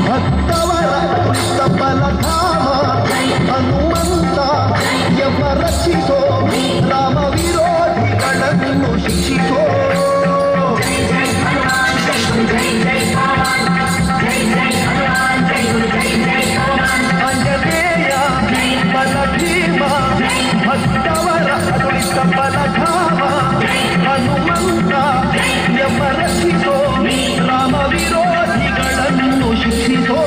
ಭಕ್ತವರ ತುಳಿತ ಬಲಧಾಮ ಹನುಮಂತ ಯಮ ರಕ್ಷಿಸೋ, ರಾಮ ವಿರೋಧಿಗಳನ್ನು ಶಿಕ್ಷಿಸೋ. ಆಂಜನೇಯ ಬಲಭೀಮ, ಭಕ್ತವರ ತುಳಿತ ಬಲಧಾಮ ಹನುಮಂತ ಯಮ ರಕ್ಷಿಸೋ, ರಾಮ ವಿರೋಧಿಗಳನ್ನು ಶಿಕ್ಷಿಸೋ.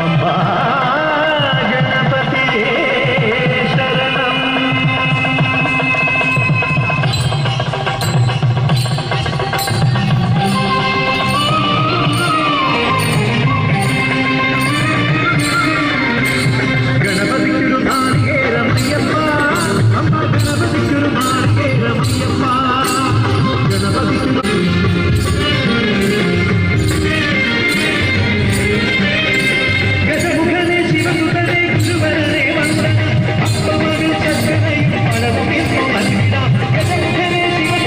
ಪಂಬಾ ಗಣಪತಿಯೇ ಶರಣಂ. ಗಣಪತಿ ತಿರುನಾಳಿಕೇರಮಯ್ಯಪ್ಪ, ಅಮ್ಮ ಗಣಪತಿ ತಿರುನಾಳಿಕೇರಮಯ್ಯಪ್ಪ, ಗಣಪತಿ ತಿರು ಗಜಮುಖನೇ, ಶಿವಸುತನೇ, ಗುರುವರನೇ ವಂದನ. ಅಪ್ಪಮನು ಸಕ್ಕರೆಯು ಪಳವು ಮಲ್ಲಿಡ. ಗಜಮುಖನೇ, ಶಿವ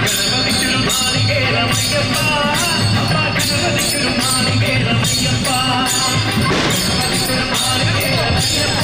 ಗಣಪತಿ ತಿರುನಾಳಿಕೇರಮಯ್ಯಪ್ಪ, ಅಪ್ಪ ಗಣಪತಿ ತಿರುನಾಳಿಕೇರಮಯ್ಯಪ್ಪ, ಗಣಪತಿ ತಿರುನಾಳಿಕೇರಮಯ್ಯಪ್ಪ.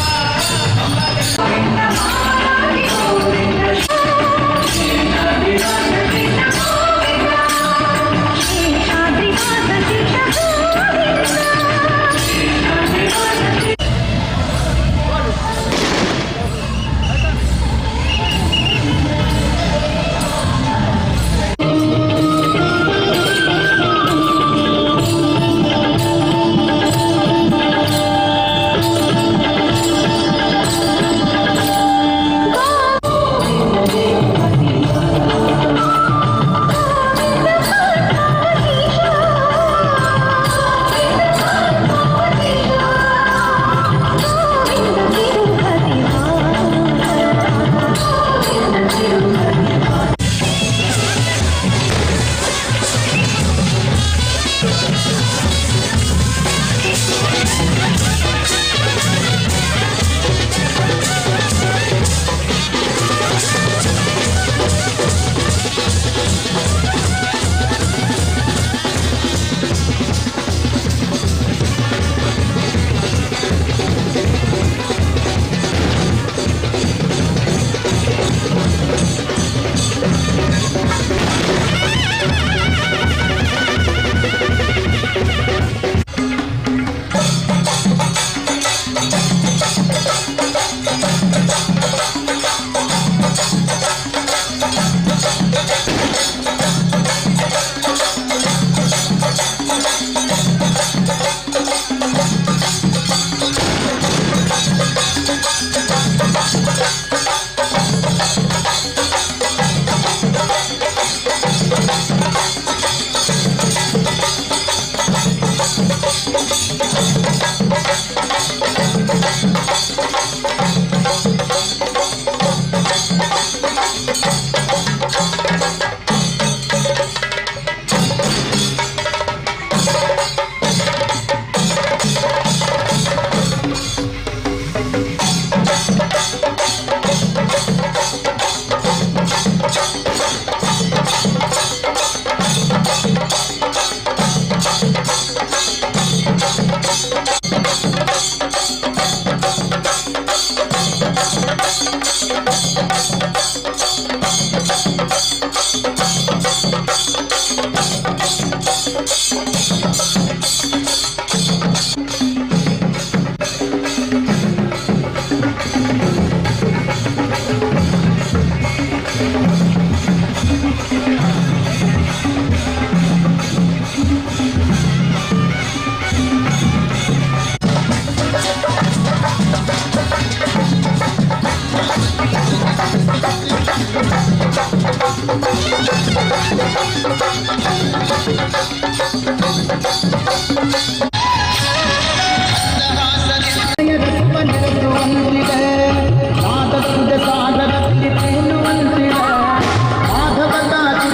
ಮಾಧವ.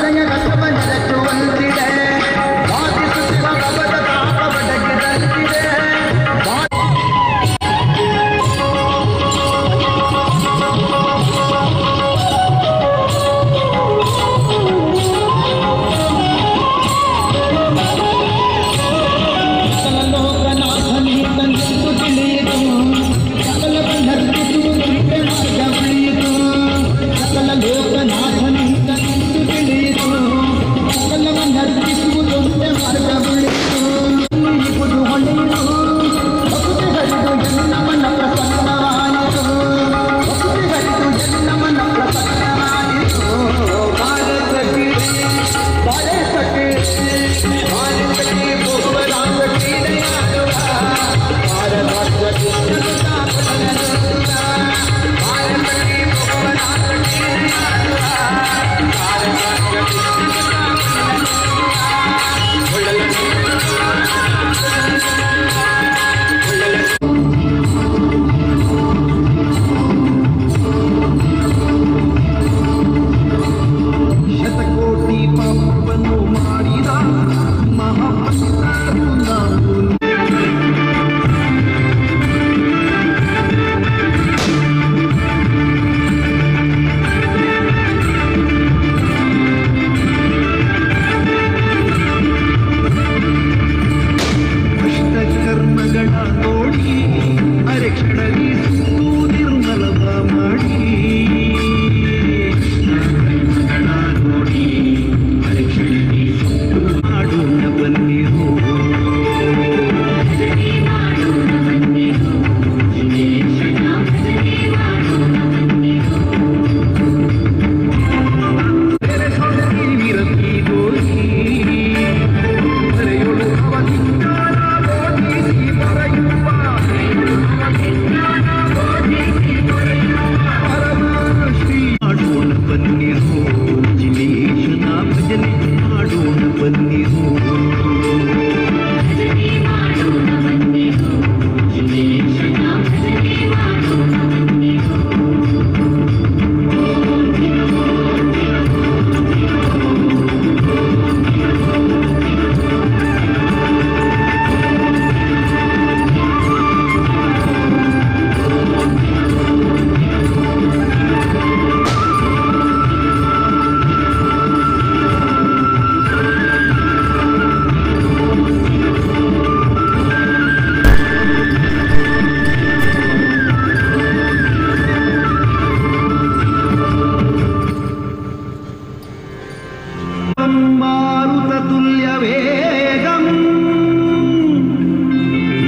ಮಾರುತತುಲ್ಯವೇಗಂ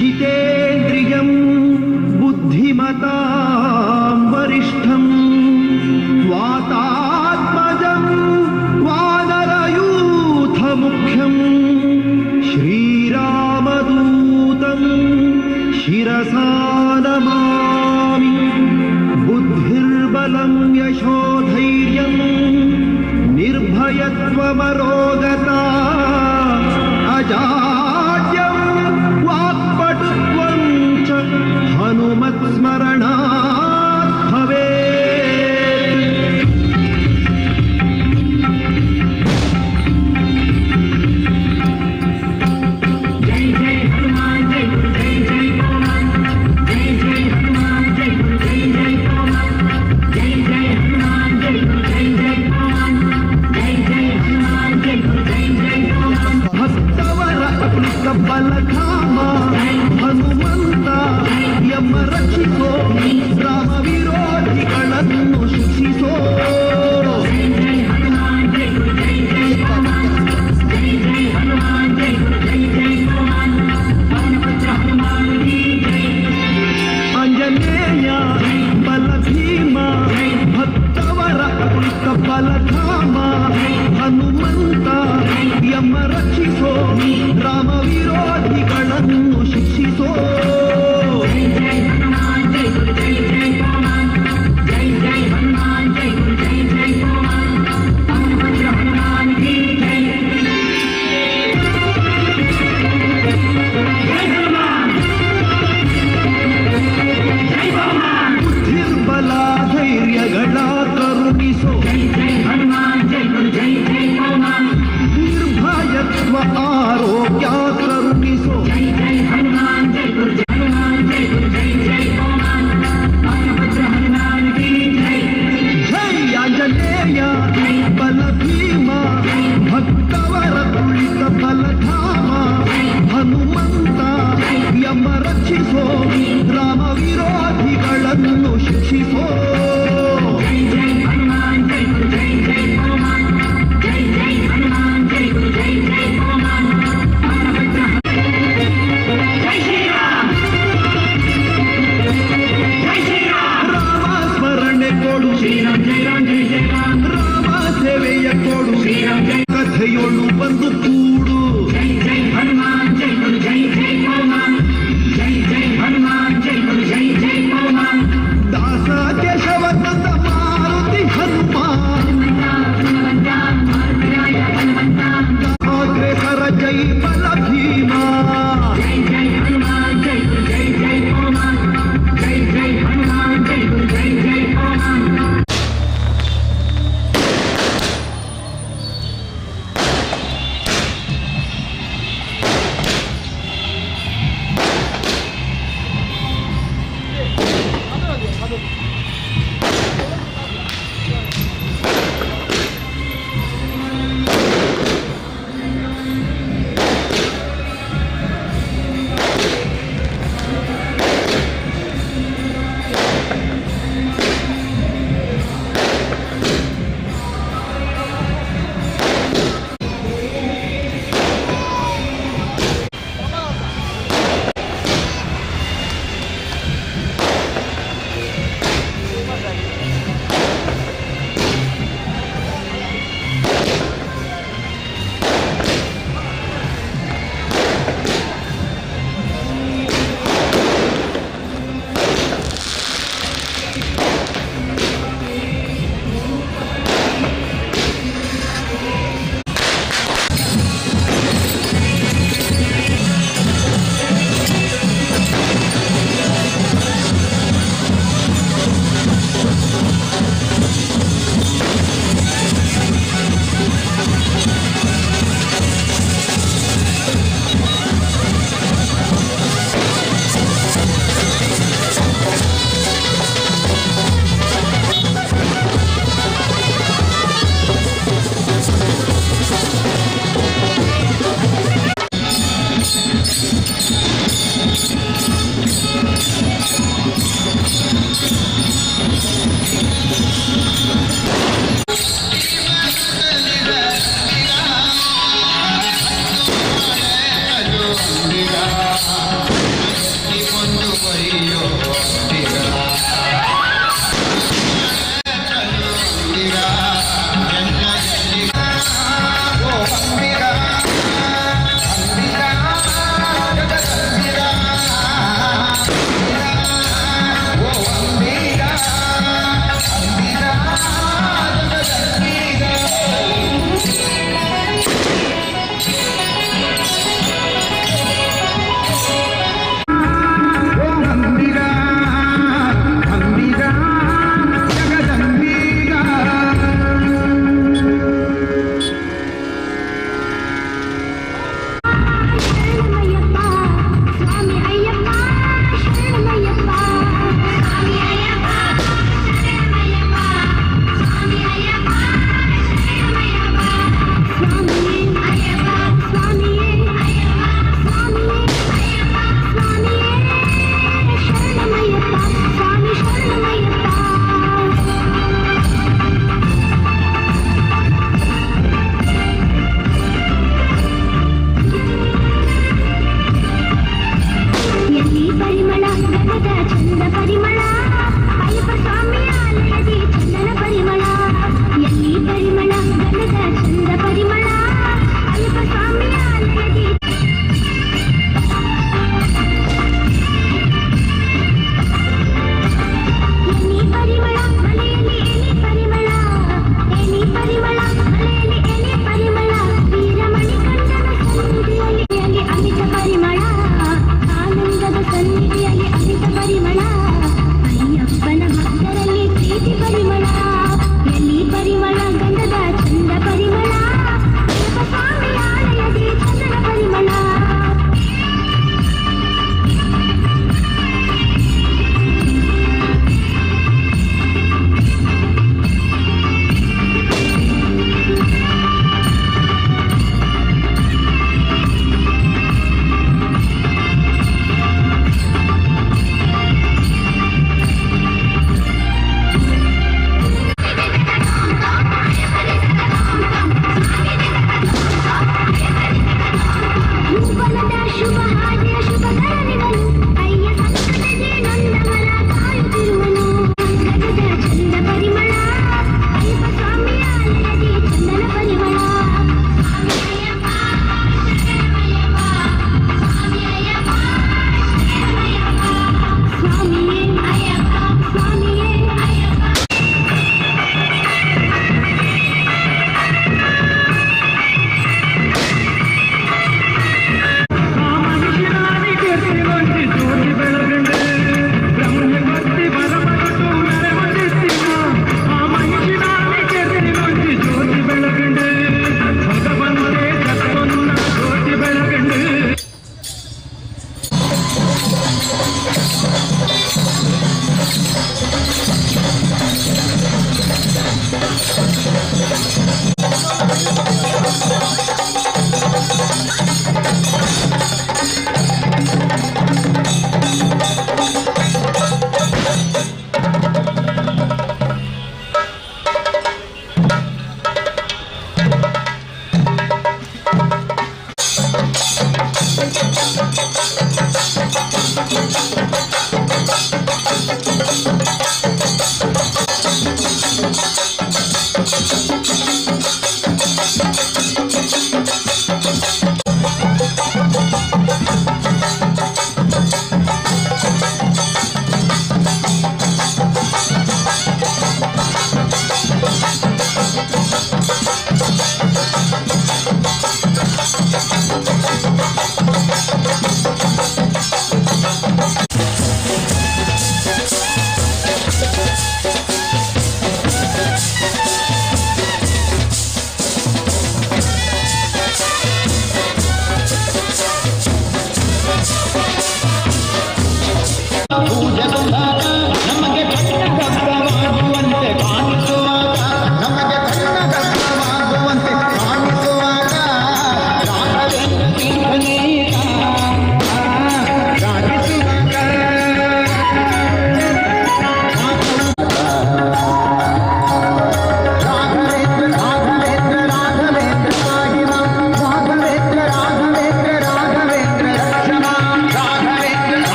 ಜಿತೇಂದ್ರಿಯಂ ಬುದ್ಧಿಮತಾಂ ವರಿಷ್ಠಂ ವಾತಾತ್ಮಜಂ ವಾನರಯೂಥ ಮುಖ್ಯಂ ಶ್ರೀರಾಮದೂತಂ ಶಿರಸಾ ನಮಾಮಿ. ಬುದ್ಧಿರ್ಬಲಂ ಯಶೋಧೈರ್ಯಂ ನಿರ್ಭಯತ್ವಮರೋಗತಾ ಅಜಾಡ್ಯಂ ವಾಕ್ಪಟುತ್ವಂ ಚ ಹನುಮತ್ಸ್ಮರಣಾತ್ ಭವೇತ್. ಭಕ್ತವರ ಅತುಲಿತ ಬಲಧಾಮ ಹನುಮಂತ ಎಮ್ಮ ರಕ್ಷಿಸೋ, ರಾಮ ವಿರೋಧಿಗಳನ್ನು ಶಿಕ್ಷಿಸೋ. ಆಂಜನೇಯ ಬಲ ಭೀಮ, ಭಕ್ತವರ ಅತುಲಿತ ಬಲಧಾಮ ಹನುಮಂತ ಎಮ್ಮ ರಕ್ಷಿಸೋ, ರಾಮ ವಿರೋಧಿಗಳನ್ನು ಶಿಕ್ಷಿಸೋ. ಬುದ್ಧಿರ್ಬಲ ಧೈರ್ಯಗಳ ಕರುಣಿಸೋ, ನಿರ್ಭಯತ್ವ ಆರೋಗ್ಯ ಕರುಣಿಸೋ. ಜೈ ಆಂಜನೇಯ ಬಲ ಭೀಮ, ಭಕ್ತವರ ತುಳಿತ ಬಲಧಾಮ ಹನುಮಂತ ಯಮ ರಕ್ಷಿಸೋ, ರಾಮ ವಿರೋಧಿಗಳನ್ನು ಶಿಕ್ಷಿಸೋ. ರಾಮ ಸ್ಮರಣೆ ಕೊಡು, ರಾಮ ಸೇವೆಯ ಕೊಡು, ಕಥೆಯೊಳು ಬಂದು ಕೂಡು. ದಾಸ ಕೇಶವ ನಂದ ಮಾರುತಿ ಹನುಮ, ಅಗ್ರೇಸರ ಜೈ ಬಲ ಭೀಮ.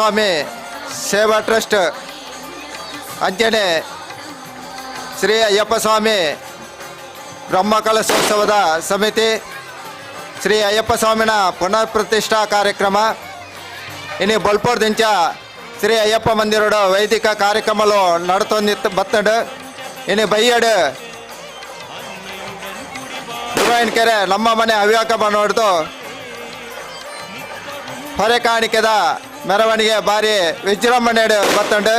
ಸ್ವಾಮಿ ಸೇವಾ ಟ್ರಸ್ಟ್ ಅಂಚನೆ ಶ್ರೀ ಅಯ್ಯಪ್ಪ ಸ್ವಾಮಿ ಬ್ರಹ್ಮಕಲಶೋತ್ಸವದ ಸಮಿತಿ ಶ್ರೀ ಅಯ್ಯಪ್ಪ ಸ್ವಾಮಿನ ಪುನರ್ ಪ್ರತಿಷ್ಠಾ ಕಾರ್ಯಕ್ರಮ ಇನಿ ಬಲ್ಪೂರ್ದಿಂಚ ಶ್ರೀ ಅಯ್ಯಪ್ಪ ಮಂದಿರೋಡು ವೈದಿಕ ಕಾರ್ಯಕ್ರಮಲು ನಡತೊಂದಿತ್ತು ಬತ್ತಂಡು. ಇನಿ ಬೈಯಡು ಕೆರೆ ನಮ್ಮ ಮನೆ ಹವ್ಯಾಕ ನೋಡ್ದು ಹೊರೆ ಕಾಣಿಕೆದ ಮೆರವಣಿಗೆ ಬಾರಿ ವಿಜೃಂಭಣೆ ಬತ್ತಂಡು.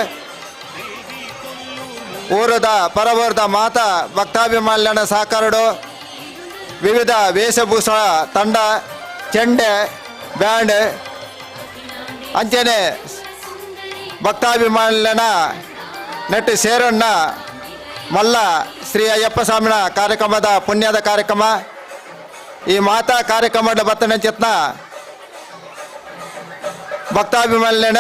ಊರದ ಪರವೂರದ ಮಾತಾ ಭಕ್ತಾಭಿಮಾನ್ಯನ ಸಹಕಾರಡು ವಿವಿಧ ವೇಷಭೂಷ ತಂಡ, ಚೆಂಡೆ, ಬ್ಯಾಂಡ್ ಅಂಚನೆ ಭಕ್ತಾಭಿಮಾನ್ಯನ ನೆಟ್ಟು ಸೇರಣ್ಣ ಮಲ್ಲ ಶ್ರೀ ಅಯ್ಯಪ್ಪ ಸ್ವಾಮಿನ ಕಾರ್ಯಕ್ರಮದ ಪುಣ್ಯದ ಕಾರ್ಯಕ್ರಮ. ಈ ಮಾತಾ ಕಾರ್ಯಕ್ರಮದ ಬತ್ತನ ಚಿತ್ನ ಭಕ್ತಾಭಿಮಾನ್ಯನ.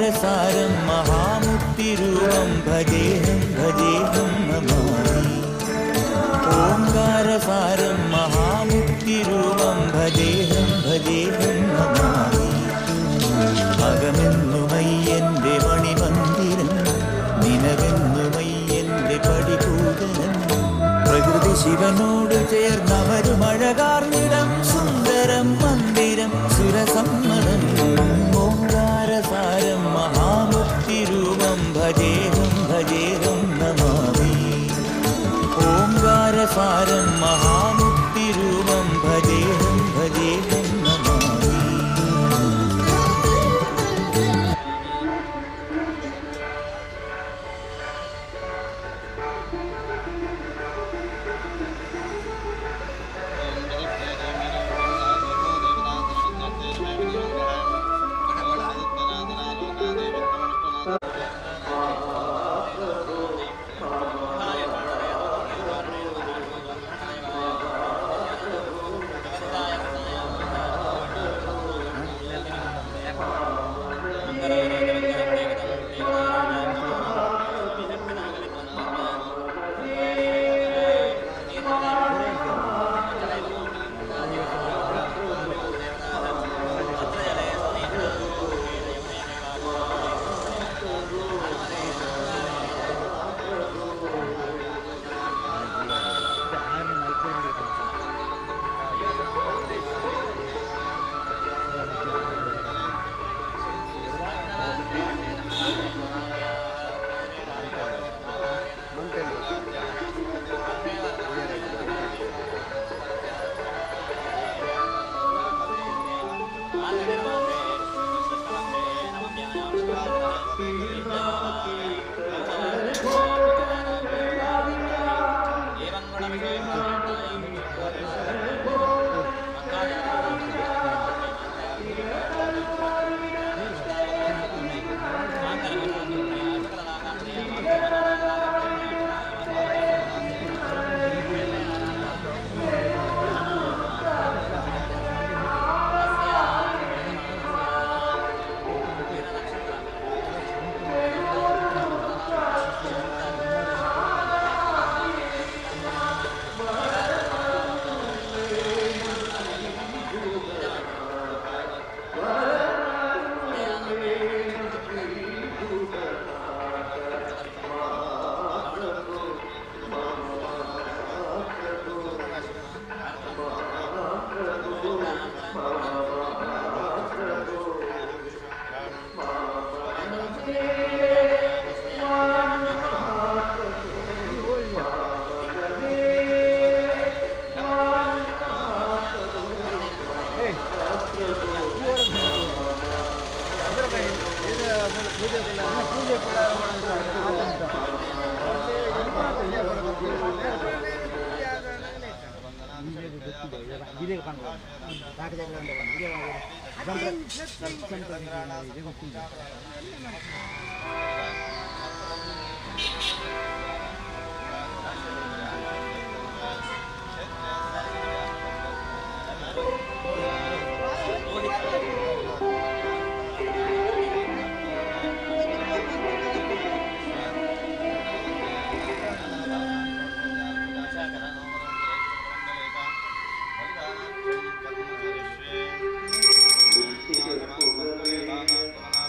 ഓംകാരസാരം മഹാമുക്തിരൂപം ഭജേഹം ഭജേഹം നമാമി. ഓംകാരസാരം മഹാമുക്തിരൂപം ഭജേഹം ഭജേഹം നമാമി. അകമെന്നുമയ്യന്റെ മണിമന്ദിരം, നിനവെന്നുമയ്യന്റെ പടിപൂതനം. പ്രകൃതി ശിവനോട് ചേർന്നവരുമഴകാർന്നിടം, സുന്ദരം മന്ദിരം സുരസമ്മതം. ഓംകാരസാരം മഹാമുക്തിരൂപം ഭജേഹം ഭജേഹം നമാമി. ഓംകാരസാരം മഹാമുക്തിരൂപം ഭജേഹം ഭജേഹം നമാമി.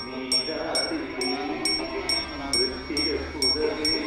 നീരാടി വൃശ്ചികപ്പുതവേ.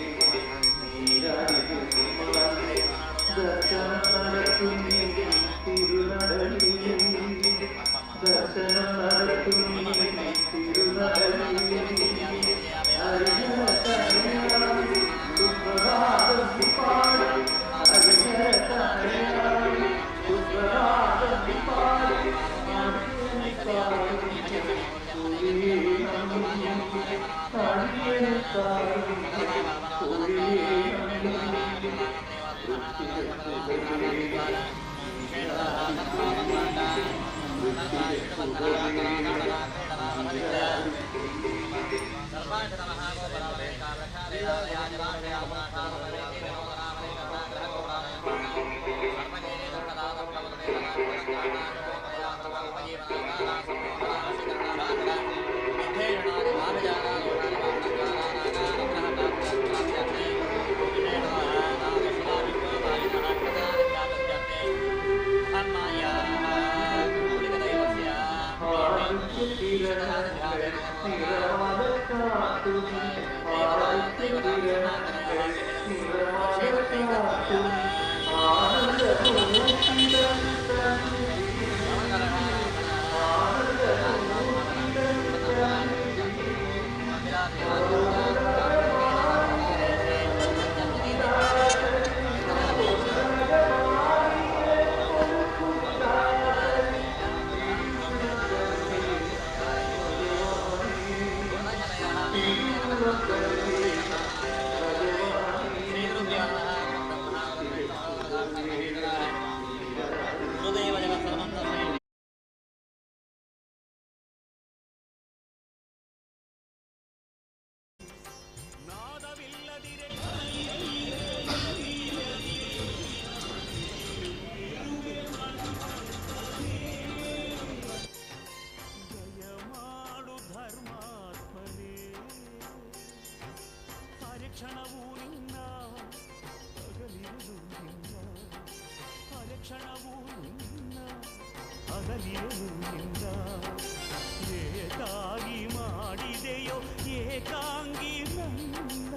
ಏಕಾಗಿ ಮಾಡಿದೆಯೋ ಏಕಾಂಗಿ ನನ್ನ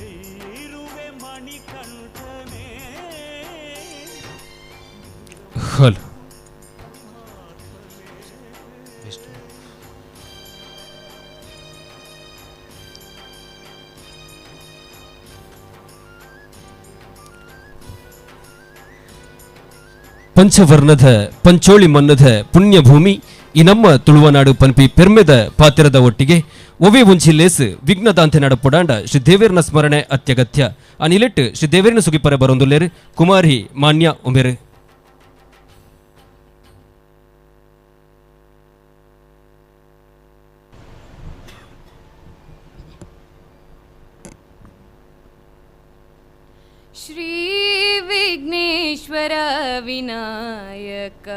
ಎಲ್ಲಿರುವೆ ಮಣಿಕಂಠನೇ. ಹಲೋ ಪಂಚವರ್ಣದ ಪಂಚೋಳಿ ಮನ್ನದ ಪುಣ್ಯಭೂಮಿ ಈ ನಮ್ಮ ತುಳುವನಾಡು ಪನ್ಪಿ ಪೆರ್ಮೆದ ಪಾತಿರದ ಒಟ್ಟಿಗೆ ಒವೆ ಒಂಜಿ ಲೇಸ್ ವಿಘ್ನದಾಂತೆ ನಡಪೊಡಾಂಡ ಶ್ರೀ ದೇವೇರ್ನ ಸ್ಮರಣೆ ಅತ್ಯಗತ್ಯ. ಆ ನಿಲೆಟ್ ಶ್ರೀ ದೇವೇರ್ನ ಸುಗಿಪರೆ ಬರೊಂದುಲ್ಲೇರು ಕುಮಾರಿ ಮಾನ್ಯ ಉಮೇರು. ಶ್ರೀ ವಿಘ್ನೇಶ್ವರ ವಿನಾಯಕ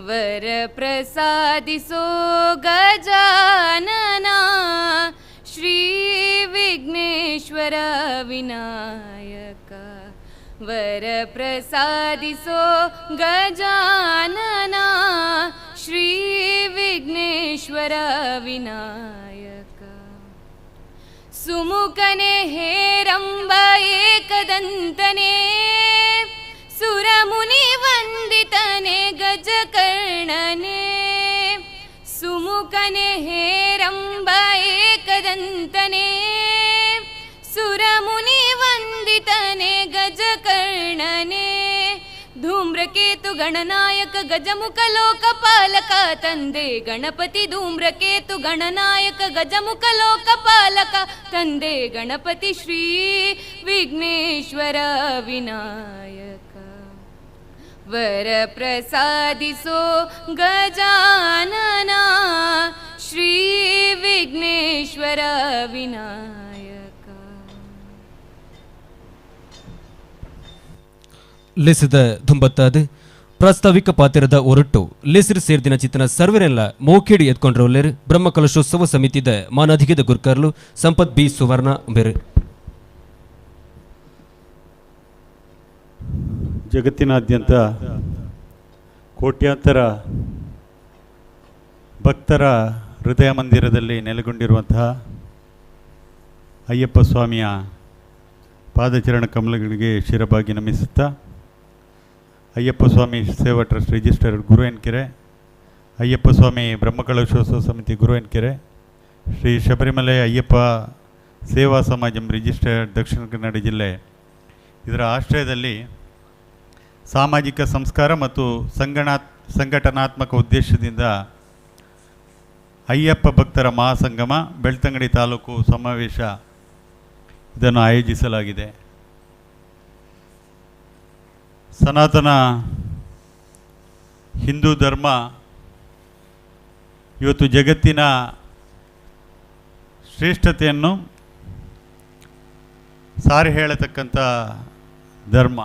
ವರ ಪ್ರಸಾದಿಸೋ ಗಜಾನನ. ಶ್ರೀ ವಿಘ್ನೇಶ್ವರ ವಿನಾಯಕ ವರ ಪ್ರಸಾದಿಸೋ ಗಜಾನನ. ಶ್ರೀ ವಿಘ್ನೇಶ್ವರ ವಿನಾಯಕ ಸುಮುಖನೆ ಹೇರಂಬ ಏಕದಂತನೆ ಸುರಮುನಿ ವಂದಿತನೆ ಗಜಕರ್ಣನೆ. ಸುಮುಖನೆ ಹೇರಂಬ ಏಕದಂತನೆ ಸುರಮುನಿ ವಂದಿತನೆ ಗಜಕರ್ಣನೆ. ಧೂಮ್ರಕೇತು ಗಣನಾಯಕ ಗಜಮುಖ ಲೋಕಪಾಲಕ ತಂದೆ ಗಣಪತಿ. ಧೂಮ್ರಕೇತು ಗಣನಾಯಕ ಗಜಮುಖ ಲೋಕಪಾಲಕ ತಂದೆ ಗಣಪತಿ. ಶ್ರೀ ವಿಘ್ನೇಶ್ವರ ವಿನಾಯಕ ವರ ಪ್ರಸಾದಿಸೋ ಗಜಾನನ. ಶ್ರೀ ವಿಘ್ನೇಶ್ವರ ವಿನಾಯಕ. ಲೇಸಿದ ದುಂಬತ್ತಾದ ಪ್ರಾಸ್ತಾವಿಕ ಪಾತಿರದ ಒರಟು ಲೇಸಿರು ಸೇರ್ದಿನ ಚಿತ್ತನ ಸರ್ವರೆಲ್ಲ ಮೋಖೇಡಿ ಎತ್ಕೊಂಡ್ರೊಲ್ಲೇರು ಬ್ರಹ್ಮಕಲಶೋತ್ಸವ ಸಮಿತಿದ ಮಾನಾಧಿಕದ ಗುರ್ಕರ್ಲು ಸಂಪತ್ ಬಿ ಸುವರ್ಣ ಬೇರು. ಜಗತ್ತಿನಾದ್ಯಂತ ಕೋಟ್ಯಾಂತರ ಭಕ್ತರ ಹೃದಯ ಮಂದಿರದಲ್ಲಿ ನೆಲೆಗೊಂಡಿರುವಂತಹ ಅಯ್ಯಪ್ಪ ಸ್ವಾಮಿಯ ಪಾದಚರಣ ಕಮಲಗಳಿಗೆ ಶಿರಬಾಗಿ ನಮಿಸುತ್ತಾ ಅಯ್ಯಪ್ಪ ಸ್ವಾಮಿ ಸೇವಾ ಟ್ರಸ್ಟ್ ರಿಜಿಸ್ಟರ್ಡ್ ಗುರುವಿನಕೆರೆ, ಅಯ್ಯಪ್ಪ ಸ್ವಾಮಿ ಬ್ರಹ್ಮಕಲಶೋತ್ಸವ ಸಮಿತಿ ಗುರುವಿನಕೆರೆ, ಶ್ರೀ ಶಬರಿಮಲೆ ಅಯ್ಯಪ್ಪ ಸೇವಾ ಸಮಾಜಂ ರಿಜಿಸ್ಟರ್ಡ್ ದಕ್ಷಿಣ ಕನ್ನಡ ಜಿಲ್ಲೆ ಇದರ ಆಶ್ರಯದಲ್ಲಿ ಸಾಮಾಜಿಕ ಸಂಸ್ಕಾರ ಮತ್ತು ಸಂಘಟನಾತ್ಮಕ ಉದ್ದೇಶದಿಂದ ಅಯ್ಯಪ್ಪ ಭಕ್ತರ ಮಹಾಸಂಗಮ ಬೆಳ್ತಂಗಡಿ ತಾಲೂಕು ಸಮಾವೇಶ ಇದನ್ನು ಆಯೋಜಿಸಲಾಗಿದೆ. ಸನಾತನ ಹಿಂದೂ ಧರ್ಮ ಇವತ್ತು ಜಗತ್ತಿನ ಶ್ರೇಷ್ಠತೆಯನ್ನು ಸಾರಿ ಹೇಳತಕ್ಕಂಥ ಧರ್ಮ.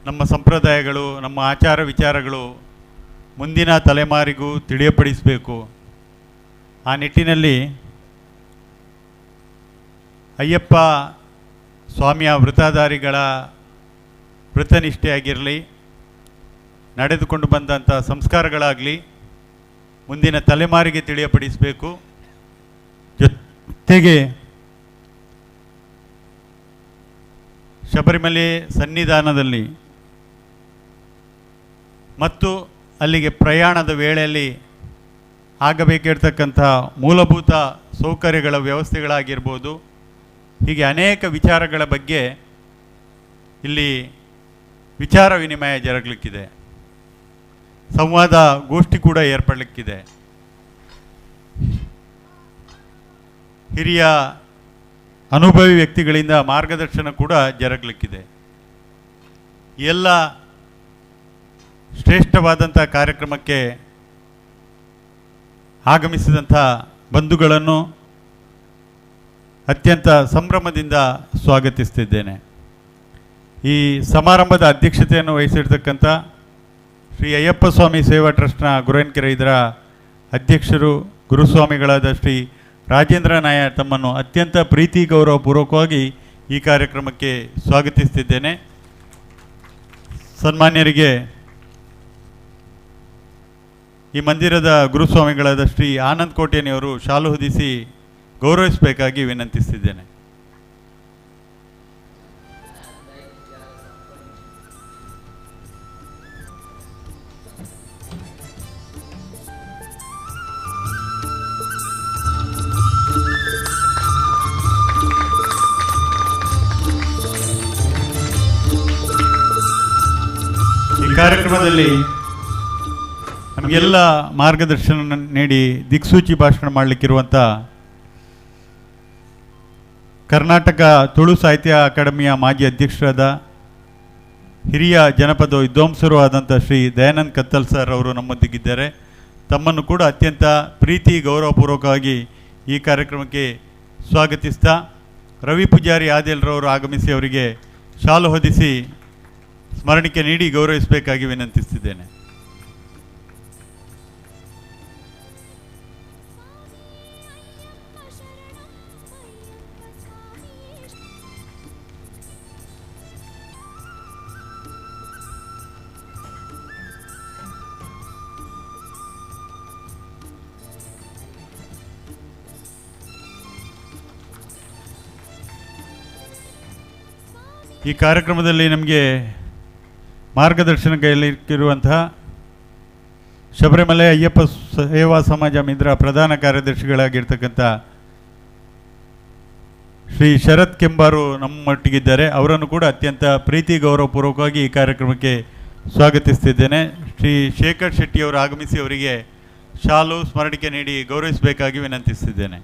ನಮ್ಮ ಸಂಪ್ರದಾಯಗಳು, ನಮ್ಮ ಆಚಾರ ವಿಚಾರಗಳು ಮುಂದಿನ ತಲೆಮಾರಿಗೂ ತಿಳಿಯಪಡಿಸಬೇಕು. ಆ ನಿಟ್ಟಿನಲ್ಲಿ ಅಯ್ಯಪ್ಪ ಸ್ವಾಮಿಯ ವ್ರತಧಾರಿಗಳ ವ್ರತನಿಷ್ಠೆಯಾಗಿರಲಿ, ನಡೆದುಕೊಂಡು ಬಂದಂಥ ಸಂಸ್ಕಾರಗಳಾಗಲಿ ಮುಂದಿನ ತಲೆಮಾರಿಗೆ ತಿಳಿಯಪಡಿಸಬೇಕು. ಜೊತೆಗೆ ಶಬರಿಮಲೆ ಸನ್ನಿಧಾನದಲ್ಲಿ ಮತ್ತು ಅಲ್ಲಿಗೆ ಪ್ರಯಾಣದ ವೇಳೆಯಲ್ಲಿ ಆಗಬೇಕಿರ್ತಕ್ಕಂಥ ಮೂಲಭೂತ ಸೌಕರ್ಯಗಳ ವ್ಯವಸ್ಥೆಗಳಾಗಿರ್ಬೋದು, ಹೀಗೆ ಅನೇಕ ವಿಚಾರಗಳ ಬಗ್ಗೆ ಇಲ್ಲಿ ವಿಚಾರ ವಿನಿಮಯ ಜರಗಲಿಕ್ಕಿದೆ, ಸಂವಾದ ಗೋಷ್ಠಿ ಕೂಡ ಏರ್ಪಡಲಿಕ್ಕಿದೆ. ಹಿರಿಯ ಅನುಭವಿ ವ್ಯಕ್ತಿಗಳಿಂದ ಮಾರ್ಗದರ್ಶನ ಕೂಡ ಜರಗಲಿಕ್ಕಿದೆ. ಎಲ್ಲ ಶ್ರೇಷ್ಠವಾದಂಥ ಕಾರ್ಯಕ್ರಮಕ್ಕೆ ಆಗಮಿಸಿದಂಥ ಬಂಧುಗಳನ್ನು ಅತ್ಯಂತ ಸಂಭ್ರಮದಿಂದ ಸ್ವಾಗತಿಸ್ತಿದ್ದೇನೆ. ಈ ಸಮಾರಂಭದ ಅಧ್ಯಕ್ಷತೆಯನ್ನು ವಹಿಸಿರ್ತಕ್ಕಂಥ ಶ್ರೀ ಅಯ್ಯಪ್ಪ ಸ್ವಾಮಿ ಸೇವಾ ಟ್ರಸ್ಟ್ನ ಗುರವಿನಕೆರೆ ಇದರ ಅಧ್ಯಕ್ಷರು ಗುರುಸ್ವಾಮಿಗಳಾದ ಶ್ರೀ ರಾಜೇಂದ್ರ ನಾಯರ್ ತಮ್ಮನ್ನು ಅತ್ಯಂತ ಪ್ರೀತಿ ಗೌರವಪೂರ್ವಕವಾಗಿ ಈ ಕಾರ್ಯಕ್ರಮಕ್ಕೆ ಸ್ವಾಗತಿಸ್ತಿದ್ದೇನೆ. ಸನ್ಮಾನ್ಯರಿಗೆ ಈ ಮಂದಿರದ ಗುರುಸ್ವಾಮಿಗಳಾದ ಶ್ರೀ ಆನಂದ್ ಕೋಟ್ಯಾನಿಯವರು ಶಾಲು ಹೊದಿಸಿ ಗೌರವಿಸಬೇಕಾಗಿ ವಿನಂತಿಸಿದ್ದೇನೆ. ಈ ಕಾರ್ಯಕ್ರಮದಲ್ಲಿ ನಮಗೆಲ್ಲ ಮಾರ್ಗದರ್ಶನ ನೀಡಿ ದಿಕ್ಸೂಚಿ ಭಾಷಣ ಮಾಡಲಿಕ್ಕಿರುವಂಥ ಕರ್ನಾಟಕ ತುಳು ಸಾಹಿತ್ಯ ಅಕಾಡೆಮಿಯ ಮಾಜಿ ಅಧ್ಯಕ್ಷರಾದ ಹಿರಿಯ ಜನಪದ ವಿದ್ವಾಂಸರು ಆದಂಥ ಶ್ರೀ ದಯಾನಂದ್ ಕತ್ತಲ್ ಸರ್ ಅವರು ನಮ್ಮೊಂದಿಗಿದ್ದಾರೆ. ತಮ್ಮನ್ನು ಕೂಡ ಅತ್ಯಂತ ಪ್ರೀತಿ ಗೌರವಪೂರ್ವಕವಾಗಿ ಈ ಕಾರ್ಯಕ್ರಮಕ್ಕೆ ಸ್ವಾಗತಿಸ್ತಾ ರವಿ ಪೂಜಾರಿ ಆದೇಲ್ರವರು ಆಗಮಿಸಿ ಅವರಿಗೆ ಶಾಲು ಹೊದಿಸಿ ಸ್ಮರಣಿಕೆ ನೀಡಿ ಗೌರವಿಸಬೇಕಾಗಿ ವಿನಂತಿಸ್ತಿದ್ದೇನೆ. ಈ ಕಾರ್ಯಕ್ರಮದಲ್ಲಿ ನಮಗೆ ಮಾರ್ಗದರ್ಶನ ಕೈಲಿಕ್ಕಿರುವಂತಹ ಶಬರಿಮಲೆ ಅಯ್ಯಪ್ಪ ಸೇವಾ ಸಮಾಜ ಮಿದ್ರ ಪ್ರಧಾನ ಕಾರ್ಯದರ್ಶಿಗಳಾಗಿರ್ತಕ್ಕಂಥ ಶ್ರೀ ಶರತ್ ಕೆಂಬಾರು ನಮ್ಮೊಟ್ಟಿಗಿದ್ದಾರೆ. ಅವರನ್ನು ಕೂಡ ಅತ್ಯಂತ ಪ್ರೀತಿ ಗೌರವಪೂರ್ವಕವಾಗಿ ಈ ಕಾರ್ಯಕ್ರಮಕ್ಕೆ ಸ್ವಾಗತಿಸ್ತಿದ್ದೇನೆ. ಶ್ರೀ ಶೇಖರ್ ಶೆಟ್ಟಿಯವರು ಆಗಮಿಸಿ ಅವರಿಗೆ ಶಾಲು ಸ್ಮರಣಿಕೆ ನೀಡಿ ಗೌರವಿಸಬೇಕಾಗಿ ವಿನಂತಿಸ್ತಿದ್ದೇನೆ.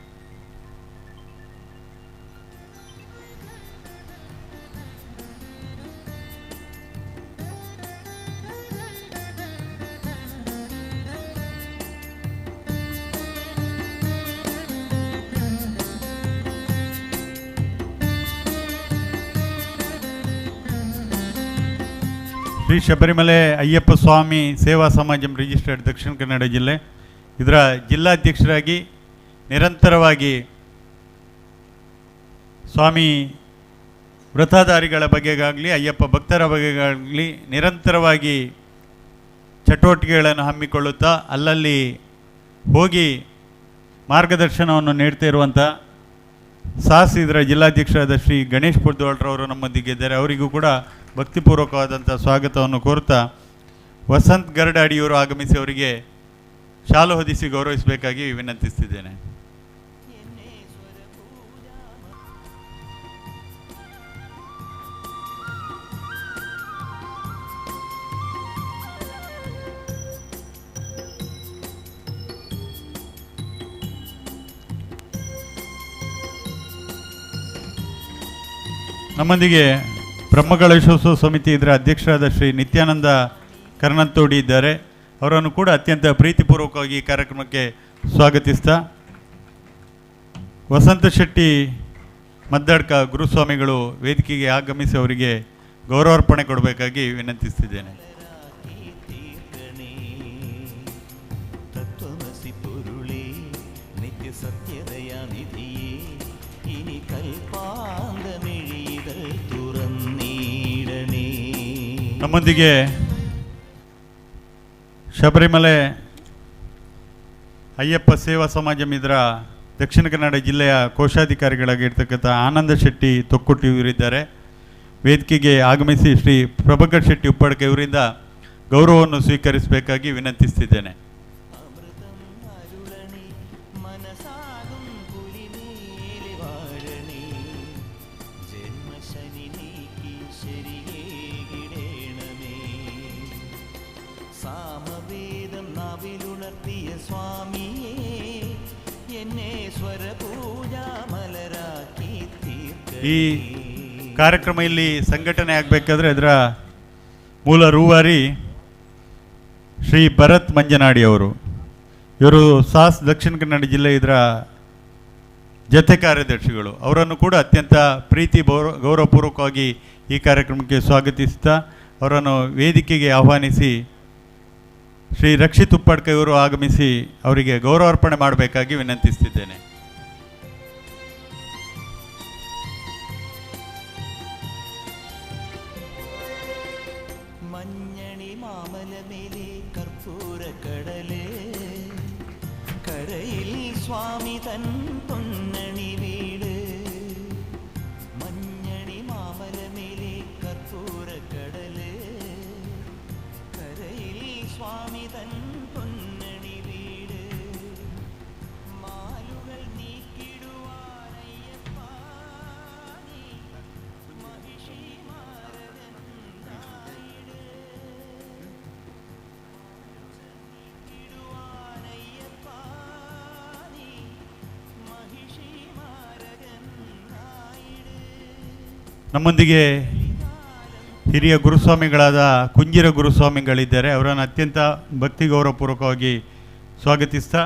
ಶ್ರೀ ಶಬರಿಮಲೆ ಅಯ್ಯಪ್ಪ ಸ್ವಾಮಿ ಸೇವಾ ಸಮಾಜಂ ರಿಜಿಸ್ಟರ್ಡ್ ದಕ್ಷಿಣ ಕನ್ನಡ ಜಿಲ್ಲೆ ಇದರ ಜಿಲ್ಲಾಧ್ಯಕ್ಷರಾಗಿ ನಿರಂತರವಾಗಿ ಸ್ವಾಮಿ ವ್ರತಧಾರಿಗಳ ಬಗ್ಗೆಗಾಗಲಿ ಅಯ್ಯಪ್ಪ ಭಕ್ತರ ಬಗ್ಗೆಗಾಗಲಿ ನಿರಂತರವಾಗಿ ಚಟುವಟಿಕೆಗಳನ್ನು ಹಮ್ಮಿಕೊಳ್ಳುತ್ತಾ ಅಲ್ಲಲ್ಲಿ ಹೋಗಿ ಮಾರ್ಗದರ್ಶನವನ್ನು ನೀಡ್ತಾ ಇರುವಂಥ ಸಾಸ್ ಇದರ ಜಿಲ್ಲಾಧ್ಯಕ್ಷರಾದ ಶ್ರೀ ಗಣೇಶ್ ಪುರ್ದೋಳ್ರವರು ನಮ್ಮೊಂದಿಗಿದ್ದಾರೆ. ಅವರಿಗೂ ಕೂಡ ಭಕ್ತಿಪೂರ್ವಕವಾದಂಥ ಸ್ವಾಗತವನ್ನು ಕೋರುತ್ತಾ ವಸಂತ್ ಗರಡಾಡಿಯವರು ಆಗಮಿಸಿ ಅವರಿಗೆ ಶಾಲು ಹೊದಿಸಿ ಗೌರವಿಸಬೇಕಾಗಿ ವಿನಂತಿಸ್ತಿದ್ದೇನೆ. ನಮ್ಮೊಂದಿಗೆ ಬ್ರಹ್ಮಕಲಶೋತ್ಸವ ಸಮಿತಿ ಇದರ ಅಧ್ಯಕ್ಷರಾದ ಶ್ರೀ ನಿತ್ಯಾನಂದ ಕರ್ಣಂತೋಡಿ ಇದ್ದಾರೆ. ಅವರನ್ನು ಕೂಡ ಅತ್ಯಂತ ಪ್ರೀತಿಪೂರ್ವಕವಾಗಿ ಈ ಕಾರ್ಯಕ್ರಮಕ್ಕೆ ಸ್ವಾಗತಿಸ್ತಾ ವಸಂತ ಶೆಟ್ಟಿ ಮದ್ದಡ್ಕ ಗುರುಸ್ವಾಮಿಗಳು ವೇದಿಕೆಗೆ ಆಗಮಿಸಿ ಅವರಿಗೆ ಗೌರವಾರ್ಪಣೆ ಕೊಡಬೇಕಾಗಿ ವಿನಂತಿಸ್ತಿದ್ದೇನೆ. ನಮ್ಮೊಂದಿಗೆ Sabarimala Ayyappa ಸೇವಾ ಸಮಾಜ ಇದರ ದಕ್ಷಿಣ ಕನ್ನಡ ಜಿಲ್ಲೆಯ ಕೋಶಾಧಿಕಾರಿಗಳಾಗಿರ್ತಕ್ಕಂಥ ಆನಂದ ಶೆಟ್ಟಿ ತೊಕ್ಕುಟ್ಟಿ ಇವರಿದ್ದಾರೆ. ವೇದಿಕೆಗೆ ಆಗಮಿಸಿ ಶ್ರೀ ಪ್ರಭಾಕರ್ ಶೆಟ್ಟಿ ಉಪ್ಪಡ್ಕ ಇವರಿಂದ ಗೌರವವನ್ನು ಸ್ವೀಕರಿಸಬೇಕಾಗಿ ವಿನಂತಿಸ್ತಿದ್ದೇನೆ. ಈ ಕಾರ್ಯಕ್ರಮ ಇಲ್ಲಿ ಸಂಘಟನೆ ಆಗಬೇಕಾದ್ರೆ ಅದರ ಮೂಲ ರೂವಾರಿ ಶ್ರೀ ಭರತ್ ಮಂಜನಾಡಿ ಅವರು. ಇವರು ಸಾಸ್ ದಕ್ಷಿಣ ಕನ್ನಡ ಜಿಲ್ಲೆ ಇದರ ಜತೆ ಕಾರ್ಯದರ್ಶಿಗಳು. ಅವರನ್ನು ಕೂಡ ಅತ್ಯಂತ ಪ್ರೀತಿ ಗೌರವಪೂರ್ವಕವಾಗಿ ಈ ಕಾರ್ಯಕ್ರಮಕ್ಕೆ ಸ್ವಾಗತಿಸ್ತಾ ಅವರನ್ನು ವೇದಿಕೆಗೆ ಆಹ್ವಾನಿಸಿ ಶ್ರೀ ರಕ್ಷಿತ್ ಉಪ್ಪಡ್ಕ ಇವರು ಆಗಮಿಸಿ ಅವರಿಗೆ ಗೌರವಾರ್ಪಣೆ ಮಾಡಬೇಕಾಗಿ ವಿನಂತಿಸ್ತಿದ್ದೇನೆ. ನಮ್ಮೊಂದಿಗೆ ಹಿರಿಯ ಗುರುಸ್ವಾಮಿಗಳಾದ ಕುಂಜಿರ ಗುರುಸ್ವಾಮಿಗಳಿದ್ದಾರೆ. ಅವರನ್ನು ಅತ್ಯಂತ ಭಕ್ತಿ ಗೌರವಪೂರ್ವಕವಾಗಿ ಸ್ವಾಗತಿಸ್ತಾ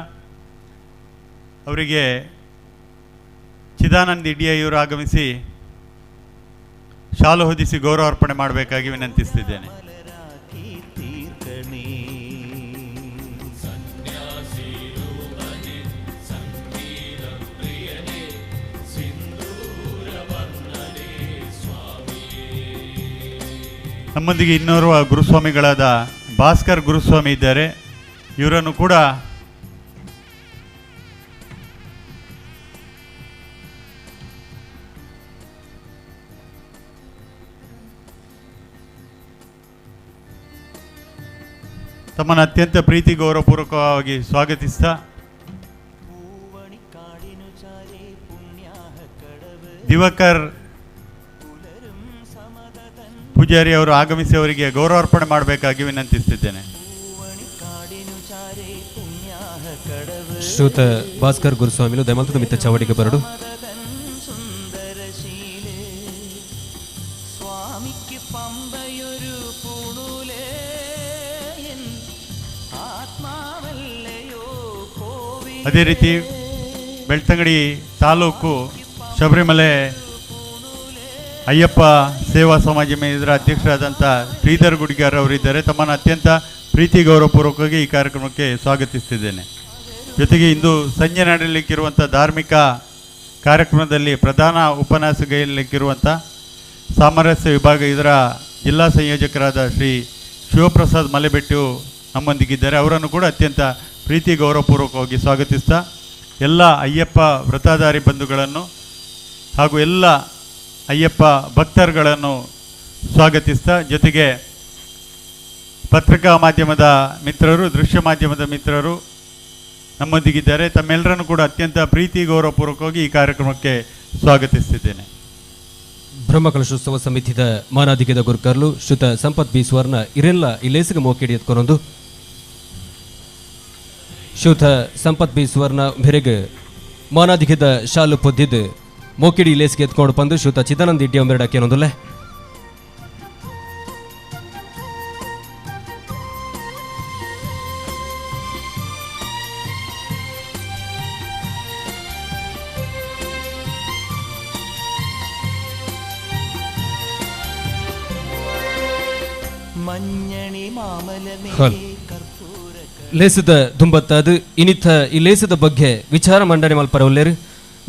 ಅವರಿಗೆ ಚಿದಾನಂದ ಇಡಿಯ ಇವರು ಆಗಮಿಸಿ ಶಾಲು ಹೊದಿಸಿ ಗೌರವಾರ್ಪಣೆ ಮಾಡಬೇಕಾಗಿ ವಿನಂತಿಸ್ತಿದ್ದೇನೆ. ನಮ್ಮೊಂದಿಗೆ ಇನ್ನೋರ್ವ ಗುರುಸ್ವಾಮಿಗಳಾದ ಭಾಸ್ಕರ್ ಗುರುಸ್ವಾಮಿ ಇದ್ದಾರೆ. ಇವರನ್ನು ಕೂಡ ತಮ್ಮನ್ನು ಅತ್ಯಂತ ಪ್ರೀತಿ ಗೌರವಪೂರ್ವಕವಾಗಿ ಸ್ವಾಗತಿಸ್ತಾ ದಿವಾಕರ್ ಪೂಜಾರಿ ಅವರು ಆಗಮಿಸಿ ಅವರಿಗೆ ಗೌರವಾರ್ಪಣೆ ಮಾಡಬೇಕಾಗಿ ವಿನಂತಿಸುತ್ತಿದ್ದೇನೆ. ಶ್ರೀಯುತ ಭಾಸ್ಕರ್ ಗುರುಸ್ವಾಮಿಲು ದಯಮಾಲ್ತದ ಮಿತ್ತ ಚಾವಡಿಗೆ ಬರಡು. ಅದೇ ರೀತಿ ಬೆಳ್ತಂಗಡಿ ತಾಲೂಕು ಶಬರಿಮಲೆ ಅಯ್ಯಪ್ಪ ಸೇವಾ ಸಮಾಜ ಇದರ ಅಧ್ಯಕ್ಷರಾದಂಥ ಶ್ರೀಧರ್ ಗುಡಿಗಾರ್ ಅವರಿದ್ದಾರೆ. ತಮ್ಮನ್ನು ಅತ್ಯಂತ ಪ್ರೀತಿ ಗೌರವಪೂರ್ವಕವಾಗಿ ಈ ಕಾರ್ಯಕ್ರಮಕ್ಕೆ ಸ್ವಾಗತಿಸ್ತಿದ್ದೇನೆ. ಜೊತೆಗೆ ಇಂದು ಸಂಜೆ ನಡೆಯಲಿಕ್ಕಿರುವಂಥ ಧಾರ್ಮಿಕ ಕಾರ್ಯಕ್ರಮದಲ್ಲಿ ಪ್ರಧಾನ ಉಪನ್ಯಾಸಕಲಿಕ್ಕಿರುವಂಥ ಸಾಮರಸ್ಯ ವಿಭಾಗ ಇದರ ಜಿಲ್ಲಾ ಸಂಯೋಜಕರಾದ ಶ್ರೀ ಶಿವಪ್ರಸಾದ್ ಮಲೆಬೆಟ್ಟು ನಮ್ಮೊಂದಿಗಿದ್ದಾರೆ. ಅವರನ್ನು ಕೂಡ ಅತ್ಯಂತ ಪ್ರೀತಿ ಗೌರವಪೂರ್ವಕವಾಗಿ ಸ್ವಾಗತಿಸ್ತಾ ಎಲ್ಲ ಅಯ್ಯಪ್ಪ ವ್ರತಾಧಾರಿ ಬಂಧುಗಳನ್ನು ಹಾಗೂ ಎಲ್ಲ ಅಯ್ಯಪ್ಪ ಭಕ್ತರುಗಳನ್ನು ಸ್ವಾಗತಿಸ್ತಾ, ಜೊತೆಗೆ ಪತ್ರಿಕಾ ಮಾಧ್ಯಮದ ಮಿತ್ರರು, ದೃಶ್ಯ ಮಾಧ್ಯಮದ ಮಿತ್ರರು ನಮ್ಮೊಂದಿಗಿದ್ದಾರೆ. ತಮ್ಮೆಲ್ಲರನ್ನು ಕೂಡ ಅತ್ಯಂತ ಪ್ರೀತಿ ಗೌರವಪೂರ್ವಕವಾಗಿ ಈ ಕಾರ್ಯಕ್ರಮಕ್ಕೆ ಸ್ವಾಗತಿಸ್ತಿದ್ದೇನೆ. ಬ್ರಹ್ಮಕಲಶೋತ್ಸವ ಸಮಿತಿದ ಮಾನಾಧಿಕದ ಗುರುಕರ್ಲು ಶ್ರುತ ಸಂಪತ್ ಬಿ ಸುವರ್ಣ ಇರೆಲ್ಲ ಇಲೇಸಿಗೆ ಮೋಕಿಡಿ ಎತ್ಕೊನೊಂದು ಶ್ರುತ ಸಂಪತ್ ಬಿ ಸುವರ್ಣ ಬೆರೆಗೆ ಮಾನಾಧಿಕದ ಶಾಲು ಪೊದ್ದಿದ್ದು ಮೋಕಿಡಿ ಇಲೇಸಿಗೆ ಎತ್ಕೊಂಡು ಬಂದು ಶ್ರುತ ಚಿದಾನಂದ ಇಡ್ಡಿ ಒಂಬೆರಡಕ್ಕೇನೊಂದುಲ್ಲೆ. ಲೇಸದ ದುಂಬತ್ತಾದು ಇನಿತ ಈ ಲೇಸದ ಬಗ್ಗೆ ವಿಚಾರ ಮಂಡನೆ ಮಲ್ಪರವಲ್ಲೇರು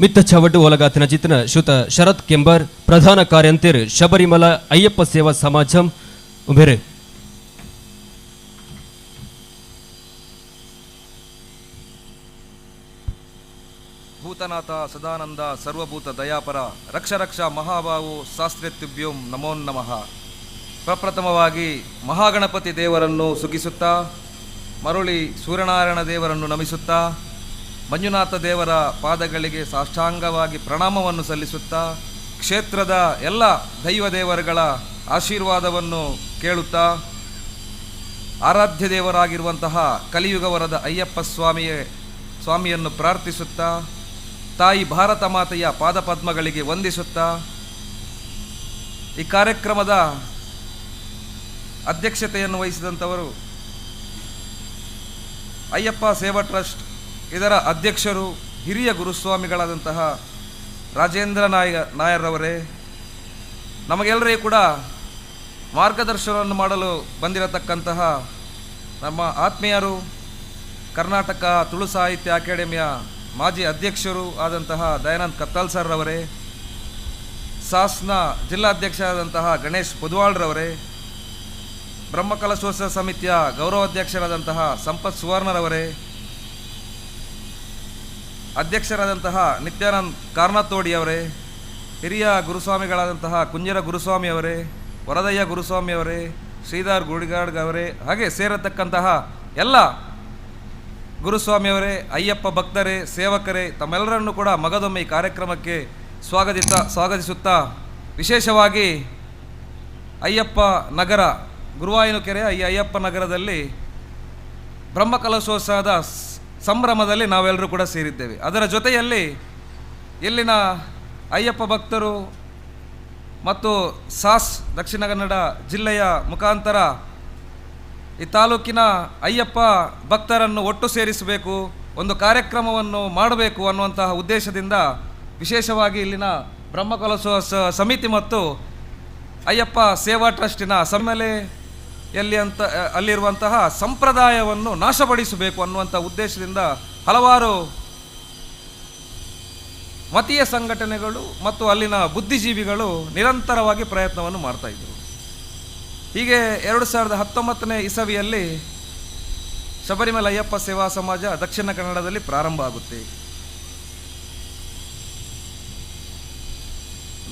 ಮಿತ್ತ ಚವಡ್ಡು ಒಲಗಾತಿನ ಜಿತನ ಶ್ರುತ ಶರತ್ ಕೆಂಬರ್ ಪ್ರಧಾನ ಕಾರ್ಯಂತೇರು ಶಬರಿಮಲ ಅಯ್ಯಪ್ಪ ಸೇವಾ ಸಮಾಜಂ ಉಬೇರು. ಭೂತನಾಥ ಸದಾನಂದ ಸರ್ವಭೂತ ದಯಾಪರ ರಕ್ಷ ರಕ್ಷ ಮಹಾಬಾವು ಶಾಸ್ತ್ರೇತ್ಯುಭ್ಯೋಂ ನಮೋ ನಮಃ. ಪ್ರಪ್ರಥಮವಾಗಿ ಮಹಾಗಣಪತಿ ದೇವರನ್ನು ಸುಗಿಸುತ್ತಾ, ಮರುಳಿ ಸೂರ್ಯನಾರಾಯಣ ದೇವರನ್ನು ನಮಿಸುತ್ತಾ, ಮಂಜುನಾಥ ದೇವರ ಪಾದಗಳಿಗೆ ಸಾಷ್ಟಾಂಗವಾಗಿ ಪ್ರಣಾಮವನ್ನು ಸಲ್ಲಿಸುತ್ತಾ, ಕ್ಷೇತ್ರದ ಎಲ್ಲ ದೈವ ದೇವರುಗಳ ಆಶೀರ್ವಾದವನ್ನು ಕೇಳುತ್ತಾ, ಆರಾಧ್ಯ ದೇವರಾಗಿರುವಂತಹ ಕಲಿಯುಗವರದ ಅಯ್ಯಪ್ಪ ಸ್ವಾಮಿಯನ್ನು ಪ್ರಾರ್ಥಿಸುತ್ತಾ, ತಾಯಿ ಭಾರತ ಮಾತೆಯ ಪಾದಪದ್ಮಗಳಿಗೆ ವಂದಿಸುತ್ತಾ, ಈ ಕಾರ್ಯಕ್ರಮದ ಅಧ್ಯಕ್ಷತೆಯನ್ನು ವಹಿಸಿದಂಥವರು ಅಯ್ಯಪ್ಪ ಸೇವಾ ಟ್ರಸ್ಟ್ ಇದರ ಅಧ್ಯಕ್ಷರು ಹಿರಿಯ ಗುರುಸ್ವಾಮಿಗಳಾದಂತಹ ರಾಜೇಂದ್ರ ನಾಯರ್ರವರೇ, ನಮಗೆಲ್ಲರಿಗೂ ಕೂಡ ಮಾರ್ಗದರ್ಶನವನ್ನು ಮಾಡಲು ಬಂದಿರತಕ್ಕಂತಹ ನಮ್ಮ ಆತ್ಮೀಯರು ಕರ್ನಾಟಕ ತುಳು ಸಾಹಿತ್ಯ ಅಕಾಡೆಮಿಯ ಮಾಜಿ ಅಧ್ಯಕ್ಷರು ಆದಂತಹ ದಯಾನಂದ್ ಕತ್ತಾಲ್ ಸರ್ ರವರೇ, ಸಾಸ್ನ ಜಿಲ್ಲಾಧ್ಯಕ್ಷರಾದಂತಹ ಗಣೇಶ್ ಪುದ್ವಾಳ್ರವರೇ, ಬ್ರಹ್ಮಕಲಶೋತ್ಸವ ಸಮಿತಿಯ ಗೌರವಾಧ್ಯಕ್ಷರಾದಂತಹ ಸಂಪತ್ ಸುವರ್ಣರವರೇ, ಅಧ್ಯಕ್ಷರಾದಂತಹ ನಿತ್ಯಾನಂದ್ ಕಾರ್ನತೋಡಿಯವರೇ, ಹಿರಿಯ ಗುರುಸ್ವಾಮಿಗಳಾದಂತಹ ಕುಂಜರ ಗುರುಸ್ವಾಮಿಯವರೇ, ವರದಯ್ಯ ಗುರುಸ್ವಾಮಿಯವರೇ, ಶ್ರೀಧರ್ ಗುಡಿಗಾಡ್ಗವರೇ, ಅವರೇ, ಹಾಗೆ ಸೇರತಕ್ಕಂತಹ ಎಲ್ಲ ಗುರುಸ್ವಾಮಿಯವರೇ, ಅಯ್ಯಪ್ಪ ಭಕ್ತರೇ, ಸೇವಕರೇ, ತಮ್ಮೆಲ್ಲರನ್ನು ಕೂಡ ಮಗದೊಮ್ಮೆ ಈ ಕಾರ್ಯಕ್ರಮಕ್ಕೆ ಸ್ವಾಗತಿಸುತ್ತಾ, ವಿಶೇಷವಾಗಿ ಅಯ್ಯಪ್ಪ ನಗರ ಗುರುವಾಯನಕೆರೆಯ ಈ ಅಯ್ಯಪ್ಪ ನಗರದಲ್ಲಿ ಬ್ರಹ್ಮಕಲಶೋತ್ಸವದ ಸಂಭ್ರಮದಲ್ಲಿ ನಾವೆಲ್ಲರೂ ಕೂಡ ಸೇರಿದ್ದೇವೆ. ಅದರ ಜೊತೆಯಲ್ಲಿ ಇಲ್ಲಿನ ಅಯ್ಯಪ್ಪ ಭಕ್ತರು ಮತ್ತು ಸಾಸ್ ದಕ್ಷಿಣ ಕನ್ನಡ ಜಿಲ್ಲೆಯ ಮುಖಾಂತರ ಈ ತಾಲೂಕಿನ ಅಯ್ಯಪ್ಪ ಭಕ್ತರನ್ನು ಒಟ್ಟು ಸೇರಿಸಬೇಕು, ಒಂದು ಕಾರ್ಯಕ್ರಮವನ್ನು ಮಾಡಬೇಕು ಅನ್ನುವಂತಹ ಉದ್ದೇಶದಿಂದ ವಿಶೇಷವಾಗಿ ಇಲ್ಲಿನ ಬ್ರಹ್ಮಕಲಶೋತ್ಸವ ಸಮಿತಿ ಮತ್ತು ಅಯ್ಯಪ್ಪ ಸೇವಾ ಟ್ರಸ್ಟಿನ ಸಮ್ಮೇಲೆಯಲ್ಲಿ ಅಂತ ಅಲ್ಲಿರುವಂತಹ ಸಂಪ್ರದಾಯವನ್ನು ನಾಶಪಡಿಸಬೇಕು ಅನ್ನುವಂಥ ಉದ್ದೇಶದಿಂದ ಹಲವಾರು ಮತೀಯ ಸಂಘಟನೆಗಳು ಮತ್ತು ಅಲ್ಲಿನ ಬುದ್ಧಿಜೀವಿಗಳು ನಿರಂತರವಾಗಿ ಪ್ರಯತ್ನವನ್ನು ಮಾಡ್ತಾಯಿದ್ದರು. ಹೀಗೆ 2019ನೇ ಇಸವಿಯಲ್ಲಿ ಶಬರಿಮಲೆ ಅಯ್ಯಪ್ಪ ಸೇವಾ ಸಮಾಜ ದಕ್ಷಿಣ ಕನ್ನಡದಲ್ಲಿ ಪ್ರಾರಂಭ ಆಗುತ್ತೆ.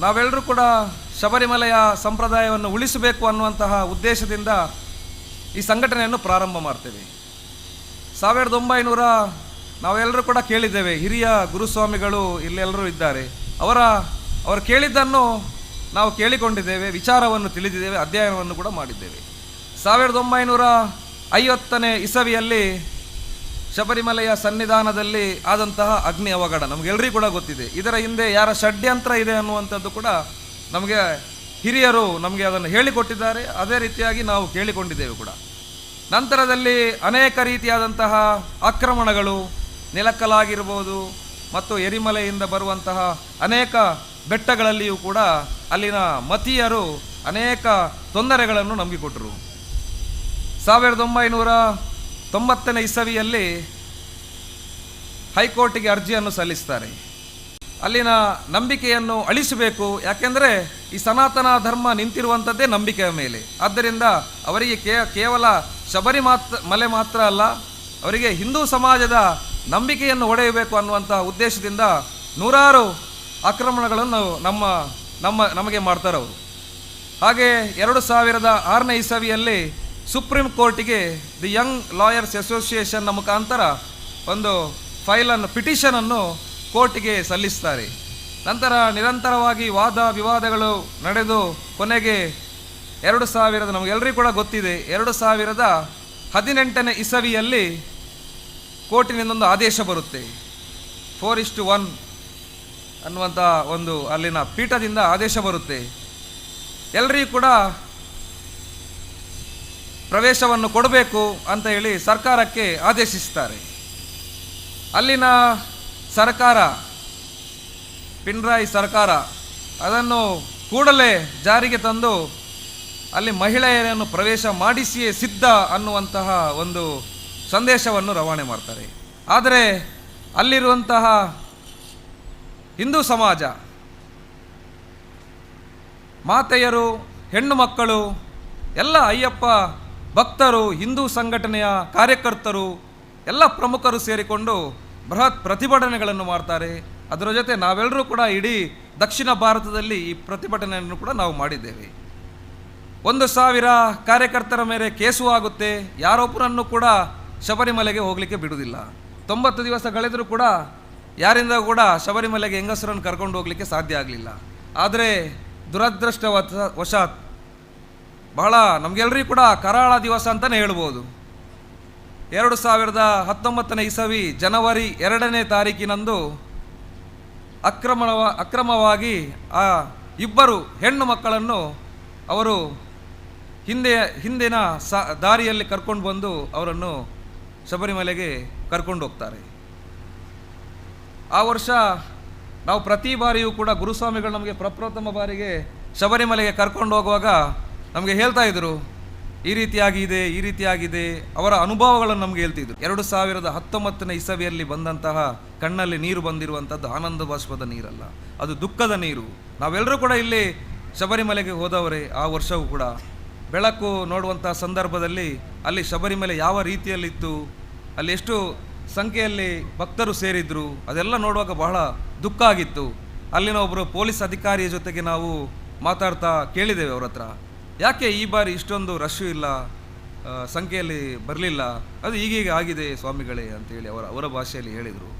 ನಾವೆಲ್ಲರೂ ಕೂಡ ಶಬರಿಮಲೆಯ ಸಂಪ್ರದಾಯವನ್ನು ಉಳಿಸಬೇಕು ಅನ್ನುವಂತಹ ಉದ್ದೇಶದಿಂದ ಈ ಸಂಘಟನೆಯನ್ನು ಪ್ರಾರಂಭ ಮಾಡ್ತೇವೆ. 1900 ನಾವೆಲ್ಲರೂ ಕೂಡ ಕೇಳಿದ್ದೇವೆ, ಹಿರಿಯ ಗುರುಸ್ವಾಮಿಗಳು ಇಲ್ಲೆಲ್ಲರೂ ಇದ್ದಾರೆ, ಅವರು ಕೇಳಿದ್ದನ್ನು ನಾವು ಕೇಳಿಕೊಂಡಿದ್ದೇವೆ, ವಿಚಾರವನ್ನು ತಿಳಿದಿದ್ದೇವೆ, ಅಧ್ಯಯನವನ್ನು ಕೂಡ ಮಾಡಿದ್ದೇವೆ. 1950ನೇ ಇಸವಿಯಲ್ಲಿ ಶಬರಿಮಲೆಯ ಸನ್ನಿಧಾನದಲ್ಲಿ ಆದಂತಹ ಅಗ್ನಿ ಅವಘಡ ನಮಗೆಲ್ಲರಿಗೂ ಕೂಡ ಗೊತ್ತಿದೆ. ಇದರ ಹಿಂದೆ ಯಾರ ಷಡ್ಯಂತ್ರ ಇದೆ ಅನ್ನುವಂಥದ್ದು ಕೂಡ ನಮಗೆ ಹಿರಿಯರು ನಮಗೆ ಅದನ್ನು ಹೇಳಿಕೊಟ್ಟಿದ್ದಾರೆ, ಅದೇ ರೀತಿಯಾಗಿ ನಾವು ಕೇಳಿಕೊಂಡಿದ್ದೇವೆ ಕೂಡ. ನಂತರದಲ್ಲಿ ಅನೇಕ ರೀತಿಯಾದಂತಹ ಆಕ್ರಮಣಗಳು, ನಿಲಕ್ಕಲಾಗಿರ್ಬೋದು ಮತ್ತು ಎರಿಮಲೆಯಿಂದ ಬರುವಂತಹ ಅನೇಕ ಬೆಟ್ಟಗಳಲ್ಲಿಯೂ ಕೂಡ ಅಲ್ಲಿನ ಮತೀಯರು ಅನೇಕ ತೊಂದರೆಗಳನ್ನು ನಮಗೆ ಕೊಟ್ಟರು. 1990ನೇ ಇಸವಿಯಲ್ಲಿ ಹೈಕೋರ್ಟಿಗೆ ಅರ್ಜಿಯನ್ನು ಸಲ್ಲಿಸ್ತಾರೆ. ಅಲ್ಲಿನ ನಂಬಿಕೆಯನ್ನು ಅಳಿಸಬೇಕು, ಯಾಕೆಂದರೆ ಈ ಸನಾತನ ಧರ್ಮ ನಿಂತಿರುವಂಥದ್ದೇ ನಂಬಿಕೆಯ ಮೇಲೆ. ಆದ್ದರಿಂದ ಅವರಿಗೆ ಕೇವಲ ಶಬರಿ ಮಲೆ ಮಾತ್ರ ಅಲ್ಲ, ಅವರಿಗೆ ಹಿಂದೂ ಸಮಾಜದ ನಂಬಿಕೆಯನ್ನು ಒಡೆಯಬೇಕು ಅನ್ನುವಂಥ ಉದ್ದೇಶದಿಂದ ನೂರಾರು ಆಕ್ರಮಣಗಳನ್ನು ನಮ್ಮ ನಮ್ಮ ನಮಗೆ ಮಾಡ್ತಾರೆ ಅವರು. ಹಾಗೆ 2006ನೇ ಇಸವಿಯಲ್ಲಿ ಸುಪ್ರೀಂ ಕೋರ್ಟಿಗೆ the Young lawyers ಅಸೋಸಿಯೇಷನ್ನ ಮುಖಾಂತರ ಒಂದು ಫೈಲನ್ನು, ಪಿಟಿಷನನ್ನು ಕೋರ್ಟಿಗೆ ಸಲ್ಲಿಸ್ತಾರೆ. ನಂತರ ನಿರಂತರವಾಗಿ ವಾದ ವಿವಾದಗಳು ನಡೆದು ಕೊನೆಗೆ 2000, ನಮಗೆಲ್ಲರಿಗೂ ಕೂಡ ಗೊತ್ತಿದೆ, 2018ನೇ ಇಸವಿಯಲ್ಲಿ ಕೋರ್ಟಿನಿಂದೊಂದು ಆದೇಶ ಬರುತ್ತೆ. 4:1 ಅನ್ನುವಂಥ ಒಂದು ಅಲ್ಲಿನ ಪೀಠದಿಂದ ಆದೇಶ ಬರುತ್ತೆ. ಎಲ್ಲರಿಗೂ ಕೂಡ ಪ್ರವೇಶವನ್ನು ಕೊಡಬೇಕು ಅಂತ ಹೇಳಿ ಸರ್ಕಾರಕ್ಕೆ ಆದೇಶಿಸ್ತಾರೆ. ಅಲ್ಲಿನ ಸರ್ಕಾರ, ಪಿಣರಾಯಿ ಸರ್ಕಾರ ಅದನ್ನು ಕೂಡಲೇ ಜಾರಿಗೆ ತಂದು ಅಲ್ಲಿ ಮಹಿಳೆಯರನ್ನು ಪ್ರವೇಶ ಮಾಡಿಸಿಯೇ ಸಿದ್ಧ ಅನ್ನುವಂತಹ ಒಂದು ಸಂದೇಶವನ್ನು ರವಾನೆ ಮಾಡ್ತಾರೆ. ಆದರೆ ಅಲ್ಲಿರುವಂತಹ ಹಿಂದೂ ಸಮಾಜ, ಮಾತೆಯರು, ಹೆಣ್ಣು ಮಕ್ಕಳು, ಎಲ್ಲ ಅಯ್ಯಪ್ಪ ಭಕ್ತರು, ಹಿಂದೂ ಸಂಘಟನೆಯ ಕಾರ್ಯಕರ್ತರು, ಎಲ್ಲ ಪ್ರಮುಖರು ಸೇರಿಕೊಂಡು ಬೃಹತ್ ಪ್ರತಿಭಟನೆಗಳನ್ನು ಮಾಡ್ತಾರೆ. ಅದರ ಜೊತೆ ನಾವೆಲ್ಲರೂ ಕೂಡ ಇಡೀ ದಕ್ಷಿಣ ಭಾರತದಲ್ಲಿ ಈ ಪ್ರತಿಭಟನೆಯನ್ನು ಕೂಡ ನಾವು ಮಾಡಿದ್ದೇವೆ. 1000 ಕಾರ್ಯಕರ್ತರ ಮೇಲೆ ಕೇಸು ಆಗುತ್ತೆ, ಯಾರೊಬ್ಬರನ್ನು ಕೂಡ ಶಬರಿಮಲೆಗೆ ಹೋಗಲಿಕ್ಕೆ ಬಿಡುವುದಿಲ್ಲ. 90 ದಿವಸ ಕಳೆದರೂ ಕೂಡ ಯಾರಿಂದ ಕೂಡ ಶಬರಿಮಲೆಗೆ ಹೆಂಗಸರನ್ನು ಕರ್ಕೊಂಡು ಹೋಗಲಿಕ್ಕೆ ಸಾಧ್ಯ ಆಗಲಿಲ್ಲ. ಆದರೆ ದುರದೃಷ್ಟವಶಾತ್ ಬಹಳ ನಮಗೆಲ್ಲರಿಗೂ ಕೂಡ ಕರಾಳ ದಿವಸ ಅಂತಲೇ ಹೇಳ್ಬೋದು. 2019ನೇ ಇಸವಿ ಜನವರಿ 2ನೇ ತಾರೀಕಿನಂದು ಅಕ್ರಮವಾಗಿ ಆ ಇಬ್ಬರು ಹೆಣ್ಣು ಮಕ್ಕಳನ್ನು ಅವರು ಹಿಂದಿನ ದಾರಿಯಲ್ಲಿ ಕರ್ಕೊಂಡು ಬಂದು ಅವರನ್ನು ಶಬರಿಮಲೆಗೆ ಕರ್ಕೊಂಡು ಹೋಗ್ತಾರೆ. ಆ ವರ್ಷ ನಾವು ಪ್ರತಿ ಬಾರಿಯೂ ಕೂಡ ಗುರುಸ್ವಾಮಿಗಳು ನಮಗೆ ಪ್ರಪ್ರಥಮ ಬಾರಿಗೆ ಶಬರಿಮಲೆಗೆ ಕರ್ಕೊಂಡು ಹೋಗುವಾಗ ನಮಗೆ ಹೇಳ್ತಾ ಇದ್ರು, ಈ ರೀತಿಯಾಗಿದೆ, ಈ ರೀತಿಯಾಗಿದೆ, ಅವರ ಅನುಭವಗಳನ್ನು ನಮ್ಗೆ ಹೇಳ್ತಿದ್ರು. 2019ನೇ ಇಸವಿಯಲ್ಲಿ ಬಂದಂತಹ ಕಣ್ಣಲ್ಲಿ ನೀರು ಬಂದಿರುವಂಥದ್ದು ಆನಂದ ಬಾಷ್ಪದ ನೀರಲ್ಲ, ಅದು ದುಃಖದ ನೀರು. ನಾವೆಲ್ಲರೂ ಕೂಡ ಇಲ್ಲಿ ಶಬರಿಮಲೆಗೆ ಹೋದವರೇ. ಆ ವರ್ಷವೂ ಕೂಡ ಬೆಳಕು ನೋಡುವಂಥ ಸಂದರ್ಭದಲ್ಲಿ ಅಲ್ಲಿ ಶಬರಿಮಲೆ ಯಾವ ರೀತಿಯಲ್ಲಿತ್ತು, ಅಲ್ಲಿ ಎಷ್ಟು ಸಂಖ್ಯೆಯಲ್ಲಿ ಭಕ್ತರು ಸೇರಿದ್ರು, ಅದೆಲ್ಲ ನೋಡುವಾಗ ಬಹಳ ದುಃಖ ಆಗಿತ್ತು. ಅಲ್ಲಿನ ಒಬ್ಬರು ಪೊಲೀಸ್ ಅಧಿಕಾರಿಯ ಜೊತೆಗೆ ನಾವು ಮಾತಾಡ್ತಾ ಕೇಳಿದ್ದೇವೆ ಅವ್ರ ಹತ್ರ, ಯಾಕೆ ಈ ಬಾರಿ ಇಷ್ಟೊಂದು ರಶ್ಶು ಇಲ್ಲ, ಸಂಖ್ಯೆಯಲ್ಲಿ ಬರಲಿಲ್ಲ, ಅದು ಈಗೀಗ ಆಗಿದೆ ಸ್ವಾಮಿಗಳೇ ಅಂತೇಳಿ ಅವರ ಭಾಷೆಯಲ್ಲಿ ಹೇಳಿದರು.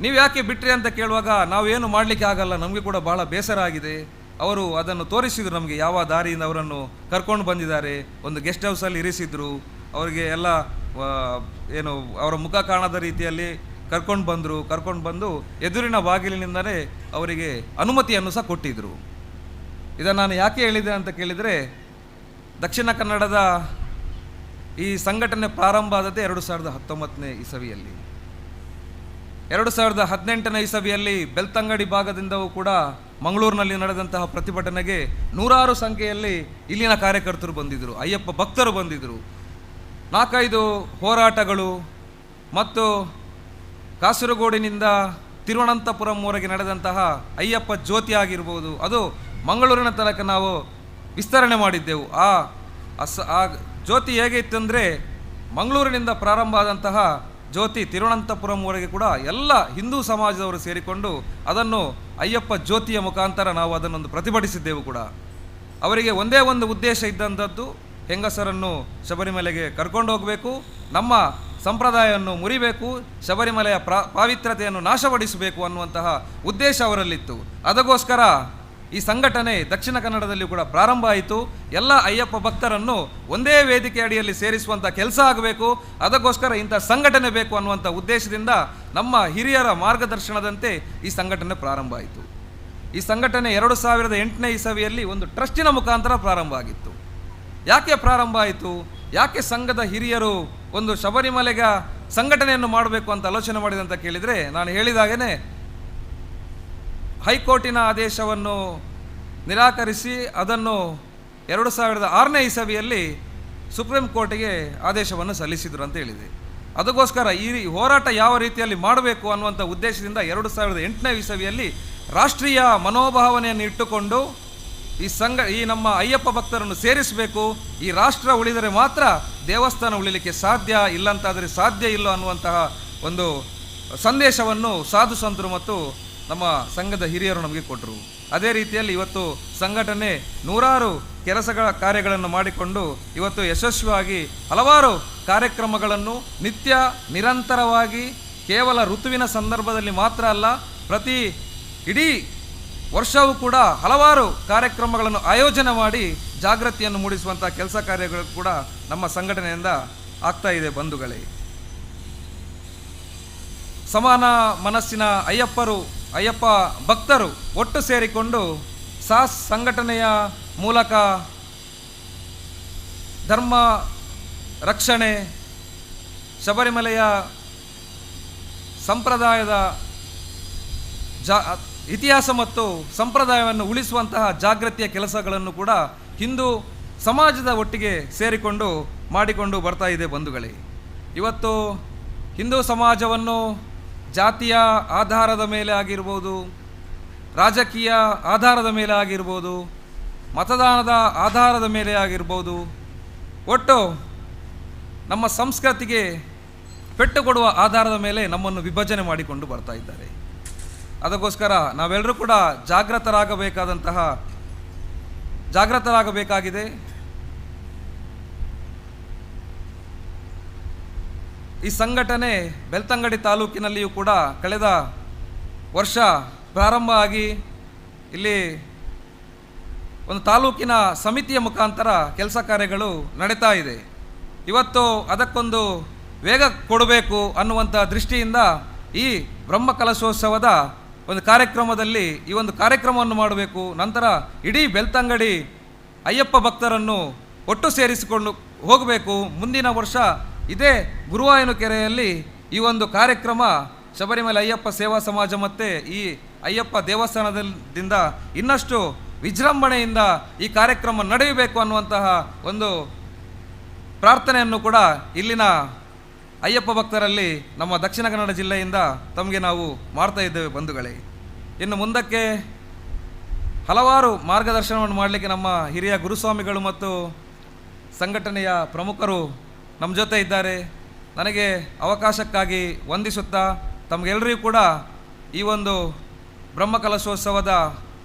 ನೀವು ಯಾಕೆ ಬಿಟ್ರಿ ಅಂತ ಕೇಳುವಾಗ ನಾವೇನು ಮಾಡಲಿಕ್ಕೆ ಆಗಲ್ಲ, ನಮಗೆ ಕೂಡ ಬಹಳ ಬೇಸರ ಆಗಿದೆ. ಅವರು ಅದನ್ನು ತೋರಿಸಿದರು ನಮಗೆ, ಯಾವ ದಾರಿಯಿಂದ ಅವರನ್ನು ಕರ್ಕೊಂಡು ಬಂದಿದ್ದಾರೆ. ಒಂದು ಗೆಸ್ಟ್ ಹೌಸಲ್ಲಿ ಇರಿಸಿದ್ರು, ಅವರಿಗೆ ಎಲ್ಲ ಏನು ಅವರ ಮುಖ ಕಾಣದ ರೀತಿಯಲ್ಲಿ ಕರ್ಕೊಂಡು ಬಂದರು. ಕರ್ಕೊಂಡು ಬಂದು ಎದುರಿನ ಬಾಗಿಲಿನಿಂದಲೇ ಅವರಿಗೆ ಅನುಮತಿಯನ್ನು ಸಹ ಕೊಟ್ಟಿದ್ದರು. ಇದನ್ನು ನಾನು ಯಾಕೆ ಹೇಳಿದೆ ಅಂತ ಕೇಳಿದರೆ, ದಕ್ಷಿಣ ಕನ್ನಡದ ಈ ಸಂಘಟನೆ ಪ್ರಾರಂಭ ಆದದ್ದೇ 2019ನೇ ಇಸವಿಯಲ್ಲಿ. 2018ನೇ ಇಸವಿಯಲ್ಲಿ ಬೆಳ್ತಂಗಡಿ ಭಾಗದಿಂದವೂ ಕೂಡ ಮಂಗಳೂರಿನಲ್ಲಿ ನಡೆದಂತಹ ಪ್ರತಿಭಟನೆಗೆ ನೂರಾರು ಸಂಖ್ಯೆಯಲ್ಲಿ ಇಲ್ಲಿನ ಕಾರ್ಯಕರ್ತರು ಬಂದಿದ್ದರು, ಅಯ್ಯಪ್ಪ ಭಕ್ತರು ಬಂದಿದ್ದರು. 4-5 ಹೋರಾಟಗಳು ಮತ್ತು ಕಾಸರಗೋಡಿನಿಂದ ತಿರುವನಂತಪುರಂವರೆಗೆ ನಡೆದಂತಹ ಅಯ್ಯಪ್ಪ ಜ್ಯೋತಿ ಆಗಿರ್ಬೋದು, ಅದು ಮಂಗಳೂರಿನ ತನಕ ನಾವು ವಿಸ್ತರಣೆ ಮಾಡಿದ್ದೆವು. ಆ ಆ ಜ್ಯೋತಿ ಹೇಗೆ ಇತ್ತಂದರೆ, ಮಂಗಳೂರಿನಿಂದ ಪ್ರಾರಂಭ ಆದಂತಹ ಜ್ಯೋತಿ ತಿರುವನಂತಪುರಂವರೆಗೆ ಕೂಡ ಎಲ್ಲ ಹಿಂದೂ ಸಮಾಜದವರು ಸೇರಿಕೊಂಡು ಅದನ್ನು ಅಯ್ಯಪ್ಪ ಜ್ಯೋತಿಯ ಮುಖಾಂತರ ನಾವು ಅದನ್ನೊಂದು ಪ್ರತಿಭಟಿಸಿದ್ದೆವು ಕೂಡ. ಅವರಿಗೆ ಒಂದೇ ಒಂದು ಉದ್ದೇಶ ಇದ್ದಂಥದ್ದು, ಹೆಂಗಸರನ್ನು ಶಬರಿಮಲೆಗೆ ಕರ್ಕೊಂಡು ಹೋಗಬೇಕು, ನಮ್ಮ ಸಂಪ್ರದಾಯವನ್ನು ಮುರಿಬೇಕು, ಶಬರಿಮಲೆಯ ಪಾವಿತ್ರ್ಯತೆಯನ್ನು ನಾಶಪಡಿಸಬೇಕು ಅನ್ನುವಂತಹ ಉದ್ದೇಶ ಅವರಲ್ಲಿತ್ತು. ಅದಕ್ಕೋಸ್ಕರ ಈ ಸಂಘಟನೆ ದಕ್ಷಿಣ ಕನ್ನಡದಲ್ಲಿ ಕೂಡ ಪ್ರಾರಂಭ ಆಯಿತು. ಎಲ್ಲ ಅಯ್ಯಪ್ಪ ಭಕ್ತರನ್ನು ಒಂದೇ ವೇದಿಕೆ ಅಡಿಯಲ್ಲಿ ಸೇರಿಸುವಂಥ ಕೆಲಸ ಆಗಬೇಕು, ಅದಕ್ಕೋಸ್ಕರ ಇಂಥ ಸಂಘಟನೆ ಬೇಕು ಅನ್ನುವಂಥ ಉದ್ದೇಶದಿಂದ ನಮ್ಮ ಹಿರಿಯರ ಮಾರ್ಗದರ್ಶನದಂತೆ ಈ ಸಂಘಟನೆ ಪ್ರಾರಂಭ ಆಯಿತು. ಈ ಸಂಘಟನೆ 2008ನೇ ಇಸವಿಯಲ್ಲಿ ಒಂದು ಟ್ರಸ್ಟಿನ ಮುಖಾಂತರ ಪ್ರಾರಂಭ ಆಗಿತ್ತು. ಯಾಕೆ ಪ್ರಾರಂಭ ಆಯಿತು, ಯಾಕೆ ಸಂಘದ ಹಿರಿಯರು ಒಂದು ಶಬರಿಮಲೆಗೆ ಸಂಘಟನೆಯನ್ನು ಮಾಡಬೇಕು ಅಂತ ಆಲೋಚನೆ ಮಾಡಿದೆ ಅಂತ ಕೇಳಿದರೆ, ನಾನು ಹೇಳಿದಾಗೇ ಹೈಕೋರ್ಟಿನ ಆದೇಶವನ್ನು ನಿರಾಕರಿಸಿ ಅದನ್ನು 2006ನೇ ಇಸವಿಯಲ್ಲಿ ಸುಪ್ರೀಂ ಕೋರ್ಟಿಗೆ ಆದೇಶವನ್ನು ಸಲ್ಲಿಸಿದರು ಅಂತ ಹೇಳಿದೆ. ಅದಕ್ಕೋಸ್ಕರ ಈ ಹೋರಾಟ ಯಾವ ರೀತಿಯಲ್ಲಿ ಮಾಡಬೇಕು ಅನ್ನುವಂಥ ಉದ್ದೇಶದಿಂದ 2008ನೇ ಇಸವಿಯಲ್ಲಿ ರಾಷ್ಟ್ರೀಯ ಮನೋಭಾವನೆಯನ್ನು ಇಟ್ಟುಕೊಂಡು ಈ ನಮ್ಮ ಅಯ್ಯಪ್ಪ ಭಕ್ತರನ್ನು ಸೇರಿಸಬೇಕು, ಈ ರಾಷ್ಟ್ರ ಉಳಿದರೆ ಮಾತ್ರ ದೇವಸ್ಥಾನ ಉಳಿಲಿಕ್ಕೆ ಸಾಧ್ಯ, ಇಲ್ಲಂತಾದರೆ ಸಾಧ್ಯ ಇಲ್ಲ ಅನ್ನುವಂತಹ ಒಂದು ಸಂದೇಶವನ್ನು ಸಾಧು ಸಂತರು ಮತ್ತು ನಮ್ಮ ಸಂಘದ ಹಿರಿಯರು ನಮಗೆ ಕೊಟ್ಟರು. ಅದೇ ರೀತಿಯಲ್ಲಿ ಇವತ್ತು ಸಂಘಟನೆ ನೂರಾರು ಕೆಲಸಗಳ ಕಾರ್ಯಗಳನ್ನು ಮಾಡಿಕೊಂಡು ಇವತ್ತು ಯಶಸ್ವಿಯಾಗಿ ಹಲವಾರು ಕಾರ್ಯಕ್ರಮಗಳನ್ನು ನಿತ್ಯ ನಿರಂತರವಾಗಿ, ಕೇವಲ ಋತುವಿನ ಸಂದರ್ಭದಲ್ಲಿ ಮಾತ್ರ ಅಲ್ಲ, ಪ್ರತಿ ಇಡೀ ವರ್ಷವೂ ಕೂಡ ಹಲವಾರು ಕಾರ್ಯಕ್ರಮಗಳನ್ನು ಆಯೋಜನೆ ಮಾಡಿ ಜಾಗೃತಿಯನ್ನು ಮೂಡಿಸುವಂಥ ಕೆಲಸ ಕಾರ್ಯಗಳು ಕೂಡ ನಮ್ಮ ಸಂಘಟನೆಯಿಂದ ಆಗ್ತಾ ಇದೆ. ಬಂಧುಗಳೇ, ಸಮಾನ ಮನಸ್ಸಿನ ಅಯ್ಯಪ್ಪ ಭಕ್ತರು ಒಟ್ಟು ಸೇರಿಕೊಂಡು ಸಾಸ್ ಸಂಘಟನೆಯ ಮೂಲಕ ಧರ್ಮ ರಕ್ಷಣೆ, ಶಬರಿಮಲೆಯ ಸಂಪ್ರದಾಯದ ಇತಿಹಾಸ ಮತ್ತು ಸಂಪ್ರದಾಯವನ್ನು ಉಳಿಸುವಂತಹ ಜಾಗೃತಿಯ ಕೆಲಸಗಳನ್ನು ಕೂಡ ಹಿಂದೂ ಸಮಾಜದ ಒಟ್ಟಿಗೆ ಸೇರಿಕೊಂಡು ಮಾಡಿಕೊಂಡು ಬರ್ತಾ ಇದೆ. ಬಂಧುಗಳೇ, ಇವತ್ತು ಹಿಂದೂ ಸಮಾಜವನ್ನು ಜಾತಿಯ ಆಧಾರದ ಮೇಲೆ ಆಗಿರ್ಬೋದು, ರಾಜಕೀಯ ಆಧಾರದ ಮೇಲೆ ಆಗಿರ್ಬೋದು, ಮತದಾನದ ಆಧಾರದ ಮೇಲೆ ಆಗಿರ್ಬೋದು, ಒಟ್ಟು ನಮ್ಮ ಸಂಸ್ಕೃತಿಗೆ ಪೆಟ್ಟು ಕೊಡುವ ಆಧಾರದ ಮೇಲೆ ನಮ್ಮನ್ನು ವಿಭಜನೆ ಮಾಡಿಕೊಂಡು ಬರ್ತಾ ಇದ್ದಾರೆ. ಅದಕ್ಕೋಸ್ಕರ ನಾವೆಲ್ಲರೂ ಕೂಡ ಜಾಗೃತರಾಗಬೇಕಾಗಿದೆ. ಈ ಸಂಘಟನೆ ಬೆಳ್ತಂಗಡಿ ತಾಲೂಕಿನಲ್ಲಿಯೂ ಕೂಡ ಕಳೆದ ವರ್ಷ ಪ್ರಾರಂಭ ಆಗಿ ಇಲ್ಲಿ ಒಂದು ತಾಲೂಕಿನ ಸಮಿತಿಯ ಮುಖಾಂತರ ಕೆಲಸ ಕಾರ್ಯಗಳು ನಡೀತಾ ಇದೆ. ಇವತ್ತು ಅದಕ್ಕೊಂದು ವೇಗ ಕೊಡಬೇಕು ಅನ್ನುವಂಥ ದೃಷ್ಟಿಯಿಂದ ಈ ಬ್ರಹ್ಮಕಲಶೋತ್ಸವದ ಒಂದು ಕಾರ್ಯಕ್ರಮದಲ್ಲಿ ಈ ಒಂದು ಕಾರ್ಯಕ್ರಮವನ್ನು ಮಾಡಬೇಕು. ನಂತರ ಇಡೀ ಬೆಳ್ತಂಗಡಿ ಅಯ್ಯಪ್ಪ ಭಕ್ತರನ್ನು ಒಟ್ಟು ಸೇರಿಸಿಕೊಂಡು ಹೋಗಬೇಕು. ಮುಂದಿನ ವರ್ಷ ಇದೇ ಗುರುವಾಯನಕೆರೆಯಲ್ಲಿ ಈ ಒಂದು ಕಾರ್ಯಕ್ರಮ ಶಬರಿಮಲೆ ಅಯ್ಯಪ್ಪ ಸೇವಾ ಸಮಾಜ ಮತ್ತು ಈ ಅಯ್ಯಪ್ಪ ದೇವಸ್ಥಾನದಿಂದ ಇನ್ನಷ್ಟು ವಿಜೃಂಭಣೆಯಿಂದ ಈ ಕಾರ್ಯಕ್ರಮ ನಡೆಯಬೇಕು ಅನ್ನುವಂತಹ ಒಂದು ಪ್ರಾರ್ಥನೆಯನ್ನು ಕೂಡ ಇಲ್ಲಿನ ಅಯ್ಯಪ್ಪ ಭಕ್ತರಲ್ಲಿ ನಮ್ಮ ದಕ್ಷಿಣ ಕನ್ನಡ ಜಿಲ್ಲೆಯಿಂದ ತಮಗೆ ನಾವು ಮಾಡ್ತಾ ಇದ್ದೇವೆ ಬಂಧುಗಳೇ. ಇನ್ನು ಮುಂದಕ್ಕೆ ಹಲವಾರು ಮಾರ್ಗದರ್ಶನವನ್ನು ಮಾಡಲಿಕ್ಕೆ ನಮ್ಮ ಹಿರಿಯ ಗುರುಸ್ವಾಮಿಗಳು ಮತ್ತು ಸಂಘಟನೆಯ ಪ್ರಮುಖರು ನಮ್ಮ ಜೊತೆ ಇದ್ದಾರೆ. ನನಗೆ ಅವಕಾಶಕ್ಕಾಗಿ ವಂದಿಸುತ್ತಾ ತಮಗೆಲ್ಲರಿಗೂ ಕೂಡ ಈ ಒಂದು ಬ್ರಹ್ಮಕಲಶೋತ್ಸವದ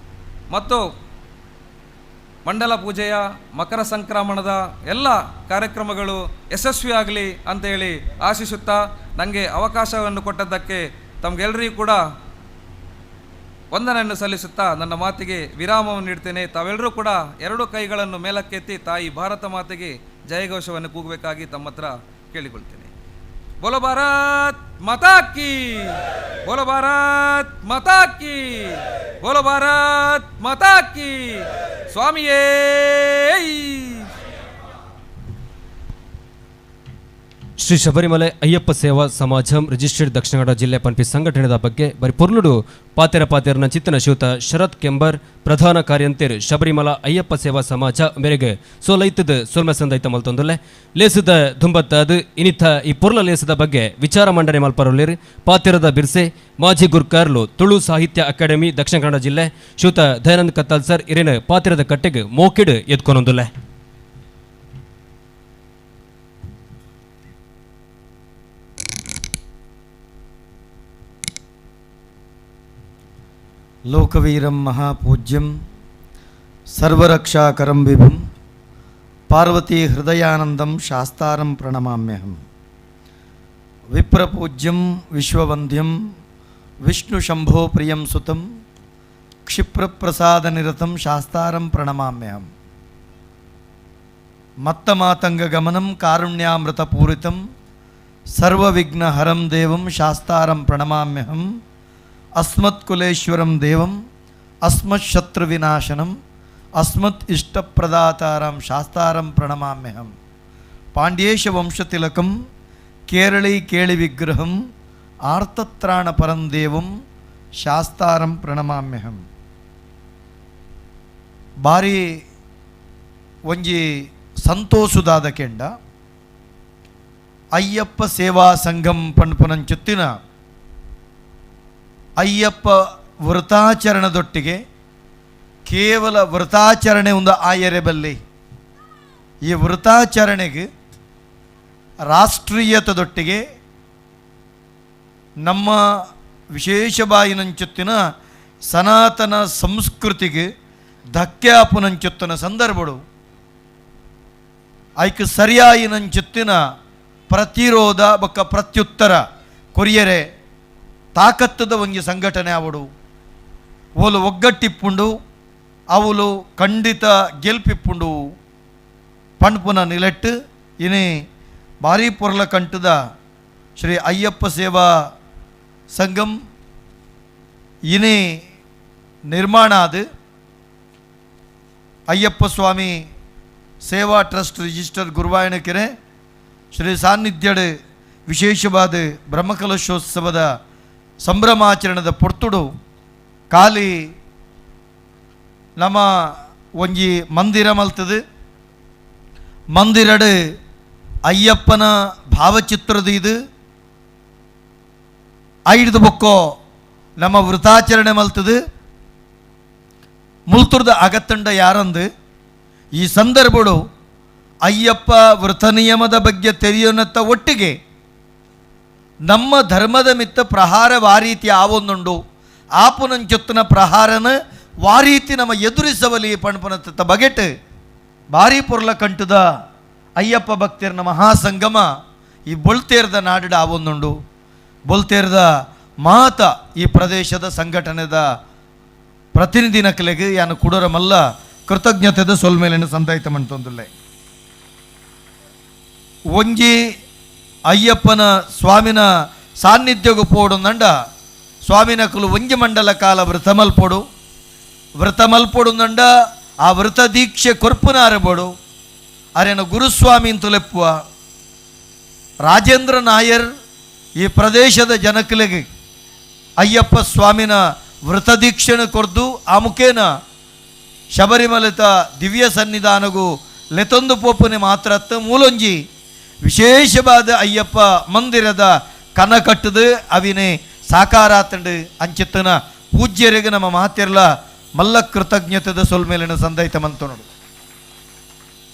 ಮತ್ತು ಮಂಡಲ ಪೂಜೆಯ ಮಕರ ಸಂಕ್ರಮಣದ ಎಲ್ಲ ಕಾರ್ಯಕ್ರಮಗಳು ಯಶಸ್ವಿಯಾಗಲಿ ಅಂತೇಳಿ ಆಶಿಸುತ್ತಾ ನನಗೆ ಅವಕಾಶವನ್ನು ಕೊಟ್ಟದ್ದಕ್ಕೆ ತಮಗೆಲ್ಲರಿಗೂ ಕೂಡ ವಂದನೆಯನ್ನು ಸಲ್ಲಿಸುತ್ತಾ ನನ್ನ ಮಾತಿಗೆ ವಿರಾಮವನ್ನು ನೀಡ್ತೇನೆ. ತಾವೆಲ್ಲರೂ ಕೂಡ ಎರಡು ಕೈಗಳನ್ನು ಮೇಲಕ್ಕೆತ್ತಿ ತಾಯಿ ಭಾರತ ಮಾತೆಗೆ ಜಯಘೋಷವನ್ನು ಕೂಗಬೇಕಾಗಿ ತಮ್ಮ ಹತ್ರ ಕೇಳಿಕೊಳ್ತೇನೆ. ಬೋಲೋ ಭಾರತ್ ಮಾತಾ ಕಿ, ಬೋಲೋ ಭಾರತ್ ಮಾತಾ ಕಿ, ಬೋಲೋ ಭಾರತ್ ಮಾತಾ ಕಿ, ಸ್ವಾಮಿಯೇ. ಶ್ರೀ ಶಬರಿಮಲೆ ಅಯ್ಯಪ್ಪ ಸೇವಾ ಸಮಾಜಂ ರಿಜಿಸ್ಟರ್ಡ್ ದಕ್ಷಿಣ ಕನ್ನಡ ಜಿಲ್ಲೆ ಪನ್ಪಿ ಸಂಘಟನೆದ ಬಗ್ಗೆ ಬರಿ ಪೊರ್ಲುಡು ಪಾತೆರ ಪಾತೆರನ ಚಿತ್ತನ ಶಿವತ ಶರತ್ ಕೆಂಬರ್ ಪ್ರಧಾನ ಕಾರ್ಯಂತೇರ್ ಶಬರಿಮಲ ಅಯ್ಯಪ್ಪ ಸೇವಾ ಸಮಾಜ ಮೇರೆಗೆ ಸೋಲೈತದ ಸೋಲ್ಮೆ ಸಂದೈತ ಮಲ್ತೊಂದುಲ್ಲೆ ಲೇಸದ ದುಂಬತ್ತಾದ ಇನಿತ ಈ ಪೊರ್ಲ ಲೇಸದ ಬಗ್ಗೆ ವಿಚಾರ ಮಂಡನೆ ಮಲ್ಪರೊಲ್ಲೇರು ಪಾತೆರದ ಬಿರ್ಸೆ ಮಾಜಿ ಗುರ್ಕಾರ್ಲು ತುಳು ಸಾಹಿತ್ಯ ಅಕಾಡೆಮಿ ದಕ್ಷಿಣ ಕನ್ನಡ ಜಿಲ್ಲೆ ಶಿವತ ದಯಾನಂದ್ ಕತ್ತಾಲ್ ಸರ್ ಇರೇನ ಪಾತೆರದ ಕಟ್ಟೆಗೆ ಮೋಕಿಡ್ ಎತ್ಕೊನೊಂದುಲ್ಲೆ. ಲೋಕವೀರಂ ಮಹಾಪೂಜ್ಯಂ ಸರ್ವರಕ್ಷಾಕರಂ ವಿಭುಂ ಪಾರ್ವತಿ ಹೃದಯಾನಂದಂ ಶಾಸ್ತಾರಂ ಪ್ರಣಮಾಮ್ಯಹಂ. ವಿಪ್ರಪೂಜ್ಯಂ ವಿಶ್ವವಂದ್ಯಂ ವಿಷ್ಣುಶಂಭೋ ಪ್ರಿಯಂ ಸುತಂ ಕ್ಷಿಪ್ರಪ್ರಸಾದನಿರತಂ ಶಾಸ್ತಾರಂ ಪ್ರಣಮಾಮ್ಯಹಂ. ಮತ್ತಮಾತಂಗಗಮನಂ ಕಾರುಣ್ಯಾಮೃತಪೂರಿತಂ ಸರ್ವವಿಘ್ನಹರಂ ದೇವಂ ಶಾಸ್ತಾರಂ ಪ್ರಣಮಾಮ್ಯಹಂ. ಅಸ್ಮತ್ಕುಲೇಶ್ವರಂ ದೇವಂ ಅಸ್ಮತ್ಶತ್ರುವಿನಾಶನಂ ಅಸ್ಮತ್ ಇಷ್ಟಪ್ರದಾತಾರಂ ಶಾಸ್ತಾರಂ ಪ್ರಣಮಾಮ್ಯಹಂ. ಪಾಂಡ್ಯೇಶ ವಂಶತಿಲಕಂ ಕೇರಳಿ ಕೇಳಿ ವಿಗ್ರಹಂ ಆರ್ತತ್ರಾಣಪರಂ ದೇವಂ ಶಾಸ್ತಾರಂ ಪ್ರಣಮಾಮ್ಯಹಂ. ಬಾರಿ ಒಂಜಿ ಸಂತೋಷದಾದ ಕೆಂಡ ಅಯ್ಯಪ್ಪ ಸೇವಾ ಸಂಘಂ ಪಣ್ಪುನಂಚುತ್ತಿನ ಅಯ್ಯಪ್ಪ ವ್ರತಾಚರಣದೊಟ್ಟಿಗೆ ಕೇವಲ ವ್ರತಾಚರಣೆ ಒಂದು ಆಯರೆ ಬಲ್ಲಿ ಈ ವ್ರತಾಚರಣೆಗೆ ರಾಷ್ಟ್ರೀಯತದೊಟ್ಟಿಗೆ ನಮ್ಮ ವಿಶೇಷ ಬಾಯಿನಂಚುತ್ತಿನ ಸನಾತನ ಸಂಸ್ಕೃತಿಗೆ ಧಕ್ಕೆ ಆಪುನಂಚುತ್ತಿನ ಸಂದರ್ಭಡು ಐಕ್ ಸರಿಯಾಯಿನಂಚುತ್ತಿನ ಪ್ರತಿರೋಧ ಬೊಕ್ಕ ಪ್ರತ್ಯುತ್ತರ ಕೊರಿಯರೆ ತಾಕತ್ತದ ಒಂಜಿ ಸಂಘಟನೆ ಅವಡು ಓಲು ಒಗ್ಗಟ್ಟಿಪ್ಪುಂಡು ಅವಳು ಖಂಡಿತ ಗೆಲ್ಪಿಪ್ಪುಂಡು ಪಣ್ಪುನ ನಿಲೆಟ್ಟು ಇನಿ ಭಾರೀ ಪೊರ್ಲ ಕಂಟದ ಶ್ರೀ ಅಯ್ಯಪ್ಪ ಸೇವಾ ಸಂಘಂ ಇನಿ ನಿರ್ಮಾಣ ಅದು ಅಯ್ಯಪ್ಪ ಸ್ವಾಮಿ ಸೇವಾ ಟ್ರಸ್ಟ್ ರಿಜಿಸ್ಟರ್ ಗುರುವಾಯನಕೆರೆ ಶ್ರೀ ಸಾನ್ನಿಧ್ಯಡು ವಿಶೇಷವಾದ ಬ್ರಹ್ಮಕಲಶೋತ್ಸವದ ಸಂಭ್ರಮಾಚರಣದ ಪೊರ್ತುಡು ಖಾಲಿ ನಮ್ಮ ಒಂಜಿ ಮಂದಿರ ಮಲ್ತದು ಮಂದಿರಡು ಅಯ್ಯಪ್ಪನ ಭಾವಚಿತ್ರದ ಇದು ಐದು ಬೊಕ್ಕೋ ನಮ್ಮ ವೃತಾಚರಣೆ ಮಲ್ತದು ಮುಲ್ತುರ್ದ ಅಗತ್ತಂಡ ಯಾರಂದು ಈ ಸಂದರ್ಭಡು ಅಯ್ಯಪ್ಪ ವ್ರತ ನಿಯಮದ ಬಗ್ಗೆ ತೆರೆಯೋನತ್ತ ಒಟ್ಟಿಗೆ ನಮ್ಮ ಧರ್ಮದ ಮಿತ್ತ ಪ್ರಹಾರವ ಆ ರೀತಿ ಆವೊಂದುಂಡು ಆಪುನಂಚೊತ್ತನ ಪ್ರಹಾರನ ವಾರೀತಿ ನಮ್ಮ ಎದುರಿಸವಲಿ ಪಣಪುನತ್ತ ಬಗೆಟ್ ಭಾರಿ ಪೊರ್ಲ ಕಂಟುದ ಅಯ್ಯಪ್ಪ ಭಕ್ತಿಯರ್ನ ಮಹಾಸಂಗಮ ಈ ಬೊಳ್ತೇರ್ದ ನಾಡಿಡ ಆವೊಂದುಂಡು. ಬೊಲ್ತೇರ್ದ ಮಾತ ಈ ಪ್ರದೇಶದ ಸಂಘಟನೆದ ಪ್ರತಿನಿಧಿ ನಕಲೆಗೆ ಯಾನು ಕುಡೋರ ಮಲ್ಲ ಕೃತಜ್ಞತೆದ ಸೊಲ್ಮೇಲಿನ ಸಂದಾಯಿತ ಮಂತೊಂದುಲ್ಲೆ. ಒಂಜಿ ಅಯ್ಯಪ್ಪನ ಸ್ವಾಮಿನ ಸಾನ್ನಿಧ್ಯಗೂ ಪೋಡು ನಂಡ ಸ್ವಾಮಿನಕುಲು ಒಂಜಿ ಮಂಡಲ ಕಾಲ ವ್ರತಮಲ್ಪೊಡು, ವ್ರತಮಲ್ಪೊಡು ನಂಡ ಆ ವ್ರತ ದೀಕ್ಷೆ ಕೊರ್ಪುನಾರಬೋಡು. ಅರೆನ ಗುರುಸ್ವಾಮಿ ಅಂತುಲೆಪ್ಪುವ ರಾಜೇಂದ್ರ ನಾಯರ್ ಈ ಪ್ರದೇಶದ ಜನಕಲೆಗೆ ಅಯ್ಯಪ್ಪ ಸ್ವಾಮಿನ ವ್ರತ ದೀಕ್ಷೆನ ಕೊರ್ದು ಆ ಮುಖೇನ ಶಬರಿಮಲಿತ ದಿವ್ಯ ಸನ್ನಿಧಾನಗೂ ಲೆತೊಂದು ಪೋಪುನೆ ಮಾತ್ರ ಮೂಲೊಂಜಿ ವಿಶೇಷವಾದ ಅಯ್ಯಪ್ಪ ಮಂದಿರದ ಕನ ಕಟ್ಟದು ಅವಿನೇ ಸಾಕಾರಾತಂಡು ಅಂಚಿತ್ತನ ಪೂಜ್ಯರಿಗೆ ನಮ್ಮ ಮಾತಿರ್ಲ ಮಲ್ಲ ಕೃತಜ್ಞತೆದ ಸೊಲ್ಮೇಲಿನ ಸಂದೈತ ಮಂತನೋಡು.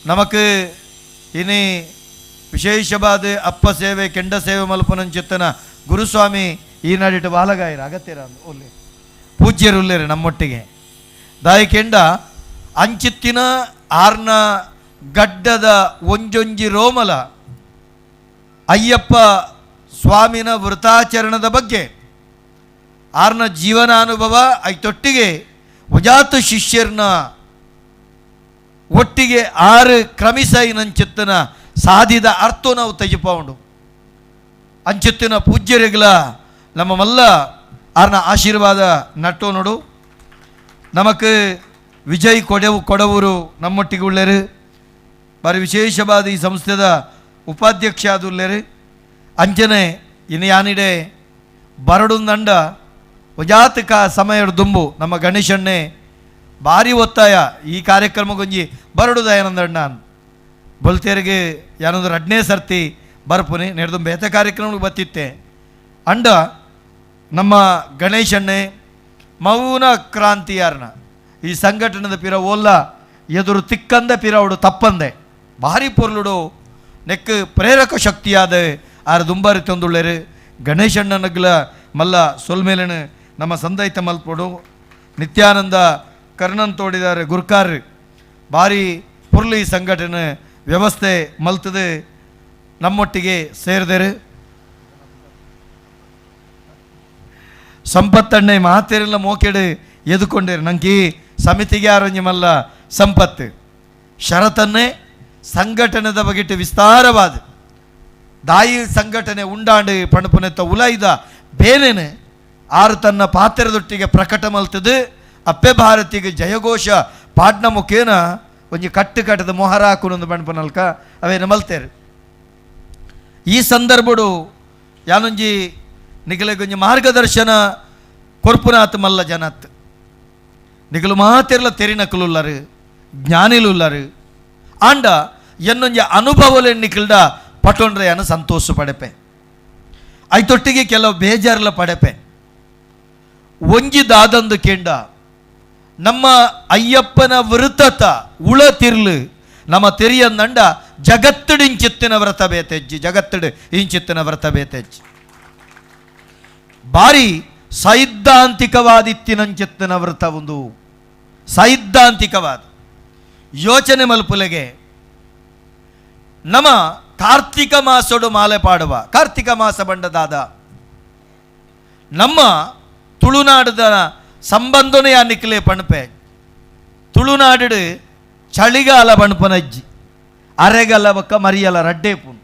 ನಮಕ್ ಇನಿ ವಿಶೇಷವಾದ ಅಪ್ಪ ಸೇವೆ ಕೆಂಡ ಸೇವೆ ಮಲ್ಪನಂಚಿತ್ತನ ಗುರುಸ್ವಾಮಿ ಈ ನಾಡಿಟ್ಟು ಬಾಲಗಾಯರ ಅಗತ್ಯರ ಒಲ್ಲೆ ಪೂಜ್ಯರು ಉಲ್ಲೇರು ನಮ್ಮೊಟ್ಟಿಗೆ ದಾಯಿ ಕೆಂಡ ಅಂಚಿತ್ತಿನ ಆರ್ನ ಗಡ್ಡದ ಒಂಜೊಂಜಿ ರೋಮಲ ಅಯ್ಯಪ್ಪ ಸ್ವಾಮಿನ ವೃತಾಚರಣದ ಬಗ್ಗೆ ಆರ್ನ ಜೀವನಾನುಭವ ಐತೊಟ್ಟಿಗೆ ವಜಾತು ಶಿಷ್ಯರ್ನ ಒಟ್ಟಿಗೆ ಆರು ಕ್ರಮಿಸೈನಂಚಿತ್ತನ ಸಾಧಿದ ಅರ್ಥ ನಾವು ತೆಗೆಪೌಂಡು. ಅಂಚಿತ್ತಿನ ಪೂಜ್ಯರಿಗಲ ನಮ್ಮ ಮಲ್ಲ ಆರ್ನ ಆಶೀರ್ವಾದ ನಟ್ಟು ನೋಡು. ನಮಕ್ ವಿಜಯ್ ಕೊಡವೂರು ನಮ್ಮೊಟ್ಟಿಗೆ ಉಳ್ಳೇರು, ಬಾರಿ ವಿಶೇಷವಾದ ಈ ಸಂಸ್ಥೆದ ಉಪಾಧ್ಯಕ್ಷ ಆದುಲ್ಲೇರು. ಅಂಚನೆ ಇನ್ನು ಯಾನಿಡೆ ಬರಡುಂದಂಡ ವಜಾತಕ ಸಮಯದ ದುಂಬು ನಮ್ಮ ಗಣೇಶಣ್ಣೆ ಭಾರಿ ಒತ್ತಾಯ ಈ ಕಾರ್ಯಕ್ರಮಕ್ಕೊಂಜಿ ಬರಡು ದಯಾನಂದಣ್ಣ ಬೊಲ್ತೇರಿಗೆ ಯಾನೊಂದು ರಡ್ನೇ ಸರ್ತಿ ಬರ್ಪುನಿ ನೆಡ್ದು ಬೇತೆ ಕಾರ್ಯಕ್ರಮಕ್ಕೆ ಬತ್ತಿತ್ತೆ. ಅಂಡ ನಮ್ಮ ಗಣೇಶಣ್ಣೆ ಮೌನ ಕ್ರಾಂತಿಯಾರ್ನ ಈ ಸಂಘಟನೆದ ಪಿರ ಓಲ್ಲ ಎದುರು ತಿಕ್ಕಂದ ಪಿರವಡು ತಪ್ಪಂದೆ ಭಾರಿ ಪೊರ್ಲುಡು ನೆಕ್ ಪ್ರೇರಕ ಶಕ್ತಿಯಾದ ಆರು ದುಂಬಾರಿ ತಂದುಳ್ಳೇರು ಗಣೇಶಣ್ಣನಗ್ಲ ಮಲ್ಲ ಸೊಲ್ಮೇಲಿನ ನಮ್ಮ ಸಂದೈತ ಮಲ್ಪೊಡು. ನಿತ್ಯಾನಂದ ಕರ್ಣನ್ ತೋಡಿದ್ದಾರೆ ಗುರ್ಕಾರ್ ಭಾರಿ ಪುರ್ಲಿ ಸಂಘಟನೆ ವ್ಯವಸ್ಥೆ ಮಲ್ತದೆ ನಮ್ಮೊಟ್ಟಿಗೆ ಸೇರಿದರು. ಸಂಪತ್ತಣ್ಣೆ ಮಾತೇರೆಲ್ಲ ಮೋಕೆಡು ಎದುಕೊಂಡೇರು ನಂಗೆ ಸಮಿತಿಗೆ ಆರೋಗ್ಯ ಮಲ್ಲ ಸಂಪತ್ತು ಷರತ್ತನ್ನೇ ಸಂಘಟನೆದ ಬಗೆಟ್ ವಿಸ್ತಾರವಾದ ದಾಯಿ ಸಂಘಟನೆ ಉಂಡಾಂಡು ಪಣಪುನೆತ್ತ ಉಲಾಯ್ದ ಬೇನೇನೆ ಆರು ತನ್ನ ಪಾತ್ರದೊಟ್ಟಿಗೆ ಪ್ರಕಟ ಮಲ್ತದು ಅಪ್ಪೆ ಭಾರತಿಗೆ ಜಯಘೋಷ ಪಾಟ್ನ ಮುಖೇನ ಒಂಜಿ ಕಟ್ಟು ಕಟ್ಟದ ಮೊಹರ ಹಾಕುನೊಂದು ಬಣ್ಪನಲ್ಕ ಅವೇನು ಮಲ್ತೇರು. ಈ ಸಂದರ್ಭಡು ಯಾನೊಂಜಿ ನಿಗಲೆಗೊಂಜಿ ಮಾರ್ಗದರ್ಶನ ಕೊರ್ಪುನಾತ್ ಮಲ್ಲ ಜನತ್ ನಿಗಲು ಮಾತಿರ್ಲ ತೆರಿನಕಲುಲ್ಲರು ಜ್ಞಾನಿಲುಲ್ಲರು ಆಂಡ ಎನ್ನೊಂಜಿ ಅನುಭವಲೆ ನಿಖಲ್ಡ ಪಟೊಂಡ್ರೆ ಯಾನು ಸಂತೋಷ ಪಡೆಪೆ ಐತೊಟ್ಟಿಗೆ ಕೆಲವು ಬೇಜಾರ್ಲ ಪಡೆಪೆ. ಒಂಜಿ ದಾದಂದು ಕೇಂಡ ನಮ್ಮ ಅಯ್ಯಪ್ಪನ ವೃತತ ಉಳ ತಿರ್ಲು ನಮ್ಮ ತೆರಿಯಂದಂಡ ಜಗತ್ತಡು ಇಂಚಿತ್ತಿನ ವ್ರತ ಬೇತೆಜ್ಜಿ ಜಗತ್ತಡು ಇಂಚಿತ್ತಿನ ವ್ರತ ಬೇತೆಜ್ಜಿ ಬಾರಿ ಸೈದ್ಧಾಂತಿಕವಾದಿತ್ತಿನಂಚಿತ್ತಿನ ವ್ರತ ಒಂದು ಸೈದ್ಧಾಂತಿಕವಾದ ಯೋಚನೆ ಮಲ್ಪುಲೆಗೆ ನಮ್ಮ ಕಾರ್ತಿಕ ಮಾಸಡು ಮಾಲೆ ಪಾಡುವ ಕಾರ್ತಿಕ ಮಾಸ ಬಂಡದಾದ ನಮ್ಮ ತುಳುನಾಡದ ಸಂಬಂಧನೇ ನಿಕ್ಲೆ ಪಣಪೆ. ತುಳುನಾಡು ಚಳಿಗಾಲ ಬಣ್ಪನಜ್ಜಿ ಅರೆಗಲ ಬಕ್ಕ ಮರಿಯಲ ರಡ್ಡೆ ಪುನ್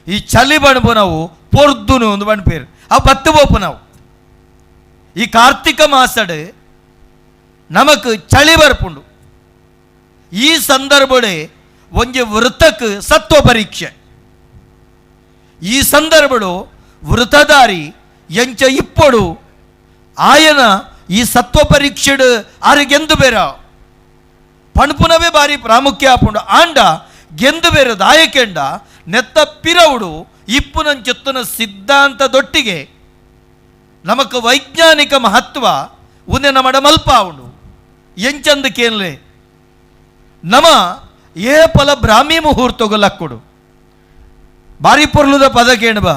ಈ ಚಳಿ ಬಣ್ಪು ನಾವು ಪೊರ್ದುನು ಒಂದು ಬಣ್ಪೇರು ಆ ಬತ್ತು ಬೋಪು ನಾವು. ಈ ಕಾರ್ತಿಕ ಮಾಸಡು ನಮಕ್ ಚಳಿ ಬರ್ಪುಂಡು. ಈ ಸಂದರ್ಭಡೆ ಒಂಜಿ ವೃತಕ್ಕೆ ಸತ್ವ ಪರೀಕ್ಷೆ. ಈ ಸಂದರ್ಭಡು ವೃತದಾರಿ ಎಂಚ ಇಪ್ಪಡು ಆಯನ ಈ ಸತ್ವ ಪರೀಕ್ಷೆಡು ಆರಿಗೆಂದು ಬೇರ ಪಣಪುನವೇ ಬಾರಿ ಪ್ರಾಮುಖ್ಯ ಆಪುಂಡು. ಆಂಡ ಗೆಂದು ಬೇರೆ ದಾಯಕೆಂಡ ನೆತ್ತ ಪಿರವುಡು ಇಪ್ಪುನಂಚೊತ್ತನ ಸಿದ್ಧಾಂತದೊಟ್ಟಿಗೆ ನಮಕ್ ವೈಜ್ಞಾನಿಕ ಮಹತ್ವ ಉನ್ನೆ ನಮಡ ಮಲ್ಪ ಉಂಡು ಎಂಚಂದು ಕೇನ್ಲೆ ನಮ ಏ ಫಲ ಬ್ರಾಹ್ಮಿ ಮುಹೂರ್ತಗೊಲ್ಲಕ್ಕುಡು ಬಾರಿ ಪೊರ್ಲುದ ಪದ ಕೇಣಬ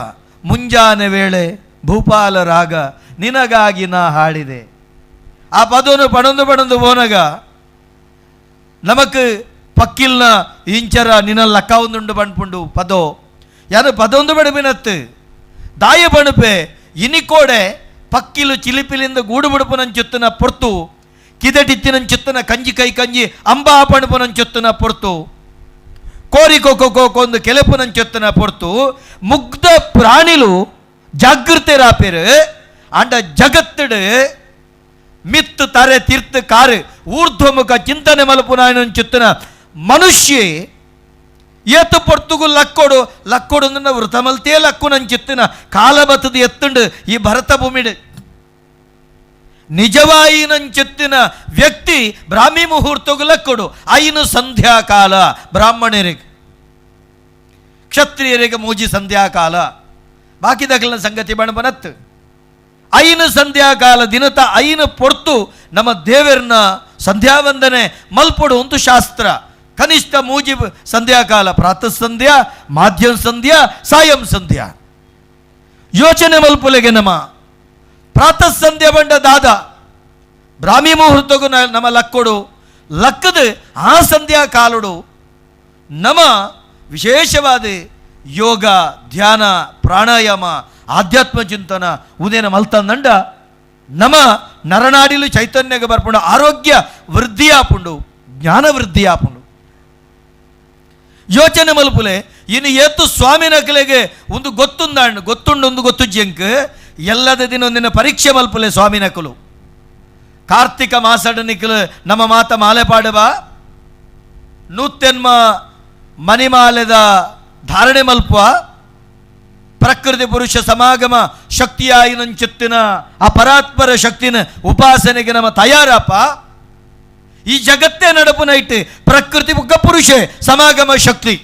ಮುಂಜಾನೆ ವೇಳೆ ಭೂಪಾಲ ರಾಗ ನಿನಗಾಗಿ ನಾ ಹಾಡಿದೆ. ಆ ಪದವನ್ನು ಪಡೊಂದು ಪಡೊಂದು ಪೋನಗ ನಮಕ್ ಪಕ್ಕಿಲ್ನ ಇಂಚರ ನಿನ್ನ ಲಕ್ಕ ಒಂದುಂಡು ಪಣ್ಪುಂಡು ಪದೋ ಯಾನು ಪದೊಂದು ಬಡಪಿನತ್ತು ದಾಯ ಬಣುಪೆ ಇನಿಕೋಡೆ ಪಕ್ಕಿಲು ಚಿಲಿಪಿಲಿಂದ ಗೂಡು ಬುಡುಪುನಂಚೊತ್ತುನ ಪೊರ್ತು ಕಿದಟಿತ್ತಿನಂಚೊತ್ತುನ ಕಂಜಿ ಕೈ ಕಂಜಿ ಅಂಬಾ ಪಣುಪುನಂಚೊತ್ತುನ ಪೊರ್ತು ಕೋರಿ ಕೋಕೋ ಕೋಕೊಂದು ಕೆಲೆಪುನಂಚೊತ್ತುನ ಪೊರ್ತು ಮುಗ್ಧ ಪ್ರಾಣಿಲು ಜಾಗೃತೆ ರಾಪೇರು ಅಂಡ ಜಗತ್ತಡು ಮಿತ್ತು ತಾರೆ ತೀರ್ಥ ಕಾರು ಊರ್ಧ್ವಮುಖ ಚಿಂತನೆ ಮಲಪುನಾಯನಂಚೊತ್ತುನ ಮನುಷ್ಯ ಏತು ಪೊರ್ತುಗು ಲಕ್ಕೊಡು ಲಕ್ಕೊಡು ವೃತಮಲ್ತೇ ಲಕ್ಕು ನಂಚಿತ್ತಿನ ಕಾಲ ಬತ್ತದ ಎತ್ತುಂಡು ಈ ಭರತ ಭೂಮಿಡು. ನಿಜವಾಯಿನಂಚಿತ್ತಿನ ವ್ಯಕ್ತಿ ಬ್ರಾಹ್ಮಿ ಮುಹೂರ್ತಗು ಲಕ್ಕೊಡು ಐನು ಸಂಧ್ಯಾಕಾಲ ಬ್ರಾಹ್ಮಣರಿಗೆ ಕ್ಷತ್ರಿಯರಿಗೆ ಮೂಜಿ ಸಂಧ್ಯಾಕಾಲ ಬಾಕಿದಗಲಿನ ಸಂಗತಿ ಬಣಬನತ್ತು ಐನು ಸಂಧ್ಯಾಕಾಲ ದಿನತ ಐನು ಪೊರ್ತು ನಮ್ಮ ದೇವರನ್ನ ಸಂಧ್ಯಾವಂದನೆ ಮಲ್ಪೊಡು ಅಂತು ಶಾಸ್ತ್ರ. ಕನಿಷ್ಠ ಮೂಜಿ ಸಂಧ್ಯಾಕಾಲ ಪ್ರಾತಃ ಸಂಧ್ಯಾ ಮಾಧ್ಯಮ ಸಂಧ್ಯಾ ಸಾಯಂ ಸಂಧ್ಯಾ. ಯೋಚನೆ ಮಲ್ಪುಲೆಗೆ ನಮ್ಮ ಪ್ರಾತಃ ಸಂಧ್ಯಾ ಬಂಡ ದಾದ ಬ್ರಾಹ್ಮಿ ಮುಹೂರ್ತಗೂ ನಮ್ಮ ಲಕ್ಕೊಡು ಲಕ್ಕದ ಆ ಸಂಧ್ಯಾ ಕಾಲುಡು ನಮ್ಮ ವಿಶೇಷವಾದ ಯೋಗ ಧ್ಯಾನ ಪ್ರಾಣಾಯಾಮ ಆಧ್ಯಾತ್ಮ ಚಿಂತನ ಉದೇನ ಮಲ್ತಂದಂಡ ನಮ್ಮ ನರನಾಡಿಲು ಚೈತನ್ಯಗೆ ಬರ್ಪುಂಡು ಆರೋಗ್ಯ ವೃದ್ಧಿಯಾಪುಂಡು ಜ್ಞಾನ ವೃದ್ಧಿಯಾಪುಂಡು. ಯೋಚನೆ ಮಲ್ಪುಲೆ ಇನ್ನು ಏತು ಸ್ವಾಮಿ ನಕಲೆಗೆ ಒಂದು ಗೊತ್ತುಂದಾಂಡು ಗೊತ್ತುಂಡು ಒಂದು ಗೊತ್ತು ಜಂಕ್ ಎಲ್ಲದ ದಿನ ಒಂದಿನ ಪರೀಕ್ಷೆ ಮಲ್ಪುಲೆ ಸ್ವಾಮಿ ನಕಲು. ಕಾರ್ತಿಕ ಮಾಸಡ ನಿಕಲು ನಮ್ಮ ಮಾತ ಮಾಲೆ ಪಾಡುವ ನೂತೆನ್ಮ ಮನಿಮಾಲೆದ ಧಾರಣೆ ಮಲ್ಪುವ ಪ್ರಕೃತಿ ಪುರುಷ ಸಮಾಗಮ ಶಕ್ತಿಯಾಯಿನಂಚುತ್ತಿನ ಆ ಪರಾತ್ಪರ ಶಕ್ತಿನ ಉಪಾಸನೆಗೆ ನಮ್ಮ ತಯಾರಪ್ಪ. ಈ ಜಗತ್ತೇ ನಡಪುನೈಟ್ ಪ್ರಕೃತಿ ಮುಖ ಪುರುಷೆ ಸಮಾಗಮ ಶಕ್ತಿ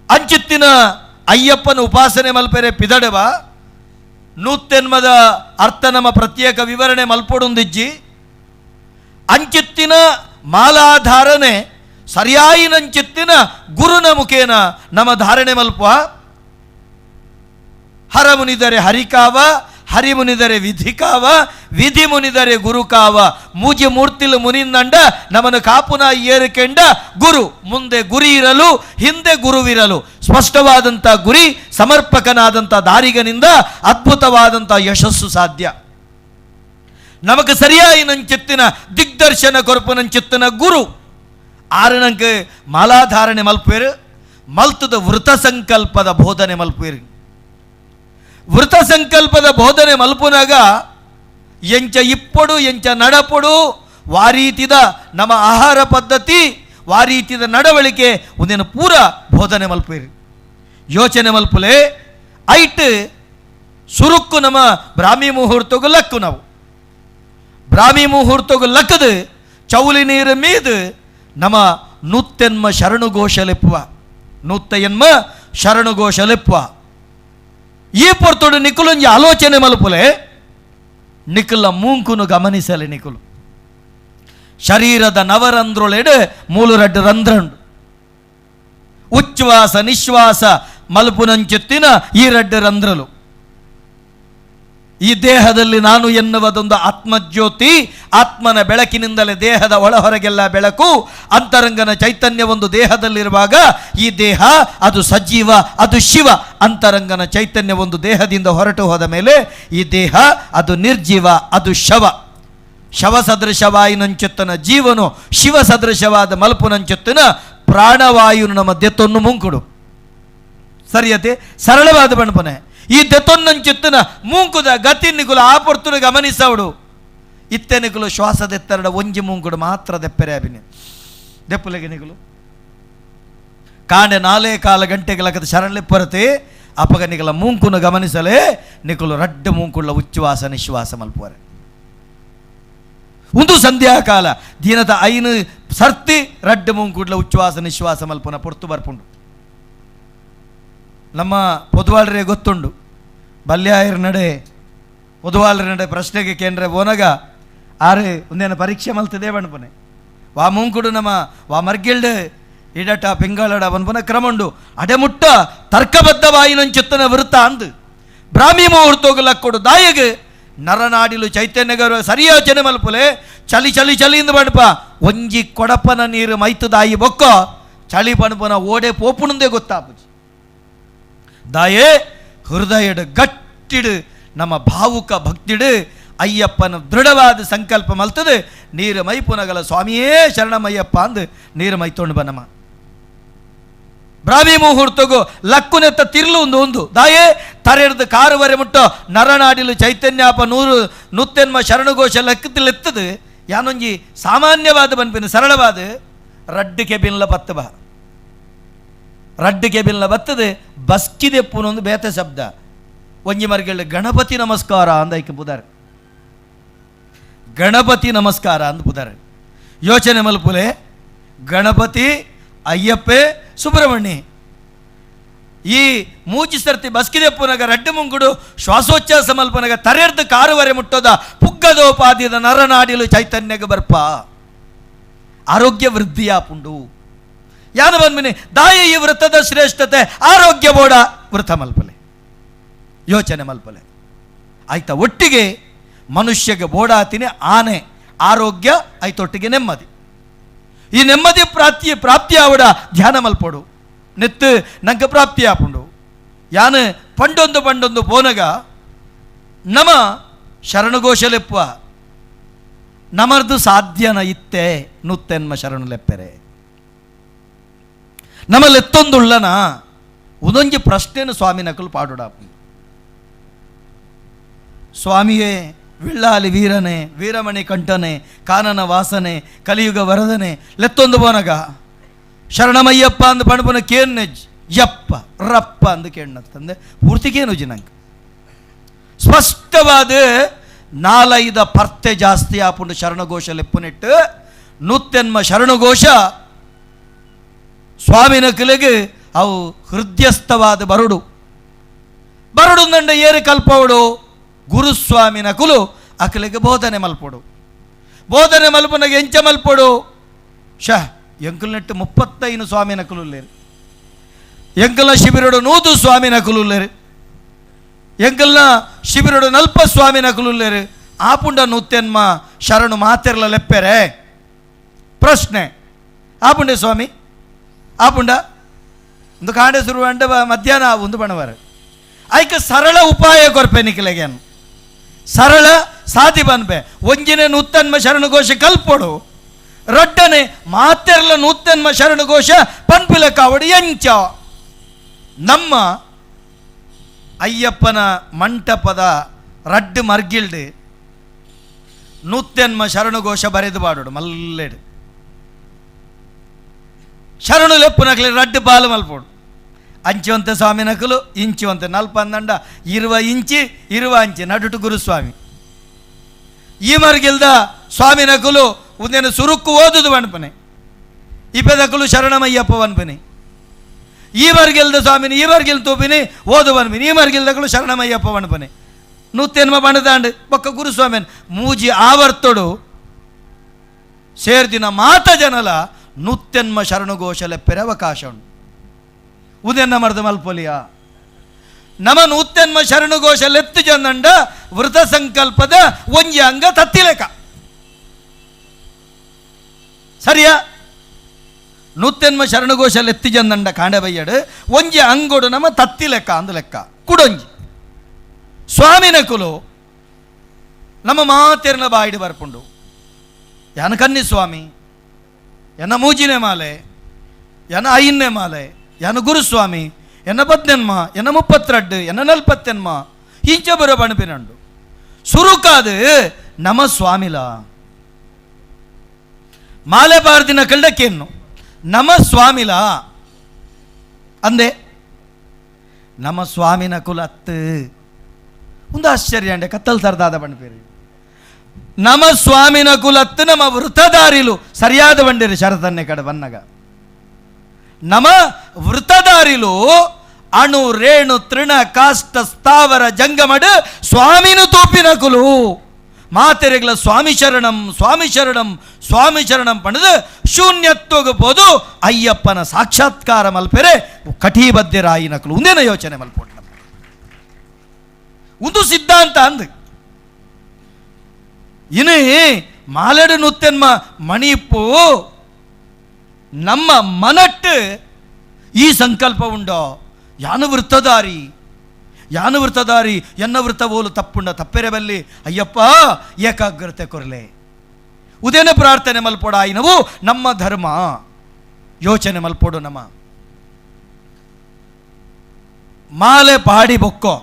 ಅಂಚಿತ್ತಿನ ಅಯ್ಯಪ್ಪನ ಉಪಾಸನೆ ಮಲ್ಪೆರೆ ಪಿದಡವ ನೂತೆನ್ಮದ ಅರ್ಥ ನಮ್ಮ ಪ್ರತ್ಯೇಕ ವಿವರಣೆ ಮಲ್ಪೊಡುಂದಿಜ್ಜಿ ಅಂಚಿತ್ತಿನ ಮಾಲಾಧಾರಣೆ ಸರಿಯಾಯಿನಂಚಿತ್ತಿನ ಗುರುನ ಮುಖೇನ ನಮ್ಮ ಧಾರಣೆ ಮಲ್ಪ. ಹರ ಮುನಿದರೆ ಹರಿಕಾವ ಹರಿ ಮುನಿದರೆ ವಿಧಿಕಾವ ವಿಧಿ ಮುನಿದರೆ ಗುರುಕಾವ ಮೂಜಿ ಮೂರ್ತಿಲು ಮುನಿಂದಂಡ ನಮನು ಕಾಪುನ ಏರುಕೆಂಡ ಗುರು ಮುಂದೆ ಗುರಿ ಇರಲು ಹಿಂದೆ ಗುರುವಿರಲು ಸ್ಪಷ್ಟವಾದಂಥ ಗುರಿ ಸಮರ್ಪಕನಾದಂಥ ದಾರಿಗನಿಂದ ಅದ್ಭುತವಾದಂಥ ಯಶಸ್ಸು ಸಾಧ್ಯ. ನಮಗ ಸರಿಯಾಯಿ ನಂಚಿತ್ತಿನ ದಿಗ್ದರ್ಶನ ಕೊರಪು ನಂಚಿತ್ತಿನ ಗುರು ಆರನಂಕ ಮಾಲಾಧಾರಣೆ ಮಲ್ಪೇರು ಮಲ್ತದ ವೃತ ಸಂಕಲ್ಪದ ಬೋಧನೆ ಮಲ್ಪೇರು. ವೃತ ಸಂಕಲ್ಪದ ಬೋಧನೆ ಮಲ್ಪುನಾಗ ಎಂಚ ಇಪ್ಪೊಡು ಎಂಚ ನಡಪೊಡು ವಾರೀತಿದ ನಮ್ಮ ಆಹಾರ ಪದ್ಧತಿ ವಾರೀತಿದ ನಡವಳಿಕೆ ಒಂದೇನು ಪೂರ ಬೋಧನೆ ಮಲ್ಪೇರು. ಯೋಚನೆ ಮಲ್ಪುಲೆ ಐಟ್ ಸುರುಕ್ಕು ನಮ್ಮ ಬ್ರಾಹ್ಮಿ ಮುಹೂರ್ತಗು ಲಕ್ಕು ನಾವು ಬ್ರಾಹ್ಮಿ ಮುಹೂರ್ತಗು ಲಕ್ಕದು ಚೌಲಿ ನೀರು ಮೀದು ನಮ್ಮ ನೂತ್ತೆನ್ಮ ಶರಣುಘೋಷಲೆಪ್ಪುವ ನೂತ್ತ ಎನ್ಮ ಶರಣುಘೋಷಲೆಪ್ಪುವ. ಈ ಪೊರ್ತುಡು ನಿಕುಲೊಂಜಿ ಆಲೋಚನೆ ಮಲ್ಪುಲೆ ನಿಕುಲ ಮೂಂಕುನು ಗಮನಿಸಲೆ ನಿಕುಲು ಶರೀರದ ನವರಂಧ್ರೊಳೆಡು ಮೂಲು ರಡ್ಡು ರಂಧ್ರಂಡು ಉಚ್ಛ್ವಾಸ ನಿಶ್ವಾಸ ಮಲ್ಪುನಂಚುತ್ತಿನ ಈ ರಡ್ಡು ರಂಧ್ರಲು ಈ ದೇಹದಲ್ಲಿ ನಾನು ಎನ್ನುವುದೊಂದು ಆತ್ಮಜ್ಯೋತಿ ಆತ್ಮನ ಬೆಳಕಿನಿಂದಲೇ ದೇಹದ ಒಳಹೊರಗೆಲ್ಲ ಬೆಳಕು ಅಂತರಂಗನ ಚೈತನ್ಯ ಒಂದು ದೇಹದಲ್ಲಿರುವಾಗ ಈ ದೇಹ ಅದು ಸಜೀವ ಅದು ಶಿವ. ಅಂತರಂಗನ ಚೈತನ್ಯ ಒಂದು ದೇಹದಿಂದ ಹೊರಟು ಹೋದ ಮೇಲೆ ಈ ದೇಹ ಅದು ನಿರ್ಜೀವ ಅದು ಶವ. ಶವ ಸದೃಶವಾಯಿನಂಚುತ್ತನ ಜೀವನು ಶಿವ ಸದೃಶವಾದ ಮಲ್ಪುನಂಚುತ್ತನ ಪ್ರಾಣವಾಯುನು ನಮ್ಮ ದೆತ್ತೊನ್ನು ಮುಂಕುಡು ಸರಿಯತೆ ಸರಳವಾದ ಬಣ್ಪನೆ ಈ ದೆತ್ತೊನ್ನಂಚುತ್ತನ ಮೂಂಕುದ ಗತಿ ನಿಕುಲು ಆ ಪೊರ್ತುಡು ಗಮನಿಸವಡು ಇತ್ತೆ ನಿಕುಲು ಶ್ವಾಸದೆತ್ತರಡ ಒಂಜಿ ಮೂಂಕುಡು ಮಾತ್ರ ದೆಪ್ಪರೆ ಅಭಿನಿ ದೆಪ್ಪುಲೆಗೆ ನಿಕುಲು ಕಾಂಡೆ ನಾಲೇ ಕಾಲ ಗಂಟೆಗಳ ಶರಣ್ಲಿ ಪೊರತೆ ಅಪಗ ನಿಕಲ ಮೂಂಕುನು ಗಮನಿಸಲೇ ನಿಕುಲು ರಡ್ಡ ಮೂಂಕುಳ್ಳ ಉಚ್ಛ್ವಾಸ ನಿಶ್ವಾಸ ಮಲ್ಪುವರೆ. ಒಂದು ಸಂಧ್ಯಾಕಾಲ ದಿನದ ಐನು ಸರ್ತಿ ರಡ್ಡ ಮೂಂಕುಡ್ಲ ಉಚ್ಛ್ವಾಸ ನಿಶ್ವಾಸ ಮಲ್ಪುನ ಪೊರ್ತು ಬರ್ಪುಂಡು. ನಮ್ಮ ಪೊದುವಾಳ್ರೆ ಗೊತ್ತುಂಡು ಬಲ್ಯಾಯರ ನಡೆ ಪೊದುವಾಳ್ರ ನಡೆ ಪ್ರಶ್ನೆಗೆ ಕೇಂದ್ರ ಬೋನಗ ಆರೆ ಒಂದೇನ ಪರೀಕ್ಷೆ ಮಲ್ತದೆ ಬಣ್ಪನೆ ವಾ ಮೂಂಕುಡು ನಮ್ಮ ವಾ ಮರ್ಗಿಲ್ಡ್ ಇಡಟ ಪಿಂಗಳಡ ಬನ್ಪನ ಕ್ರಮುಂಡು ಅಡೆಮುಟ್ಟ ತರ್ಕಬದ್ಧವಾಯಿನಂಚುತ್ತನ ವೃತ್ತ ಅಂದು ಬ್ರಾಹ್ಮಿ ಮುಹೂರ್ತೋಗು ಲಕ್ಕೊಡು ದಾಯಗ್ ನರನಾಡಿಲು ಚೈತನ್ಯಗರು ಸರಿ ಯೋಚನೆ ಮಲ್ಪುಲೆ ಚಳಿ ಚಳಿ ಚಳಿಯಿಂದ ಬಣಪ ಒಂಜಿ ಕೊಡಪನ ನೀರು ಮೈತು ದಾಯಿ ಬೊಕ್ಕ ಚಳಿ ಪಣಪನ ಓಡೆ ಪೋಪುಣಂದೇ ಗೊತ್ತಾಪುಜಿ. ದಾಯೇ ಹೃದಯಡು ಗಟ್ಟಿಡು ನಮ್ಮ ಭಾವುಕ ಭಕ್ತಿಡು ಅಯ್ಯಪ್ಪನ ದೃಢವಾದ ಸಂಕಲ್ಪ ಮಲ್ತದೆ ನೀರು ಮೈಪುನಗಲ ಸ್ವಾಮಿಯೇ ಶರಣಮಯ್ಯಪ್ಪ ಅಂದು ನೀರು ಮೈತೊಂಡು ಬನಮ. ಬ್ರಾಹ್ಮಿ ಮುಹೂರ್ತಗು ಲಕ್ಕುನೆತ್ತ ತಿರ್ಲು ಒಂದು ಒಂದು ದಾಯೇ ತರೆಡ್ದು ಕಾರುವರೆ ಮುಟ್ಟ ನರನಾಡಿಲು ಚೈತನ್ಯಾಪ ನೂರು ನೂತ್ತೆನ್ಮ ಶರಣಘೋಷ ಲಕ್ಕತಿಲೆತ್ತದು ಯಾನೊಂಜಿ ಸಾಮಾನ್ಯವಾದ ಬನ್ಪಿನ ಸರಳವಾದ ರಡ್ಡು ಕೆಬಿನ್ಲ ಬತ್ತ ಬಾ ರಡ್ಡು ಕೆಬಿನ್ಲ ಬತ್ತದು ಬಸ್ಕಿದೆಪ್ಪುನೊಂದು ಬೇತೆ ಶಬ್ದ ಒಂಜಿ ಮರ್ಗೆಳ್ಳು ಗಣಪತಿ ನಮಸ್ಕಾರ ಅಂದ ಐಕೆ ಬುದಾರೆ ಗಣಪತಿ ನಮಸ್ಕಾರ ಅಂದ ಬುದಾರೆ. ಯೋಚನೆ ಮಲ್ಪುಲೆ ಗಣಪತಿ ಅಯ್ಯಪ್ಪೆ ಸುಬ್ರಹ್ಮಣ್ಯ ಈ ಮೂಜಿ ಸರ್ತಿ ಬಸ್ಕಿದೆಪ್ಪುನಗ ರಡ್ಡು ಮುಂಗುಡು ಶ್ವಾಸೋಚ್ಛ್ವಾಸ ಮಲ್ಪನಗ ತರೆರ್ದು ಕಾರುವರೆ ಮುಟ್ಟೋದ ಪುಗ್ಗದೋಪಾದಿದ ನರನಾಡಿಲು ಚೈತನ್ಯಗ ಬರ್ಪ ಆರೋಗ್ಯ ವೃದ್ಧಿಯಾಪುಂಡು. ಯಾನ ಬಂದ್ಮಿನಿ ದಾಯ ಈ ವೃತ್ತದ ಶ್ರೇಷ್ಠತೆ ಆರೋಗ್ಯ ಬೋಡ ವೃತ ಮಲ್ಪಲೆ ಯೋಚನೆ ಮಲ್ಪಲೆ ಆಯ್ತಾ. ಒಟ್ಟಿಗೆ ಮನುಷ್ಯಗೆ ಬೋಡಾತಿನಿ ಆನೆ ಆರೋಗ್ಯ ಆಯ್ತೊಟ್ಟಿಗೆ ನೆಮ್ಮದಿ. ಈ ನೆಮ್ಮದಿ ಪ್ರಾಪ್ತಿ ಪ್ರಾಪ್ತಿ ಆವಡ ಧ್ಯಾನ ಮಲ್ಪೊಡು ನೆತ್ತು ನಂಗೆ ಪ್ರಾಪ್ತಿ ಆಪುಂಡು. ಯಾನು ಪಂಡೊಂದು ಪಂಡೊಂದು ಪೋನಗ ನಮ ಶರಣಘೋಷಲೆಪ್ಪ ನಮರ್ದು ಸಾಧ್ಯನ ಇತ್ತೆ ನುತ್ತೆನ್ಮ ಶರಣು ಲೆಪ್ಪೆರೆ ನಮಲೆತ್ತೊಂದುಳ್ಳನ ಉದೊಂಜಿ ಪ್ರಶ್ನೆನು ಸ್ವಾಮಿ ನಕಲು ಪಾಡುಡ. ಸ್ವಾಮಿಯೇ ವಿಳ್ಳಾಲಿ ವೀರನೆ ವೀರಮಣಿ ಕಂಠನೆ ಕಾನನ ವಾಸನೆ ಕಲಿಯುಗ ವರದನೆ ಲೆತ್ತೊಂದು ಬೋನಗ ಶರಣಮಯ್ಯಪ್ಪ ಅಂದು ಪಣಪುನ ಕೇನ್ನೆ ಯಪ್ಪ ರಪ್ಪ ಅಂದು ಕೇಣ್ಣತ್ತಂದೆ ಪೂರ್ತಿಗೇನು ಜಿನಂಗೆ ಸ್ಪಷ್ಟವಾದ ನಾಲೈದ ಪರ್ತೆ ಜಾಸ್ತಿ ಆಪುಂಡು ಶರಣಘೋಷ ಲೆಪ್ಪುನಿಟ್ಟು ನೂತ್ತೆನ್ಮ ಶರಣಘೋಷ ಸ್ವಾಮಿನ ಕಲೆಗೆ ಅವು ಹೃದಯಸ್ಥವಾದ ಬರುಡು ಬರುಡು ನಂಡ ಏರು ಕಲ್ಪವಡು ಗುರುಸ್ವಾಮಿನ ಕುಲು ಅಕಲಿಗೆ ಬೋಧನೆ ಮಲ್ಪೊಡು ಬೋಧನೆ ಮಲ್ಪನಗೆ ಎಂಚ ಮಲ್ಪೊಡು ಶ ಎಂಕುಲ್ನೆಟ್ಟು 35 ಸ್ವಾಮಿನ ಕುಲುಲ್ಲೇರು ಎಂಕಲ್ನ ಶಿಬಿರಡು 100 ಸ್ವಾಮಿನ ಕುಲುಲ್ಲೇರು ಎಂಕಲ್ನ ಶಿಬಿರಡು 40 ಸ್ವಾಮಿನ ಕುಲುಲ್ಲೇರು ಆಪುಂಡ ನೂತ್ತೆನ್ಮ ಶರಣು ಮಾತೆರ್ಲ ಲೆಪ್ಪೆರೆ ಪ್ರಶ್ನೆ ಆಪುಂಡೆ ಸ್ವಾಮಿ ಆಪುಂಡ ಒಂದು ಕಾಂಡೆ ಶುರು ಅಂಡ ಮಧ್ಯಾಹ್ನ ಒಂದು ಬಣವಾರ ಐಕ ಸರಳ ಉಪಾಯ ಕೊರ್ಪೆ ನಿಖಿಲಗೇನು ಸರಳ ಸಾಧಿ ಬನ್ಪೆ ಒಂಜಿನ ನೂತನ್ಮ ಶರಣಘೋಷ ಕಲ್ಪೊಡು ರಡ್ಡನೆ ಮಾತೆರ್ಲ ನೂತನ್ಮ ಶರಣಘೋಷ ಪನ್ಪಿಲ ಕಾವಡು ಎಂಚ ನಮ್ಮ ಅಯ್ಯಪ್ಪನ ಮಂಟಪದ ರಡ್ಡು ಮರ್ಗಿಲ್ಡು ನೂತ್ತೆನ್ಮ ಶರಣಘೋಷ ಬರೆದು ಬಾಡೋಡು ಮಲ್ಲೆಡು ಶರಣು ಲೆಪ್ಪುನಕ್ಲೆ ರಡ್ಡು ಬಾಲು ಮಲ್ಪೋಡು ಅಂಚುವಂತ ಸ್ವಾಮಿ ನಕಲು ಇಂಚುವಂತ ನಲ್ಪಂದಂಡ ಇರುವ ಇಂಚಿ ಇರುವ ಅಂಚಿ ನಡುಟು ಗುರುಸ್ವಾಮಿ ಈ ಮರ್ಗಿಲ್ದ ಸ್ವಾಮಿ ನಕಲು ಉಂದೇನು ಸುರುಕ್ಕು ಓದುದು ವನ್ಪನೆ ಇಪ್ಪದಕಲು ಶರಣಮಯ್ಯಪ್ಪ ವನ್ಪನೆ ಈ ಮರ್ಗಿಲ್ದ ಸ್ವಾಮಿನಿ ಈ ಮರ್ಗಿಲ್ ತೂಪಿನಿ ಓದು ವನ್ಪಿನಿ ಈ ಮರ್ಗಿಲ್ದಕಲು ಶರಣಮಯ್ಯಪ್ಪ ವನ್ಪನೆ ನೂತ್ತೆನ್ಮ ಬಣದಾಂಡು ಬೊಕ್ಕ ಗುರುಸ್ವಾಮಿನ ಮೂಜಿ ಆವರ್ತೊಡು ಸೇರ್ದಿನ ಮಾತ ಜನಲ ನೂತ್ತೆನ್ಮ ಶರಣಘೋಷ ಲೆಪ್ಪೆರೆ ಅವಕಾಶ ಉಂಡು. ಉದೆನ್ನ ಮರ್ದ ಮಲ್ಪೊಲಿಯ ನಮ ನೂತ್ತೆನ್ಮ ಶರಣಘೋಷ ಲೆತ್ತು ಜನಂಡ ವೃತ ಸಂಕಲ್ಪದ ಒಂಜಿ ಅಂಗ ತತ್ತಿಲೆಕ ಸರಿಯಾ ನೂತ್ತೆನ್ಮ ಶರಣಘೋಷ ಲೆತ್ತಿ ಜನಂಡ ಕಾಂಡಬಯ್ಯಡು ಒಂಜಿ ಅಂಗೋಡು ನಮ ತತ್ತಿಲೆಕ್ಕ ಅಂದು ಲೆಕ್ಕ ಕುಡೊಂಜಿ ಸ್ವಾಮಿನ ಕುಲು ನಮ್ಮ ಮಾತೆರ್ನ ಬಾಯಿಡು ಬರ್ಪುಂಡು ಯಾನ ಕನ್ನಿ ಸ್ವಾಮಿ ಎನ್ನ ಮೂಜಿನೆ ಮಾಲೆ ಎನ್ನ ಐನ್ನೆ ಮಾಲೆ ಎನ್ನ ಗುರುಸ್ವಾಮಿ ಎನ್ನ ಬದ್ನೆನ್ಮ ಎನ್ನ 32 ಎನ್ನ 40 ಇಂಚ ಬರೋ ಬಣಪಿನಂಡು ಸುರುಕಾದು ನಮ ಸ್ವಾಮಿಲ ಮಾಲೆ ಬಾರ್ದಿನ ಕಳ್ಳಕ್ಕೇನು ನಮ ಸ್ವಾಮಿಲ ಅಂದೆ ನಮ್ಮ ಸ್ವಾಮಿನ ಕುಲತ್ತು ಒಂದು ಆಶ್ಚರ್ಯ ಅಂಡೆ ಕತ್ತಲ್ ಸರ್ದಾದ ಬಣ್ಪೇರಿ ನಮ ಸ್ವಾಮಿನ ಕುಲತ್ತು ನಮ್ಮ ವೃತದಾರಿಲು ಸರಿಯಾದ ಬಂಡಿರಿ ಶರತನ್ನೇ ಕಡೆ ಬನ್ನಗ ನಮ ವೃತದಾರಿಲು ಅಣು ರೇಣು ತೃಣ ಕಾಷ್ಟ ಸ್ಥಾವರ ಜಂಗಮಡು ಸ್ವಾಮಿನ ತೋಪಿನ ಕುಲು ಮಾತೆರೆಗಳ ಸ್ವಾಮಿ ಶರಣಂ ಸ್ವಾಮಿ ಶರಣಂ ಸ್ವಾಮಿ ಶರಣಂ ಪಣದು ಶೂನ್ಯತ್ವಗಬೋದು ಅಯ್ಯಪ್ಪನ ಸಾಕ್ಷಾತ್ಕಾರ ಮಲ್ಪೆರೆ ಕಠೀಬದ್ಧರಾಯಿನ ಕುಲು ಒಂದೇನ ಯೋಚನೆ ಮಲ್ಪೋಟ್. ಒಂದು ಸಿದ್ಧಾಂತ ಅಂದು. ಇನ್ನು ಮಾಲೆಡು ನುತ್ತೆನ್ಮ ಮಣಿಪು ನಮ್ಮ ಮನಟ್ಟು ಈ ಸಂಕಲ್ಪ ಉಂಡೋ, ಯಾನು ವೃತ್ತದಾರಿ, ಯಾನು ವೃತ್ತದಾರಿ, ಎನ್ನ ವೃತ್ತ ಓಲು ತಪ್ಪುಂಡ ತಪ್ಪೆರೆ ಬಲ್ಲಿ ಅಯ್ಯಪ್ಪ ಏಕಾಗ್ರತೆ ಕೊರಲೆ ಉದೇನ ಪ್ರಾರ್ಥನೆ ಮಲ್ಪೋಡ ಆಯಿನವು ನಮ್ಮ ಧರ್ಮ. ಯೋಚನೆ ಮಲ್ಪೋಡು ನಮ್ಮ ಮಾಲೆ ಪಾಡಿ ಬೊಕ್ಕೋ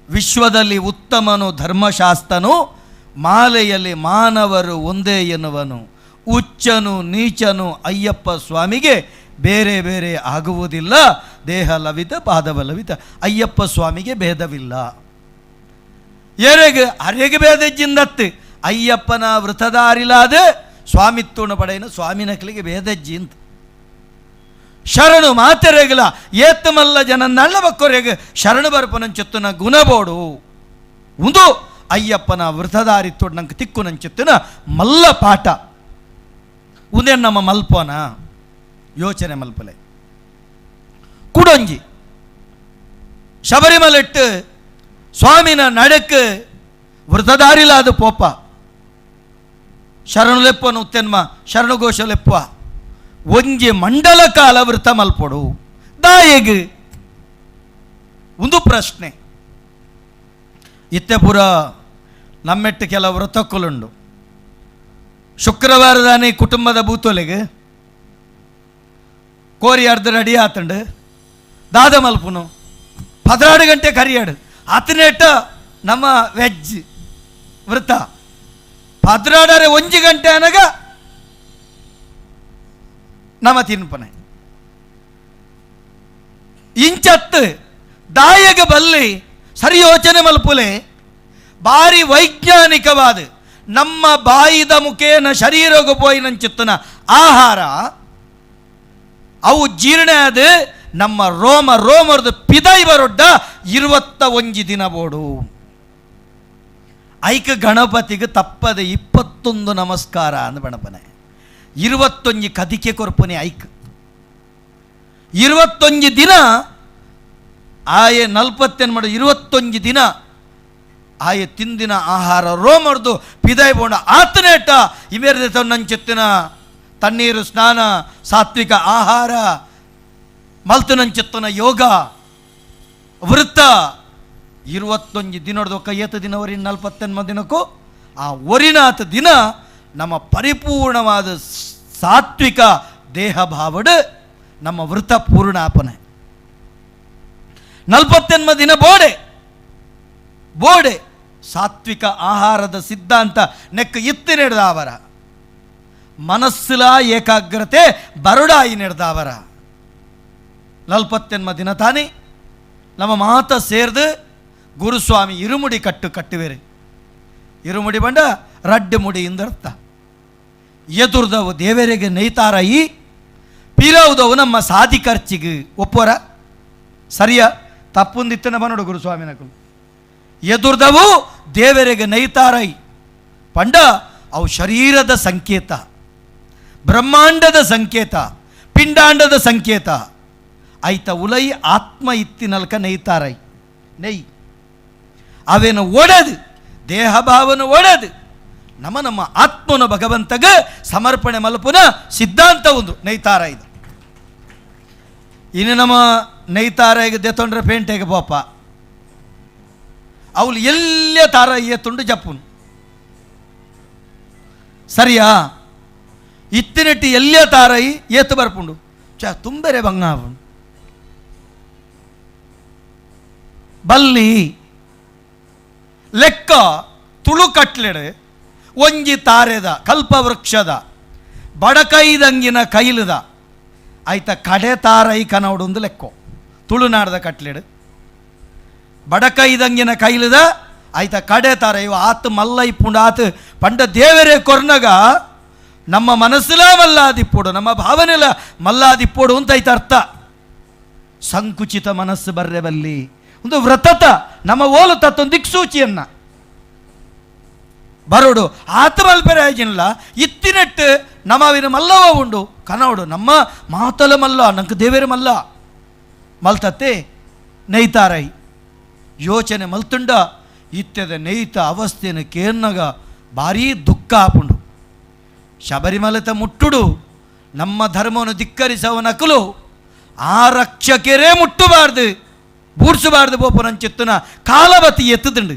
ವಿಶ್ವದಲ್ಲಿ ಉತ್ತಮನು ಧರ್ಮಶಾಸ್ತನು, ಮಾಲೆಯಲ್ಲಿ ಮಾನವರು ಒಂದೇ ಎನ್ನುವನು, ಉಚ್ಚನು ನೀಚನು ಅಯ್ಯಪ್ಪ ಸ್ವಾಮಿಗೆ ಬೇರೆ ಬೇರೆ ಆಗುವುದಿಲ್ಲ, ದೇಹ ಲವಿತ ಪಾದವ ಲವಿತ ಅಯ್ಯಪ್ಪ ಸ್ವಾಮಿಗೆ ಭೇದವಿಲ್ಲ. ಏರೆಗೆ ಅರೆಗೆ ಭೇದಜ್ಜಿಂದತ್ತು ಅಯ್ಯಪ್ಪನ ವೃತದಾರಿಲಾದ ಸ್ವಾಮಿತ್ತೂಣ ಪಡೆಯನು ಸ್ವಾಮಿನಕಲಿಗೆ ಭೇದಜ್ಜಿ ಅಂತ. ಶರಣು ಮಾತೆರೆಗಲ ಏತ್ತಮಲ್ಲ ಜನ ನಳ್ಳ ಬಕ್ಕೊರೆಗೆ ಶರಣು ಬರ್ಪನಂಚೊತ್ತುನ ಗುಣಬೋಡು ಒಂದು ಅಯ್ಯಪ್ಪನ ವೃತದಾರಿ ತೋಡ್ ನಂಗೆ ತಿಕ್ಕು ನಂಚೊತ್ತುನ ಮಲ್ಲ ಪಾಠ. ಉದೇ ನಮ್ಮ ಮಲ್ಪೋನ ಯೋಚನೆ ಮಲ್ಪಲೆ. ಕುಡೊಂಜಿ ಶಬರಿಮಲೆಟ್ಟು ಸ್ವಾಮಿನ ನಡಕ್ಕೆ ವೃತದಾರಿಲಾದ ಪೋಪ ಶರಣುಲೆಪ್ಪನು ಉತ್ತೆನ್ಮ ಶರಣುಘೋಷಲೆಪ್ಪ ಒಂಜಿ ಮಂಡಲ ಕಾಲ ವೃತ ಮಲ್ಪೊಡು ದಾಯೆಗ್ ಒಂದು ಪ್ರಶ್ನೆ. ಇತ್ತೆ ಪೂರ ನಮ್ಮೆಟ್ಟು ಕೆಲ ವ್ರತಕ್ಕುಲುಂಡು. ಶುಕ್ರವಾರದಾನೆ ಕುಟುಂಬದ ಬೂತೊಲೆಗೆ ಕೋರಿ ಅರ್ಧ ರೆಡಿ ಆತಂಡು ದಾದ ಮಲ್ಪುನು 16 ಗಂಟೆ ಕರಿಯಾಡು ಅತನೇಟ ನಮ್ಮ ವೆಜ್ ವೃತ 16 1 ಗಂಟೆ ಅನಗ ನಮ್ಮ ತಿನ್ಪನೆ ಇಂಚತ್ತು ದಾಯಗ ಬಲ್ಲಿ ಸರಿ ಯೋಚನೆ ಮಲ್ಪುಲೆ. ಭಾರಿ ವೈಜ್ಞಾನಿಕವಾದ ನಮ್ಮ ಬಾಯಿದ ಮುಖೇನ ಶರೀರಗ ಪೋಯಿನಂಚಿತ್ತನ ಆಹಾರ ಅವು ಜೀರ್ಣ ಆದ ನಮ್ಮ ರೋಮ ರೋಮರದ ಪಿದೈ ಬರೊಡ್ಡ 21 ದಿನ ಬೋಡು. ಐಕ ಗಣಪತಿಗೆ ತಪ್ಪದೆ 21 ನಮಸ್ಕಾರ ಅಂದ ಗಣಪನೆ 21 ಕದಿಕೆ ಕೊರ್ಪನೆ ಐಕ್ 21 ದಿನ ಆಯೆ 40 ಮಾಡು 21 ದಿನ ಆಯೆ ತಿಂದಿನ ಆಹಾರ ರೋಮರ್ದು ಪಿದೈ ಬೋಂಡ ಆತನೇಟ ಇವೇರ್ದೆ ನಂಚೆತ್ತಿನ ತಣ್ಣೀರು ಸ್ನಾನ ಸಾತ್ವಿಕ ಆಹಾರ ಮಲ್ತುನಂಚೆತ್ತನ ಯೋಗ ವೃತ್ತ 21 ದಿನದ ಏತ ದಿನ ಒರಿನ 49 ದಿನಕ್ಕೂ ಆ ಒರಿನಾಥ ದಿನ ನಮ್ಮ ಪರಿಪೂರ್ಣವಾದ ಸಾತ್ವಿಕ ದೇಹ ಭಾವಡು ನಮ್ಮ ವೃತ್ತ ಪೂರ್ಣಾಪನೆ. 49 ದಿನ ಬೋಡೆ ಬೋಡೆ ಸಾತ್ವಿಕ ಆಹಾರದ ಸಿದ್ಧಾಂತ ನೆಕ್ಕ ಇತ್ತು ನಡೆದಾವರ ಮನಸ್ಸಿಲ ಏಕಾಗ್ರತೆ ಬರುಡಾಯಿ ನಡೆದಾವರ 49 ದಿನ ತಾನೇ ನಮ್ಮ ಮಾತ ಸೇರ್ದು ಗುರುಸ್ವಾಮಿ ಇರುಮುಡಿ ಕಟ್ಟು ಕಟ್ಟುವೇರಿ. ಇರುಮುಡಿ ಬಂಡ ರಡ್ಡು ಮುಡಿ ಇಂದರ್ಥ ಎದುರ್ದವು ದೇವರಿಗೆ ನೈತಾರಯಿ ಪಿರವುದವು ನಮ್ಮ ಸಾದಿ ಖರ್ಚಿಗೆ ಒಪ್ಪೋರ ಸರಿಯಾ ತಪ್ಪುಂದಿತ್ತನ ಬನ್ನೋಡು ಗುರುಸ್ವಾಮಿ ನಕಲು ಎದುರ್ದವು ದೇವರಿಗೆ ನೈತಾರೈ ಪಂಡ ಅವು ಶರೀರದ ಸಂಕೇತ, ಬ್ರಹ್ಮಾಂಡದ ಸಂಕೇತ, ಪಿಂಡಾಂಡದ ಸಂಕೇತ. ಐತ ಉಲೈ ಆತ್ಮ ಇತ್ತಿನಲ್ಕ ನೈತಾರೈ ನೈ ಅವೇನು ಒಡೆದು ದೇಹ ಭಾವನ ಒಡೆದು ನಮ್ಮ ನಮ್ಮ ಆತ್ಮನ ಭಗವಂತಗ ಸಮರ್ಪಣೆ ಮಲ್ಪುನ ಸಿದ್ಧಾಂತ ಒಂದು ನೈತಾರ ಇದು. ಇನ್ನು ನಮ್ಮ ನೈತಾರ ಈಗ ದೆತ್ತೊಂಡ್ರೆ ಪೇಂಟೆಗೆ ಪಾಪ ಅವಳು ಎಲ್ಲೇ ತಾರ ತುಂಡು ಜಪ್ಪುನು ಸರಿಯಾ ಇತ್ತಿನೆಟ್ಟಿ ಎಲ್ಲೇ ತಾರೈ ಏತು ಬರ್ಪುಂಡು ಚ ತುಂಬರೆ ಬಂಗಾಪುಂಡು ಬಲ್ಲಿ ಲೆಕ್ಕ ತುಳು ಕಟ್ಲೆಡೆ ಒಂಜಿ ತಾರೆದ ಕಲ್ಪವೃಕ್ಷದ ಬಡಕೈದಂಗಿನ ಕೈಲದ ಆಯ್ತ ಕಡೆ ತಾರೈ ಕನವಡೊಂದು ಲೆಕ್ಕೋ ತುಳುನಾಡದ ಕಟ್ಲೆಡು ಬಡಕೈದಂಗಿನ ಕೈಲದ ಆಯ್ತ ಕಡೆ ತಾರ ಇವ ಆತು ಮಲ್ಲ ಇಪ್ಪುಂಡು ಆತು ಪಂಡ ದೇವರೇ ಕೊರ್ನಗ ನಮ್ಮ ಮನಸ್ಸುಲ ಮಲ್ಲಾದಿಪ್ಪೋಡು ನಮ್ಮ ಭಾವನೆಲ ಮಲ್ಲಾದಿಪ್ಪೋಡು ಅಂತ ಐತ ಅರ್ಥ. ಸಂಕುಚಿತ ಮನಸ್ಸು ಬರ್ರೆ ಬಲ್ಲಿ ಒಂದು ವ್ರತತ ನಮ್ಮ ಓಲು ತತ್ತೊಂದು ದಿಕ್ಸೂಚಿಯನ್ನ ಬರೋಡು ಆತ ಮಲ್ಪೆರೆ ಆಯ್ಜಿನಲ್ಲ ಇತ್ತಿನೆಟ್ಟು ನಮ್ಮವಿನ ಮಲ್ಲವ ಉಂಡು ಕನವಡು ನಮ್ಮ ಮಾತಲ ಮಲ್ಲ ನಂಗೆ ದೇವೇರ ಮಲ್ಲ ಮಲ್ತತ್ತೆ ನೈತಾರೈ ಯೋಚನೆ ಮಲ್ತುಂಡ ಇತ್ಯದ ನೇಯ್ತ ಅವಸ್ಥೆಯನ್ನು ಕೇರ್ನಗ ಭಾರೀ ದುಃಖ ಆಪುಂಡು. ಶಬರಿಮಲೆತ ಮುಟ್ಟುಡು ನಮ್ಮ ಧರ್ಮವನ್ನು ಧಿಕ್ಕರಿಸವ ನಕಲು ಆ ರಕ್ಷಕರೇ ಮುಟ್ಟಬಾರ್ದು, ಬೂಡ್ಸಬಾರ್ದು ಬೋಪನಂಚಿತ್ತುನ ಕಾಲವತಿ ಎತ್ತುದುಂಡು.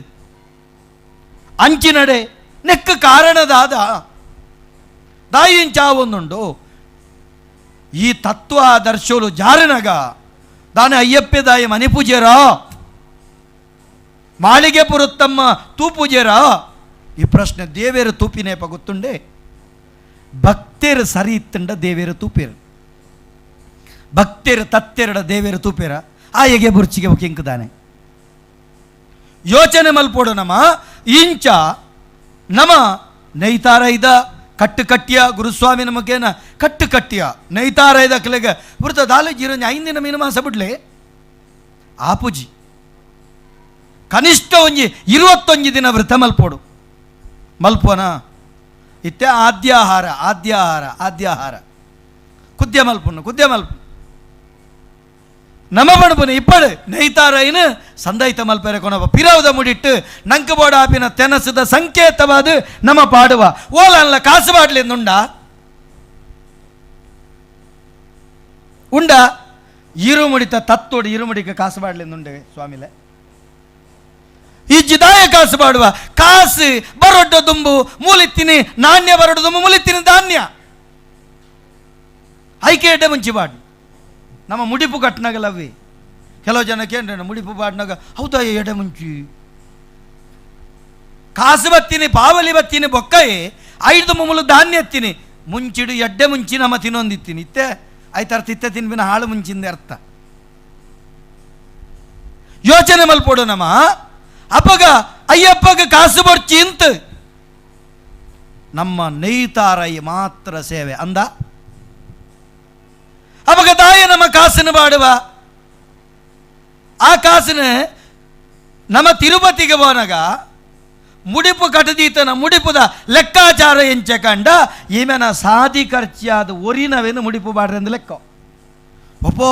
ಅಂಚಿನಡೆ ನೆಕ್ಕ ಕಾರಣದಾದ ದಾಯಿಂಚಾವೊಂದುಂಡು. ಈ ತತ್ವ ದರ್ಶೋಲು ಜಾರಿನಗ ದಾನೆ ಅಯ್ಯಪ್ಪೆ ದಾಯಿ ಮನೆ ಪೂಜೆರಾ, ಮಾಳಿಗೆ ಪುರುತ್ತಮ್ಮ ತೂ ಪೂಜೆರಾ, ಈ ಪ್ರಶ್ನೆ ದೇವೇರು ತೂಪಿನೇಪ ಗೊತ್ತುಂಡೆ. ಭಕ್ತರು ಸರಿ ಇತ್ತಂಡ ದೇವೇರು ತೂಪೇರು, ಭಕ್ತರು ತತ್ತೆರಡ ದೇವೇರು ತೂಪೇರ ಆಯಗೆ ಬುರ್ಚಿಗೆ ಕಿಂಕದಾನೆ. ಯೋಚನೆ ಮಲ್ಪೋಡು ನಮ ಇಂಚ ನಮ ನೈತಾರ ಇದ ಕಟ್ಟು ಕಟ್ಟಿಯ ಗುರುಸ್ವಾಮಿ ನಮಗೇನ ಕಟ್ಟು ಕಟ್ಟಿಯ ನೈತಾರ ಇದ ಕಲೆಗೆ ವೃತ ದಾಲೆ ಜೀರೋ ಐಂದಿನ ಮೀನು ಮಾಸ ಬಿಡ್ಲೆ ಆಪುಜಿ ಕನಿಷ್ಠ ಒಂಜಿ 21 ದಿನ ವೃತ ಮಲ್ಪೋಡು ಮಲ್ಪೋನ ಇತ್ತೆ ಆದ್ಯಾಹಾರ ಆದ್ಯಾಹಾರ ಆದ್ಯಾಹಾರ ಕುದ್ಯ ಮಲ್ಪುನು ಕುದ್ಯ ಮಲ್ಪು ನಮ ಬಣಪುನ ಇಪ್ಪಡು ನೈತಾರೈನು ಸಂದೈತ ಮಲ್ಪೆರೆ ಕೊನವ ಪಿರವದ ಮುಡಿಟ್ಟು ನಂಕ ಬೋಡ ಆಪಿನ ತೆನಸದ ಸಂಕೇತವಾದ ನಮ ಪಾಡುವ ಓಲನ್ಲ ಕಾಸು ಬಾಡ್ಲಿಂದುಂಡ ಉಂಡ ಇರುಮುಡಿತ ತತ್ತೋಡು ಇರುಮುಡಿಕ ಕಾಸು ಬಾಡ್ಲಿಂದುಂಡೆ ಸ್ವಾಮಿಲೆ. ಈ ಜಿದಾಯ ಕಾಸು ಬಾಡುವ ಕಾಸು ಬರೊಡ್ಡ ದುಂಬು ಮೂಲಿತ್ತೀನಿ ನಾಣ್ಯ ಬರೊಡ್ಡ ದುಂಬು ಮೂಲಿತ್ತೀನಿ ಧಾನ್ಯ ಐಕೆ ಎಡ್ಡೆ ಮುಂಚಿ ಬಾಡು ನಮ್ಮ ಮುಡಿಪು ಕಟ್ಟನಾಗಲ್ಲವಿ. ಕೆಲವು ಜನಕ್ಕೆ ಏನ್ರ ಮುಡಿಪು ಬಾಡ್ನಾಗ ಹೌದಾ ಎಡೆ ಮುಂಚಿ ಕಾಸು ಬತ್ತೀನಿ ಪಾವಲಿ ಬತ್ತೀನಿ ಬೊಕ್ಕಯೇ ಐದು ಮುಮ್ಮಲು ಧಾನ್ಯ ಎತ್ತೀನಿ ಮುಂಚಿಡು ಎಡ್ಡೆ ಮುಂಚಿ ನಮ್ಮ ತಿನ್ನೊಂದಿತ್ತೀನಿ ಇತ್ತೆ ಐತರ್ಥ ಇತ್ತೆ ತಿನ್ಬಿನ ಹಾಳು ಮುಂಚಿಂದ ಅರ್ಥ. ಯೋಚನೆ ಮಲ್ಪೋಡು ನಮ್ಮ ಅಪ್ಪಗ ಅಯ್ಯಪ್ಪಗ ಕಾಸು ಬರ್ಚಿ ಇಂತ ನಮ್ಮ ನೈತಾರೈ ಮಾತ್ರ ಸೇವೆ ಅಂದ. ಅವಾಗ ತಾಯಿ ನಮ್ಮ ಕಾಸನ್ನು ಬಾಡುವ ಆ ಕಾಸನ್ನು ನಮ್ಮ ತಿರುಪತಿಗೆ ಹೋನಾಗ ಮುಡಿಪು ಕಟ್ಟದೀತನ ಮುಡಿಪುದ ಲೆಕ್ಕಾಚಾರ ಎಂಚೆ ಕಂಡ ಈಮೆನ ಸಾದಿ ಖರ್ಚಿಯಾದ ಒರಿನವೇನು ಮುಡಿಪು ಬಾಡ್ರೆ ಅಂದ ಲೆಕ್ಕ. ಒಪ್ಪೋ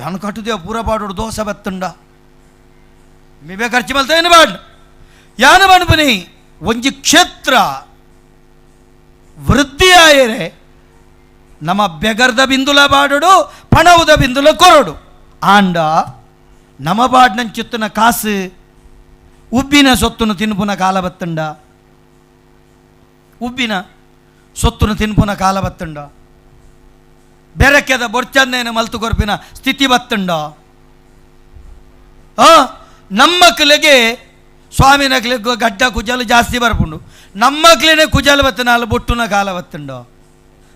ಯಾನು ಕಟ್ಟುದೇವ ಪೂರ ಬಾಡೋಡು ದೋಸೆ ಬತ್ತುಂಡ ಮೀಬೆ ಖರ್ಚು ಮಲ್ತೇನು ಬಾಡ್ ಯಾನು ಮನ್ಪುನಿ ಒಂಜಿ ಕ್ಷೇತ್ರ ವೃದ್ಧಿಯಾಯರೆ ನಮ್ಮ ಬೆಗರ್ದ ಬಿಂದುಲ ಬಾಡೋಡು ಪಣವುದ ಬಿಂದುಲ ಕೊರಡು ಆಂಡ ನಮ್ಮ ಬಾಡ್ನಂಚಿತ್ತನ ಕಾಸು ಉಬ್ಬಿನ ಸೊತ್ತುನು ತಿನ್ಪುನ ಕಾಲ ಬತ್ತಂಡ ಉಬ್ಬಿನ ಸೊತ್ತುನು ತಿನ್ಪುನ ಕಾಲ ಬತ್ತಂಡ ಬೆರಕೆದ ಬೊರ್ಚಂದೇನು ಮಲ್ತು ಕೊರ್ಪಿನ ಸ್ಥಿತಿ ಬತ್ತಂಡ. ನಮ್ಮ ಮಕ್ಕಳಿಗೆ ಸ್ವಾಮಿನ ಗಡ್ಡ ಕುಜಾಲು ಜಾಸ್ತಿ ಬರ್ಪುಂಡು ನಮ್ಮ ಮಕ್ಕಳೇ ಕುಜಾಲು ಬತ್ತನಾಲು ಬೊಟ್ಟುನ ಕಾಲ ಬತ್ತಂಡ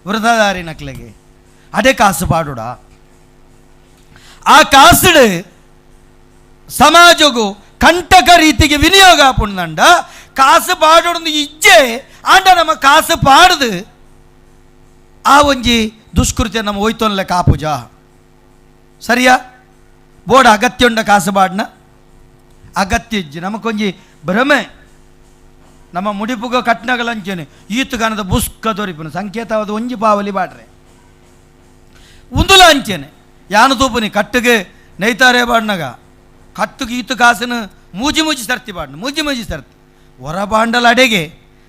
ವೃತದಾರಿ ನಕ್ಲೆಗೆ ಅದೇ ಕಾಸು ಪಾಡುಡ. ಆ ಕಾಸುಡು ಸಮಾಜಗೂ ಕಂಟಕ ರೀತಿಗೆ ವಿನಿಯೋಗ ಆಪುಂಡ ಕಾಸು ಪಾಡೋಡು ಇಜ್ಜೆ ಆಂಡ ನಮ್ಮ ಕಾಸು ಪಾಡುದು ಆ ಒಂಜಿ ದುಷ್ಕೃತ್ಯ ನಮ್ಮ ಹೋಯ್ತೊನ್ಲೆ ಕಾಪುಜ ಸರಿಯಾ ಬೋರ್ಡ್ ಅಗತ್ಯ ಉಂಡ ಕಾಸು ಪಾಡ್ನ ಅಗತ್ಯ ಇಜ್ಜಿ ನಮಕೊಂಜಿ ಭ್ರಮೆ ನಮ್ಮ ಮುಡಿಪುಗ ಕಟ್ನಗಲಂಚನೆ ಈತುಗಾನದ ಬುಸ್ಕ ದೊರಿಪುನ ಸಂಕೇತವಾದ ಒಂಜಿ ಪಾವಲಿ ಬಾಡ್ರೆ ಉಂದುಲ ಅಂಚೆನೆ ಯಾನು ತೂಪುನಿ ಕಟ್ಟಿಗೆ ನೈತಾರೆ ಬಾಡ್ನಾಗ ಕಟ್ಟುಗೆ ಈತು ಕಾಸನು ಮೂಜಿ ಮೂಜಿ ಸರ್ತಿ ಬಾಡ್ನ ಮೂಜಿ ಮೂಜಿ ಸರ್ತಿ ಹೊರ ಬಾಂಡಲ ಅಡೆಗೆ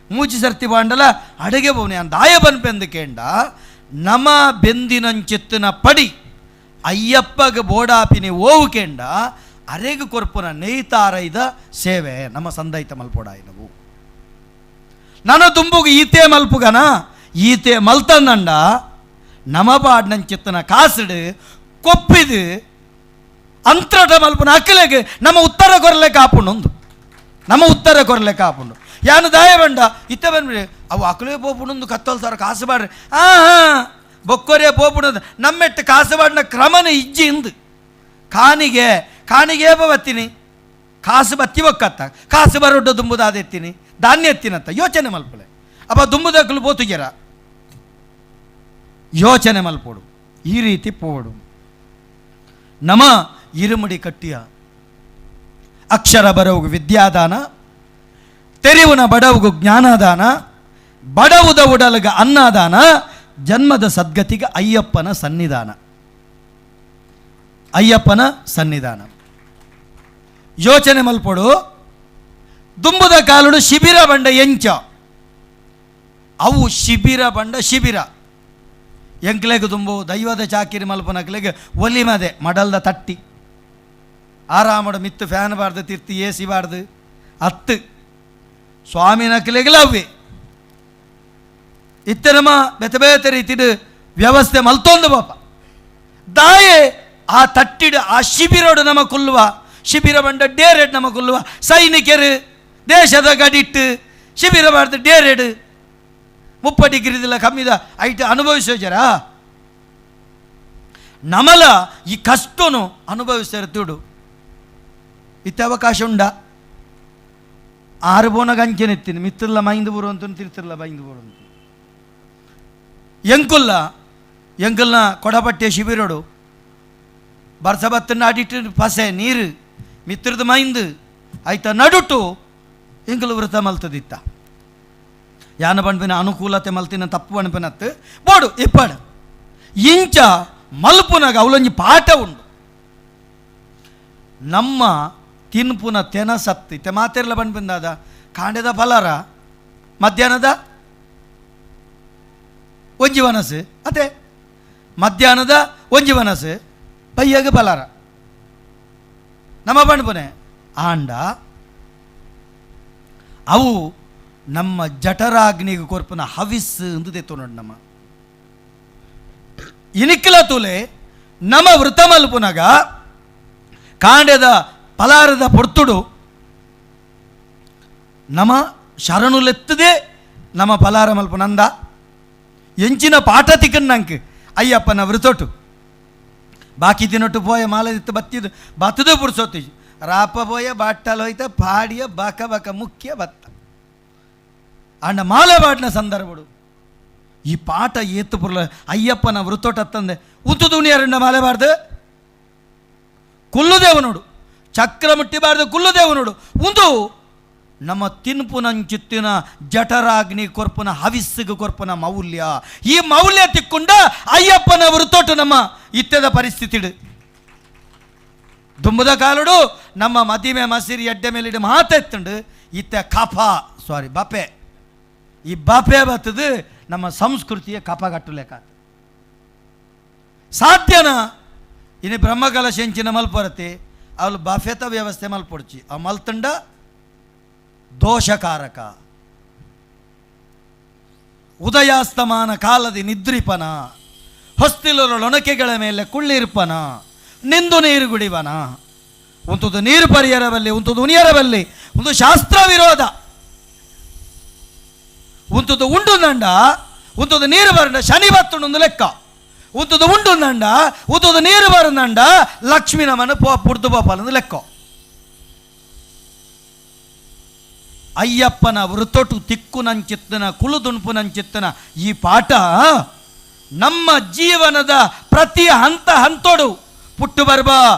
ಮೂಜಿ ಸರ್ತಿ ಬಾಂಡಲ ಅಡೆಗೆ ಬೋನಿ ದಾಯ ಬನ್ಪೆಂದು ಕೇಂಡ ನಮ ಬೆಂದಿನಂಚಿತ್ತಿನ ಪಡಿ ಅಯ್ಯಪ್ಪಗ ಬೋಡಾಪಿನಿ ಓವು ಕೇಂಡ ಅರೆಗು ಕೊರ್ಪುನ ನೇಯ್ತಾರೈದ ಸೇವೆ ನಮ್ಮ ಸಂದೈತ ಮಲ್ಪೋಡಾಯಿನವು. ನನ್ನ ದುಂಬುಗು ಈತೆ ಮಲ್ಪುಗನ ಈತೆ ಮಲ್ತಂದಂಡ ನಮ ಬಾಡ್ನಂಚಿತ್ತನ ಕಾಸುಡು ಕೊಪ್ಪಿದು ಅಂತ್ರಟ ಮಲ್ಪುನ ಅಕ್ಕಲೆಗೆ ನಮ್ಮ ಉತ್ತರ ಕೊರಲೆ ಕಾಪುಂಡು ನಮ್ಮ ಉತ್ತರ ಕೊರಲೆ ಕಾಪುಂಡು ಯಾನು ದಾಯ ಬಂಡ ಇತ್ತ ಬಂದ್ಬಿಡಿ ಅವು ಅಕಲೇ ಪೋಪುಂಡು ಕತ್ತಲ್ ಸಾರ ಕಾಸು ಬಾಡ್ರಿ ಆ ಹಾಂ ಬೊಕ್ಕೊರೆ ಪೋಪುಂಡು ನಮ್ಮೆಟ್ಟು ಕಾಸು ಬಾಡಿನ ಕ್ರಮನ ಇಜ್ಜಿ ಇಂದು ಕಾನಿಗೆ ಕಾನಿಗೆ ಏಪ ಬತ್ತೀನಿ ಕಾಸು ಬತ್ತಿ ಬೊಕ್ಕತ್ತ ಕಾಸು ಬರೊಡ್ಡ ದುಂಬುದಾದೆತ್ತೀನಿ ಧಾನ್ಯ ಎತ್ತಿನತ್ತ ಯೋಚನೆ ಮಲ್ಪಲೆ ಅಪ್ಪ ದುಂಬುದಕ್ಕಲು ಪೋತುಗೆರ ಯೋಚನೆ ಮಲ್ಪೋಡು ಈ ರೀತಿ ಪೋಡು. ನಮ ಇರುಮುಡಿ ಕಟ್ಟಿಯ ಅಕ್ಷರ ಬರವುಗು ವಿದ್ಯಾದಾನ, ತೆರಿವುನ ಬಡವುಗು ಜ್ಞಾನದಾನ, ಬಡವುದ ಉಡಲಗ ಅನ್ನದಾನ, ಜನ್ಮದ ಸದ್ಗತಿಗೆ ಅಯ್ಯಪ್ಪನ ಸನ್ನಿಧಾನ, ಅಯ್ಯಪ್ಪನ ಸನ್ನಿಧಾನ. ಯೋಚನೆ ಮಲ್ಪೋಡು. ದುಂಬುದ ಕಾಲುಡು ಶಿಬಿರ ಬಂಡ ಎಂಚ ಅವು ಶಿಬಿರ ಬಂಡ ಶಿಬಿರ ಎಂಕ್ಲೆಗ್ ದುಂಬು ದೈವದ ಚಾಕಿರಿ ಮಲ್ಪನಕ್ಲೆಗ್ ಒಲಿ ಮದೆ ಮಡಲ್ದ ತಟ್ಟಿ ಆರಾಮಡು ಮಿತ್ತು ಫ್ಯಾನ್ ಬಾರ್ದು ತಿರ್ತಿ ಎ ಸಿ ಬಾರ್ದು ಅತ್ತು ಸ್ವಾಮಿನಕ್ಲೆಗ್ಲ ಅವೇ ಇತ್ತೆ ನಮ್ಮ ಬೇತೆ ಬೇತೆ ರೀತಿಡು ವ್ಯವಸ್ಥೆ ಮಲ್ತೊಂದು ಪಾಪ ದಾಯೆ ಆ ತಟ್ಟಿಡು ಆ ಶಿಬಿರೋಡು ನಮ ಕೊಲ್ಲುವ ಶಿಬಿರ ಬಂಡ ಡೇರೆಡ್ ನಮ ಕೊಲ್ಲುವ ಸೈನಿಕರು ದೇಶದ ಗಡಿಟ್ಟು ಶಿಬಿರ ಬಾರ್ದು ಡೇರೆಡ್ 30 ಡಿಗ್ರಿದಿಲ್ಲ ಕಮ್ಮಿದ ಐಟ್ ಅನುಭವಿಸೋ ಜರ ನಮಲ ಈ ಕಷ್ಟನು ಅನುಭವಿಸ್ತಾರೆ ತುಡು ಇತ್ತೆ ಅವಕಾಶ ಉಂಡ ಆರು ಬೋನ ಗಂಚೆನೆತ್ತೀನಿ ಮಿತ್ತಿರ್ಲ ಮೈಂದು ಬರು ಅಂತ ತಿರ್ತಿರ್ಲ ಬೈಂದು ಬರು ಅಂತ ಎಂಕುಲ್ಲ ಎಂಕಲ್ನ ಕೊಡಪಟ್ಟೆ ಶಿಬಿರೋಡು ಬರ್ಸ ಬತ್ತನ್ನ ಅಡಿಟ್ಟು ಪಸೆ ನೀರು ಮಿತ್ರದ ಮೈಂದು ಆಯ್ತಾ ನಡುಟು ಎಂಕುಲು ವೃತ ಮಲ್ತದಿತ್ತ ಯಾನ ಪಣ್ಪಿನ ಅನುಕೂಲತೆ ಮಲ್ತಿನ ತಪ್ಪು ಪಣ್ಪಿನತ್ತು ಬೋಡು ಇಪ್ಪಾಡು ಇಂಚ ಮಲ್ಪುನಾಗ ಅವಲೊಂಜಿ ಪಾಠ ಉಂಡು ನಮ್ಮ ತಿನ್ಪುನ ತೆನ ಸತ್ತು ಇತ್ತೆ ಮಾತೆರ್ಲ ಪಣ್ಪಿಂದಾದ ಕಾಂಡೆದ ಫಲಾರ ಮಧ್ಯಾಹ್ನದ ಒಂಜಿ ವನಸು ಅದೇ ಮಧ್ಯಾಹ್ನದ ಒಂಜಿ ವನಸು ಪಯ್ಯಾಗ ಫಲಾರ ನಮ್ಮ ಪಣ್ಪುನೆ ಆಂಡ ಅವು ನಮ್ಮ ಜಠರಾಗ್ನಿಗೆ ಕೊರ್ಪುನ ಹವಿಸ್ ಎಂದು ತೆತ್ತು ನೋಡಿ ನಮ್ಮ ಇನಿಕ್ಲ ತುಲೆ ನಮ್ಮ ವೃತ ಮಲ್ಪುನಗ ಕಾಂಡೆದ ಪಲಾರದ ಪೊರ್ತುಡು ನಮ ಶರಣುಲೆತ್ತದೆ ನಮ್ಮ ಪಲಾರ ಮಲ್ಪುನಂದ ಎಂಚಿನ ಪಾಠ ತಿಕ್ಕನ್ನಂಕ್ ಅಯ್ಯಪ್ಪನ ವೃತೊಟು ಬಾಕಿ ತಿನ್ನೊಟ್ಟು ಪೋಯ ಮಾಲದಿತ್ತು ಬತ್ತಿದು ಬತ್ತದು ಪುರ್ಸೊತ್ತಿ ರಾಪ ಪೋಯ ಬಾಟ್ಟಲ್ ಹೋಯ್ತ ಪಾಡಿಯ ಬಕ ಬಕ ಮುಖ್ಯ ಬತ್ತ ಅಂಡ ಮಾಲೆ ಬಾಟ್ನ ಸಂದರ್ಭಡು ಈ ಪಾಠ ಏತ್ತು ಪುರ್ಲ ಅಯ್ಯಪ್ಪನ ವೃತ್ತೊಟ್ಟತ್ತಂದೆ ಉತ್ತು ದುಣಿಯರಂಡ ಮಾಲೆಬಾರ್ದು ಕುಲ್ಲುದೇವನೋಡು ಚಕ್ರ ಮುಟ್ಟಿಬಾರ್ದು ಕುಲ್ಲುದೇವನೋಡು ಒಂದು ನಮ್ಮ ತಿನ್ಪುನಂಚಿತ್ತಿನ ಜಠರಾಗ್ನಿ ಕೊರ್ಪುನ ಹವಿಸ್ಸಿಗೆ ಕೊರ್ಪುನ ಮೌಲ್ಯ ಈ ಮೌಲ್ಯ ತಿಕ್ಕೊಂಡ ಅಯ್ಯಪ್ಪನ ವೃತ್ತೊಟ್ಟು ನಮ್ಮ ಇತ್ಯದ ಪರಿಸ್ಥಿತಿಡು ದುಂಬುದ ಕಾಲುಡು ನಮ್ಮ ಮದಿಮೆ ಮಸಿರಿ ಎಡ್ಡೆ ಮೇಲಿಡು ಮಾತೆತ್ತುಂಡು ಇತ್ತೆ ಕಫ ಸಾರಿ ಬಪೆ ಈ ಬಪೆ ಬತ್ತದು ನಮ್ಮ ಸಂಸ್ಕೃತಿಯ ಕಪಗಟ್ಟುಲೆಕ್ಕ ಸಾಧ್ಯನಾ ಇನ್ನು ಬ್ರಹ್ಮಕಲಶ ಎಂಚಿನ ಮಲ್ಪರತೆ ಅವಳು ಬಫೆತ ವ್ಯವಸ್ಥೆ ಮಲ್ಪೊಡ್ಚಿ ಆ ಮಲ್ತಂಡ ದೋಷಕಾರಕ ಉದಯಾಸ್ತಮಾನ ಕಾಲದಿ ನಿದ್ರಿಪನ ಹೊಸ್ತಿಲರ ಲೊಣಕೆಗಳ ಮೇಲೆ ಕುಳ್ಳಿರ್ಪನ ನಿಂದು ನೀರು ಗುಡಿವನ ಉಂತುದು ನೀರು ಪರಿಯರಬಲ್ಲಿ ಉಂತುದು ಉನಿಯರಬಲ್ಲಿ ಒಂದು ಶಾಸ್ತ್ರ ವಿರೋಧ ಉಂತುದು ಉಂಡು ನಂಡ ಉಂತುದು ನೀರು ಬರಂಡ ಶನಿ ಬತ್ತುಂಡು ಲೆಕ್ಕ ಉಂತುದು ಉಂಡು ನಂಡ ಉಂತುದು ನೀರು ಬರಂಡ ಲಕ್ಷ್ಮೀ ನಮನ ಪೋ ಪುಡ್ದು ಪೋಪಾಲಂದು ಲೆಕ್ಕ ಅಯ್ಯಪ್ಪನ ವೃತೊಟು ತಿಕ್ಕು ನಂಚಿತ್ತನ ಕುಲುದುಣುಪು ನಂಚಿತ್ತನ ಈ ಪಾಠ ನಮ್ಮ ಜೀವನದ ಪ್ರತಿ ಹಂತ ಹಂತೋಡು ಪುಟ್ಟು ಬರ್ಬ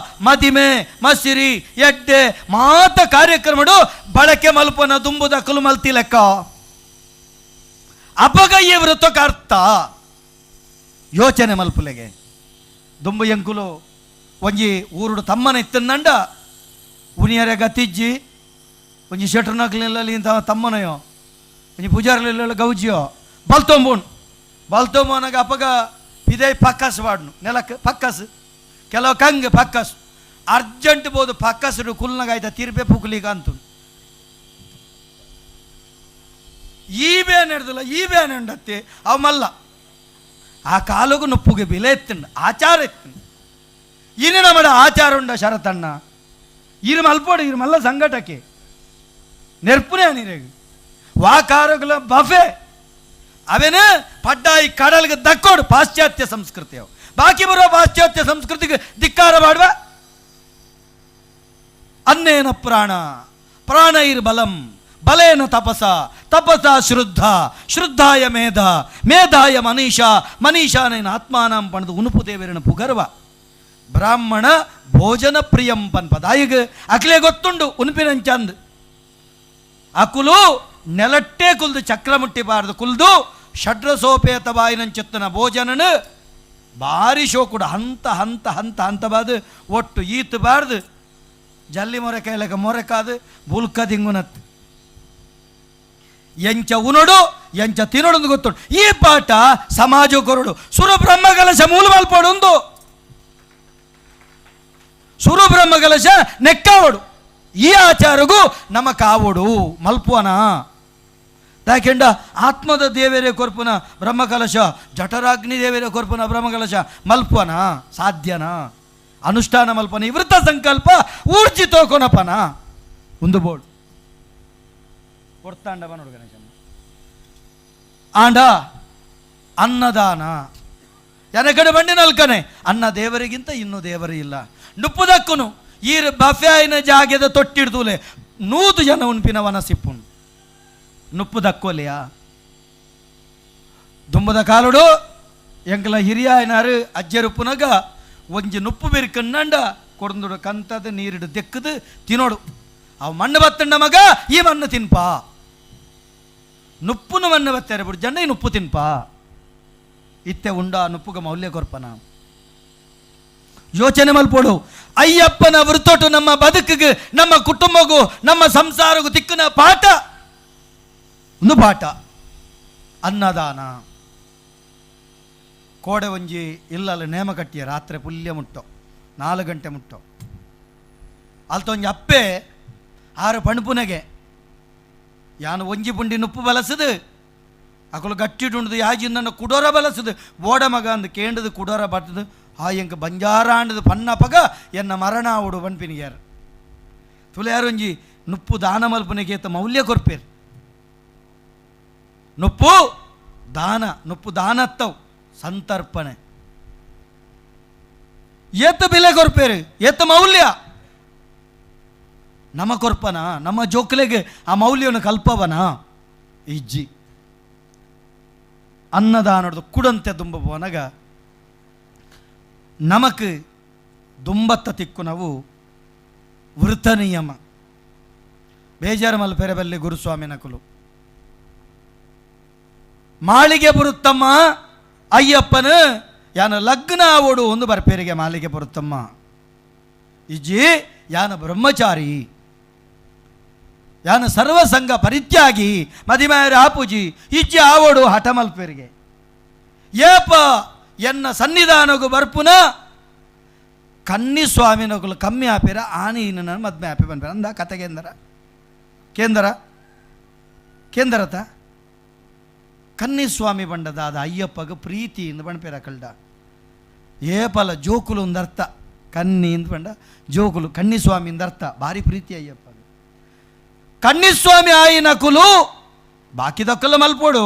ಮದಿಮೆ ಮಸಿರಿ ಎಡ್ಡೆ ಮಾತ ಕಾರ್ಯಕ್ರಮಡು ಬಳಕೆ ಮಲ್ಪನ ದುಂಬುದ ಕುಲು ಮಲ್ತಿ ಲೆಕ್ಕ ಅಪಗಯ್ಯ ವೃತಕ್ಕೆ ಅರ್ಥ ಯೋಚನೆ ಮಲ್ಪುಲೆಗೆ ದುಂಬು ಎಂಕುಲು ಒಂಜಿ ಊರುಡು ತಮ್ಮನ ಇತ್ತಂದಂಡ ಉನಿಯರ ಗತಿಜ್ಜಿ ಒಂಜಿ ಶೆಟ್ರನಕ್ಲಿಲ್ಲ ಇಂಥ ತಮ್ಮನಯೋ ಒಂಜಿ ಪೂಜಾರ್ಲಿಲ್ಲ ಗೌಜಿಯೋ ಬಲ್ತೊಂಬುಣ್ ಬಲ್ತೊಂಬೋನಾಗ ಅಪಗ ಇದೇ ಪಕ್ಕಸ್ ವಾಡ್ನು ನೆಲಕ್ಕೆ ಪಕ್ಕಸ್ ಕೆಲವು ಕಂಗ್ ಪಕ್ಕಸ್ ಅರ್ಜೆಂಟ್ ಬೋದು ಪಕ್ಕಸುಡು ಕುಲ್ನಗಾಯ್ತ ತೀರ್ಪೆ ಪುಕ್ಲಿಗ ಅಂತು ಈ ಬೇನೆ ಹಿಡ್ದಿಲ್ಲ ಈ ಬೇನೆ ಉಂಡತ್ತಿ ಅವ ಮಲ್ಲ ಆ ಕಾಲುಗು ನುಪ್ಪುಗೆ ಬಿಲೆ ಎತ್ತಂಡು ಆಚಾರ ಎತ್ತಂಡು ಇನ್ನು ನಮ್ಮ ಆಚಾರ ಉಂಡ ಶರತಣ್ಣ ಇರು ಮಲ್ಪೋಡು ಇರು ಮಲ್ಲ ಸಂಘಟಕ್ಕೆ ನೆರ್ಪುನೇ ನೀರೇಗ ವಾಕಾರಗುಲ ಬಫೆ ಅವೇನು ಪಡ್ಡಾಯಿ ಕಡಲ್ಗೆ ದಕ್ಕೋಡು ಪಾಶ್ಚಾತ್ಯ ಸಂಸ್ಕೃತಿ ಅವು ಬಾಕಿ ಬರುವ ಪಾಶ್ಚಾತ್ಯ ಸಂಸ್ಕೃತಿಗೆ ಧಿಕ್ಕಾರ ಮಾಡುವ ಅನ್ನೇನ ಪ್ರಾಣ ಪ್ರಾಣೈರ್ ಬಲಂ ಬಲೇನ ತಪಸ ತಪಸ ಶ್ರದ್ಧ ಶ್ರದ್ಧಾಯ ಮೇಧ ಮೇಧಾಯ ಮನೀಷಾ ಮನೀಷಾನೇನ ಆತ್ಮಾನಾಂ ಪಣದು ಉನುಪು ದೇವರನ ಪುಗರ್ವ ಬ್ರಾಹ್ಮಣ ಭೋಜನ ಪ್ರಿಯಂ ಪನ್ಪದಾಯಿಗ ಅಕ್ಲೆ ಗೊತ್ತುಂಡು ಉನುಪಿನಂಚಂದ್ ಅಕುಲು ನೆಲಟ್ಟೆ ಕುಲ್ದು ಚಕ್ರ ಮುಟ್ಟಿಬಾರ್ದು ಕುಲ್ದು ಷಡ್ರಸೋಪೇತ ಬಾಯಿನಂచెತ್ತನ ಭೋಜನನು ಭಾರಿ ಶೋಕುಡು ಹಂತ ಹಂತ ಹಂತ ಹಂತ ಬಾದು ಒಟ್ಟು ಈತು ಬಾರ್ದು ಜಲ್ಲಿ ಮೊರೆಕಾಯ್ಲಕ ಮೊರೆಕಾದು ಬುಲ್ಕ ದಿಂಗುನತ್ತು. ಎಂಚ ಉನೊಡು ಎಂಚ ತಿನೊಡು ಗೊತ್ತುಂಡು. ಈ ಪಾಠ ಸಮಾಜ ಕೊರಡು. ಸುರು ಬ್ರಹ್ಮಕಲಶ ಮೂಲ ಮಲ್ಪೊಡುಂದು, ಸುರು ಬ್ರಹ್ಮಕಲಶ ನೆಕ್ಕಾವಡು. ಈ ಆಚಾರಗೂ ನಮ್ಮ ಕಾವಡು ಮಲ್ಪುವನ ಯಾಕೆಂಡ ಆತ್ಮದ ದೇವರೇ ಕೊರ್ಪುನ ಬ್ರಹ್ಮಕಲಶ, ಜಠರಾಗ್ನಿ ದೇವರೇ ಕೊರ್ಪುನ ಬ್ರಹ್ಮಕಲಶ ಮಲ್ಪುವನ ಸಾಧ್ಯನಾ? ಅನುಷ್ಠಾನ ಮಲ್ಪನ ಈ ವೃತ್ತ ಸಂಕಲ್ಪ ಊರ್ಜಿತೋ ಕೊನಪನ ಒಂದು ಬೋರ್ಡ್ ಕೊಡ್ತಾಂಡವ ನೋಡು ಗಣೇಶನ. ಆಂಡ ಅನ್ನದಾನ ಕಡೆ ಬಂಡಿ ನಲ್ಕನೆ ಅನ್ನ ದೇವರಿಗಿಂತ ಇನ್ನೂ ದೇವರು ಇಲ್ಲ. ನುಪ್ಪುದಕ್ಕುನು ಈ ಬಫ್ಯಾಯಿನ ಜಾಗೆದ ತೊಟ್ಟಿಡ್ದೂಲೆ 100 ಜನ ಉಣ್ಪಿನ ವನ ಸಿಪ್ಪುನು ನುಪ್ಪುದಕ್ಕೋಲೆಯಾ. ದುಂಬದ ಕಾಲುಡು ಎಂಕಲ ಹಿರಿಯಾಯನಾರು ಅಜ್ಜರು ಪುನಗ ಒಂಜಿ ನುಪ್ಪು ಬಿರ್ಕನ್ನಂಡ ಕೊಡಂದುಡು ಕಂತದ ನೀರಿಡು ದೆಕ್ಕದು ತಿನ್ನೋಡು. ಅವು ಮಣ್ಣು ಬತ್ತಂಡ ಮಗ ಈ ಮಣ್ಣು ತಿನ್ಪಾ, ನುಪ್ಪುನು ಮಣ್ಣು ಬತ್ತಾರೆ ಬಿಡು ಜನ ಈ ನುಪ್ಪು ತಿನ್ಪಾ. ಇತ್ತೆ ಉಂಡ ನುಪ್ಪುಗ ಮೌಲ್ಯ ಕೊರ್ಪನ ಯೋಚನೆ ಮಲ್ಪೋಡು. ಅಯ್ಯಪ್ಪನ ವೃತ್ತೊಟ್ಟು ನಮ್ಮ ಬದುಕಿಗೆ, ನಮ್ಮ ಕುಟುಂಬಗೂ, ನಮ್ಮ ಸಂಸಾರಗೂ ತಿಕ್ಕನ ಪಾಠ ಒಂದು ಪಾಠ ಅನ್ನದಾನ. ಕೋಡೆ ಒಂಜಿ ಇಲ್ಲಲ್ಲ ನೇಮ ಕಟ್ಟಿಯ ರಾತ್ರಿ ಪುಲ್ಯ ಮುಟ್ಟೋ 4 ಗಂಟೆ ಮುಟ್ಟೋ ಅಲ್ತೊಂಜಿ ಅಪ್ಪೆ ಆರು ಪಣಪುನಗೆ ಯಾನು ಒಂಜಿ ಪುಂಡಿ ನುಪ್ಪು ಬಲಸದು ಅಕಲು ಗಟ್ಟಿಡುಂಡು ಯಾಜಿಂದನ್ನು ಕುಡೋರ ಬಲಸದು ಓಡ ಮಗ ಅಂದು ಕೇಂಡದು ಕುಡೋರ ಬಟ್ಟದು ಆ ಎಂಕ ಬಂಜಾರ ಆಂಡದು ಪನ್ನ ಪಗ ಎನ್ನ ಮರಣ ಆವಡು ಪನ್ಪಿನಿಗ್ಯಾರು ತುಲೆ ಯಾರೊಂಜಿ ನುಪ್ಪು ದಾನ ಮಲ್ಪುನಿಗೆ ಮೌಲ್ಯ ಕೊರ್ಪೇರು. ನುಪ್ಪು ದಾನ, ನುಪ್ಪು ದಾನತ್ತವು ಸಂತರ್ಪಣೆ. ಏತ ಬೆಲೆ ಕೊರ್ಪೇರು, ಏತ ಮೌಲ್ಯ ನಮ್ಮ ಕೊರ್ಪನ, ನಮ್ಮ ಜೋಕ್ಲೆಗೆ ಆ ಮೌಲ್ಯವನ್ನು ಕಲ್ಪವನ ಇಜ್ಜಿ. ಅನ್ನದಾನದ ಕುಡಂತೆ ದುಂಬವನಗ ನಮಕ್ ದುಂಬತ್ತ ತಿಕ್ಕು ನಾವು ವೃತ ನಿಯಮ. ಬೇಜಾರು ಮಲ್ಪೆರಬಲ್ಲಿ ಗುರುಸ್ವಾಮಿ ನಕುಲು ಮಾಳಿಗೆ ಬರುತ್ತಮ್ಮ ಅಯ್ಯಪ್ಪನ ಯಾನ ಲಗ್ನ ಆವೋಡು ಒಂದು ಬರ್ಪೇರಿಗೆ ಮಾಳಿಗೆ ಬರುತ್ತಮ್ಮ ಇಜ್ಜಿ ಯಾನ ಬ್ರಹ್ಮಚಾರಿ ಯಾನ ಸರ್ವಸಂಗ ಪರಿತ್ಯಾಗಿ ಮದಿಮಾಯರ ಆಪುಜಿ ಇಜ್ಜಿ ಆವೋಡು ಹಠ ಮಲ್ಪೇರಿಗೆ ಏಪ ಎನ್ನ ಸನ್ನಿಧಾನಗು ಬರ್ಪುನ ಕನ್ನಿ ಸ್ವಾಮಿನಗುಲು ಕಮ್ಮಿ ಆಪೇರ ಆನಿ ನನ್ನ ಮದ್ಮೆ ಆಪೆ ಬನ್ಪೇರ ಅಂದ ಕತೆಗೇಂದರ ಕೇಂದ್ರ ಕೇಂದ್ರತ ಕನ್ನಿಸ್ವಾಮಿ ಬಂಡದಾದ ಅಯ್ಯಪ್ಪಗ ಪ್ರೀತಿ ಇಂದ ಬಣ್ಪೇರ ಕಲ್ಡ ಏಪಲ ಜೋಕುಲು ಒಂದರ್ಥ ಕನ್ನಿ ಇಂದ ಬಂಡ ಜೋಕುಲು ಕನ್ನಿಸ್ವಾಮಿ ಅರ್ಥ ಭಾರಿ ಪ್ರೀತಿ ಅಯ್ಯಪ್ಪಗ. ಕನ್ನಿಸ್ವಾಮಿ ಆಯಿನ ಕುಲು ಬಾಕಿದಕ್ಕಲ್ಲ ಮಲ್ಪೋಡು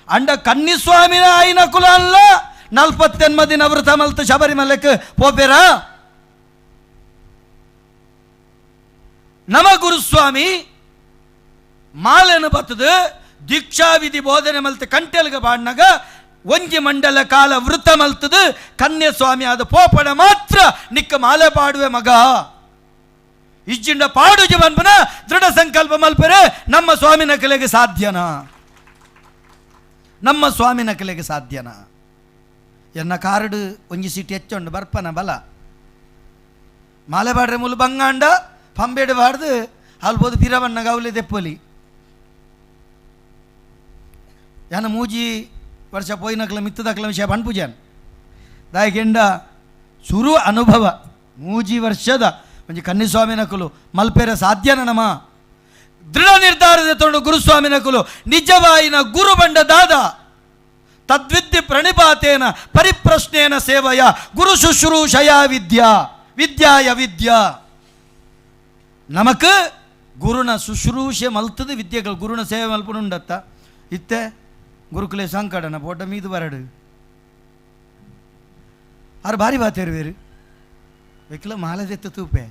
ಅಂಡ ಕನ್ನಿಸ್ವಾಮಿನ ಆಯಿನ ಕುಲ ಅಲ್ಲ 48 ದಿನ ವ್ರತ ಮಲ್ತ ಶಬರಿಮಲಕ್ಕೆ ಪೋಪೇರ. ನಮ ಗುರುಸ್ವಾಮಿ ಮಾಲೆನು ಬತ್ತದ ದೀಕ್ಷಾವಿಧಿ ಬೋಧನೆ ಮಲ್ತ ಕಂಟೆಲ್ಗ ಬಾಡ್ನಾಗ ಒಂಜಿ ಮಂಡಲ ಕಾಲ ವೃತ ಮಲ್ತದ ಕನ್ಯಾಸ್ವಾಮಿ ಆದ ಪೋಪಣ ಮಾತ್ರ ನಿಕ್ಕ ಮಾಲೆ ಪಾಡುವೆ ಮಗ ಇಜ್ಜಿಂಡ ಪಾಡು ಜೀವನ್ಪನ ದೃಢ ಸಂಕಲ್ಪ ಮಲ್ಪರೆ ನಮ್ಮ ಸ್ವಾಮಿನ ಕಲೆಗೆ ಸಾಧ್ಯನಾ, ನಮ್ಮ ಸ್ವಾಮಿನ ಕಲೆಗೆ ಸಾಧ್ಯನಾ? ಎನ್ನ ಕಾರಡು ಒಂಜಿ ಸೀಟ್ ಹೆಚ್ಚೊಂಡು ಬರ್ಪನ ಬಲ ಮಾಲೆ ಪಾಡ್ರೆ ಮುಲು ಬಂಗಾಂಡ ಪಂಬೇಡು ಬಾಡ್ದು ಅಲ್ಬೋದು ಪಿರವಣ್ಣ ಗೌಲಿ ದೆಪ್ಪೊಲಿ ಯಾನ ಮೂಜಿ ವರ್ಷ ಪೋಯಿನಕ್ಲ ಮಿತ್ತದಕ್ಲ ವಿಷಯ ಪನ್ಪುಜಾನ್ ದಾಯಕೆಂಡ ಸುರು ಅನುಭವ ಮೂಜಿ ವರ್ಷದ ಒಂಜಿ ಕನ್ನಿಸ್ವಾಮಿನಕುಲು ಮಲ್ಪೆರೆ ಸಾಧ್ಯನ ನಮ ದೃಢ ನಿರ್ಧಾರದ ತೊಂಡು ಗುರುಸ್ವಾಮಿನಕುಲು ನಿಜವಾಯಿನ ಗುರು ಬಂಡ ದಾದ ತದ್ವಿದ್ಯ ಪ್ರಣಿಪಾತೇನ ಪರಿಪ್ರಶ್ನೇನ ಸೇವಯ ಗುರು ಶುಶ್ರೂಷಯ ವಿದ್ಯಾ ವಿದ್ಯಾಯ ವಿದ್ಯಾ. ನಮಕ್ ಗುರುನ ಶುಶ್ರೂಷೆ ಮಲ್ತದ ವಿದ್ಯೆಗಳು ಗುರುನ ಸೇವೆ ಮಲ್ಪುನುಂಡತ್ತ ಇತ್ತೆ ಗುರುಕುಲೆ ಸಂಕಡನ ಪೋಟ ಮೀದು ಬರಡು ಆರು ಭಾರಿ ಬಾತೇರು ವೆಕ್ಲ ಮಾಲದೆತ್ತ ತೂಪೆ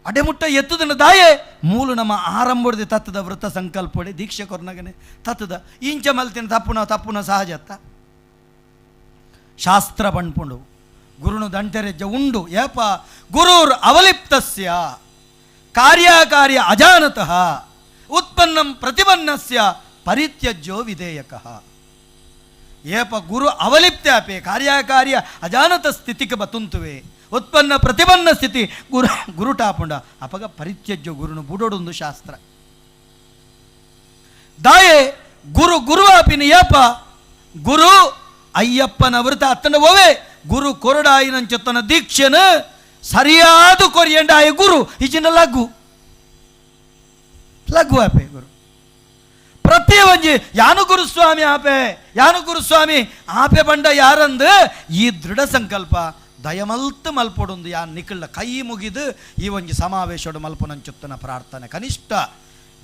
ಅಡೆಮುಟ್ಟ ಎತ್ತದನ ದಾಯೆ ಮೂಲು ನಮ್ಮ ಆರಂಭದ ತತ್ತದ ವೃತ್ತ ಸಂಕಲ್ಪಡೆ ದೀಕ್ಷೆ ಕೊರ್ನಗನೆ ತತ್ತದ ಇಂಚ ಮಲ್ತಿನ ತಪ್ಪುನ ತಪ್ಪುನ ಸಹಜತ್ತ ಶಾಸ್ತ್ರ ಪಣ್ಪುಂಡು ಗುರುನು ದಂಟೆರೆಜ್ಜ ಉಂಡು ಏಪ ಗುರುರ್ ಅವಲಿಪ್ತಸ್ಯ ಕಾರ್ಯಕಾರ್ಯ ಅಜಾನತಃ ಉತ್ಪನ್ನಂ ಪ್ರತಿಪನ್ನಸ್ಯ ಪರಿತ್ಯಜ್ಯೋ ವಿಧೇಯಕಃ. ಏಪ ಗುರು ಅವಲಿಪ್ತ್ಯಾಪೆ ಕಾರ್ಯಕಾರ್ಯ ಅಜಾನತ ಸ್ಥಿತಿಗೆ ಬತುಂತುವೆ ಉತ್ಪನ್ನ ಪ್ರತಿಪನ್ನ ಸ್ಥಿತಿ ಗುರು ಗುರುಟಾಪುಂಡ ಅಪಗ ಪರಿತ್ಯಜ್ಯ ಗುರುನು ಬುಡೋಡೊಂದು ಶಾಸ್ತ್ರ. ದಾಯೆ ಗುರು ಗುರುವಾಪಿನ ಯಪ್ಪ ಗುರು ಅಯ್ಯಪ್ಪನ ವೃತ ಅತ್ತನ ಒವೆ ಗುರು ಕೊರಡಾಯಿನಂಚೊತ್ತನ ದೀಕ್ಷೆನ ಸರಿಯಾದ ಕೊರಿಯಂಡ ಆಯ ಗುರು ಇಚಿನ ಲಘು ಲಘು ಆಪೆ ಗುರು ಪ್ರತಿ ಒಂಜಿ ಯಾನು ಗುರುಸ್ವಾಮಿ ಆಪೆ ಯಾನು ಗುರುಸ್ವಾಮಿ ಆಪೆ ಬಂಡ ಯಾರಂದು ಈ ದೃಢ ಸಂಕಲ್ಪ ದಯಮಲ್ತು ಮಲ್ಪೊಡೊಂದು ಯಾನ್ ನಿಖಿಳ್ಳ ಕೈ ಮುಗಿದು ಈ ಒಂಜಿ ಸಮಾವೇಶೋಡು ಮಲ್ಪುನಂಚುತ್ತನ ಪ್ರಾರ್ಥನೆ. ಕನಿಷ್ಠ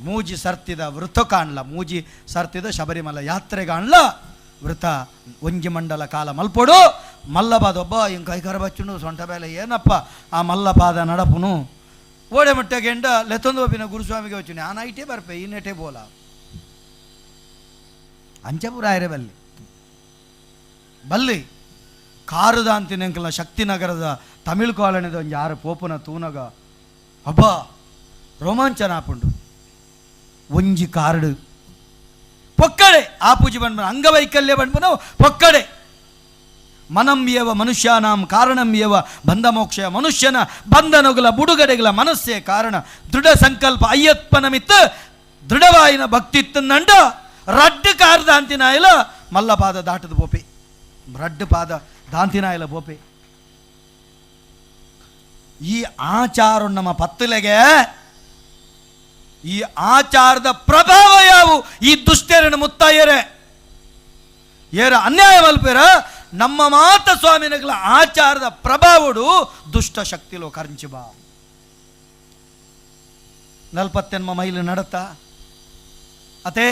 ಮೂಜಿ ಸರ್ತಿದ ವೃತ ಕಾಣ್ಲ, ಮೂಜಿ ಸರ್ತಿದ ಶಬರಿಮಲ ಯಾತ್ರೆ ಕಾಣ್ಲ ವೃತ ಒಂಜಿ ಮಂಡಲ ಕಾಲ ಮಲ್ಪೊಡು. ಮಲ್ಲಪಾದ ಒಬ್ಬ ಹಿಂಗೆ ಕೈಕಾರ ಬಚ್ಚುಂಡು ಸೊಂಟ ಬೇಲೆ ಏನಪ್ಪ ಆ ಮಲ್ಲಪಾದ ನಡಪುನು ಓಡೆ ಮಟ್ಟ ಗೆಂಡ ಲೆತ್ತೊಂದು ಒಬ್ಬಿನ ಗುರುಸ್ವಾಮಿಗೆ ವಚ್ಚುನಿ ಆ ನೈಟೇ ಬರ್ಪೆ ಈ ನೆಟೆ ಬೋಲ ಅಂಚಪುರ ಆಯ್ರೆ ಬಲ್ಲಿ ಬಲ್ಲಿ ಕಾರುದಾಂತಿನಂಕಲ ಶಕ್ತಿನಗರದ ತಮಿಳ್ ಕಾಲೋನಿದ ಒಂಜಿ ಆರು ಪೋಪುನ ತೂನಗ ಅಬ್ಬ ರೋಮಾಂಚನ ಆಪುಂಡು. ಒಂಜಿ ಕಾರ್ಡು ಪೊಕ್ಕಡೆ ಆ ಪೂಜೆ ಬಂದ್ಬನ ಅಂಗವೈಕಲ್ಯ ಬಂದ್ಬನ ಪೊಕ್ಕಡೆ ಮನಂ ಏವ ಮನುಷ್ಯಾನಾಂ ಕಾರಣಂ ಏವ ಬಂಧ ಮೋಕ್ಷ ಮನುಷ್ಯನ ಬಂಧನಗಳ ಬುಡುಗಡೆಗಳ ಮನಸ್ಸೇ ಕಾರಣ. ದೃಢ ಸಂಕಲ್ಪ ಅಯ್ಯಪ್ಪನ ಮಿತ್ತ ದೃಢವಾಯಿನ ಭಕ್ತಿ ನಂಡ ರಡ್ಡು ಕಾರ್ ದಾಂತಿನಾಯಲ ಮಲ್ಲಪಾದ ದಾಟದ ಬೋಪೆ ರಡ್ಡು ಪಾದ ದಾಂತಿನಾಯಲ ಬೋಪೆ. ಈ ಆಚಾರ ನಮ್ಮ ಪತ್ತಲೆಗೆ ಈ ಆಚಾರದ ಪ್ರಭಾವ ಯಾವು ಈ ದುಷ್ಟರನ್ನು ಮುತ್ತಾಯರೆ ಏರ ಅನ್ಯಾಯ ಮಲ್ಪೇರ ನಮ್ಮ ಮಾತ ಸ್ವಾಮಿನಗಳ ಆಚಾರದ ಪ್ರಭಾವಡು ದುಷ್ಟ ಶಕ್ತಿಲೋ ಕರಂಚಿಬಾ. ನಲ್ಪತ್ತೆನ್ಮ ಮೈಲು ನಡತ ಅತೆ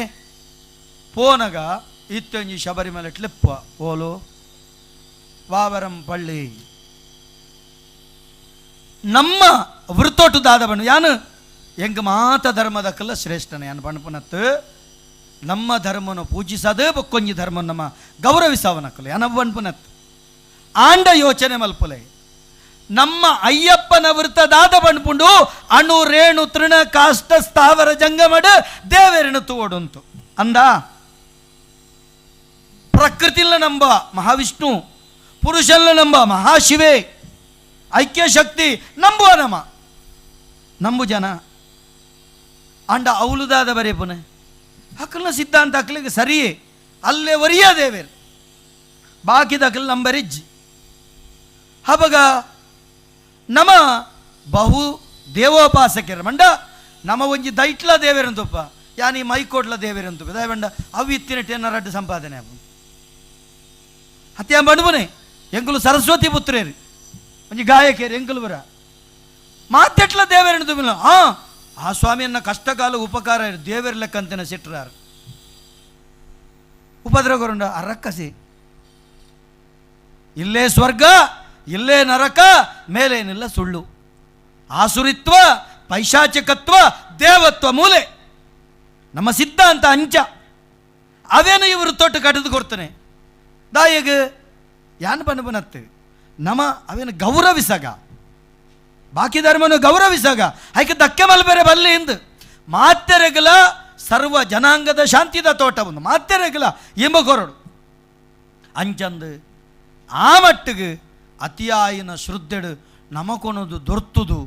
ಪೋನಗ ಇತ್ತೊಂಜಿ ಶಬರಿಮಲೆ ಟ್ಲಿಪ್ಪ ಓಲು ವಾವರಂ ಪಳ್ಳಿ ನಮ್ಮ ವೃತ್ತೊಟ್ಟು ದಾದ ಬಣ್ಣು ಯಾನು ಎಂಗ ಮಾತ ಧರ್ಮದಕ್ಕೆಲ್ಲ ಶ್ರೇಷ್ಠನ ಯಾನು ಬಣ್ಣಪುನತ್ತು ನಮ್ಮ ಧರ್ಮನು ಪೂಜಿಸದೇ ಬೊಕ್ಕೊಂಜಿ ಧರ್ಮ ನಮ್ಮ ಗೌರವಿಸವನಕ್ಕಲ್ಲ ಯಾನವ್ ಬಣ್ಪುನತ್ತು ಆಂಡ ಯೋಚನೆ ಮಲ್ಪುಲೆ ನಮ್ಮ ಅಯ್ಯಪ್ಪನ ವೃತ್ತದಾದ ಬಣ್ಪುಂಡು ಅಣು ರೇಣು ತೃಣ ಕಾಷ್ಟ ಸ್ಥಾವರ ಜಂಗಮಡು ದೇವೆರನು ತೋಡುಂತು ಅಂದ ಪ್ರಕೃತಿಲ್ಲ ನಂಬ ಮಹಾವಿಷ್ಣು ಪುರುಷಲ್ಲ ನಂಬ ಮಹಾಶಿವೆ ಐಕ್ಯ ಶಕ್ತಿ ನಂಬುವ ನಮ್ಮ ನಂಬು ಜನ ಅಂಡ ಅವಲುದಾದ ಬರೇ ಪುನಃ ಅಕಲ್ನ ಸಿದ್ಧಾಂತ ಅಕ್ಲಿಗೆ ಸರಿಯೇ ಅಲ್ಲೇ ಒರಿಯ ದೇವೇರು ಬಾಕಿದ ಅಕಲ್ ನಂಬರಿಜ್ಜಿ. ಹಬಗ ನಮ ಬಹು ದೇವೋಪಾಸಕರ ಮಂಡ ನಮ ಒಂಜಿ ದೈಟ್ಲ ದೇವೇರಂತಪ್ಪ ಯಾನಿ ಮೈಕೋಟ್ಲ ದೇವೇರಂತಪ್ಪ ದಯವಂಡ ಅವು ಇತ್ತಿನ ಟೆನ್ನ ರಡ್ಡು ಸಂಪಾದನೆ ಅವು ಹತ್ಯಾ ಬಂಡುಬನೆ ಎಂಕುಲು ಸರಸ್ವತಿ ಪುತ್ರೇರಿ ಒಂಜಿ ಗಾಯಕೇರಿ ಎಂಕುಲು ಬರ ಮಾತೆಟ್ಲ ದೇವೇರಂತ ಆ ಆ ಸ್ವಾಮಿಯನ್ನ ಕಷ್ಟಕಾಲ ಉಪಕಾರ ದೇವರ ಲೆಕ್ಕಂತನ ಸಿಟ್ರಾರು ಉಪದ್ರವರುಂಡ ಅರಕ್ಕಸಿ ಇಲ್ಲೇ ಸ್ವರ್ಗ ಇಲ್ಲೇ ನರಕ ಮೇಲೇನಿಲ್ಲ ಸುಳ್ಳು ಆಸುರಿತ್ವ ಪೈಶಾಚಿಕತ್ವ ದೇವತ್ವ ಮೂಲೆ ನಮ್ಮ ಸಿದ್ಧಾಂತ ಅಂಚ ಅವೇನು ಇವರು ತೊಟ್ಟು ಕಟ್ಟಿದು ಕೊಡ್ತಾನೆ ದಾಯಗ ಯಾನ್ ಬಣ್ಣ ಬನತ್ತೆ ನಮ ಅವೇನು ಗೌರವಿಸಗ ಬಾಕಿ ಧರ್ಮನು ಗೌರವಿಸಾಗ ಆಯ್ಕೆ ಧಕ್ಕೆ ಮಲ್ಬೇರೆ ಬಲ್ಲಿ ಎಂದು ಮಾತೆರೆಗಲ ಸರ್ವ ಜನಾಂಗದ ಶಾಂತಿದ ತೋಟವನ್ನು ಮಾತೆರೆಗಲ ಎಂಬ ಕೊರಡು ಅಂಚಂದು ಆ ಮಟ್ಟಿಗೆ ಅತಿಯಾಯಿನ ಶ್ರದ್ಧೆಡು ನಮಕೊನದು ದೊರ್ತುದು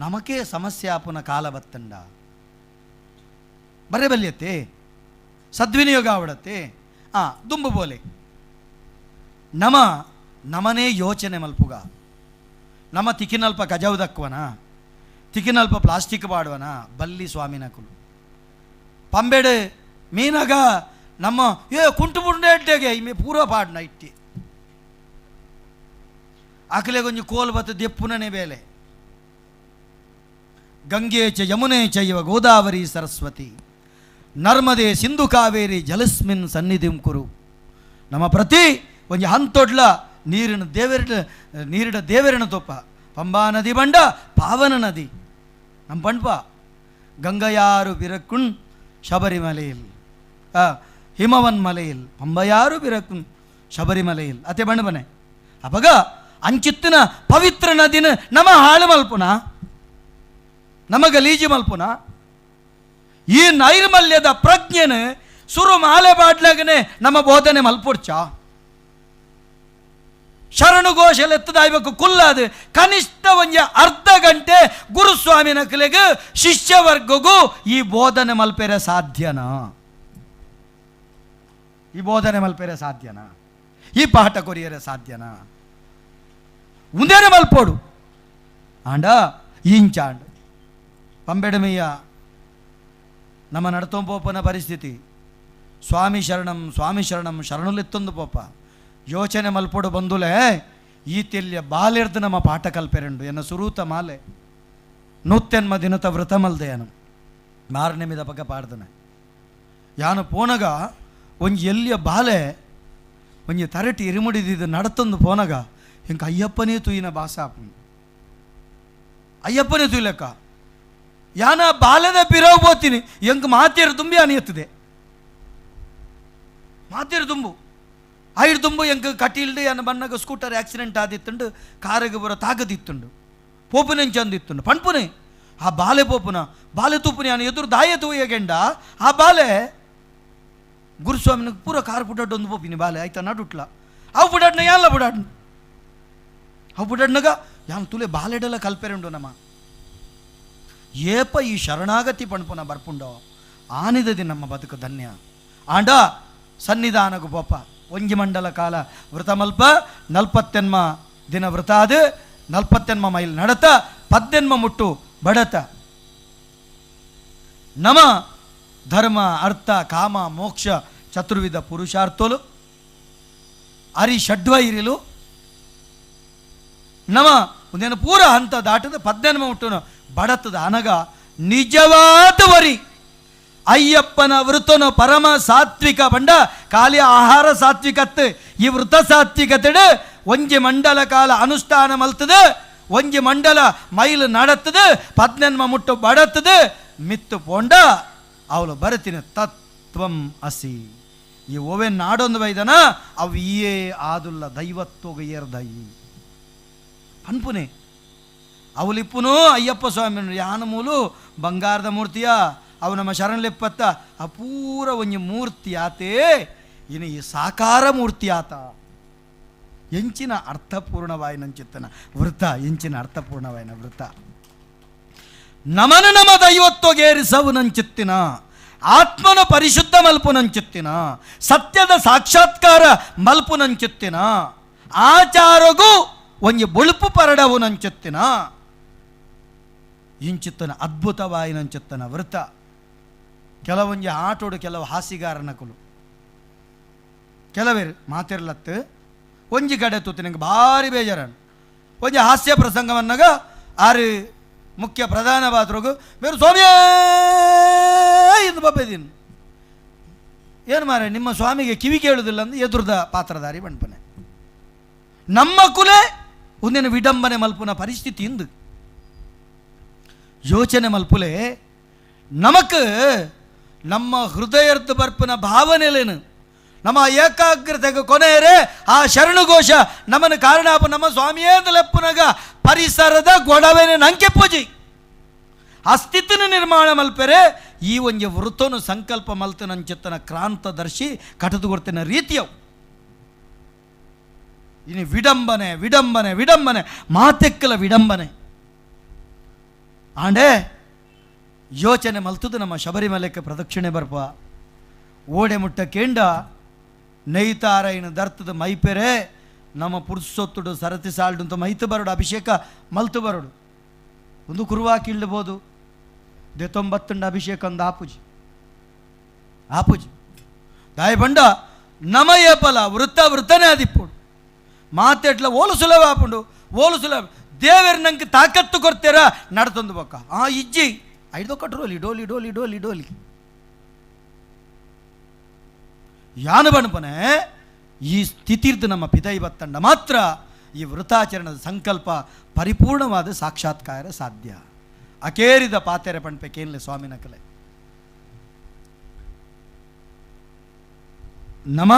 ನಮಕೇ ಸಮಸ್ಯೆ ಆಪುನ ಕಾಲ ಬತ್ತಂಡ ಬರೇ ಬಲ್ಲಿಯತ್ತೆ ಸದ್ವಿನಿಯೋಗ ಆವಡತ್ತೆ ಆ ದುಂಬು ಬೋಲೆ ನಮ ನಮನೇ ಯೋಚನೆ ಮಲ್ಪುಗ ನಮ್ಮ ತಿಕ್ಕಿನಲ್ಪ ಕಜಾವುದಕ್ವನ ತಿಕ್ಕಿನಲ್ಪ ಪ್ಲಾಸ್ಟಿಕ್ ಬಾಡುವನ ಬಲ್ಲಿ ಸ್ವಾಮಿನಕುಲು ಪಂಬೆಡು ಮೀನಗ ನಮ್ಮ ಏ ಕುಂಟು ಬುಂಡೆ ಇಟ್ಟೆಗೆ ಇಮೆ ಪೂರ ಪಾಡ್ನ ಇಟ್ಟಿ ಅಕಲೆ ಕೊಂಚ ಕೋಲ್ ಬತ್ತು ದೆಪ್ಪುನನೆ ಬೇಲೆ ಗಂಗೆ ಚ ಯಮುನೆ ಚೈವ ಗೋದಾವರಿ ಸರಸ್ವತಿ ನರ್ಮದೆ ಸಿಂಧು ಕಾವೇರಿ ಜಲಸ್ಮಿನ್ ಸನ್ನಿಧಿಂ ಕುರು. ನಮ್ಮ ಪ್ರತಿ ಒಂಜಿ ಹಂತೊಡ್ಲ ನೀರಿನ ದೇವರ ನೀರಿನ ದೇವರಿನ ತೊಪ್ಪ ಪಂಬಾ ನದಿ ಬಂಡ ಪಾವನ ನದಿ ನಮ್ಮ ಪಂಡ್ಪ ಗಂಗಯಾರು ಬಿರಕ್ಕುಣ್ ಶಬರಿಮಲೆயில் ಹಿಮವನ್ ಮಲೆயில் ಪಂಬಯಾರು ಬಿರಕ್ಕುಣ್ ಶಬರಿಮಲೆயில் ಅತೆ ಬಂಡಬನೆ ಅಪಗ ಅಂಚಿತ್ತಿನ ಪವಿತ್ರ ನದಿನ ನಮ ಹಾಳು ಮಲ್ಪುನ ನಮ ಗಲೀಜು ಮಲ್ಪುನ ಈ ನೈರ್ಮಲ್ಯದ ಪ್ರಜ್ಞೆನ ಸುರು ಮಾಲೆ ಬಾಡ್ಲಾಗನೆ ನಮ್ಮ ಬೋಧನೆ ಮಲ್ಪುಡ್ಚ. ಶರಣು ಘೋಷಲೆತ್ತದಾಯ್ಬೇಕು ಕುಲ್ಲಾದು ಕನಿಷ್ಠ ಒಂಜಿ ಅರ್ಧ ಗಂಟೆ ಗುರುಸ್ವಾಮಿ ನಕಲೆಗ್ ಶಿಷ್ಯವರ್ಗಗೂ ಈ ಬೋಧನೆ ಮಲ್ಪೆರೆ ಸಾಧ್ಯನಾ? ಈ ಬೋಧನೆ ಮಲ್ಪೆರೆ ಸಾಧ್ಯನಾ? ಈ ಪಾಠ ಕೊರಿಯರೆ ಸಾಧ್ಯನಾ? ಉಂದೇನೆ ಮಲ್ಪೋಡು ಆಂಡ ಇಂಚಾಂಡ್ ಪಂಬೆಡಮೆಯ್ಯ ನಮ್ಮ ನಡತೊಂಪೋಪನ ಪರಿಸ್ಥಿತಿ. ಸ್ವಾಮಿ ಶರಣಂ ಸ್ವಾಮಿ ಶರಣಂ ಶರಣುಲೆತ್ತೊಂದು ಪೋಪ ಯೋಚನೆ ಮಲ್ಪೋಡು ಬಂದುಲೆ ಈ ತೆಲ್ಯ ಬಾಲೆರ್ದು ನಮ್ಮ ಪಾಠ ಕಲ್ಪೆರೆಂಡು ಎನ್ನ ಸುರೂತ ಮಾಲೆ ನೂತ್ತೆನ್ಮ ದಿನತ ವ್ರತ ಮಲ್ದೆಯನು ಮಾರನೆಮಿದ ಪಕ್ಕ ಪಾಡ್ದನೆ ಯಾನು ಪೋನಗ ಒಂಜಿ ಎಲ್ಲಿಯ ಬಾಲೆ ಒಂಜಿ ತರಟಿ ಇರುಮುಡಿದಿದ್ದು ನಡತೊಂದು ಪೋನಗ ಇಂಕ ಅಯ್ಯಪ್ಪನೇ ತೂಯಿನ ಬಾಸ ಅಯ್ಯಪ್ಪನೇ ತೂಯ್ಲೆಕ್ಕ ಯಾನ ಬಾಲೆದ ಪಿರವು ಪೋತೀನಿ ಎಂಕ್ ಮಾತೇರು ತುಂಬಿ ಅನಿಯತ್ತದೆ ಮಾತೇರು ತುಂಬು ಐಡು ತುಂಬು ಎಂಕ್ ಕಟೀಲ್ಡು ಯಾನ ಬಣ್ಣಗ ಸ್ಕೂಟರ್ ಆಕ್ಸಿಡೆಂಟ್ ಆದಿತ್ತುಂಡು ಕಾರಿಗೆ ಬರೋ ತಾಗದಿತ್ತುಂಡು ಪೋಪುನೆಂಚಂದಿತ್ತುಂಡು ಪಣ್ಪುನೆ ಆ ಬಾಲೆ ಪೋಪುನ ಬಾಲೆ ತೂಪುನೆ ಯಾನ ಎದುರು ದಾಯ ತೂಯಗೆಂಡ ಆ ಬಾಲೆ ಗುರುಸ್ವಾಮಿನ ಪೂರ ಕಾರ್ ಪುಡಾಡ್ ಒಂದು ಪೋಪಿನಿ ಬಾಲೆ ಆಯ್ತಾ ನಡುಟ್ಲ ಅವು ಪುಡಾಡ್ನ ಯಾನ್ಲ ಪುಡಾಡ್ ಅವು ಪುಡಾಡ್ನಗ ಯಾನ್ ತುಲೆ ಬಾಲೆಡೆಲ್ಲ ಕಲ್ಪೆರುಂಡು ನಮ್ಮ ಏಪ ಈ ಶರಣಾಗತಿ ಪಣ್ಪುನ ಬರ್ಪುಂಡೋ ಆನಿದದಿ ನಮ್ಮ ಬದುಕು ಧನ್ಯ. ಆಂಡ ಸನ್ನಿಧಾನಗು ಪೋಪ ಒಂಜಿ ಮಂಡಲ ಕಾಲ ವ್ರತಮಲ್ಪ ನಲ್ಪತ್ತೆನ್ಮ ದಿನ ವ್ರತಾದ ನಲ್ಪತ್ತೆನ್ಮ ಮೈಲ್ ನಡತ ಪದ್ದೆನ್ಮ ಮುಟ್ಟು ಬಡತ ನಮ ಧರ್ಮ ಅರ್ಥ ಕಾಮ ಮೋಕ್ಷ ಚತುರ್ವಿಧ ಪುರುಷಾರ್ಥೋಲು ಅರಿ ಷಡ್ವ ಇರಿಲು ನಮ ಒಂದೇನು ಪೂರ ಹಂತ ದಾಟದ ಪದ್ದೆನ್ಮ ಮುಟ್ಟುನು ಬಡತದ ಅನಗ ನಿಜವಾದ ವರಿ ಅಯ್ಯಪ್ಪನ ವೃತನು ಪರಮ ಸಾತ್ವಿಕ ಬಂಡ ಖಾಲಿ ಆಹಾರ ಸಾತ್ವಿಕತ್ತು ಈ ವೃತ ಸಾತ್ವಿಕತೆಡು ಒಂಜಿ ಮಂಡಲ ಕಾಲ ಅನುಷ್ಠಾನ ಮಲ್ತದೆ ಒಂಜಿ ಮಂಡಲ ಮೈಲು ನಡತ್ತದು ಪದ್ನೆನ್ಮ ಮುಟ್ಟು ಬಡತ್ತದು ಮಿತ್ತು ಪೋಂಡ ಅವಳು ಬರತಿನ ತತ್ವಂ ಅಸಿ ಈ ಓವೆ ನಾಡೊಂದು ಬೈದನ ಅವು ಈಯೇ ಆದುಲ್ಲ ದೈವತ್ವಗ ಏರ್ದಯಿ ಅನ್ಪುನೆ ಅವಲಿಪ್ಪುನು ಅಯ್ಯಪ್ಪ ಸ್ವಾಮಿ ಯಾನ ಮೂಲು ಬಂಗಾರದ ಮೂರ್ತಿಯ ಅವು ನಮ್ಮ ಶರಣಲಿಪ್ಪತ್ತ ಅಪೂರ ಒಂಜಿ ಮೂರ್ತಿ ಆತೇ ಇನ್ನು ಈ ಸಾಕಾರ ಮೂರ್ತಿ ಆತ ಎಂಚಿನ ಅರ್ಥಪೂರ್ಣವಾಯಿನಂಚಿತ್ತನ ವೃತ ಎಂಚಿನ ಅರ್ಥಪೂರ್ಣವಾಯಿನ ವೃತ ನಮನ ನಮ ದೈವತ್ವಗೇರಿಸವು ನಂಚಿತ್ತಿನ ಆತ್ಮನ ಪರಿಶುದ್ಧ ಮಲ್ಪುನಂಚಿತ್ತಿನ ಸತ್ಯದ ಸಾಕ್ಷಾತ್ಕಾರ ಮಲ್ಪುನಂಚಿತ್ತಿನ ಆಚಾರಗೂ ಒಂಜಿ ಬೊಳುಪು ಪರಡವು ನಂಚಿತ್ತಿನ ಇಂಚಿತ್ತನ ಅದ್ಭುತವಾಯಿನಂಚಿತ್ತನ ವೃತ. ಕೆಲವೊಂಜಿ ಆಟೋಡು ಕೆಲವು ಹಾಸಿಗಾರನಕುಲು ಕೆಲವೇರು ಮಾತಿರ್ಲತ್ತು ಒಂಜಿ ಕಡೆ ತೂತು ನಂಗೆ ಭಾರಿ ಬೇಜಾರನು ಒಂಜಿ ಹಾಸ್ಯ ಪ್ರಸಂಗವನ್ನಾಗ ಆರು ಮುಖ್ಯ ಪ್ರಧಾನ ಪಾತ್ರಗು ಬೇರು ಸ್ವಾಮಿಯೇ ಎಂದು ಬಪ್ಪೇದೀನು ಏನು ಮಾರೆ ನಿಮ್ಮ ಸ್ವಾಮಿಗೆ ಕಿವಿ ಕೇಳುವುದಿಲ್ಲ ಅಂದು ಎದುರ್ದ ಪಾತ್ರಧಾರಿ ಬಣ್ಪನೆ ನಮ್ಮ ಕುಲೆ ಒಂದೇನು ವಿಡಂಬನೆ ಮಲ್ಪುನ ಪರಿಸ್ಥಿತಿ ಇಂದು ಯೋಚನೆ ಮಲ್ಪುಲೆ ನಮಕ್ ನಮ್ಮ ಹೃದಯದ ಬರ್ಪನ ಭಾವನೆಲೇನು ನಮ್ಮ ಏಕಾಗ್ರತೆಗೆ ಕೊನೆಯರೆ ಆ ಶರಣುಘೋಷ ನಮ್ಮನ್ನು ಕಾರಣಾಪ ನಮ್ಮ ಸ್ವಾಮಿಯೇ ಲೆಪ್ಪುನಗ ಪರಿಸರದ ಗೊಡವೆನೆ ನಂಕೆ ಪೂಜಿ ಆ ಸ್ಥಿತಿನ ನಿರ್ಮಾಣ ಮಲ್ಪೆರೆ ಈ ಒಂಜಿ ವೃತ್ತನು ಸಂಕಲ್ಪ ಮಲ್ತನಂಚಿತ್ತನ ಕ್ರಾಂತದರ್ಶಿ ಕಟದು ಕೊಡ್ತಿನ ರೀತಿಯವು ಇನ್ನು ವಿಡಂಬನೆ ವಿಡಂಬನೆ ವಿಡಂಬನೆ ಮಾತೆಕ್ಕಲ ವಿಡಂಬನೆ ಆಂಡೆ ಯೋಚನೆ ಮಲ್ತದು ನಮ್ಮ ಶಬರಿಮಲೆಕ್ಕೆ ಪ್ರದಕ್ಷಿಣೆ ಬರ್ಪ ಓಡೆ ಮುಟ್ಟ ಕೇಂಡ ನೈತಾರ ಇನ್ನು ದರ್ತದ ಮೈಪೆರೆ ನಮ್ಮ ಪುರ್ಸೊತ್ತುಡು ಸರತಿ ಸಾಲ್ಡು ಅಂತ ಮೈತು ಬರೋಡು ಅಭಿಷೇಕ ಮಲ್ತು ಬರೋಡು ಒಂದು ಕುರುವಾಕಿ ಇಳ್ಬೋದು ದೆತೊಂಬತ್ತುಂಡ ಅಭಿಷೇಕ ಒಂದು ಆಪುಜಿ ಆಪುಜಿ ದಾಯ ಬಂಡ ನಮಯ ಫಲ ವೃತ್ತ ವೃತ್ತನೇ ಆದಿಪ್ಪುಡು ಮಾತೆಟ್ಲ ಓಲು ಸುಲಭ ಆಪುಂಡು ಓಲು ಸುಲಭ ದೇವರು ನಂಗೆ ತಾಕತ್ತು ಕೊಡ್ತೀರಾ ನಡ್ತೊಂದು ಬೊಕ್ಕ ಆ ಇಜ್ಜಿ ಐದೊಕ್ಕ ಡೋಲಿ ಡೋಲಿ ಡೋಲಿ ಡೋಲಿ ಡೋಲಿ ಯಾನು ಬಣಪನೆ ಈ ಸ್ಥಿತಿರ್ದು ನಮ್ಮ ಪಿದೈ ಬತ್ತಂಡ ಮಾತ್ರ ಈ ವೃತಾಚರಣದ ಸಂಕಲ್ಪ ಪರಿಪೂರ್ಣವಾದ ಸಾಕ್ಷಾತ್ಕಾರ ಸಾಧ್ಯ. ಅಕೇರಿದ ಪಾತೆರೆ ಪಣ್ಪೆ ಕೇನ್ಲೆ ಸ್ವಾಮಿನ ಕಲೆ ನಮ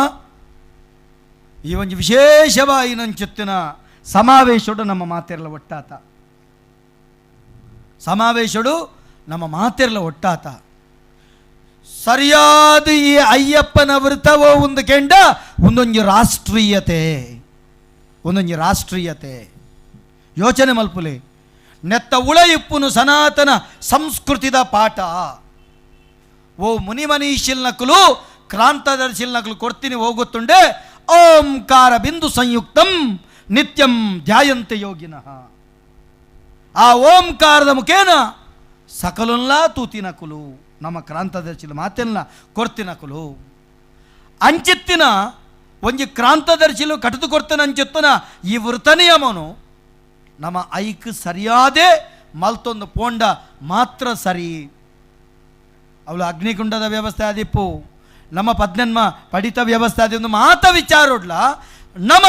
ಈ ಒಂದು ವಿಶೇಷವಾಗಿ ನಂಚುತ್ತಿನ ಸಮಾವೇಶಡು ನಮ್ಮ ಮಾತೆರಲ ಒಟ್ಟಾತ ಸಮಾವೇಶಡು ನಮ್ಮ ಮಾತೆರಲ ಒಟ್ಟಾತ ಸರಿಯಾದ ಈ ಅಯ್ಯಪ್ಪನ ವೃತವೋ ಒಂದು ಕೆಂಡ ಒಂದೊಂದು ರಾಷ್ಟ್ರೀಯತೆ ಒಂದೊಂಜಿ ರಾಷ್ಟ್ರೀಯತೆ ಯೋಚನೆ ಮಲ್ಪುಲೆ ನೆತ್ತ ಉಳಯಿಪ್ಪುನು ಸನಾತನ ಸಂಸ್ಕೃತಿದ ಪಾಠ. ಓ ಮುನಿಮನೀಶಿಲ್ನಕುಲು ಕ್ರಾಂತದರ್ಶಿಲ್ನಕುಲು ಕೊಡ್ತೀನಿ ಹೋಗುತ್ತುಂಡೆ ಓಂಕಾರ ಬಿಂದು ಸಂಯುಕ್ತಂ ನಿತ್ಯಂ ಧ್ಯಾಯಂತೆ ಯೋಗಿನಃ. ಆ ಓಂಕಾರದ ಮುಖೇನ ಸಕಲುನ್ಲಾ ತೂತಿನಕುಲು ನಮ್ಮ ಕ್ರಾಂತದರ್ಶಿಲ ಮಾತೆಲ್ಲ ಕೊರ್ತಿನಕುಲು ಅಂಚಿತ್ತಿನ ಒಂಜಿ ಕ್ರಾಂತದರ್ಶಿಲು ಕಟದು ಕೊರ್ತನ ಅಂಚಿತ್ತನ ಈ ವೃತ ನಿಯಮನು ನಮ್ಮ ಐಕ್ ಸರಿಯಾದೆ ಮಲ್ತೊಂದು ಪೋಂಡ ಮಾತ್ರ ಸರಿ. ಅವಳು ಅಗ್ನಿಕುಂಡದ ವ್ಯವಸ್ಥೆ ಆದಿಪ್ಪು ನಮ್ಮ ಪದ್ನನ್ಮ ಪಡಿತ ವ್ಯವಸ್ಥೆ ಆದಿ ಮಾತ ವಿಚಾರೋಡ್ಲ ನಮ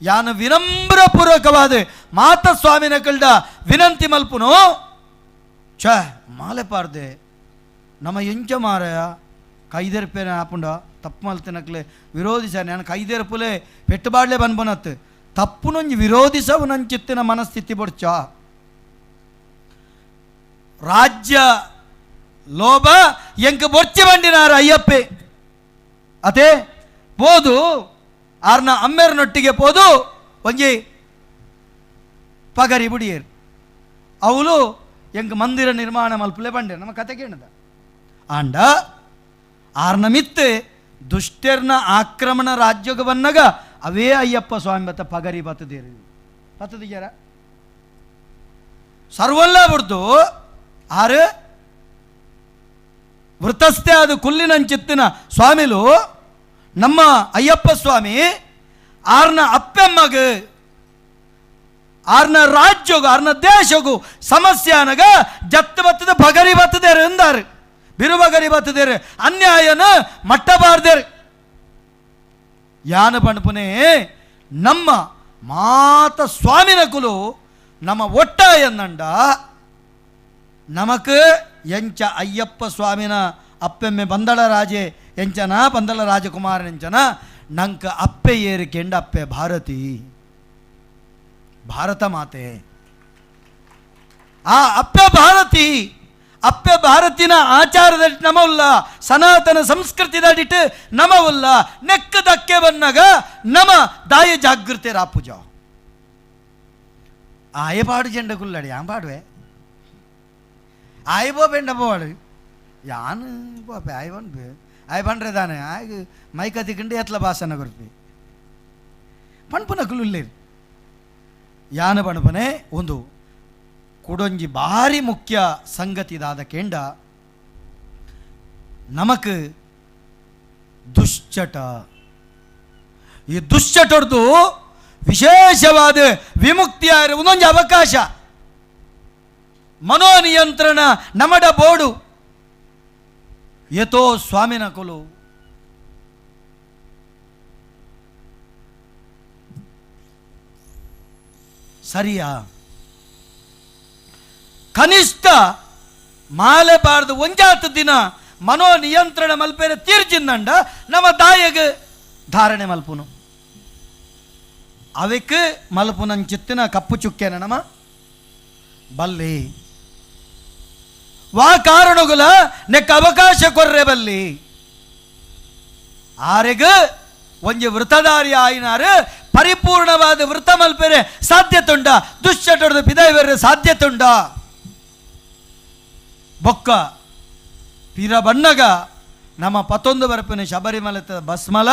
ಯಾನ ವಿನಮ್ರಪೂರ್ವಕವಾದ ಮಾತ ಸ್ವಾಮಿನ ಕಲ್ಡ ವಿನಂತಿ ಮಲ್ಪುನು ಛ ಮಾಲೆ ಪಾರ್ದೆ ನಮ್ಮ ಎಂಚ ಮಾರಾಯ ಕೈದೆರ್ಪೇನೆ ಆಪುಂಡ ತಪ್ಪು ಮಲ್ತಿನಕ್ಲೆ ವಿರೋಧಿಸ ನಾನು ಕೈದೆರ್ಪುಲೆ ಪೆಟ್ಟುಬಾಡ್ಲೆ ಬನ್ಬನತ್ತು ತಪ್ಪುನೊಂಜಿ ವಿರೋಧಿಸವು ನಂಚಿತ್ತಿನ ಮನಸ್ಥಿತಿ ಬೊಡ್ಚ ರಾಜ್ಯ ಲೋಭ ಎಂಕ ಬೊರ್ಚಿ ಬಂಡಿನಾರ ಅಯ್ಯಪ್ಪೆ ಅದೇ ಪೋದು ಆರ್ನ ಅಮ್ಮೆರ್ನೊಟ್ಟಿಗೆ ಪೋದು ಒಂಜಿ ಪಗರಿ ಬುಡಿಯೇರು ಅವಳು ಎಂಕ್ ಮಂದಿರ ನಿರ್ಮಾಣ ಮಲ್ಪುಲೆ ಬಂಡೆ ನಮ್ಮ ಕತೆ ಕೇಳದ ಆಂಡ ಆರ್ನ ಮಿತ್ತೆ ದುಷ್ಟರ್ನ ಆಕ್ರಮಣ ರಾಜ್ಯಕ್ಕೆ ಬನ್ನಗ ಅವೇ ಅಯ್ಯಪ್ಪ ಸ್ವಾಮಿ ಬತ್ತ ಪಗರಿ ಬತ್ತದೇರು ಬತ್ತದಿಗ್ಯಾರ ಸರ್ವಲ್ಲ ಬಿಡ್ದು ಆರು ವೃತಸ್ಥೆ ಅದು ಕುಲ್ಲಿನಂಚಿತ್ತಿನ ಸ್ವಾಮಿಲು ನಮ್ಮ ಅಯ್ಯಪ್ಪ ಸ್ವಾಮಿ ಆರ್ನ ಅಪ್ಪೆಮ್ಮಗ ಆರ್ನ ರಾಜ್ಯಗು ಆರ್ನ ದೇಶಗು ಸಮಸ್ಯೆ ಅನಗ ಜತ್ತು ಬತ್ತದ ಬಗರಿ ಬತ್ತದೇರು ಎಂದಾರು ಬಿರುಬಗರಿ ಬತ್ತದೇರು ಅನ್ಯಾಯನ ಮಟ್ಟಬಾರ್ದೇರು ಯಾನ ಪಣಪುನೇ ನಮ್ಮ ಮಾತ ಸ್ವಾಮಿನ ಕುಲು ನಮ್ಮ ಒಟ್ಟ ಎನ್ನಂಡ ನಮಕ್ ಎಂಚ ಅಯ್ಯಪ್ಪ ಸ್ವಾಮಿನ ಅಪ್ಪೆಮ್ಮೆ ಬಂದಳ ರಾಜೆ ಎಂಚನ ಬಂದಳ ರಾಜಕುಮಾರನ ಎಂಚನ ನಂಕ ಅಪ್ಪೆ ಏರು ಕೆಂಡ ಅಪ್ಪೆ ಭಾರತಿ ಭಾರತ ಮಾತೆ. ಆ ಅಪ್ಪೆ ಭಾರತಿ ಅಪ್ಪೆ ಭಾರತಿನ ಆಚಾರದ ನಮವುಲ್ಲ ಸನಾತನ ಸಂಸ್ಕೃತಿದಡಿಟ್ಟು ನಮವುಲ್ಲ ನೆಕ್ಕ ದಕ್ಕೆ ಬನ್ನಗ ನಮ ದಾಯ ಜಾಗೃತಿ ರಾಪುಜ ಆಯ ಪಾಡು ಜೆಂಡ ಕುಲ್ಲಡಿ ಆಂ ಪಾಡುವೆ ಆಯ್ ಬೋ ಬೆಂಡ ಬೋವಾಡು ಯಾನು ಬೋಪೆ ಆಯ್ ಬನ್ಬೆ ಆಯ್ ಬಂಡ್ರೆ ದಾನೆ ಆಯ್ ಮೈಕ ತಿಕ್ಕಂಡು ಎತ್ಲ ಭಾಷಣ ಕೊರ್ಪಿ ಪಣ್ಪುನ ಕುಲ್ಲುಲ್ಲೇರು ಯಾನ ಪಣಪನೆ ಒಂದು ಕುಡೊಂಜಿ ಭಾರಿ ಮುಖ್ಯ ಸಂಗತಿದಾದ ಕೇಂಡ ನಮಕ್ ದುಶ್ಚಟ. ಈ ದುಶ್ಚಟೊಡ್ದು ವಿಶೇಷವಾದ ವಿಮುಕ್ತಿಯ ಒಂದೊಂದು ಅವಕಾಶ ಮನೋನಿಯಂತ್ರಣ ನಮಡ ಬೋಡು ಯತೋ ಸ್ವಾಮಿನ ಕುಲು ಸರಿಯಾ ಕನಿಷ್ಠ ಮಾಲೆ ಬಾರ್ದು ಒಂಜಾತ ದಿನ ಮನೋ ನಿಯಂತ್ರಣ ಮಲ್ಪೇರೆ ತೀರ್ಜಿಂದಂಡ ನಮ್ಮ ದಾಯಗ ಧಾರಣೆ ಮಲ್ಪುನು ಅವೆಕ್ ಮಲ್ಪುನಂಚಿತ್ತಿನ ಕಪ್ಪು ಚುಕ್ಕೆನ ನಮ ಬಲ್ಲಿ ವಾ ಕಾರಣಗುಲ ನೆಕ್ಕ ಅವಕಾಶ ಕೊರ್ರೆ ಬಲ್ಲಿ ಆರೆಗ ಒಂಜಿ ವೃತದಾರಿ ಆಯಿನಾರು ಪರಿಪೂರ್ಣವಾದ ವೃತ ಮಲ್ಪೆರೆ ಸಾಧ್ಯತುಂಡ ದುಶ್ಚಟದ ಪಿದೈವೆರೆ ಸಾಧ್ಯತುಂಡ ಬೊಕ್ಕ ಪಿರ ಬಣ್ಣಗ ನಮ್ಮ ಪತ್ತೊಂದು ಬರಪಿನ ಶಬರಿಮಲೆ ಬಸ್ಮಲ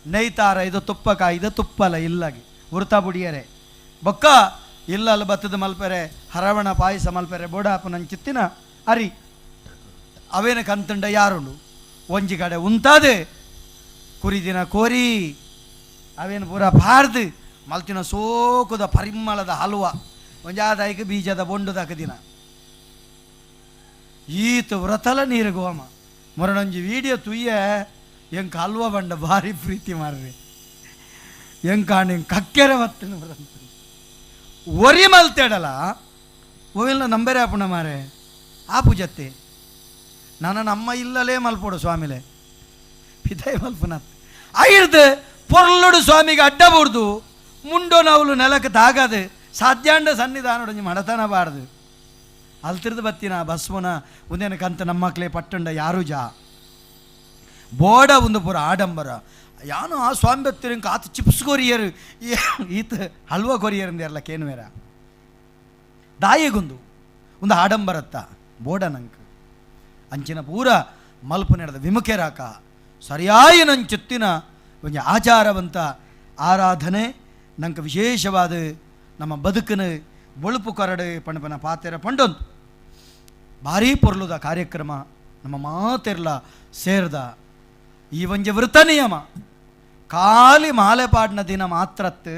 ನೈತಾರ ಇದು ತುಪ್ಪ ಕಾಯ್ದ ತುಪ್ಪಲ ಇಲ್ಲಾಗಿ ವೃತ ಬುಡಿಯರೆ ಬೊಕ್ಕ ಇಲ್ಲಲ್ಲ ಬತ್ತದ ಮಲ್ಪೆರೆ ಹರವಣ ಪಾಯಸ ಮಲ್ಪೆರೆ ಬೋಡಾಪನ ಚಿತ್ತಿನ ಅರಿ ಅವೇನ ಕಂತುಂಡ ಯಾರುಂಡು ಒಂಜಿ ಕಡೆ ಉಂತಾದೆ ಕುರಿದಿನ ಕೋರಿ ಅವೇನು ಪೂರ ಪಾರ್ದು ಮಲ್ತಿನ ಸೋಕುದ ಪರಿಮಳದ ಹಲ್ವ ಒಂಜಾದಾಯ್ಕ ಬೀಜದ ಬೊಂಡುದಕ ದಿನ ಈತ ವ್ರತಲ ನೀರು ಗೋಮ ಮೊರನೊಂಜಿ ವೀಡಿಯೋ ತುಯ್ಯ ಎಂಕ ಹಲ್ವ ಬಂಡ ಭಾರಿ ಪ್ರೀತಿ ಮಾರ್ರಿ ಎಂಕಾಂಡ್ ಎಂಕ್ ಕಕ್ಕೆರೆ ಬತ್ತಿನ ಒರಿ ಮಲ್ತೇಡಲ ಓವಿಲ್ನ ನಂಬರೇ ಆಪುಣ ಮಾರೆ ಆ ಪೂಜತ್ತೆ ನನ್ನ ನಮ್ಮ ಇಲ್ಲಲೇ ಮಲ್ಪೋಡು ಸ್ವಾಮಿಲೆ ಪಿದಾಯಿ ಮಲ್ಪುನತ್ ಐರ್ದು ಪೊರ್ಲುಡು ಸ್ವಾಮಿಗೆ ಅಡ್ಡ ಬುಡ್ದು ಮುಂಡೋ ನಾವುಲು ನೆಲಕ್ಕೆ ತಾಗದು ಸಾಧ್ಯಾಂಡ ಸನ್ನಿಧಾನೊಡಂಜಿ ಮಡತನ ಬಾರ್ದು ಅಲ್ತಿರ್ದು ಬತ್ತಿನ ಬಸ್ವನ ಉಂದೇನ ಕಂತ ನಮ್ಮಕ್ಲೆ ಪಟ್ಟಂಡ ಯಾರು ಜಾ ಬೋಡ ಒಂದು ಪೂರ ಆಡಂಬರ ಯಾನು ಆ ಸ್ವಾಮಿ ಭಕ್ತರಿಂಕ ಆತ ಚಿಪ್ಸ್ ಕೊರಿಯರು ಈತ ಹಲ್ವ ಕೊರಿಯರ್ ಅಂದೇರಲ್ಲ ಕೇನುವೇರ ದಾಯಿಗುಂದು ಒಂದು ಆಡಂಬರತ್ತ ಬೋಡನಂಕ ಅಂಚಿನ ಪೂರ ಮಲ್ಪು ನಡೆದ ವಿಮುಖರಾಕ ಸರಿಯಾಯಿ ನಂಚೊತ್ತಿನ ಒಂಜಿ ಆಚಾರವಂತ ಆರಾಧನೆ ನಂಗೆ ವಿಶೇಷವಾದ ನಮ್ಮ ಬದುಕನ ಬೊಳುಪು ಕೊರಡು ಪಣಪನ ಪಾತೆರ ಪಂಡೊಂದು ಭಾರೀ ಪೊರ್ಲುದ ಕಾರ್ಯಕ್ರಮ ನಮ್ಮ ಮಾತೆರ್ಲ ಸೇರ್ದ ಈ ಒಂಜಿ ವೃತ ನಿಯಮ ಖಾಲಿ ಮಾಲೆ ಪಾಡ್ನ ದಿನ ಮಾತ್ರತ್ತು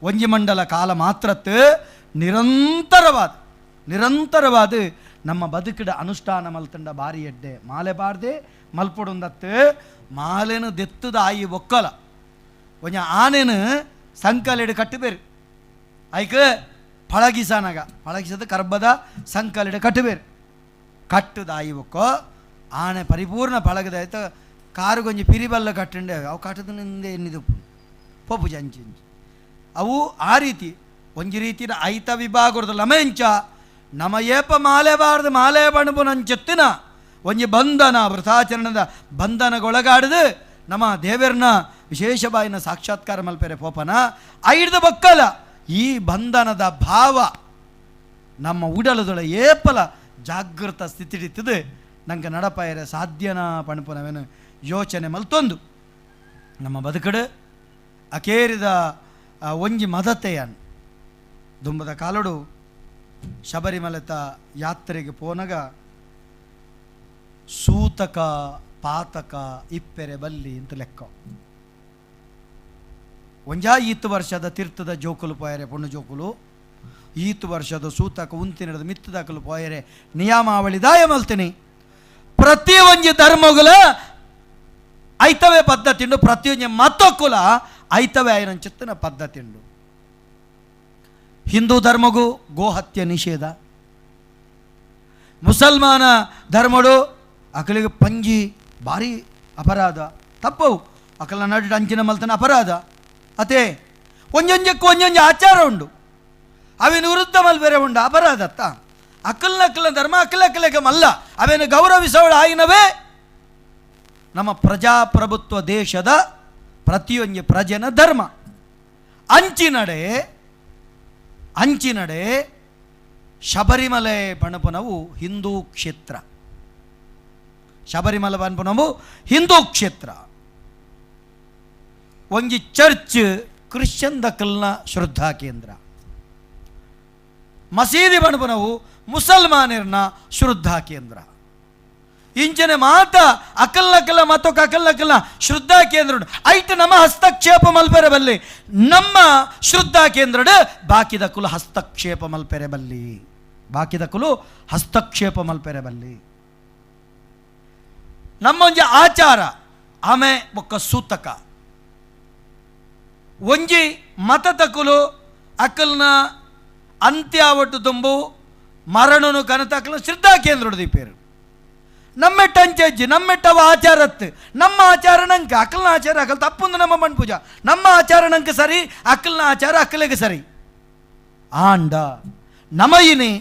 ಒಂಜಿ ಮಂಡಲ ಕಾಲ ಮಾತ್ರತ್ತು ನಿರಂತರವಾದ ನಿರಂತರವಾದ ನಮ್ಮ ಬದುಕಿಡ ಅನುಷ್ಠಾನ ಮಲ್ತಂಡ ಬಾರಿ ಎಡ್ಡೆ ಮಾಲೆ ಪಾಡ್ದೆ ಮಲ್ಪೊಡುಂದತ್ತು ಮಾಲೆನು ದೆತ್ತದ ಆಯಿ ಒಕ್ಕಲ ಒಂಜ ಆನೆನು ಸಂಕಲೆಡು ಕಟ್ಟುಬೇರು ಐಕ್ ಪಳಗಿಸನಗ ಪಳಗಿಸದ ಕರ್ಬದ ಸಂಕಲೆಡು ಕಟ್ಟುಬೇರು ಕಟ್ಟುದ ಆಯಿ ಒಕ್ಕೋ ಆನೆ ಪರಿಪೂರ್ಣ ಪಳಗದಾಯ್ತು ಕಾರು ಕೊಂಚ ಪಿರಿಬಲ್ಲ ಕಟ್ಟಂಡೆ ಅವು ಕಟ್ಟದ ನಿಂದೆ ಎನ್ನಿದು ಪೊಪ್ಪು ಜಂಚಿ ಅವು ಆ ರೀತಿ ಒಂಜಿ ರೀತಿಯ ಐತ ವಿಭಾಗದ ಲಮೆಂಚ ನಮ ಏಪ ಮಾಲೆ ಬಾರ್ದು ಮಾಲೆ ಬಣಬು ನಂಚೆತ್ತಿನ ಒಂಜಿ ಬಂಧನ ವೃಥಾಚರಣದ ಬಂಧನಗೊಳಗಾಡದು ನಮ್ಮ ದೇವರನ್ನ ವಿಶೇಷ ಬಾಯಿನ ಸಾಕ್ಷಾತ್ಕಾರ ಮಲ್ಪೆರೆ ಪೋಪನ ಐಡ್ದ ಬಕ್ಕಲ ಈ ಬಂಧನದ ಭಾವ ನಮ್ಮ ಉಡಲದೊಳ ಏಪಲ ಜಾಗೃತ ಸ್ಥಿತಿ ನಂಗೆ ನಡಪಾಯರೆ ಸಾಧ್ಯನಾ ಪಣಪನವೇನು ಯೋಚನೆ ಮಲ್ತೊಂದು ನಮ್ಮ ಬದುಕಡು ಅಕೇರಿದ ಒಂಜಿ ಮದತೆಯನ್ ದುಂಬದ ಕಾಲಡು ಶಬರಿಮಲೆತ ಯಾತ್ರೆಗೆ ಪೋನಗ ಸೂತಕ ಪಾತಕ ಇಪ್ಪೆರೆ ಬಲ್ಲಿ ಅಂತ ಲೆಕ್ಕ. ಒಂಜಾ ಈತು ವರ್ಷದ ತೀರ್ಥದ ಜೋಕುಲು ಪೋಯರೆ ಪೊಣ್ಣು ಜೋಕುಲು ಈತು ವರ್ಷದ ಸೂತಕ ಉಂತಿನದ ಮಿತ್ತದಕಲು ಪೋಯರೆ ನಿಯಮಾವಳಿ ದಾಯ ಮಲ್ತೀನಿ. ಪ್ರತಿ ಒಂಜಿ ಧರ್ಮಗುಲ ಐತವೇ ಪದ್ಧತಿ ಉಂಡು, ಪ್ರತಿಯೊಂಜಿ ಮತಕ್ಕುಲ ಐತವೇ ಆಯ್ನ ಚಿತ್ತನ ಪದ್ಧತಿ ಉಂಡು. ಹಿಂದೂ ಧರ್ಮಗೂ ಗೋಹತ್ಯೆ ನಿಷೇಧ, ಮುಸಲ್ಮಾನ ಧರ್ಮಡು ಅಕಲಿಗೆ ಪಂಜಿ ಭಾರಿ ಅಪರಾಧ ತಪ್ಪವು, ಅಕಲ ನಡು ಅಂಚಿನ ಮಲ್ತನ ಅಪರಾಧ. ಅತೆ ಒಂಜೊಂಜಕ್ಕೂ ಒಂಜೊಂಜಿ ಆಚಾರ ಉಂಡು, ಅವಿನ ವಿರುದ್ಧ ಮಲ್ ಬೇರೆ ಉಂಡು ಅಪರಾಧ ಅತ್ತ. ಅಕಲ್ನ ಧರ್ಮ ಅಕಲಕಲೆಗೆ ಮಲ್ಲ ಅವೇನು ಗೌರವಿಸೋಳು ಆಯಿನವೇ ನಮ್ಮ ಪ್ರಜಾಪ್ರಭುತ್ವ ದೇಶದ ಪ್ರತಿಯೊಂಜಿ ಪ್ರಜೆನ ಧರ್ಮ. ಅಂಚಿನಡೆ ಅಂಚಿನಡೆ ಶಬರಿಮಲೆ ಪಣಪನವು ಹಿಂದೂ ಕ್ಷೇತ್ರ, ಶಬರಿಮಲೆ ಪಣಪನವು ಹಿಂದೂ ಕ್ಷೇತ್ರ. ಒಂಜಿ ಚರ್ಚ್ ಕ್ರಿಶ್ಚಿಯನ್ ದಕ್ಕಲ್ನ ಶ್ರದ್ಧಾ ಕೇಂದ್ರ, ಮಸೀದಿ ಪಣಪನವು ಮುಸಲ್ಮಾನರ್ನ ಶ್ರದ್ಧಾ ಕೇಂದ್ರ. ಇಂಚನೆ ಮಾತ ಅಕಲ್ಲಕಲ್ಲ ಮತ್ತೊಕ್ಕ ಅಕಲ್ಲಕಲ್ಲ ಶ್ರದ್ಧಾ ಕೇಂದ್ರ ಐಟ್ ನಮ್ಮ ಹಸ್ತಕ್ಷೇಪ ಮಲ್ಪೆರೆ ಬಲ್ಲಿ, ನಮ್ಮ ಶ್ರದ್ಧಾ ಕೇಂದ್ರ ಬಾಕಿದ ಕುಲ ಹಸ್ತಕ್ಷೇಪ ಮಲ್ಪೆರೆ ಬಲ್ಲಿ, ಬಾಕಿದ ಕುಲು ಹಸ್ತಕ್ಷೇಪ ಮಲ್ಪೆರೆ ಬಲ್ಲಿ. ನಮ್ಮೊಂಜಿ ಆಚಾರ ಆಮೆ ಬೊಕ್ಕ ಸೂತಕ ಒಂಜಿ ಮತತಕುಲು ಅಕಲ್ನ ಅಂತ್ಯಾವಟ್ಟು ತುಂಬು ಮರಣನು ಕನತಕಲು ಶ್ರದ್ಧಾ ಕೇಂದ್ರ ದೀಪೇರು. ನಮ್ಮೆಟ್ಟ ಅಂಚೆಜ್ಜಿ ನಮ್ಮೆಟ್ಟವ ಆಚಾರತ್ತು ನಮ್ಮ ಆಚಾರ ನಂಗೆ ಅಕಲ್ನ ಆಚಾರ ಅಕಲ್ ತಪ್ಪೊಂದು ನಮ್ಮ ಮಣ್ ಪೂಜಾ ನಮ್ಮ ಆಚಾರ ನಂಗೆ ಸರಿ, ಅಕಲ್ನ ಆಚಾರ ಅಕಲಿಗೆ ಸರಿ. ಆಂಡ ನಮಯಿನಿ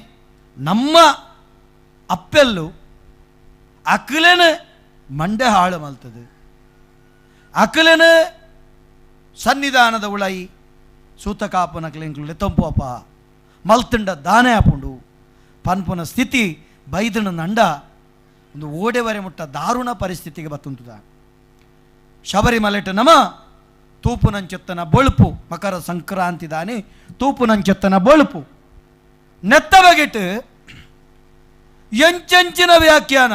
ನಮ್ಮ ಅಪ್ಪೆಲ್ಲು ಅಕಲೇನ ಮಂಡೆ ಹಾಳು ಮಲ್ತದೆ, ಅಕಲೇನ ಸನ್ನಿಧಾನದ ಉಳೈ ಸೂತಕಾಪನ ಕ್ಲಿಂಕ್ಲು ತಂಪೋಪ ಮಲ್ತುಂಡ ದಾನೆ ಆಪುಂಡು ಪನ್ಪುನ ಸ್ಥಿತಿ ಬೈದಣ ನಂಡ ಒಂದು ಓಡೆವರೆ ಮುಟ್ಟ ದಾರುಣ ಪರಿಸ್ಥಿತಿಗೆ ಬತ್ತುಂತದ. ಶಬರಿಮಲೆಟ ನಮ ತೂಪುನಂಚೆತ್ತನ ಬೊಳುಪು ಮಕರ ಸಂಕ್ರಾಂತಿ ದಾನಿ ತೂಪುನಂಚೆತ್ತನ ಬೊಳುಪು ನೆತ್ತ ಬಗೆಟ್ ಎಂಚೆಂಚಿನ ವ್ಯಾಖ್ಯಾನ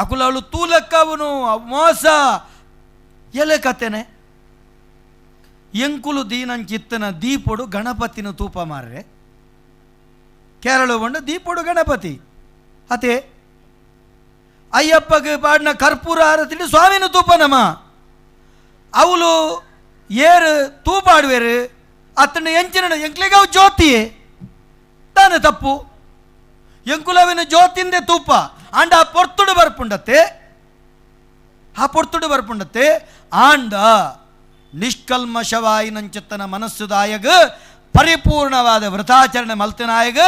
ಅಕುಲವಳು ತೂಲಕ್ಕವನು ಮೋಸ ಎಲೆ ಕತೆನೆ ಎಂಕುಲು ದೀನಂಚಿತ್ತನ ದೀಪೊಡು ಗಣಪತಿನ ತೂಪ ಮಾರ್ರೆ ಕೇರಳ ಬಂಡು ದೀಪೊಡು ಗಣಪತಿ ಅತೆ ಅಯ್ಯಪ್ಪಗೆ ಪಾಡಿನ ಕರ್ಪೂರ ಆರತಿಡು ಸ್ವಾಮಿನ ತೂಪ ನಮ ಅವಳು ಏರು ತೂಪಾಡುವೇರು ಅತ್ತನ ಎಂಚಿನ ಎಂಕ್ಲಿಗೆ ಅವು ಜ್ಯೋತಿಯೇ ತಾನೆ ತಪ್ಪು ಎಂಕುಲವಿನ ಜ್ಯೋತಿಂದೆ ತೂಪ ಆಂಡ ಆ ಪೊರ್ತುಡು ಬರ್ಪುಂಡತ್ತೆ ಆ ಪೊರ್ತುಡು ಬರ್ಪುಂಡತ್ತೆ ಆಂಡ ನಿಷ್ಕಲ್ಮಶವಾಯಿನಂಚತ್ತನ ಮನಸ್ಸುದಾಯಗ ಪರಿಪೂರ್ಣವಾದ ವ್ರತಾಚರಣೆ ಮಲ್ತನಾಯಗ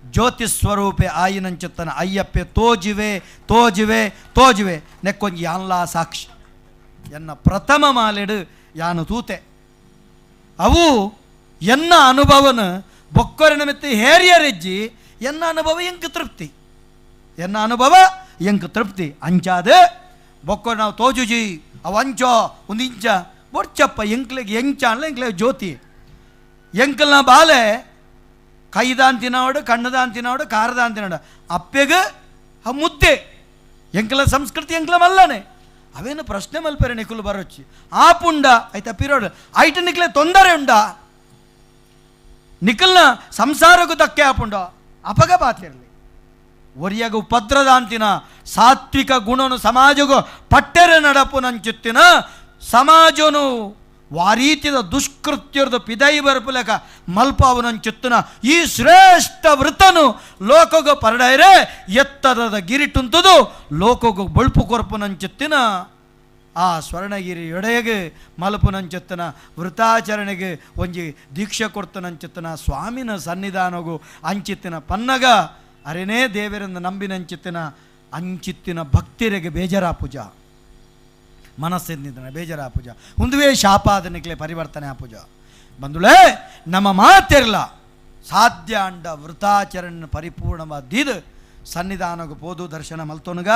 ಜ್ಯೋತಿ ಸ್ವರೂಪೆ ಆಯಿನಂಚತ್ತನ ಅಯ್ಯಪ್ಪೆ ತೋಜಿವೆ ತೋಜಿವೆ ತೋಜಿವೆ ನೆಕ್ಕೊಂಜಿ ಯಾನ್ಲಾ ಸಾಕ್ಷಿ. ಎನ್ನ ಪ್ರಥಮ ಮಾಲೆಡು ಯಾನು ತೂತೆ. ಅವು ಎನ್ನ ಅನುಭವನ ಬೊಕ್ಕರಿನ ಮಿತ್ತ ಹೇರಿಯರೆಜ್ಜಿ ಎನ್ನ ಅನುಭವ ಎಂಕ್ ತೃಪ್ತಿ, ಎನ್ನ ಅನುಭವ ಎಂಕ್ ತೃಪ್ತಿ. ಅಂಚಾದ ಬೊಕ್ಕರು ನಾವು ತೋಜುಜಿ ಅವು ಅಂಚೋ ಒಂದು ಇಂಚ ಬೊಡ್ಚಪ್ಪ ಎಂಕ್ಲೆಗೆ ಎಂಚ ಅನ್ಲ ಎಂಕ್ಲೆ ಜ್ಯೋತಿ. ಎಂಕಲ್ನ ಬಾಲೆ ಕೈದಾಂತಿನವಡು ಕಣ್ಣದಾಂತಿನವಡು ಕಾರದಾಂತಿನವಡು ಅಪ್ಪೆಗ ಆ ಮುದ್ದೆ ಎಂಕಲ ಸಂಸ್ಕೃತಿ ಎಂಕಲ ಮಲ್ಲನೆ ಅವೇನು ಪ್ರಶ್ನೆ ಮಲ್ಪೆರೆ ನಿಕುಲು ಬರೊಚ್ಚಿ ಆ ಪುಂಡ ಐತ ಪಿರೋಡು ಐಟ ನಿಕ್ಲೆ ತೊಂದರೆ ಉಂಡ ನಿಕಲ್ನ ಸಂಸಾರಕ್ಕೂ ಧಕ್ಕೆ ಆಪುಂಡ ಅಪಗ ಬಾತಿರಲಿ. ಒರಿಯಾಗ ಉಪದ್ರದಾಂತಿನ ಸಾತ್ವಿಕ ಗುಣನು ಸಮಾಜಗೂ ಪಟ್ಟೆರೆ ನಡಪು ನಂಚುತ್ತಿನ ಸಮಾಜನು ವಾರೀತಿದ ದುಷ್ಕೃತ್ಯದ ಪಿದೈ ಬರಪುಲಕ ಮಲ್ಪಾವನಂಚುತ್ತನ ಈ ಶ್ರೇಷ್ಠ ವೃತನು ಲೋಕಗ ಪರಡೈರೆ ಎತ್ತರದ ಗಿರಿಟುಂತುದು ಲೋಕಗ ಬೊಳ್ಪು ಕೊರ್ಪುನಂಚುತ್ತಿನ ಆ ಸ್ವರ್ಣಗಿರಿ ಎಡೆಯಗೆ ಮಲ್ಪುನಂಚುತ್ತನ ವೃತಾಚರಣೆಗೆ ಒಂಜಿ ದೀಕ್ಷೆ ಕೊಡ್ತನಂಚುತ್ತನ ಸ್ವಾಮಿನ ಸನ್ನಿಧಾನಗು ಅಂಚಿತ್ತಿನ ಪನ್ನಗ ಅರೆನೇ ದೇವರಿಂದ ನಂಬಿನಂಚಿತ್ತಿನ ಅಂಚಿತ್ತಿನ ಭಕ್ತಿರೆಗೆ ಬೇಜಾರಾಪುಜ ಮನಸ್ಸಿಂದ ಬೇಜಾರಾಪುಜ ಉಂದುವೇ ಶಾಪಾದನಿಕ್ಲೆ ಪರಿವರ್ತನೆ ಆಪುಜ. ಬಂದುಳೇ ನಮ್ಮ ಮಾತಿರಲ ಸಾಧ್ಯ ಅಂಡ ವೃತಾಚರಣ ಪರಿಪೂರ್ಣವಾದಿದು ಸನ್ನಿಧಾನಗು ಪೋದು ದರ್ಶನ ಮಲ್ತೊನುಗ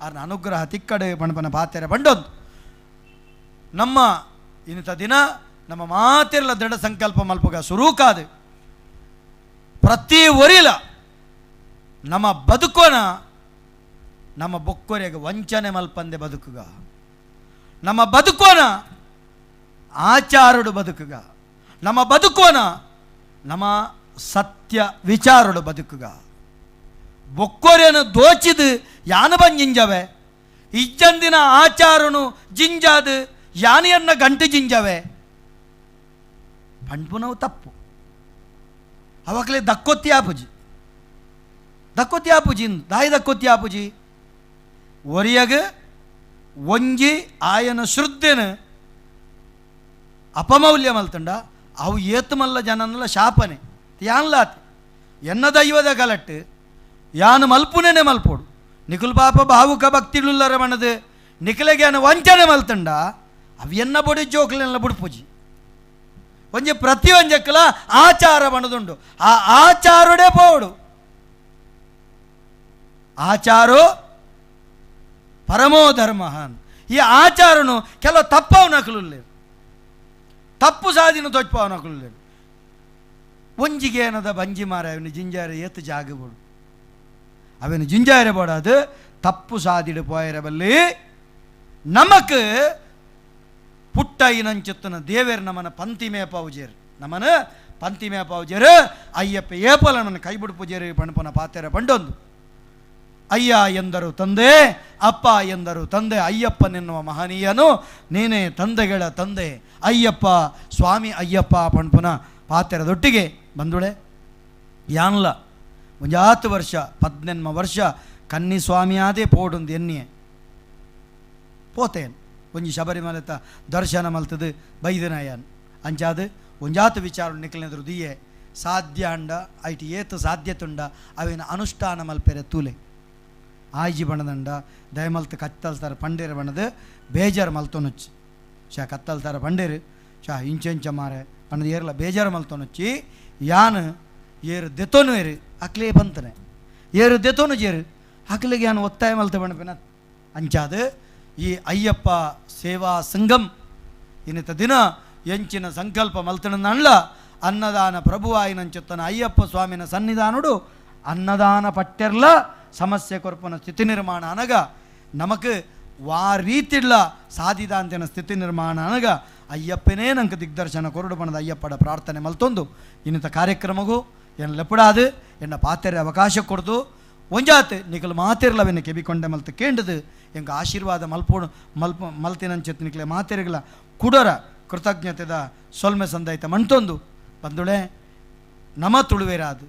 ಅರ್ನ ಅನುಗ್ರಹ ತಿಕ್ಕಡೆ ಬಣಪನ ಪಾತೆರೆ ಬಂಡೊಂದು ನಮ್ಮ ಇನ್ನಿತ ದಿನ ನಮ್ಮ ಮಾತಿರಲ ದೃಢ ಸಂಕಲ್ಪ ಮಲ್ಪುಗ ಸುರೂಕಾದು ಪ್ರತಿ ಒರಿಲ ನಮ್ಮ ಬದುಕೋನ ನಮ್ಮ ಬೊಕ್ಕೊರೆಗೆ ವಂಚನೆ ಮಲ್ಪಂದೆ ಬದುಕುಗ, ನಮ್ಮ ಬದುಕೋನ ಆಚಾರುಡು ಬದುಕುಗ, ನಮ್ಮ ಬದುಕೋನ ನಮ್ಮ ಸತ್ಯ ವಿಚಾರುಡು ಬದುಕುಗ. ಬೊಕ್ಕೊರೆಯನ್ನು ದೋಚಿದು ಯಾನು ಬಂಜಿಂಜವೆ ಇಜ್ಜಂದಿನ ಆಚಾರನು ಜಿಂಜಾದು ಯಾನಿಯನ್ನ ಗಂಟು ಜಿಂಜವೆ ಪಂಡ್ಪುನವು ತಪ್ಪು. ಅವಾಗಲೇ ದಕ್ಕೊತ್ತಿ ಆಪುಜಿ ದಕ್ಕೊತ್ತಿ ಆಪುಜಿ ದಾಯಿ ದಕ್ಕೊತ್ತಿ ಆಪುಜಿ ಒರಿಯಗ ಒಂಜಿ ಆಯನ ಶ್ರದ್ಧೆನ ಅಪಮೌಲ್ಯ ಮಲ್ತಂಡ ಅವು ಏತು ಮಲ್ಲ ಜನನಲ್ಲ ಶಾಪನೆ ಯಾನ್ಲಾತ್ ಎನ್ನ ದೈವದ ಗಲಟ್ಟು ಯಾನು ಮಲ್ಪುನೇನೆ ಮಲ್ಪೋಡು ನಿಖುಲ್ ಪಾಪ ಭಾವುಕ ಭಕ್ತಿಳುಲ್ಲರ ಮಣದು ನಿಖಲೆಗೆ ಯಾನು ವಂಚನೆ ಮಲ್ತಂಡ ಅವು ಎನ್ನ ಬೊಡಿ ಜೋಕ್ಲೆಲ್ಲ ಬುಡ್ಪುಜಿ ಒಂಜಿ ಪ್ರತಿ ಒಂಜಕ್ಕಲ ಆಚಾರ ಬಣದುಂಡು ಆ ಆಚಾರುಡೆ ಪೋಡು ಆಚಾರೋ ಪರಮೋ ಧರ್ಮ. ಈ ಆಚಾರನು ಕೆಲವು ತಪ್ಪವು ನಕಲು ತಪ್ಪು ಸಾಧಿನ ತೊಚ್ಪಾವ ನಕಲು ಒಂಜಿಗೆ ಏನದ ಬಂಜಿ ಮಾರ ಅವನು ಜಿಂಜಾರ ಏತು ಜಾಗ ಬೋಡು ಅವನು ಜಿಂಜಾರ ಬೋಡಾದು ತಪ್ಪು ಸಾದಿಡು ಪೋಯರಬಲ್ಲಿ ನಮಕ್ ಪುಟ್ಟ ಇನಂಚುತ್ತನ ದೇವೇರ್ ನಮನ ಪಂತಿ ಮೇಪಾವುಜೇರು ನಮನ ಪಂತಿ ಮೇಪಾವುಜೇರು ಅಯ್ಯಪ್ಪ ಏಪಲ ನನ್ನ ಕೈ ಬಿಡುಪುಜೇರು ಪಣಪನ ಪಾತೆರ ಪಂಡೊಂದು ಅಯ್ಯ ಎಂದರು ತಂದೆ ಅಪ್ಪ ಎಂದರು ತಂದೆ ಅಯ್ಯಪ್ಪನೆನ್ನುವ ಮಹನೀಯನು ನೀನೇ ತಂದೆಗಳ ತಂದೆ ಅಯ್ಯಪ್ಪ ಸ್ವಾಮಿ ಅಯ್ಯಪ್ಪ ಪಣ್ಪುನ ಪಾತೆರದೊಟ್ಟಿಗೆ ಬಂದುಳೆ ಯಾನ್ಲ ಒಂಜಾತು ವರ್ಷ 18 ವರ್ಷ ಕನ್ನಿ ಸ್ವಾಮಿಯಾದೇ ಪೋಡೊಂದು ಎನ್ನಿಯೆ ಪೋತೇನ್ ಒಂಜಿ ಶಬರಿಮಲೆತ ದರ್ಶನ ಮಲ್ತದು ಬೈದನಯ್ಯನ್ ಅಂಚಾದು ಒಂಜಾತು ವಿಚಾರ ನಿಕ್ಲೆನೆದುರು ದಿಯೆ ಸಾಧ್ಯ ಅಂಡ ಐಟಿ ಏತು ಸಾಧ್ಯತುಂಡ ಅವಿನ ಅನುಷ್ಠಾನ ಮಲ್ಪೆರೆ ತೂಲೆ ಆಯ್ಜಿ ಬಣ್ಣದಂಡ ದಯಮಲ್ತು ಕತ್ತಲ್ತಾರ ಪಂಡೇರು ಬಣ್ಣದು ಬೇಜಾರು ಮಲ್ತೊನುಚ್ಚಿ ಶಾ ಕತ್ತಲ್ತಾರ ಪಂಡೇರು ಶಾ ಇಂಚೆಂಚ ಮಾರೆ ಬಣ್ಣದ ಏರ್ಲ ಬೇಜಾರು ಮಲ್ತೊನುಚ್ಚಿ ಯಾನು ಏರು ದೆತೋನು ಏರು ಅಕ್ಲೇ ಬಂತನೆ ಏರು ದೆತೋನು ಜೇರು ಅಕ್ಲಿಗೆ ಯಾನು ಒತ್ತಾಯ ಮಲ್ತ ಬಣ್ಣಪಿನ ಅಂಚಾದು ಈ ಅಯ್ಯಪ್ಪ ಸೇವಾ ಸಂಘಂ ಇನ್ನಿತ ದಿನ ಎಂಚಿನ ಸಂಕಲ್ಪ ಮಲ್ತನಲ್ಲ ಅನ್ನದಾನ ಪ್ರಭುವಾಯಿನಂಚುತ್ತನ ಅಯ್ಯಪ್ಪ ಸ್ವಾಮಿನ ಸನ್ನಿಧಾನುಡು ಅನ್ನದಾನ ಪಟ್ಟೆರ್ಲ ಸಮಸ್ಯೆ ಕೊರ್ಪನ ಸ್ಥಿತಿ ನಿರ್ಮಾಣ ಅನಗ ನಮಕ್ ವಾ ರೀತಿಡ್ಲ ಸಾಧಿದಾಂತಿನ ಸ್ಥಿತಿ ನಿರ್ಮಾಣ ಅನಗ ಅಯ್ಯಪ್ಪನೇ ನಂಗೆ ದಿಗ್ದರ್ಶನ ಕೊರಡು ಬಣದ ಅಯ್ಯಪ್ಪಡ ಪ್ರಾರ್ಥನೆ ಮಲ್ತೊಂದು ಇನ್ನಿತ ಕಾರ್ಯಕ್ರಮಗೂ ಎನ್ನ ಲೆಪ್ಪಡಾದು ಎನ್ನ ಪಾತೆರೆ ಅವಕಾಶ ಕೊಡ್ದು ಒಂಜಾತ್ ನಿಕಲ್ ಮಾತಿರ್ಲವೆನ್ನ ಕೆಬಿಕೊಂಡೆ ಮಲ್ತು ಕೇಂಡದು ಎಂಗ ಆಶೀರ್ವಾದ ಮಲ್ಪೋಡು ಮಲ್ಪ ಮಲ್ತಿನಂಚೆತ್ ನಿಕ್ಲೆ ಮಾತೆರೆಗಳ ಕುಡರ ಕೃತಜ್ಞತೆದ ಸೊಲ್ಮೆ ಸಂದೈತ ಮಣ್ತೊಂದು ಬಂದುಳೆ ನಮ ತುಳುವೇರಾದು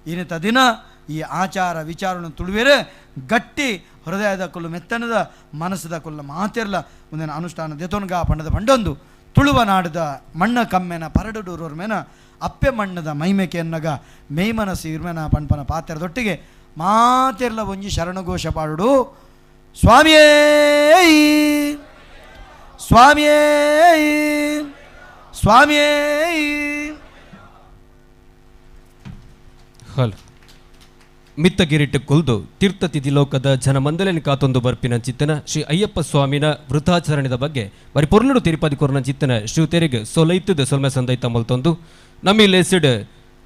ಇನ್ನಿತ ದಿನ ಈ ಆಚಾರ ವಿಚಾರವನ್ನು ತುಳುವೇರೆ ಗಟ್ಟಿ ಹೃದಯದ ಕೊಲ್ಲು ಮೆತ್ತನದ ಮನಸ್ಸದ ಕೊಲ್ಲ ಮಾತಿರ್ಲ ಒಂದಿನ ಅನುಷ್ಠಾನ ದೆತೊನ್ಗ ಪಂಡದ ಪಂಡೊಂದು ತುಳುವ ನಾಡದ ಮಣ್ಣ ಕಮ್ಮೆನ ಪರಡುಡೂರೋರ್ ಮೇನ ಅಪ್ಪೆ ಮಣ್ಣದ ಮೈಮೆಕೆಯನ್ನಗ ಮೇಮನಸ್ಸು ಇರ್ಮೆನ ಪಣ್ಪನ ಪಾತ್ರದೊಟ್ಟಿಗೆ ಮಾತಿರ್ಲ ಒಂಜಿ ಶರಣಘೋಷ ಪಾಡುಡು ಸ್ವಾಮಿಯೇ ಸ್ವಾಮಿಯೇ ಸ್ವಾಮಿಯೇ. ಹಲ್ ಮಿತ್ತಗಿರಿಟ್ಟು ಕೊಲ್ದು ತೀರ್ಥತಿಥಿ ಲೋಕದ ಜನಮಂದಲಿನ ಕಾತೊಂದು ಬರ್ಪಿನ ಚಿತ್ತನ ಶ್ರೀ ಅಯ್ಯಪ್ಪ ಸ್ವಾಮಿನ ವೃತಾಚರಣೆದ ಬಗ್ಗೆ ಬರಿ ಪೊರ್ಲುಡು ತಿರುಪತಿ ಕೊರ್ನ ಚಿತ್ತನ ಶ್ರೀತೆರಿಗೆ ಸೊಲೈತದ ಸೊಲ್ಮೆ ಸಂದೈತ ಮಲ್ತೊಂದು ನಮ್ಮಿ ಲೇಸಿಡ್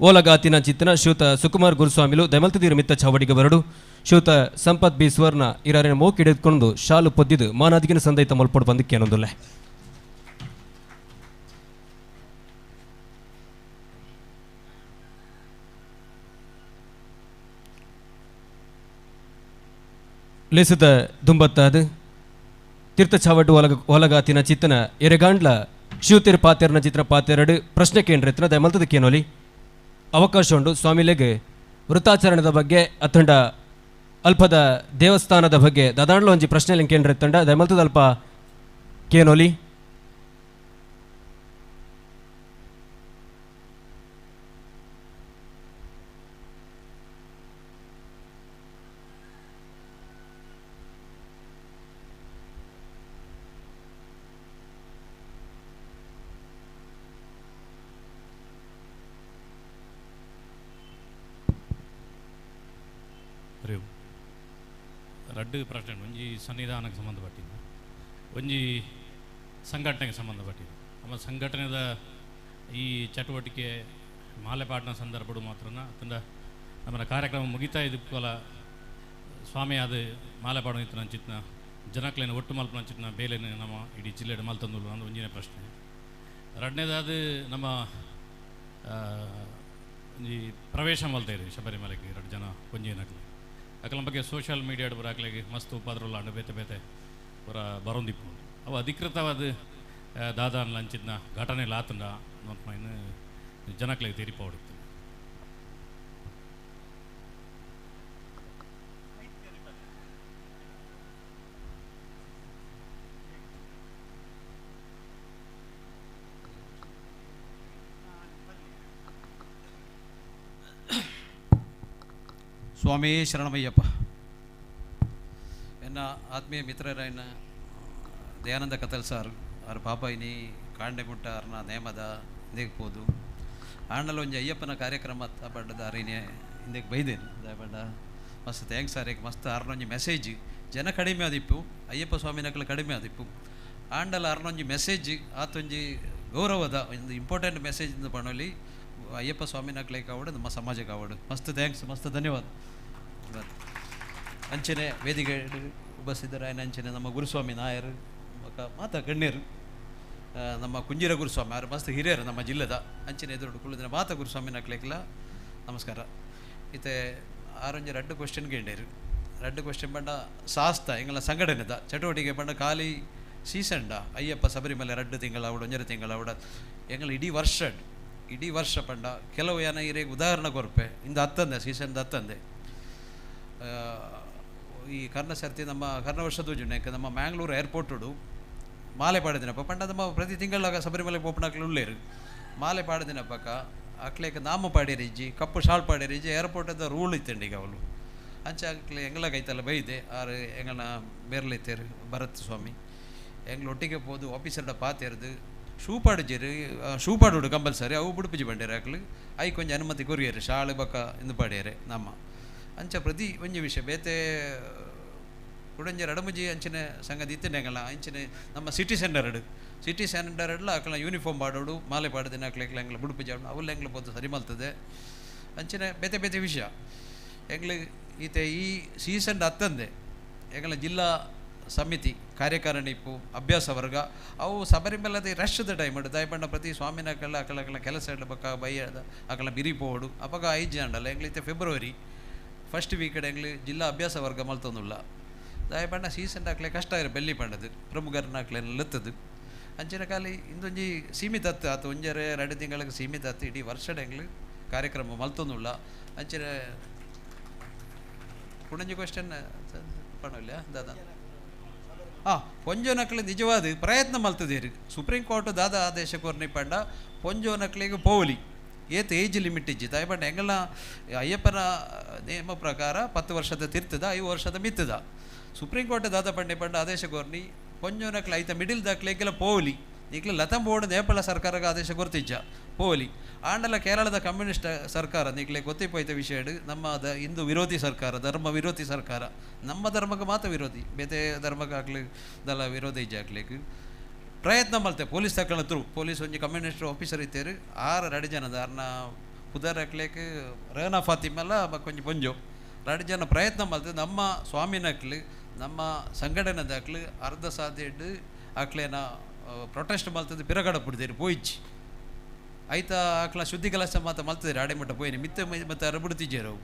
ಓಲಗಾತಿನ ಚಿತ್ತನ ಶ್ರೀಯುತ ಸುಕುಮಾರ್ ಗುರುಸ್ವಾಮಿಲು ದಮಲ್ತದೀರು ಮಿತ್ತ ಚಾವಡಿಗೆ ಬರಡು ಶ್ರೀಯುತ ಸಂಪತ್ ಬಿ ಸುವರ್ಣ ಇರಾರಿನ ಮೋಕ್ ಹಿಡಿದುಕೊಂಡು ಶಾಲು ಪೊದ್ದಿದ್ದು ಮಾನಾದಿಗಿನ ಸಂದೈತ ಮಲ್ಪೊಡು ಬಂದಕ್ಕೇನೊಂದುಲ್ಲೆ. ಲೇಸದ ದುಂಬತ್ತಾದ ತೀರ್ಥ ಚಾವಡ್ಡು ಒಲಗಾತಿನ ಚಿತ್ತನ ಎರೆಗಾಂಡ್ಲ ಶಿವತಿರು ಪಾತೆರನ ಚಿತ್ರ ಪಾತೆರಡು ಪ್ರಶ್ನೆ ಕೇಂದ್ರ ದಯಮಲ್ತದ ಕೇನೋಲಿ ಅವಕಾಶ ಉಂಡು ಸ್ವಾಮಿಲೆಗೆ ವೃತ್ತಾಚರಣೆದ ಬಗ್ಗೆ ಅತ್ತಂಡ ಅಲ್ಪದ ದೇವಸ್ಥಾನದ ಬಗ್ಗೆ ದಾದಾಂಡ್ಲ ಒಂಜಿ ಪ್ರಶ್ನೆ ಕೇಂದ್ರ ಎತ್ತಂಡ ದಯಮಲ್ತದ ಅಲ್ಪ ಕೇನೋಲಿ. ರಡ್ಡು ಪ್ರಶ್ನೆ ಒಂಜಿ ಸನ್ನಿಧಾನಕ್ಕೆ ಸಂಬಂಧಪಟ್ಟಿದ್ದು, ಒಂಜಿ ಸಂಘಟನೆಗೆ ಸಂಬಂಧಪಟ್ಟಿದ್ದು. ನಮ್ಮ ಸಂಘಟನೆದ ಈ ಚಟುವಟಿಕೆ ಮಾಲೆಪಾಡಿನ ಸಂದರ್ಭಡು ಮಾತ್ರನ ತಂಡ ನಮ್ಮ ಕಾರ್ಯಕ್ರಮ ಮುಗಿತಾ ಇದಕ್ಕೋಲ ಸ್ವಾಮಿ ಅದು ಮಾಲೆಪಾಡು ಇತ್ತು ನಂಚಿತ್ನ ಜನಕ್ಲೇನ ಒಟ್ಟು ಮಲ್ಪನ ಅಂಚಿತ್ನ ಬೇಲೆನ ನಮ್ಮ ಇಡೀ ಜಿಲ್ಲೆ ಮಲ್ತಂದುಲ್ಲ ಅನ್ನೋ ಒಂಜಿನೇ ಪ್ರಶ್ನೆ. ಎರಡನೇದಾದ ನಮ್ಮ ಈ ಪ್ರವೇಶ ಮಲ್ತೇರಿ ಶಬರಿಮಲೆಗೆ ಎರಡು ಜನ ಒಂಜಿನಕ್ಲೆ ಅಕಲ ಬಗ್ಗೆ ಸೋಷಿಯಲ್ ಮೀಡಿಯಾಡ್ ಬರಾಕ್ಲೆಗೆ ಮಸ್ತ್ ಉಪದ್ರವಲ್ಲ ಅಂಡು ಬೇತೆ ಬೇತೆ ಪೂರ ಬರೋಂದಿಪ್ಪು ಅವು ಅಧಿಕೃತವಾದ ದಾದಾನ್ ಲಂಚಿದ್ನ ಘಟನೆ ಲಾತಂಡ ನೋಟ್ಮೈನ್ ಜನಕ್ಲೆಗೆ ತೀರಿಪ ಹೊಡಿತು. ಸ್ವಾಮಿ ಶರಣಮಯ್ಯಪ್ಪ. ಎನ್ನ ಆತ್ಮೀಯ ಮಿತ್ರರಾಯನ ದಯಾನಂದ ಕತಲ್ ಸಾರ್ ಅವ್ರ ಪಾಪ ಇನಿ ಕಾಂಡೆಮುಟ್ಟ ಅರ್ನ ನೇಮದ ಹಿಂದೆಗೆ ಪೋದು ಆಂಡಲ ಒಂಜಿ ಅಯ್ಯಪ್ಪನ ಕಾರ್ಯಕ್ರಮ ತಪಡ್ಡದ ಅರಿನೇ ಹಿಂದೆಗೆ ಬೈದೇನು ದಯಪಂಡ ಮಸ್ತ್ thanks sir. ಮಸ್ತ್ ಅರ್ನೊಂಜಿ ಮೆಸೇಜ್ ಜನ ಕಡಿಮೆ ಆದಿಪ್ಪು ಅಯ್ಯಪ್ಪ ಸ್ವಾಮಿನಕ್ಲು ಕಡಿಮೆ ಆದಿಪ್ಪು ಆಂಡಲ ಅರ್ನೊಂಜಿ ಮೆಸೇಜ್ ಆತೊಂಜಿ ಗೌರವದ ಒಂದು ಇಂಪಾರ್ಟೆಂಟ್ ಮೆಸೇಜ್ ಪಣೋಲಿ ಅಯ್ಯಪ್ಪ ಸ್ವಾಮಿನಕ್ಲೆ ಕಾವಡು ನಮ್ಮ ಸಮಾಜ ಕಾವಡು. ಮಸ್ತ್ thanks, ಮಸ್ತ್ ಧನ್ಯವಾದ. ಅಂಚನೆ ವೇದಿಕೆ ಉಪಸ್ಥಿತರಾಯನ ಅಂಚನೆ ನಮ್ಮ ಗುರುಸ್ವಾಮಿ ನಾಯರ್ ಮಾತಾ ಗಣ್ಯರು ನಮ್ಮ ಕುಂಜಿರ ಗುರುಸ್ವಾಮಿ ಅವರು ಮಸ್ತ್ ಹಿರಿಯರು ನಮ್ಮ ಜಿಲ್ಲೆದ ಅಂಚನೆ ಎದುರು ಕುಳಿದಿನ ಮಾತಾ ಗುರುಸ್ವಾಮಿ ನಕ್ಲೆಕ್ಲ ನಮಸ್ಕಾರ. ಇತ್ತೆ ಆರೊಂಜಿ ರಡ್ಡು ಕ್ವಶನ್ ಕೇಂಡೇರು ರಡ್ಡು ಕ್ವಶನ್ ಪಂಡ ಸಾಸ್ತ ಎಂಗಳ ಸಂಘಟನೆದ ಚಟುವಟಿಕೆ ಪಂಡ ಖಾಲಿ ಸೀಸಂಡ ಅಯ್ಯಪ್ಪ ಶಬರಿಮಲೆ ರಡ್ಡು ತಿಂಗಳ ಅವಡು ಒಂಜರೆ ತಿಂಗಳ ಅವಡ ಎಂಗಳ ಇಡೀ ವರ್ಷ ಇಡೀ ವರ್ಷ ಪಂಡ ಕೆಲವು ಏನ ಇರೇಗ ಉದಾಹರಣೆ ಕೊರ್ಪೆ ಇಂದ ಹತ್ತಂದೆ ಸೀಸನ್ದ ಹತ್ತಂದೆ ಈ ಕರ್ಣ ಸರ್ತಿ ನಮ್ಮ ಕರ್ಣ ವರ್ಷದ ಯಾಕೆ ನಮ್ಮ ಮ್ಯಾಂಗ್ಳೂರು ಏರ್ಪೋರ್ಟುಡು ಮಾಲೆ ಪಾಡಿದಿನಪ್ಪ ಪಂಡ ನಮ್ಮ ಪ್ರತಿ ತಿಂಗಳಾಗ ಶಬರಿಮಲೆ ಪೋಪನಾಕ್ಲು ಉಳ್ಳೇರು ಮಾಲೆ ಪಾಡಿದಿನಪ್ಪಕ್ಕ ಅಕ್ಲೇಕ ನಾಮ ಪಾಡೇರಿಜ್ಜಿ ಕಪ್ಪು ಶಾಲ್ ಪಾಡೇರಿಜ್ಜಿ ಏರ್ಪೋರ್ಟದ ರೂಲ್ ಇತ್ತಂడి ಈಗ ಅವಳು ಅಂಚೆ ಅಕ್ಲೆ ಎಂಗ್ಲಾಗ ಐತಲ್ಲ ಬೈದೆ ಆರು ಎಂಗನ ಬೇರ್ಲೈತೇರು ಭರತ್ ಸ್ವಾಮಿ ಎಂಗ್ಲ ಒಟ್ಟಿಗೆ ಪೋದು ಆಫೀಸರ್ಡ ಪಾತೇರ್ದು ಶೂ ಪಾಡುಜೇರು ಶೂ ಪಾಡುಡು ಕಂಪಲ್ಸರಿ ಅವು ಬುಡುಪುಜಿ ಬಂಡೇರು ಅಕ್ಲು I ಕೊಂಚ ಅನುಮತಿ ಕೊರಿಯರು ಶಾಳು ಬಕ್ಕ ಇಂದು ಪಾಡ್ಯಾರೆ ನಮ್ಮ ಅಂಚ ಪ್ರತಿ ಒಂಜಿ ವಿಷಯ ಬೇತೆ ಕುಡಂಜಿ ರಡಮುಜಿ ಅಂಚಿನ ಸಂಗತಿ ಇತ್ತಂಗಲ್ಲ ಅಂಚಿನ ನಮ್ಮ ಸಿಟಿ ಸೆಂಟರ್ಡ್ ಸಿಟಿ ಸೆಂಟರ್ಡ್ಲ ಅಕ್ಲ ಯೂನಿಫಾರ್ಮ್ ಪಾಡೋಡು ಮಾಲೆ ಪಾಡದಿನ ಅಕ್ಲೆ ಎಂಗ್ಲ ಬುಡುಪು ಜಾಡು ಅವೆಲ್ಲ ಎಂಗ್ಲ ಪೋದು ಸರಿ ಮಲ್ತದೆ ಅಂಚಿನ ಬೇತೆ ಬೇತೆ ವಿಷಯ ಎಂಗ್ಲ ಈತೆ ಈ ಸೀಸನ್ ಹತ್ತಂದೆ ಎಂಗ್ಲ ಜಿಲ್ಲಾ ಸಮಿತಿ ಕಾರ್ಯಕಾರಿಣಿ ಇಪ್ಪು ಅಭ್ಯಾಸ ವರ್ಗ ಅವು ಶಬರಿಮಲದ ರಶ್ದ ಟೈಮ್ ಉಂಟು ದಯಪಂಡ ಪ್ರತಿ ಸ್ವಾಮಿನ ಅಕಲ ಅಕಲ ಕೆಲಸ ಬಕ್ಕ ಬಯ್ಯದ ಅಕಲ ಬಿರಿ ಪೋಡು ಅಪಗ ಐದು ಜನ ಉಂಡಲ್ಲ ಎಂಗ್ಲಿತ್ತೆ ಫೆಬ್ರವರಿ ಫಸ್ಟ್ ವೀಕ್ ಎಂಗ್ಲಿ ಜಿಲ್ಲಾ ಅಭ್ಯಾಸ ವರ್ಗ ಮಲ್ತೊಂದುಲ್ಲ ದಯಪಂಡ ಸೀಸನ್ ಹಾಕ್ಲೆ ಕಷ್ಟ ಇರ ಬೆಲ್ಲಿ ಪಂಡದು ಪ್ರಮುಖರನ್ನ ಹಾಕ್ಲೆ ಲತ್ತದು ಅಂಚಿನ ಖಾಲಿ ಇಂದೊಂಜಿ ಸೀಮಿತ ಅತ್ತು ಆತು ಒಂಜರೆ ಎರಡು ತಿಂಗಳಿಗೆ ಸೀಮಿತ ಅತ್ತು ಇಡೀ ವರ್ಷದ ಎಂಗ್ಲಿ ಕಾರ್ಯಕ್ರಮ ಮಲ್ತೊಂದುಲ್ಲ ಅಂಚಿನ ಕುಡಂಜಿ ಕ್ವಶನ್ ಪಣವಿಲ್ಲ ದಾದಾ ಹಾಂ ಪೊಂಜೋನಕ್ಲೆ ನಿಜವಾದ ಪ್ರಯತ್ನ ಮಲ್ತದೇರಿ ಸುಪ್ರೀಂ ಕೋರ್ಟ್ ದಾದ ಆದೇಶ ಕೊರ್ನಿ ಪಂಡ ಪೊಂಜೋನಕ್ಲಿಗೆ ಪೋಲಿ ಏತ್ ಏಜ್ ಲಿಮಿಟ್ ಇಜ್ಜಿ ತಾಯಿ ಪಂಡ ಎಂಗಲ ಅಯ್ಯಪ್ಪನ ನಿಯಮ ಪ್ರಕಾರ 10 ವರ್ಷದ ತಿರ್ತದ 5 ವರ್ಷದ ಮಿತ್ತದ ಸುಪ್ರೀಂ ಕೋರ್ಟ್ ದಾದ ಪಂಡೆ ಪಂಡ ಆದೇಶ ಕೋರ್ನಿ ಪೊಂಜೋನಕ್ಲೆ ಐತ ಮಿಡಿಲ್ ದಾಕ್ಲೆಗೆಲ್ಲ ಪೋಲಿ ನಿಕ್ಲೆ ಲತಂಬೋಡು ನೇಪಾಳ ಸರ್ಕಾರಕ್ಕೆ ಆದೇಶ ಕೊರ್ತಿಜ್ಜ ಪೋಲಿ ಆಂಡಲ ಕೇರಳದ ಕಮ್ಯುನಿಸ್ಟ್ ಸರ್ಕಾರ ನಿಕ್ಲೆ ಗೊತ್ತಿಪೋಯ್ತ ವಿಷಯ ನಮ್ಮ ಹಿಂದೂ ವಿರೋಧಿ ಸರ್ಕಾರ, ಧರ್ಮ ವಿರೋಧಿ ಸರ್ಕಾರ, ನಮ್ಮ ಧರ್ಮಕ್ಕೆ ಮಾತ್ರ ವಿರೋಧಿ, ಬೇತೆ ಧರ್ಮಕ್ಕೆ ಆಗ್ಲಿ ದಲ ವಿರೋಧ ಇಜ್ಜ ಆಗ್ಲಿಕ್ಕೆ ಪ್ರಯತ್ನ ಮಲ್ತೆ ಪೊಲೀಸ್ ತಕ್ಕಳ ತ್ರೂ ಪೊಲೀಸ್ ಒಂಜಿ ಕಮ್ಯುನಿಸ್ಟ್ ಆಫೀಸರ್ ಇತ್ತೇರು ಆರು ರಡು ಜನದ ಅರ್ನ ಪುದರ್ ಹಾಕ್ಲಿಕ್ಕೆ ರೇನಾ ಫಾತಿಮಲ್ಲ ಕೊಂಚ ಪೊಂಜೋ ರಡು ಜನ ಪ್ರಯತ್ನ ಮಲ್ತೆ ನಮ್ಮ ಸ್ವಾಮಿನಕ್ಲು ನಮ್ಮ ಸಂಘಟನೆದಾಕ್ಲು ಅರ್ಧ ಸಾಧ್ಯ ಇಟ್ಟು ಆಕ್ಲೇನ ಪ್ರೊಟೆಸ್ಟ್ ಮಲ್ತದ್ದು ಪಿರಗಡ ಪುಡ್ದೇರು ಪೋಯಿಚ್ಚಿ ಐತ ಆಕ್ಲ ಶುದ್ಧಿ ಕೆಲಸ ಮಾತ ಮಲ್ತದಿರು ಆಡೆ ಮಟ್ಟ ಪೋಯಿನಿ ಮಿತ್ತೆ ಮತ್ತು ಅರಬಿಡ್ತಿಜ್ಜೇರು ಅವು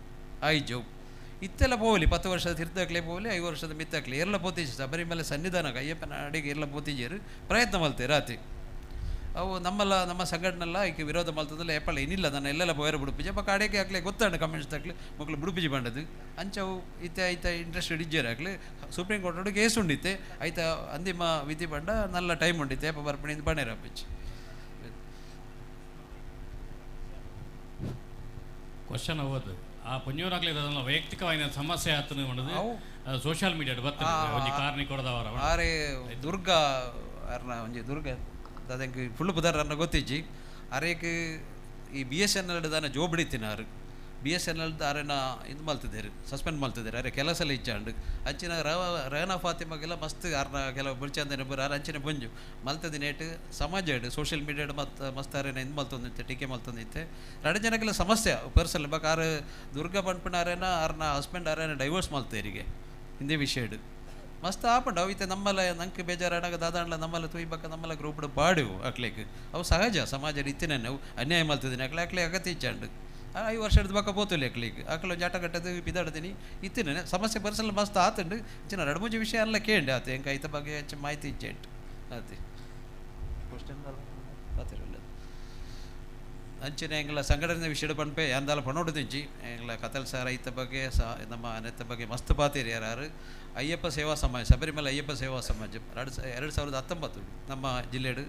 ಆಯ್ಜವು ಇತ್ತೆಲ್ಲ ಪೋಲಿ 10 ವರ್ಷದ ತಿರ್ದಾಕ್ಲೆ ಪೋಲಿ 5 ವರ್ಷದ ಮಿತ್ತಾಕ್ಲೆ ಎಲ್ಲ ಪೋತಿಜೆ ಶಬರಿಮಲೆ ಸನ್ನಿಧಾನಕ್ಕೆ ಅಯ್ಯಪ್ಪನ ಅಡಿಗೆ ಎಲ್ಲ ಪೋತಿಜೇರು ಪ್ರಯತ್ನ ಮಲ್ತೇರು ರಾತ್ರಿ ಅವು ನಮ್ಮಲ್ಲ ನಮ್ಮ ಸಂಘಟನೆಲ್ಲ ಈಕೆ ವಿರೋಧ ಮಲ್ತದಲ್ಲ ಏಪಲ್ಲ ಏನಿಲ್ಲ ನಾನು ಎಲ್ಲೆಲ್ಲ ಪೋಯರ ಬುಡುಪಿಜೆ ಬಕ್ ಅಡಿಗೆ ಆಗ್ಲಿ ಗೊತ್ತಾಂಡು ಕಮ್ಯುನಿಸ್ಟ್ ಆಗ್ಲಿ ಮಕ್ಕಳು ಬುಡುಪಿಜೆ ಬಂಡದು ಅಂಚವು ಇತ್ತೆ ಐತ ಇಂಟ್ರೆಸ್ಟ್ ಇಜ್ಜೇರು ಆಗ್ಲಿ ಸುಪ್ರೀಂ ಕೋರ್ಟ್ ಕೇಸ್ ಉಂಡಿತ್ತೆ ಐತ ಅಂತಿಮ ವಿಧಿ ಬಂಡ ನಲ್ಲ ಟೈಮ್ ಉಂಡಿತ್ತೆ ಏಪ ಬರ್ಪಣಿಂದ ಬಣ್ಣೇರ ಅಪ್ಪಿಚ್ಚಿ ಕ್ವಶನ್ ಅವದು ಆ ಪೊಂಜೋರಾಗ್ಲಿ ಅದನ್ನ ವೈಯಕ್ತಿಕವಾದ ಸಮಸ್ಯೆ ಆತನ ಮಾಡೋದು ಸೋಷಿಯಲ್ ಮೀಡಿಯಾ ಬರ್ತದೆ ಒಂಜಿ ಕಾರಣ ಕೊಡದವರ ಆರೆ ದುರ್ಗಾ ಅರ್ನ ಒಂಜಿ ದುರ್ಗಾ ಅದಕ್ಕೆ ಫುಲ್ ಪುದಾರ್ ಅರ್ನ ಗೊತ್ತಿಜ್ಜಿ ಅರೇಕ್ ಈ ಬಿ ಎಸ್ ಎನ್ ಎಲ್ ದಾನ ಜೋಬ್ ಹಿಡಿತಿನಾರು ಬಿ ಎಸ್ ಎನ್ ಎಲ್ ಅರೆನ ಇದು ಮಲ್ತಿದ್ದೇರು ಸಸ್ಪೆಂಡ್ ಮಲ್ತಿದ್ದಾರೆ ಅರೆ ಕೆಲಸ ಎಲ್ಲ ಇಚ್ಚಾಂಡು ಅಂಚಿನ ರಹನಾ ಫಾತಿಮಾಗೆಲ್ಲ ಮಸ್ತ್ ಅರ್ನ ಕೆಲವು ಬುರ್ಚಂದನೆ ಬರ ಆರ್ ಅಂಚಿನ ಬೊಂಜು ಮಲ್ತದ ನೇಟ್ ಸಮಾಜ ಇಡು ಸೋಷಿಯಲ್ ಮೀಡಿಯಾ ಮತ್ತು ಮಸ್ತ್ ಅರೇನ ಇದು ಮಲ್ತೊಂದಿತ್ತೆ ಟೀಕೆ ಮಲ್ತೊಂದಿತ್ತೆ ಎರಡು ಜನಕ್ಕೆಲ್ಲ ಸಮಸ್ಯೆ ಪರ್ಸಲ್ ಬಕ್ ಆರು ದುರ್ಗಾ ಪಂಪನ ಅರೇನ ಆರ್ನ ಹಸ್ಬೆಂಡ್ ಅರೇನ ಡೈವೋರ್ಸ್ ಮಲ್ತೇರಿಗೆ ಹಿಂದೆ ವಿಷಯ ಇಡು ಮಸ್ತ್ ಆಪಂಡು ಅವು ಇತ್ತೆ ನಮ್ಮಲ್ಲ ನಂಗೆ ಬೇಜಾರಾಡಾಗ ದಾದಾಂಡ್ಲ ನಮ್ಮಲ್ಲ ತುಯ್ಬಕ್ಕ ನಮ್ಮಲ್ಲ ಗ್ರೂಪ್ ಪಾಡು ಅಕ್ಲೇಕ್ ಅವು ಸಹಜ ಸಮಾಜ ಇತ್ತಿನ ಅವು ಅನ್ಯಾಯ ಮಲ್ತಿದ್ದೀನಿ ಅಕ್ಲೆ ಅಕ್ಲೆ ಅಗತ್ಯ ಇಚ್ಚಾಂಡು 5 ವರ್ಷದ ಬಕ್ಕ ಪೋತುಲಿ ಅಕ್ಲಿಗೆ ಅಕ್ಲ ಜಾಟ ಕಟ್ಟದು ಬಿದಾಡ್ತೀನಿ ಇತ್ತಿನ ಸಮಸ್ಯೆ ಬರ್ಸಲ್ಲ ಮಸ್ತ್ ಆತಂಡು ಚಿನ್ನ ಎರಡು ಮೂಜಿ ವಿಷಯ ಎಲ್ಲ ಕೇಂడి ಆತ ಹೆಂಗೆ ಐತ ಬಗ್ಗೆ ಹೆಚ್ಚು ಮಾಹಿತಿ ಇಚ್ಚೆಂಟು ಆತಿ ಕ್ವಶನ್ ಆತಿರಲ್ಲ ಅಂಚಿನ ಎಂಗ್ಲ ಸಂಘಟನೆ ವಿಷಯ ಪನ್ಪೆ ಯಾಂದಾಲ ಪಣೋಡು ತಿಂಚಿ ಎಂಗ್ಲ ಕತಲ್ ಸಾರ್ ಐತ ಬಗ್ಗೆ ಸಾ ನಮ್ಮ ನೆತ್ತ ಬಗ್ಗೆ ಮಸ್ತ್ ಪಾತೀರಿ ಯಾರು ಅಯ್ಯಪ್ಪ ಸೇವಾ ಸಮಾಜ ಶಬರಿಮಲೆ ಅಯ್ಯಪ್ಪ ಸೇವಾ ಸಮಾಜ 2019 ನಮ್ಮ ಜಿಲ್ಲೆಡು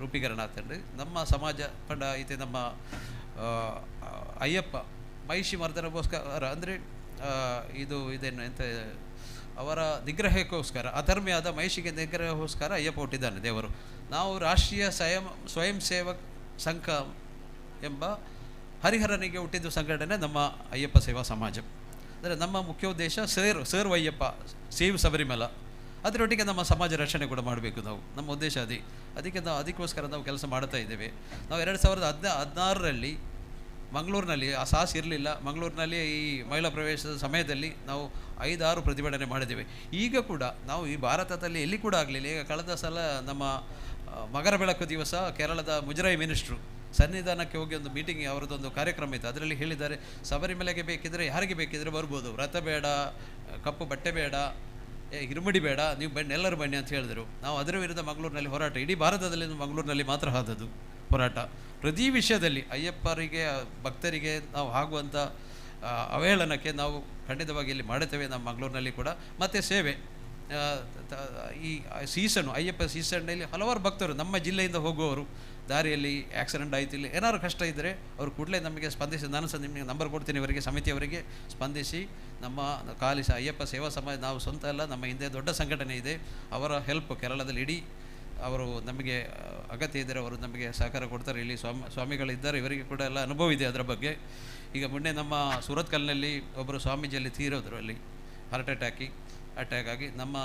ರೂಪೀಕರಣ ಆತಂಡು ನಮ್ಮ ಸಮಾಜ ಪಂಡ ಐತೆ ನಮ್ಮ ಅಯ್ಯಪ್ಪ ಮಹಿಷಿ ಮರ್ದನಗೋಸ್ಕರ ಅಂದರೆ ಇದು ಇದೇನು ಎಂತ ಅವರ ನಿಗ್ರಹಕ್ಕೋಸ್ಕರ ಅಧರ್ಮಿಯಾದ ಮಹಿಷಿಗೆ ನಿಗ್ರಹಕ್ಕೋಸ್ಕರ ಅಯ್ಯಪ್ಪ ಹುಟ್ಟಿದ್ದಾನೆ ದೇವರು. ನಾವು ರಾಷ್ಟ್ರೀಯ ಸ್ವಯಂ ಸೇವಕ್ ಸಂಘ ಎಂಬ ಹರಿಹರನಿಗೆ ಹುಟ್ಟಿದ್ದು ಸಂಘಟನೆ ನಮ್ಮ ಅಯ್ಯಪ್ಪ ಸೇವಾ ಸಮಾಜ. ಅಂದರೆ ನಮ್ಮ ಮುಖ್ಯ ಉದ್ದೇಶ ಸೇರ್ ಅಯ್ಯಪ್ಪ ಸೇವ್ ಶಬರಿಮಲ, ಅದರೊಟ್ಟಿಗೆ ನಮ್ಮ ಸಮಾಜ ರಕ್ಷಣೆ ಕೂಡ ಮಾಡಬೇಕು ನಾವು, ನಮ್ಮ ಉದ್ದೇಶ ಅದೇ. ಅದಕ್ಕೆ ನಾವು ಅದಕ್ಕೋಸ್ಕರ ನಾವು ಕೆಲಸ ಮಾಡ್ತಾ ಇದ್ದೇವೆ. ನಾವು 2016ರಲ್ಲಿ ಮಂಗಳೂರಿನಲ್ಲಿ ಆ ಸಾಹಸ ಇರಲಿಲ್ಲ, ಮಂಗಳೂರಿನಲ್ಲಿ ಈ ಮಹಿಳಾ ಪ್ರವೇಶದ ಸಮಯದಲ್ಲಿ ನಾವು 5-6 ಪ್ರತಿಭಟನೆ ಮಾಡಿದ್ದೇವೆ. ಈಗ ಕೂಡ ನಾವು ಈ ಭಾರತದಲ್ಲಿ ಎಲ್ಲಿ ಕೂಡ ಆಗಲಿಲ್ಲ. ಈಗ ಕಳೆದ ಸಲ ನಮ್ಮ ಮಕರ ಬೆಳಕು ದಿವಸ ಕೇರಳದ ಮುಜರಾಯಿ ಮಿನಿಸ್ಟ್ರು ಸನ್ನಿಧಾನಕ್ಕೆ ಹೋಗಿ ಒಂದು ಮೀಟಿಂಗ್ ಅವರದ್ದೊಂದು ಕಾರ್ಯಕ್ರಮ ಇತ್ತು, ಅದರಲ್ಲಿ ಹೇಳಿದ್ದಾರೆ ಶಬರಿಮಲೆಗೆ ಬೇಕಿದ್ದರೆ ಯಾರಿಗೆ ಬೇಕಿದ್ದರೆ ಬರ್ಬೋದು, ವ್ರತ ಬೇಡ, ಕಪ್ಪು ಬಟ್ಟೆ ಬೇಡ, ಹಿರುಮುಡಿ ಬೇಡ, ನೀವು ಬನ್ನಿ ಎಲ್ಲರೂ ಬನ್ನಿ ಅಂತ ಹೇಳಿದರು. ನಾವು ಅದರ ವಿರುದ್ಧ ಮಂಗಳೂರಿನಲ್ಲಿ ಹೋರಾಟ, ಇಡೀ ಭಾರತದಲ್ಲಿ ಮಂಗಳೂರಿನಲ್ಲಿ ಮಾತ್ರ ಆದದ್ದು ಹೋರಾಟ. ಪ್ರತಿ ವಿಷಯದಲ್ಲಿ ಅಯ್ಯಪ್ಪರಿಗೆ ಭಕ್ತರಿಗೆ ನಾವು ಆಗುವಂಥ ಅವಹೇಳನಕ್ಕೆ ನಾವು ಖಂಡಿತವಾಗಿ ಇಲ್ಲಿ ಮಾಡುತ್ತೇವೆ ನಮ್ಮ ಮಂಗಳೂರಿನಲ್ಲಿ ಕೂಡ. ಮತ್ತು ಸೇವೆ ಈ ಸೀಸನು ಅಯ್ಯಪ್ಪ ಸೀಸನ್ನಲ್ಲಿ ಹಲವಾರು ಭಕ್ತರು ನಮ್ಮ ಜಿಲ್ಲೆಯಿಂದ ಹೋಗುವವರು ದಾರಿಯಲ್ಲಿ ಆಕ್ಸಿಡೆಂಟ್ ಆಯಿತು ಇಲ್ಲಿ ಏನಾದ್ರು ಕಷ್ಟ ಇದ್ದರೆ ಅವರು ಕೂಡಲೇ ನಮಗೆ ಸ್ಪಂದಿಸಿ, ನಾನು ಸಹ ನಿಮಗೆ ನಂಬರ್ ಕೊಡ್ತೀನಿ ಇವರಿಗೆ, ಸಮಿತಿಯವರಿಗೆ ಸ್ಪಂದಿಸಿ ನಮ್ಮ ಖಾಲಿ ಅಯ್ಯಪ್ಪ ಸೇವಾ ಸಮಾಜ ನಾವು ಸ್ವಂತ ಅಲ್ಲ, ನಮ್ಮ ಹಿಂದೆ ದೊಡ್ಡ ಸಂಘಟನೆ ಇದೆ, ಅವರ ಹೆಲ್ಪ್ ಕೇರಳದಲ್ಲಿ ಇಡೀ ಅವರು ನಮಗೆ ಅಗತ್ಯ ಇದ್ದರೆ ಅವರು ನಮಗೆ ಸಹಕಾರ ಕೊಡ್ತಾರೆ. ಇಲ್ಲಿ ಸ್ವಾಮಿಗಳಿದ್ದಾರೆ, ಇವರಿಗೆ ಕೂಡ ಎಲ್ಲ ಅನುಭವ ಇದೆ ಅದರ ಬಗ್ಗೆ. ಈಗ ಮೊನ್ನೆ ನಮ್ಮ ಸೂರತ್ಕಲ್ನಲ್ಲಿ ಒಬ್ಬರು ಸ್ವಾಮೀಜಿಯಲ್ಲಿ ತೀರೋದ್ರು, ಅಲ್ಲಿ ಹಾರ್ಟ್ ಅಟ್ಯಾಕ್ ಆಗಿ ನಮ್ಮ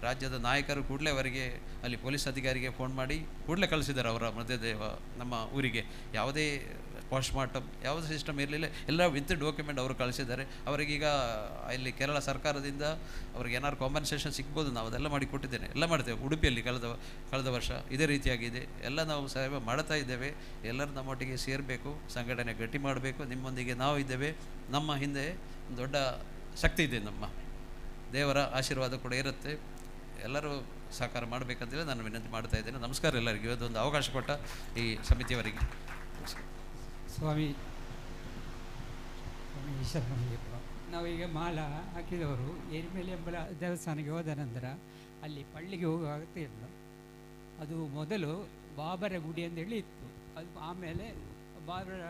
ರಾಜ್ಯದ ನಾಯಕರು ಕೂಡಲೇ ಅವರಿಗೆ ಅಲ್ಲಿ ಪೊಲೀಸ್ ಅಧಿಕಾರಿಗೆ ಫೋನ್ ಮಾಡಿ ಕೂಡಲೇ ಕಳಿಸಿದ್ದಾರೆ ಅವರ ಮೃತದೇಹ ನಮ್ಮ ಊರಿಗೆ. ಯಾವುದೇ ಪೋಸ್ಟ್ ಮಾರ್ಟಮ್ ಯಾವುದೇ ಸಿಸ್ಟಮ್ ಇರಲಿಲ್ಲ, ಎಲ್ಲ ವಿತ್ ಡಾಕ್ಯುಮೆಂಟ್ ಅವರು ಕಳಿಸಿದ್ದಾರೆ. ಅವರಿಗೀಗ ಅಲ್ಲಿ ಕೇರಳ ಸರ್ಕಾರದಿಂದ ಅವ್ರಿಗೆ ಏನಾದ್ರು ಕಾಂಪನ್ಸೇಷನ್ ಸಿಗ್ಬೋದು, ನಾವು ಅದೆಲ್ಲ ಮಾಡಿ ಕೊಟ್ಟಿದ್ದೇನೆ, ಎಲ್ಲ ಮಾಡ್ತೇವೆ. ಉಡುಪಿಯಲ್ಲಿ ಕಳೆದ ವರ್ಷ ಇದೇ ರೀತಿಯಾಗಿದೆ, ಎಲ್ಲ ನಾವು ಸೇವೆ ಮಾಡ್ತಾ ಇದ್ದೇವೆ. ಎಲ್ಲರೂ ನಮ್ಮೊಟ್ಟಿಗೆ ಸೇರಬೇಕು, ಸಂಘಟನೆ ಗಟ್ಟಿ ಮಾಡಬೇಕು. ನಿಮ್ಮೊಂದಿಗೆ ನಾವು ಇದ್ದೇವೆ, ನಮ್ಮ ಹಿಂದೆ ದೊಡ್ಡ ಶಕ್ತಿ ಇದೆ, ನಮ್ಮ ದೇವರ ಆಶೀರ್ವಾದ ಕೂಡ ಇರುತ್ತೆ. ಎಲ್ಲರೂ ಸಹಕಾರ ಮಾಡಬೇಕಂತೇಳಿ ನಾನು ವಿನಂತಿ ಮಾಡ್ತಾ ಇದ್ದೇನೆ. ನಮಸ್ಕಾರ ಎಲ್ಲರಿಗೂ, ಇವತ್ತೊಂದು ಅವಕಾಶ ಕೊಟ್ಟ ಈ ಸಮಿತಿಯವರಿಗೆ. ಸ್ವಾಮಿ ಶರಣಯ್ಯಪ್ಪ. ನಾವೀಗ ಮಾಲ ಹಾಕಿದವರು ಎರಿಮೇಲೆ ಎಂಬ ದೇವಸ್ಥಾನಕ್ಕೆ ಹೋದ ನಂತರ ಅಲ್ಲಿ ಪಳ್ಳಿಗೆ ಹೋಗುವ ಅಗತ್ಯ ಇಲ್ಲ. ಅದು ಮೊದಲು ಬಾಬರ ಗುಡಿ ಅಂತೇಳಿ ಇತ್ತು. ಅದು ಆಮೇಲೆ ಬಾಬರ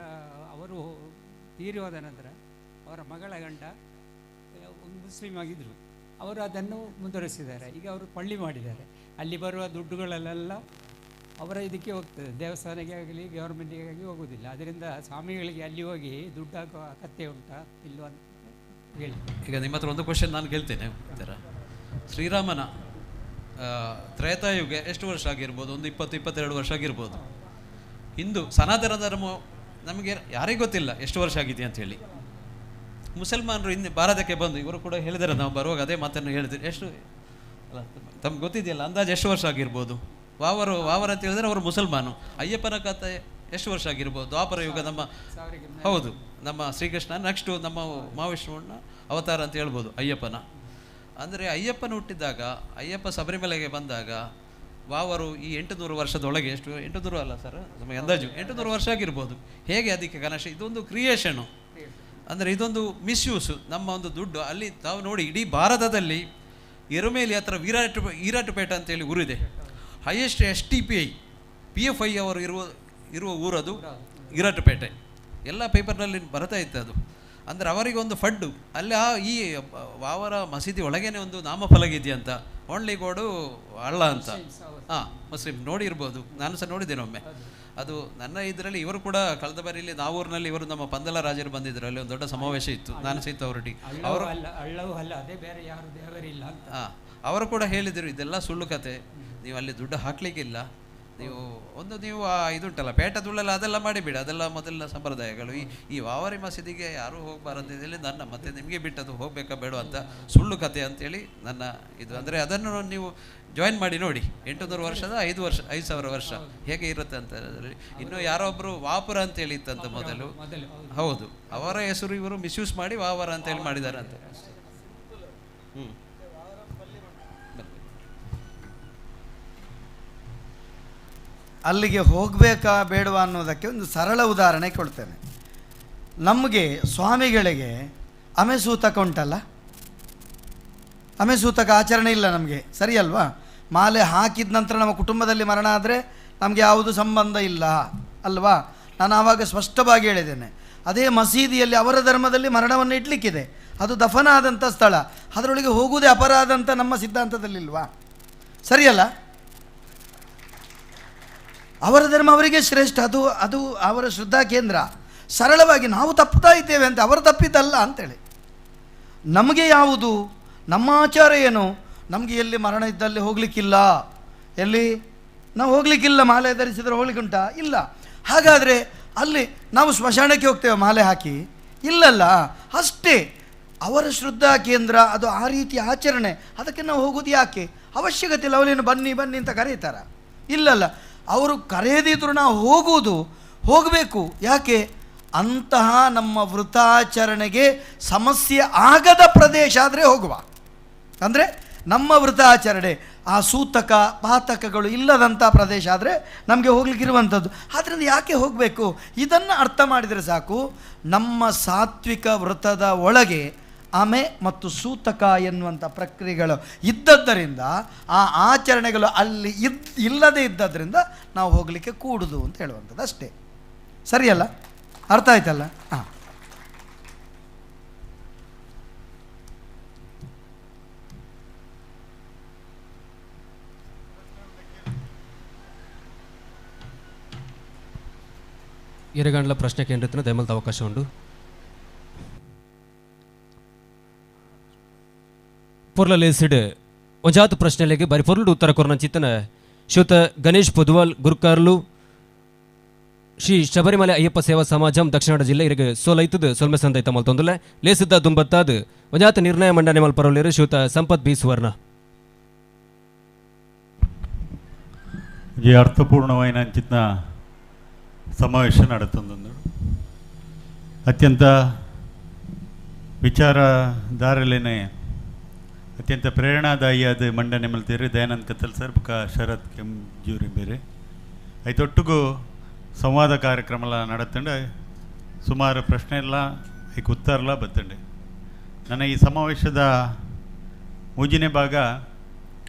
ಅವರು ತೀರಿ ಹೋದ ನಂತರ ಅವರ ಮಗಳ ಗಂಡ ಒಂದು ಮುಸ್ಲಿಂ ಆಗಿದ್ದರು. ಅವರು ಅದನ್ನು ಮುಂದುವರಿಸಿದ್ದಾರೆ. ಈಗ ಅವರು ಪಳ್ಳಿ ಮಾಡಿದ್ದಾರೆ. ಅಲ್ಲಿ ಬರುವ ದುಡ್ಡುಗಳಲ್ಲೆಲ್ಲ ಅವರ ಇದಕ್ಕೆ ಹೋಗ್ತದೆ, ದೇವಸ್ಥಾನಕ್ಕೆ ಆಗಲಿ ಗೌರ್ಮೆಂಟಿಗೆ ಆಗಲಿ ಹೋಗೋದಿಲ್ಲ. ಅದರಿಂದ ಸ್ವಾಮಿಗಳಿಗೆ ಅಲ್ಲಿ ಹೋಗಿ ದುಡ್ಡು ಹಾಕುವ ಅಗತ್ಯ ಉಂಟಾ ಇಲ್ವ ಅಂತ ಹೇಳಿ. ಈಗ ನಿಮ್ಮ ಹತ್ರ ಒಂದು ಕ್ವಶನ್ ನಾನು ಕೇಳ್ತೇನೆ. ಈ ಥರ ಶ್ರೀರಾಮನ ತ್ರೇತಾಯುಗ ಎಷ್ಟು ವರ್ಷ ಆಗಿರ್ಬೋದು? ಒಂದು 20-22 ವರ್ಷ ಆಗಿರ್ಬೋದು. ಹಿಂದೂ ಸನಾತನ ಧರ್ಮ ನಮಗೆ ಯಾರಿಗೂ ಗೊತ್ತಿಲ್ಲ ಎಷ್ಟು ವರ್ಷ ಆಗಿದೆ ಅಂಥೇಳಿ. ಮುಸಲ್ಮಾನರು ಹಿಂದೆ ಭಾರತಕ್ಕೆ ಬಂದು ಇವರು ಕೂಡ ಹೇಳಿದ್ದಾರೆ, ನಾವು ಬರುವಾಗ ಅದೇ ಮಾತನ್ನು ಹೇಳಿದ್ರು. ಎಷ್ಟು ಅಲ್ಲ ತಮ್ಗೆ ಗೊತ್ತಿದೆಯಲ್ಲ ಅಂದಾಜು ಎಷ್ಟು ವರ್ಷ ಆಗಿರ್ಬೋದು? ವಾವರು ವಾವರ್ ಅಂತ ಹೇಳಿದರೆ ಅವರು ಮುಸಲ್ಮಾನು. ಅಯ್ಯಪ್ಪನ ಕಥೆ ಎಷ್ಟು ವರ್ಷ ಆಗಿರ್ಬೋದು? ದ್ವಾಪರ ಯುಗ ನಮ್ಮ, ಹೌದು, ನಮ್ಮ ಶ್ರೀಕೃಷ್ಣ ನೆಕ್ಸ್ಟು ನಮ್ಮ ಮಹಾವಿಷ್ಣುವನ್ನ ಅವತಾರ ಅಂತ ಹೇಳ್ಬೋದು ಅಯ್ಯಪ್ಪನ. ಅಂದರೆ ಅಯ್ಯಪ್ಪನ ಹುಟ್ಟಿದಾಗ, ಅಯ್ಯಪ್ಪ ಶಬರಿಮಲೆಗೆ ಬಂದಾಗ ವಾವರು ಈ 800 ವರ್ಷದೊಳಗೆ, ಎಷ್ಟು 800 ಅಲ್ಲ ಸರ್ ನಮಗೆ ಅಂದಾಜು 800 ವರ್ಷ ಆಗಿರ್ಬೋದು. ಹೇಗೆ ಅದಕ್ಕೆ ಕನೆಕ್ಷನ್? ಇದೊಂದು ಕ್ರಿಯೇಷನು, ಅಂದರೆ ಇದೊಂದು ಮಿಸ್ಯೂಸು ನಮ್ಮ ಒಂದು ದುಡ್ಡು. ಅಲ್ಲಿ ತಾವು ನೋಡಿ ಇಡೀ ಭಾರತದಲ್ಲಿ ಎರುಮೇಲಿ ಹತ್ರ ಈರಾಟುಪೇಟೆ ಅಂತೇಳಿ ಊರಿದೆ. ಹೈಯೆಸ್ಟ್ STPI PFI ಅವರು ಇರುವ ಊರದು ಈರಾಟುಪೇಟೆ. ಎಲ್ಲ ಪೇಪರ್ನಲ್ಲಿ ಬರ್ತಾ ಇತ್ತು ಅದು. ಅಂದರೆ ಅವರಿಗೆ ಒಂದು ಫಡ್ಡು ಅಲ್ಲಿ ಈ ವಾವರ ಮಸೀದಿ ಒಳಗೇನೆ ಒಂದು ನಾಮಫಲಕ ಇದೆಯಂತ, ಓನ್ಲಿ ಗೋಡು ಅಳ್ಳ ಅಂತ. ಹಾಂ, ಮುಸ್ಲಿಂ ನೋಡಿರ್ಬೋದು, ನಾನು ಸಹ ನೋಡಿದ್ದೇನೆ ಒಮ್ಮೆ. ಅದು ನನ್ನ ಇದರಲ್ಲಿ ಇವರು ಕೂಡ ಕಳೆದ ಬಾರಿಯಲ್ಲಿ ನಾವೂರಿನಲ್ಲಿ ಇವರು ನಮ್ಮ ಪಂದಲ ರಾಜರು ಬಂದಿದ್ದರು, ಅಲ್ಲಿ ಒಂದು ದೊಡ್ಡ ಸಮಾವೇಶ ಇತ್ತು, ನಾನು ಸಹಿತ ಅವರೊಟ್ಟಿಗೆ. ಅವರು ಹಾಂ, ಅವರು ಕೂಡ ಹೇಳಿದರು ಇದೆಲ್ಲ ಸುಳ್ಳು ಕತೆ, ನೀವು ಅಲ್ಲಿ ದುಡ್ಡು ಹಾಕಲಿಕ್ಕಿಲ್ಲ, ನೀವು ಒಂದು ನೀವು ಆ ಇದುಂಟಲ್ಲ ಪೇಟ ದುಳ್ಳಲ್ಲ ಅದೆಲ್ಲ ಮಾಡಿಬಿಡಿ, ಅದೆಲ್ಲ ಮೊದಲಿನ ಸಂಪ್ರದಾಯಗಳು. ಈ ವಾವರಿ ಮಸೀದಿಗೆ ಯಾರೂ ಹೋಗಬಾರದು ಹೇಳಿ ನನ್ನ ಮತ್ತೆ ನಿಮಗೆ ಬಿಟ್ಟದು ಹೋಗಬೇಕಾ ಬೇಡ ಅಂತ ಸುಳ್ಳು ಕತೆ ಅಂತೇಳಿ ನನ್ನ ಇದು. ಅಂದರೆ ಅದನ್ನು ನೀವು ಜಾಯಿನ್ ಮಾಡಿ ನೋಡಿ, 800 ವರ್ಷದ 5,000 ವರ್ಷ ಹೇಗೆ ಇರುತ್ತೆ ಅಂತ. ಇನ್ನು ಯಾರೊಬ್ಬರು ವಾಪುರ ಅಂತೇಳಿ ಇತ್ತಂತ ಮೊದಲು, ಹೌದು, ಅವರ ಹೆಸರು ಇವರು ಮಿಸ್ಯೂಸ್ ಮಾಡಿ ವಾವರ ಅಂತೇಳಿ ಮಾಡಿದ್ದಾರೆ ಅಂತ. ಹ್ಞೂ, ಅಲ್ಲಿಗೆ ಹೋಗಬೇಕಾ ಬೇಡವಾ ಅನ್ನೋದಕ್ಕೆ ಒಂದು ಸರಳ ಉದಾಹರಣೆ ಕೊಡ್ತೇನೆ. ನಮಗೆ ಸ್ವಾಮಿಗಳಿಗೆ ಅಮೆಸೂತಕ ಉಂಟಲ್ಲ, ಅಮೆಸೂತಕ ಆಚರಣೆ ಇಲ್ಲ ನಮಗೆ, ಸರಿಯಲ್ವಾ? ಮಾಲೆ ಹಾಕಿದ ನಂತರ ನಮ್ಮ ಕುಟುಂಬದಲ್ಲಿ ಮರಣ ಆದರೆ ನಮಗೆ ಯಾವುದು ಸಂಬಂಧ ಇಲ್ಲ ಅಲ್ವಾ? ನಾನು ಆವಾಗ ಸ್ಪಷ್ಟವಾಗಿ ಹೇಳಿದ್ದೇನೆ. ಅದೇ ಮಸೀದಿಯಲ್ಲಿ ಅವರ ಧರ್ಮದಲ್ಲಿ ಮರಣವನ್ನು ಇಡಲಿಕ್ಕಿದೆ, ಅದು ದಫನ ಆದಂಥ ಸ್ಥಳ, ಅದರೊಳಗೆ ಹೋಗುವುದೇ ಅಪರಾಧ ಅಂತ ನಮ್ಮ ಸಿದ್ಧಾಂತದಲ್ಲಿಲ್ವಾ? ಸರಿಯಲ್ಲ? ಅವರ ಧರ್ಮ ಅವರಿಗೆ ಶ್ರೇಷ್ಠ, ಅದು ಅದು ಅವರ ಶ್ರದ್ಧಾ ಕೇಂದ್ರ. ಸರಳವಾಗಿ ನಾವು ತಪ್ಪುತ್ತಾ ಇದ್ದೇವೆ ಅಂತ, ಅವರು ತಪ್ಪಿದ್ದಲ್ಲ ಅಂತೇಳಿ. ನಮಗೆ ಯಾವುದು ನಮ್ಮ ಆಚಾರ ಏನು? ನಮಗೆ ಎಲ್ಲಿ ಮರಣ ಇದ್ದಲ್ಲಿ ಹೋಗಲಿಕ್ಕಿಲ್ಲ, ಎಲ್ಲಿ ನಾವು ಹೋಗಲಿಕ್ಕಿಲ್ಲ, ಮಾಲೆ ಧರಿಸಿದರೆ ಹೋಗ್ಲಿಕ್ಕುಂಟಾ? ಇಲ್ಲ. ಹಾಗಾದರೆ ಅಲ್ಲಿ ನಾವು ಸ್ಮಶಾನಕ್ಕೆ ಹೋಗ್ತೇವೆ ಮಾಲೆ ಹಾಕಿ? ಇಲ್ಲಲ್ಲ. ಅಷ್ಟೇ ಅವರ ಶ್ರದ್ಧಾ ಕೇಂದ್ರ ಅದು, ಆ ರೀತಿ ಆಚರಣೆ, ಅದಕ್ಕೆ ನಾವು ಹೋಗೋದು ಯಾಕೆ? ಅವಶ್ಯಕತೆ ಇಲ್ಲ. ಅವರೇನು ಬನ್ನಿ ಬನ್ನಿ ಅಂತ ಕರೀತಾರ? ಇಲ್ಲಲ್ಲ. ಅವರು ಕರೆಯದಿದ್ದರೂ ನಾವು ಹೋಗುವುದು, ಹೋಗಬೇಕು. ಯಾಕೆ? ಅಂತಹ ನಮ್ಮ ವೃತಾಚರಣೆಗೆ ಸಮಸ್ಯೆ ಆಗದ ಪ್ರದೇಶ ಆದರೆ ಹೋಗುವ. ಅಂದರೆ ನಮ್ಮ ವೃತಾಚರಣೆ ಆ ಸೂತಕ ಪಾತಕಗಳು ಇಲ್ಲದಂಥ ಪ್ರದೇಶ ಆದರೆ ನಮಗೆ ಹೋಗ್ಲಿಕ್ಕಿರುವಂಥದ್ದು. ಆದ್ದರಿಂದ ಯಾಕೆ ಹೋಗಬೇಕು? ಇದನ್ನು ಅರ್ಥ ಮಾಡಿದರೆ ಸಾಕು. ನಮ್ಮ ಸಾತ್ವಿಕ ವ್ರತದ ಒಳಗೆ ಆಮೆ ಮತ್ತು ಸೂತಕ ಎನ್ನುವಂಥ ಪ್ರಕ್ರಿಯೆಗಳು ಇದ್ದದ್ದರಿಂದ, ಆ ಆಚರಣೆಗಳು ಅಲ್ಲಿ ಇಲ್ಲದೇ ಇದ್ದದ್ದರಿಂದ ನಾವು ಹೋಗಲಿಕ್ಕೆ ಕೂಡುದು ಅಂತ ಹೇಳುವಂಥದ್ದು ಅಷ್ಟೇ. ಸರಿಯಲ್ಲ? ಅರ್ಥ ಆಯ್ತಲ್ಲ? ಹಾಂ. ಎರಗಂಡ್ಲ ಪ್ರಶ್ನೆ ಕೇಂದ್ರത്തിന് ದಯಮಲ್ತ ಅವಕಾಶ ಉಂಟು. ಪೊರ್ಲಲೇಸಿಡ್ ಒಂಜಾತ್ ಪ್ರಶ್ನೆಲೆಗೆ ಬಾರಿ ಪೊರ್ಲುಡು ಉತ್ತರ ಕೊರ್ನ ಚಿತ್ತನ ಶ್ರೀಯುತ ಗಣೇಶ್ ಪೊದುವಾಲ್ ಗುರುಕಾರ್ಲು ಶ್ರೀ ಶಬರಿಮಲೆ ಅಯ್ಯಪ್ಪ ಸೇವಾ ಸಮಾಜಂ ದಕ್ಷಿಣ ಜಿಲ್ಲೆ ಇರಿಗೆ ಸೋಲೈತದ ಸೊಲ್ಮೆ ಸಂದೈತ ಮಲ್ತೊಂದುಲೆ ಲೇಸಿದ್ದ ದುಂಬತ್ತಾದ ಒಂಜಾತ ನಿರ್ಣಯ ಮಂಡನೆ ಮಲ್ಪರೊಲ್ಲೇರು ಶ್ರೀಯುತ ಸಂಪತ್ ಬಿ ಸುವರ್ಣ. ಈ ಅರ್ಥಪೂರ್ಣವಾಯಿನ ಅಂಚಿತ್ನ ಸಮಾವೇಶ ನಡೆತೊಂದು ಅತ್ಯಂತ ವಿಚಾರಧಾರಲೇನೆ ಅತ್ಯಂತ ಪ್ರೇರಣಾದಾಯಿಯಾದ ಮಂಡನೆ ಮಲ್ತೀರಿ ದಯಾನಂದ್ ಕತ್ತಲ್ ಸರ್ ಬುಕ್ಕ ಶರತ್ ಕೆಂಜೂರಿ ಬೇರೆ ಐತೊಟ್ಟಿಗೂ ಸಂವಾದ ಕಾರ್ಯಕ್ರಮ ಎಲ್ಲ ನಡತ್ತಂಡೆ ಸುಮಾರು ಪ್ರಶ್ನೆ ಎಲ್ಲ ಐಕ್ ಉತ್ತರಲ ಬತ್ತಂಡೆ. ನನ್ನ ಈ ಸಮಾವೇಶದ ಮೂಜಿನೇ ಭಾಗ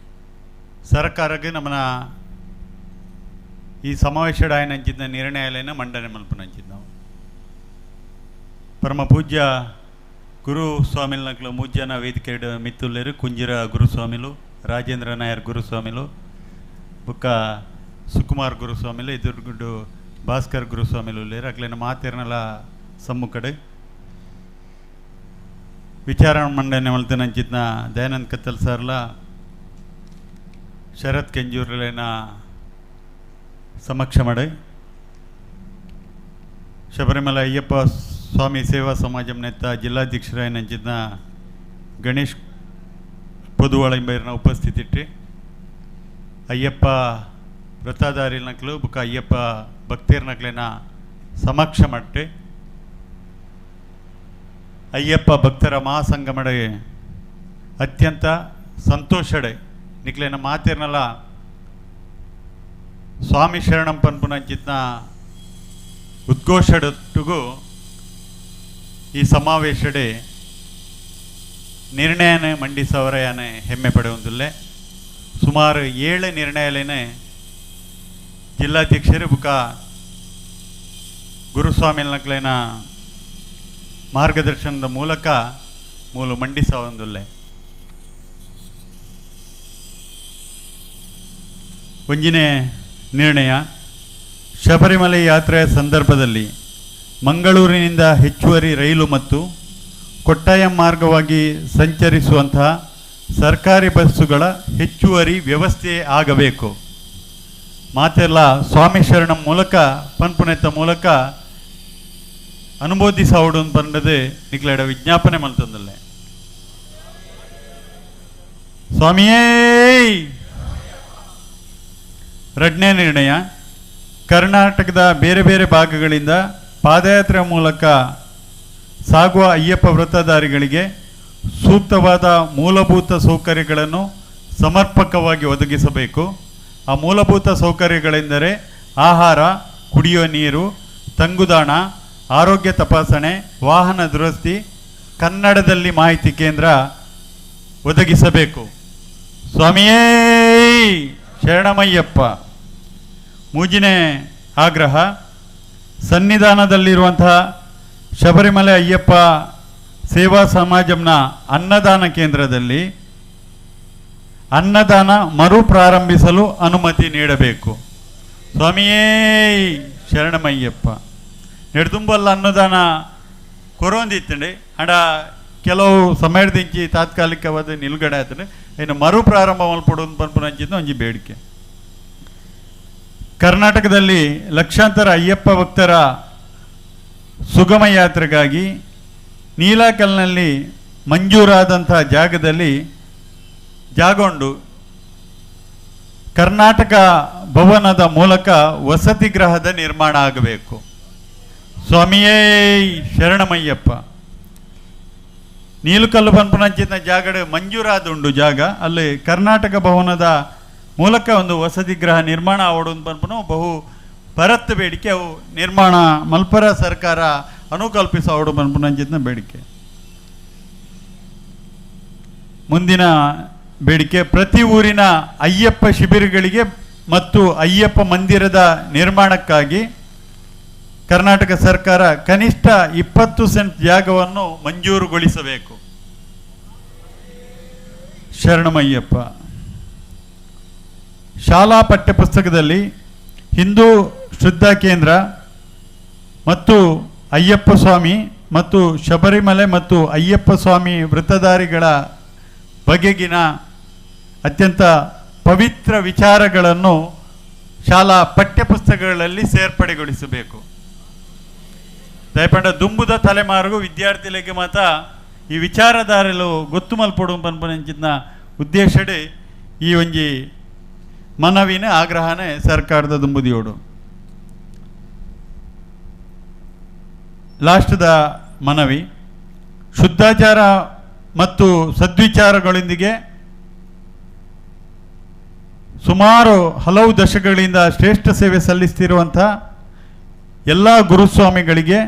ಸರ್ಕಾರಕ್ಕೆ ನಮ್ಮನ್ನ ಈ ಸಮಾವೇಶದ ಆಯನಂಚಿದ್ದ ನಿರ್ಣಯಲೇನ ಮಂಡನೆ ಮಲ್ಪನಂಚಿದ್ದ ನಾವು. ಪರಮ ಪೂಜ್ಯ ಗುರುಸ್ವಾಮಿಲ್ನಕ್ಲು ಮೂಜನ ವೇದಿಕೆ ಮಿತ್ತುಲ್ಲೇರು ಕುಂಜಿರ ಗುರುಸ್ವಾಮಿಲು, ರಾಜೇಂದ್ರ ನಾಯರ್ ಗುರುಸ್ವಾಮಿಲು, ಬುಕ್ಕ ಸುಕುಮಾರ್ ಗುರುಸ್ವಾಮಿಲು, ಎದುರುಗುಡ್ಡು ಭಾಸ್ಕರ್ ಗುರುಸ್ವಾಮಿಲು ಉಲ್ಲೇರು. ಅಕ್ಲೆನ ಮಾತೆರ್ನಲ ಸಮ್ಮುಖಡೆ ವಿಚಾರ ಮಂಡನೆ ಮಲ್ತನಂಚಿತ್ನ ದಯಾನಂದ್ ಕತ್ತಲ್ ಸರ್ಲ ಶರತ್ ಕೆಂಜೂರ್ಲೇನ ಸಮಕ್ಷ ಮಡೆ ಶಬರಿಮಲ ಅಯ್ಯಪ್ಪ ಸ್ವಾಮಿ ಸೇವಾ ಸಮಾಜಂ ನೆತ್ತ ಜಿಲ್ಲಾಧ್ಯಕ್ಷರಾಯನಂಚಿತ್ನ ಗಣೇಶ್ ಪೊದುವಾಳ ಎಂಬೈರ್ನ ಉಪಸ್ಥಿತಿಟ್ಟು ಅಯ್ಯಪ್ಪ ವ್ರತಧಾರಿನಕ್ಲು ಬುಕ್ಕ ಅಯ್ಯಪ್ಪ ಭಕ್ತಿರ್ನಕ್ಲೇನ ಸಮಕ್ಷ ಮಟ್ಟೆ ಅಯ್ಯಪ್ಪ ಭಕ್ತರ ಮಹಾಸಂಗಮಡೆ ಅತ್ಯಂತ ಸಂತೋಷಡೆ ನಿಕ್ಲೇನ ಮಾತಿರ್ನಲ್ಲ ಸ್ವಾಮಿ ಶರಣಂ ಪನ್ಪುನಂಚಿತ್ನ ಉದ್ಘೋಷಡೊಟ್ಟಿಗೂ ಈ ಸಮಾವೇಶಡೆ ನಿರ್ಣಯನೇ ಮಂಡಿಸವರಯಾನೆ ಹೆಮ್ಮೆ ಪಡೆಯುವುದಿಲ್ಲ. ಸುಮಾರು 7 ನಿರ್ಣಯಲೇನೆ ಜಿಲ್ಲಾಧ್ಯಕ್ಷರು ಬುಕ್ಕ ಗುರುಸ್ವಾಮಿನಕ್ಲೇನ ಮಾರ್ಗದರ್ಶನದ ಮೂಲಕ ಮೂಲ ಮಂಡಿಸವಂದುಲ್ಲೆ. ಒಂಜಿನೇ ನಿರ್ಣಯ, ಶಬರಿಮಲೆ ಯಾತ್ರೆಯ ಸಂದರ್ಭದಲ್ಲಿ ಮಂಗಳೂರಿನಿಂದ ಹೆಚ್ಚುವರಿ ರೈಲು ಮತ್ತು ಕೊಟ್ಟಾಯಂ ಮಾರ್ಗವಾಗಿ ಸಂಚರಿಸುವಂತಹ ಸರ್ಕಾರಿ ಬಸ್ಸುಗಳ ಹೆಚ್ಚುವರಿ ವ್ಯವಸ್ಥೆ ಆಗಬೇಕು. ಮಾತೆಲ್ಲ ಸ್ವಾಮಿ ಶರಣಂ ಮೂಲಕ ಪನ್ಪುನೆತ್ತ ಮೂಲಕ ಅನುಮೋದಿಸವಡು ಪಂಡದೆ ನಿಕ್ಲೆಡ ವಿಜ್ಞಾಪನೆ ಮಲ್ತಂದಲ್ಲೇ. ಸ್ವಾಮಿಯೇ. ಎರಡನೇ ನಿರ್ಣಯ, ಕರ್ನಾಟಕದ ಬೇರೆ ಬೇರೆ ಭಾಗಗಳಿಂದ ಪಾದಯಾತ್ರೆ ಮೂಲಕ ಸಾಗುವ ಅಯ್ಯಪ್ಪ ವ್ರತಧಾರಿಗಳಿಗೆ ಸೂಕ್ತವಾದ ಮೂಲಭೂತ ಸೌಕರ್ಯಗಳನ್ನು ಸಮರ್ಪಕವಾಗಿ ಒದಗಿಸಬೇಕು. ಆ ಮೂಲಭೂತ ಸೌಕರ್ಯಗಳೆಂದರೆ ಆಹಾರ, ಕುಡಿಯುವ ನೀರು, ತಂಗುದಾಣ, ಆರೋಗ್ಯ ತಪಾಸಣೆ, ವಾಹನ ದುರಸ್ತಿ, ಕನ್ನಡದಲ್ಲಿ ಮಾಹಿತಿ ಕೇಂದ್ರ ಒದಗಿಸಬೇಕು. ಸ್ವಾಮಿಯೇ ಶರಣಮಯ್ಯಪ್ಪ. ಮೂಜಿನೇ ಆಗ್ರಹ, ಸನ್ನಿಧಾನದಲ್ಲಿರುವಂತಹ ಶಬರಿಮಲೆ ಅಯ್ಯಪ್ಪ ಸೇವಾ ಸಮಾಜಂನ ಅನ್ನದಾನ ಕೇಂದ್ರದಲ್ಲಿ ಅನ್ನದಾನ ಮರು ಪ್ರಾರಂಭಿಸಲು ಅನುಮತಿ ನೀಡಬೇಕು. ಸ್ವಾಮಿಯೇ ಶರಣಮಯ್ಯಪ್ಪ. ನೆಡ್ದುಂಬಲ್ಲ ಅನ್ನದಾನ ಕೊರೊಂದಿತ್ತಂಡೆ ಅಂಡ ಕೆಲವು ಸಮಯದಿಂಚಿ ತಾತ್ಕಾಲಿಕವಾದ ನಿಲುಗಡೆ ಆತಂಡೆ ಇನ್ನು ಮರು ಪ್ರಾರಂಭ ಮಲ್ಪೊಡು ಪನ್ಪುನಂಚಿದ್ದು ಒಂಜಿ ಬೇಡಿಕೆ. ಕರ್ನಾಟಕದಲ್ಲಿ ಲಕ್ಷಾಂತರ ಅಯ್ಯಪ್ಪ ಭಕ್ತರ ಸುಗಮ ಯಾತ್ರೆಗಾಗಿ ನೀಲಾಕಲ್ನಲ್ಲಿ ಮಂಜೂರಾದಂಥ ಜಾಗದಲ್ಲಿ ಜಾಗೊಂಡು ಕರ್ನಾಟಕ ಭವನದ ಮೂಲಕ ವಸತಿ ಗೃಹದ ನಿರ್ಮಾಣ ಆಗಬೇಕು. ಸ್ವಾಮಿಯೇ ಶರಣಮಯ್ಯಪ್ಪ. ನೀಲಕಲ್ಲು ಪನ್ಪುನಂಚಿನ ಜಾಗಡೆ ಮಂಜೂರಾದುಂಡು ಜಾಗ, ಅಲ್ಲಿ ಕರ್ನಾಟಕ ಭವನದ ಮೂಲಕ ಒಂದು ವಸತಿ ಗೃಹ ನಿರ್ಮಾಣ ಆವಡು ಪನ್ಪುನು ಬಹು ಪರತ್ತು ಬೇಡಿಕೆ. ಅವು ನಿರ್ಮಾಣ ಮಲ್ಪರ ಸರ್ಕಾರ ಅನುಕಲ್ಪಿಸವಡು ಪನ್ಪುನಂಚಿನ ಬೇಡಿಕೆ. ಮುಂದಿನ ಬೇಡಿಕೆ, ಪ್ರತಿ ಊರಿನ ಅಯ್ಯಪ್ಪ ಶಿಬಿರಗಳಿಗೆ ಮತ್ತು ಅಯ್ಯಪ್ಪ ಮಂದಿರದ ನಿರ್ಮಾಣಕ್ಕಾಗಿ ಕರ್ನಾಟಕ ಸರ್ಕಾರ ಕನಿಷ್ಠ 20 ಸೆಂಟ್ ಜಾಗವನ್ನು ಮಂಜೂರುಗೊಳಿಸಬೇಕು. ಶರಣಮಯ್ಯಪ್ಪ. ಶಾಲಾ ಪಠ್ಯಪುಸ್ತಕದಲ್ಲಿ ಹಿಂದೂ ಶ್ರದ್ಧಾ ಕೇಂದ್ರ ಮತ್ತು ಅಯ್ಯಪ್ಪ ಸ್ವಾಮಿ ಮತ್ತು ಶಬರಿಮಲೆ ಮತ್ತು ಅಯ್ಯಪ್ಪ ಸ್ವಾಮಿ ವ್ರತಧಾರಿಗಳ ಬಗೆಗಿನ ಅತ್ಯಂತ ಪವಿತ್ರ ವಿಚಾರಗಳನ್ನು ಶಾಲಾ ಪಠ್ಯಪುಸ್ತಕಗಳಲ್ಲಿ ಸೇರ್ಪಡೆಗೊಳಿಸಬೇಕು. ದಯಪಂಡ ದುಂಬುದ ತಲೆಮಾರಿಗೂ ವಿದ್ಯಾರ್ಥಿಗಳಿಗೆ ಮಾತ ಈ ವಿಚಾರಧಾರೆಲು ಗೊತ್ತು ಮಲ್ಪೊಡು ಪನ್ಪುನಂಚಿನ ಉದ್ದೇಶಡೆ ಈ ಒಂಜಿ ಮನವಿನ ಆಗ್ರಹನೇ ಸರ್ಕಾರದ ದುಂಬುದಿಯೋಡು. ಲಾಸ್ಟ್ದ ಮನವಿ, ಶುದ್ಧಾಚಾರ ಮತ್ತು ಸದ್ವಿಚಾರಗಳೊಂದಿಗೆ ಸುಮಾರು ಹಲವು ದಶಕಗಳಿಂದ ಶ್ರೇಷ್ಠ ಸೇವೆ ಸಲ್ಲಿಸ್ತಿರುವಂಥ ಎಲ್ಲ ಗುರುಸ್ವಾಮಿಗಳಿಗೆ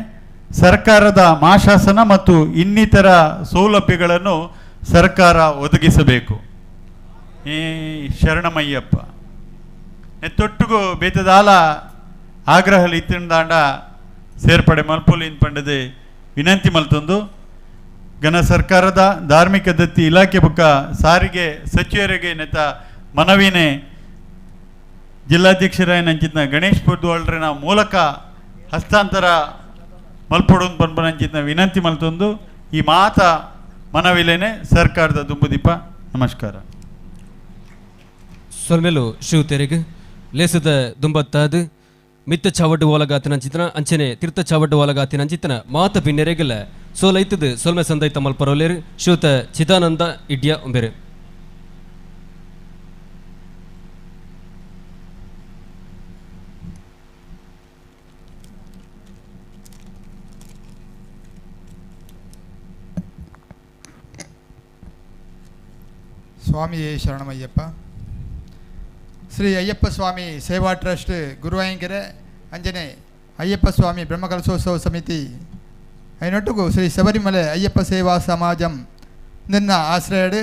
ಸರ್ಕಾರದ ಮಾಶಾಸನ ಮತ್ತು ಇನ್ನಿತರ ಸೌಲಭ್ಯಗಳನ್ನು ಸರ್ಕಾರ ಒದಗಿಸಬೇಕು. ಈ ಶರಣಮಯ್ಯಪ್ಪ. ನೆತ್ತೊಟ್ಟಿಗೂ ಬೇತದಾಲ ಆಗ್ರಹಲಿ ಇತ್ತಿಂದಾಂಡ ಸೇರ್ಪಡೆ ಮಲ್ಪುಲಿ ಪಂಡದೆ ವಿನಂತಿ ಮಲ್ತೊಂದು ಘನ ಸರ್ಕಾರದ ಧಾರ್ಮಿಕ ದತ್ತಿ ಇಲಾಖೆ ಬುಕ್ಕ ಸಾರಿಗೆ ಸಚಿವರಿಗೆ ನೆತ ಮನವಿನೇ ಜಿಲ್ಲಾಧ್ಯಕ್ಷರಾಯನಂಚಿತ್ನ ಗಣೇಶ್ ಪುದ್ವಾಳ್ರನ ಮೂಲಕ ಹಸ್ತಾಂತರ ಮಲ್ಪೊಡೊಂದು ಪನ್ಪನಂಚಿತ್ನ ವಿನಂತಿ ಮಲ್ತೊಂದು ಈ ಮಾತ ಮನವಿಲೇನೆ ಸರ್ಕಾರದ ದುಂಬುದೀಪ. ನಮಸ್ಕಾರ. ಸೊಲ್ಮೆಲು ಶಿವತೆರೆಗ್ ಲೇಸದ ದುಂಬತ್ತಾದು ಮಿತ್ತ ಚಾವಡ್ಡು ಓಲಗಾತಿನ ಅಂಚನೆ ತೀರ್ಥ ಚಾವಡ್ಡು ಓಲಗಾತಿನ ಅಂಚಿತನ ಮಾತ ಬಿನ್ನೆರೆಗಲ ಸೋಲೈತದು ಸೊಲ್ಮೆ ಸಂದೈತ ಮಲ್ಪರೋಲೇರು ಶ್ರೀಯುತ ಚಿದಾನಂದ ಇಡ್ಯ ಉಂಬೆರು. ಸ್ವಾಮಿಯೇ ಶರಣಮಯ್ಯಪ್ಪ. ಶ್ರೀ ಅಯ್ಯಪ್ಪ ಸ್ವಾಮಿ ಸೇವಾ ಟ್ರಸ್ಟ್ ಗುರುವಾಯಂಕೆರೆ ಅಂಜನೆ ಅಯ್ಯಪ್ಪ ಸ್ವಾಮಿ ಬ್ರಹ್ಮಕಲಶೋತ್ಸವ ಸಮಿತಿ ಐನೊಟ್ಟುಗು ಶ್ರೀ ಶಬರಿಮಲೆ ಅಯ್ಯಪ್ಪ ಸೇವಾ ಸಮಾಜಂ ನಿನ್ನ ಆಶ್ರಯಡು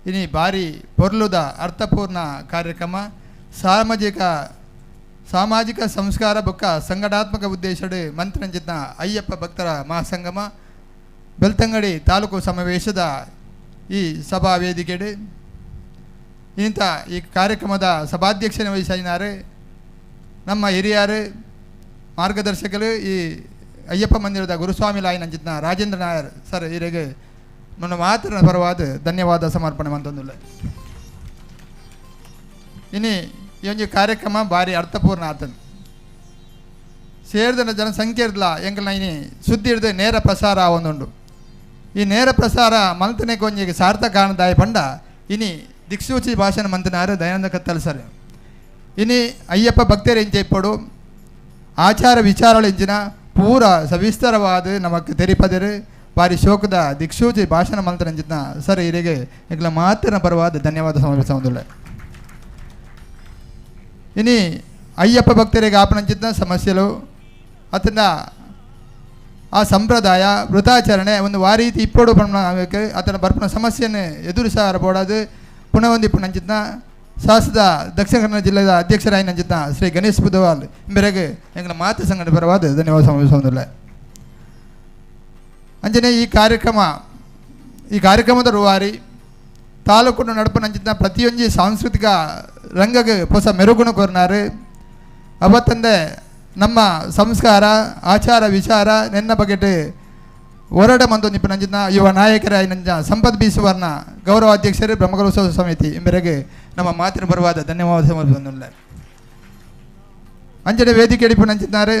ಇನಿ ಭಾರಿ ಪೊರ್ಲುದ ಅರ್ಥಪೂರ್ಣ ಕಾರ್ಯಕ್ರಮ ಸಾಮಾಜಿಕ ಸಂಸ್ಕಾರ ಬೊಕ್ಕ ಸಂಘಟಾತ್ಮಕ ಉದ್ದೇಶಡು ಮಂತ್ರಂಜಿತ್ನ ಅಯ್ಯಪ್ಪ ಭಕ್ತರ ಮಹಾಸಂಗಮ ಬೆಳ್ತಂಗಡಿ ತಾಲೂಕು ಸಮಾವೇಶದ ಈ ಸಭಾ ವೇದಿಕೆಡು ಇಂಥ ಈ ಕಾರ್ಯಕ್ರಮದ ಸಭಾಧ್ಯಕ್ಷನ ವಹಿಸಿದ್ದಾರೆ ನಮ್ಮ ಹಿರಿಯರು ಮಾರ್ಗದರ್ಶಕರು ಈ ಅಯ್ಯಪ್ಪ ಮಂದಿರದ ಗುರುಸ್ವಾಮಿ ಲಾಯಿನಂಚಿತ್ನ ರಾಜೇಂದ್ರ ನಾಯರ್ ಸರ್ ಇವರಿಗೆ ನನ್ನ ಮಾತಿನ ಪರವಾದ ಧನ್ಯವಾದ ಸಮರ್ಪಣೆ ಮಂತೊಂದುಲ್ಲ. ಇನಿ ಈ ಒಂದು ಕಾರ್ಯಕ್ರಮ ಭಾರಿ ಅರ್ಥಪೂರ್ಣ ಆತನು ಸೇರಿದ ಜನಸಂಖ್ಯೆ ಇರಲ್ಲ ಎಂಕಲ್ನ ಇನಿ ಸುದ್ದಿ ಹಿಡಿದು ನೇರ ಪ್ರಸಾರ ಒಂದುಂಡು. ಈ ನೇರ ಪ್ರಸಾರ ಮಲ್ತನೆ ಕೊಂಜಿಗೆ ಸಾರ್ಥಕ ಆನದಾಯ ಪಂಡ ಇನಿ ದಿಕ್ಸೂಚಿ ಭಾಷಣ ಮಂತನಾರು ದಯಾನಂದ ಕತ್ತಲ್ ಸರ್. ಇನಿ ಅಯ್ಯಪ್ಪ ಭಕ್ತರ ಎಂಚೆ ಇಪ್ಪಡು ಆಚಾರ ವಿಚಾರಗಳ ಎಂಚಿನ ಪೂರ ಸವಿಸ್ತಾರವಾದ ನಮಕ್ ತೆರಿಪದರು ಭಾರಿ ಶೋಕದ ದಿಕ್ಸೂಚಿ ಭಾಷಣ ಮಂತರಂಜಿತ್ನ ಸರ್ ಇವರಿಗೆ ಎಂಕಲ ಮಾತಿನ ಪರವಾದ ಧನ್ಯವಾದ ಸಮರ್ಪಿಸುವುದಿಲ್ಲ. ಇನಿ ಅಯ್ಯಪ್ಪ ಭಕ್ತರಿಗೆ ಆಪನಂಚಿತ್ನ ಸಮಸ್ಯೆಲು ಅತನ ಆ ಸಂಪ್ರದಾಯ ವೃತಾಚರಣೆ ಒಂದು ವಾರೀತಿ ಇಪ್ಪಡು ಪಣ್ಣ ಆತನ ಬರ್ಪಣ ಸಮಸ್ಯೆಯನ್ನು ಎದುರಿಸಾರ ಬೋಡಾದು ಪುನಃ ಒಂದು ಇಪ್ಪು ನಂಚಿತ್ನ ಶಾಸದ ದಕ್ಷಿಣ ಕನ್ನಡ ಜಿಲ್ಲೆಯ ಅಧ್ಯಕ್ಷರಾಯಿ ನಂಚಿತ್ನ ಶ್ರೀ ಗಣೇಶ್ ಬುಧವಾಲ್ ಬೆರಗೆ ಎಂಗಳ ಮಾತು ಸಂಘಟನೆ ಪರವಾದ ಧನ್ಯವಾದ ಸಮರ್ಪಿಸುವುದಿಲ್ಲ. ಅಂಜನೆ ಈ ಕಾರ್ಯಕ್ರಮದ ರೂವಾರಿ ತಾಲೂಕು ನಡಪು ನಂಚಿತ್ನ ಪ್ರತಿಯೊಂದು ಸಾಂಸ್ಕೃತಿಕ ರಂಗಗೆ ಹೊಸ ಮೆರುಗುಣ ಕೋರ್ನಾರು. ಅವತ್ತಂದೆ ನಮ್ಮ ಸಂಸ್ಕಾರ ಆಚಾರ ವಿಚಾರ ನೆನ್ನ ಬಗೆಟ್ ಹೋರಾಟ ಮಂದು ನಿಪ್ಪು ನಂಜಿನ ಯುವ ನಾಯಕರ ನಂಜ ಸಂಪತ್ ಬಿ ಸುವರ್ಣ ಗೌರವಾಧ್ಯಕ್ಷರು ಬ್ರಹ್ಮಕಲಶೋತ್ಸವ ಸಮಿತಿ ಎಂಬರೆಗೆ ನಮ್ಮ ಮಾತಿನ ಬರುವಾದ ಧನ್ಯವಾದ ಸಮರ್ಪಿಸುವುದಿಲ್ಲ. ಅಂಜನೆ ವೇದಿಕೆ ಅಡಿಪು ನಂಚಿದ್ದಾರೆ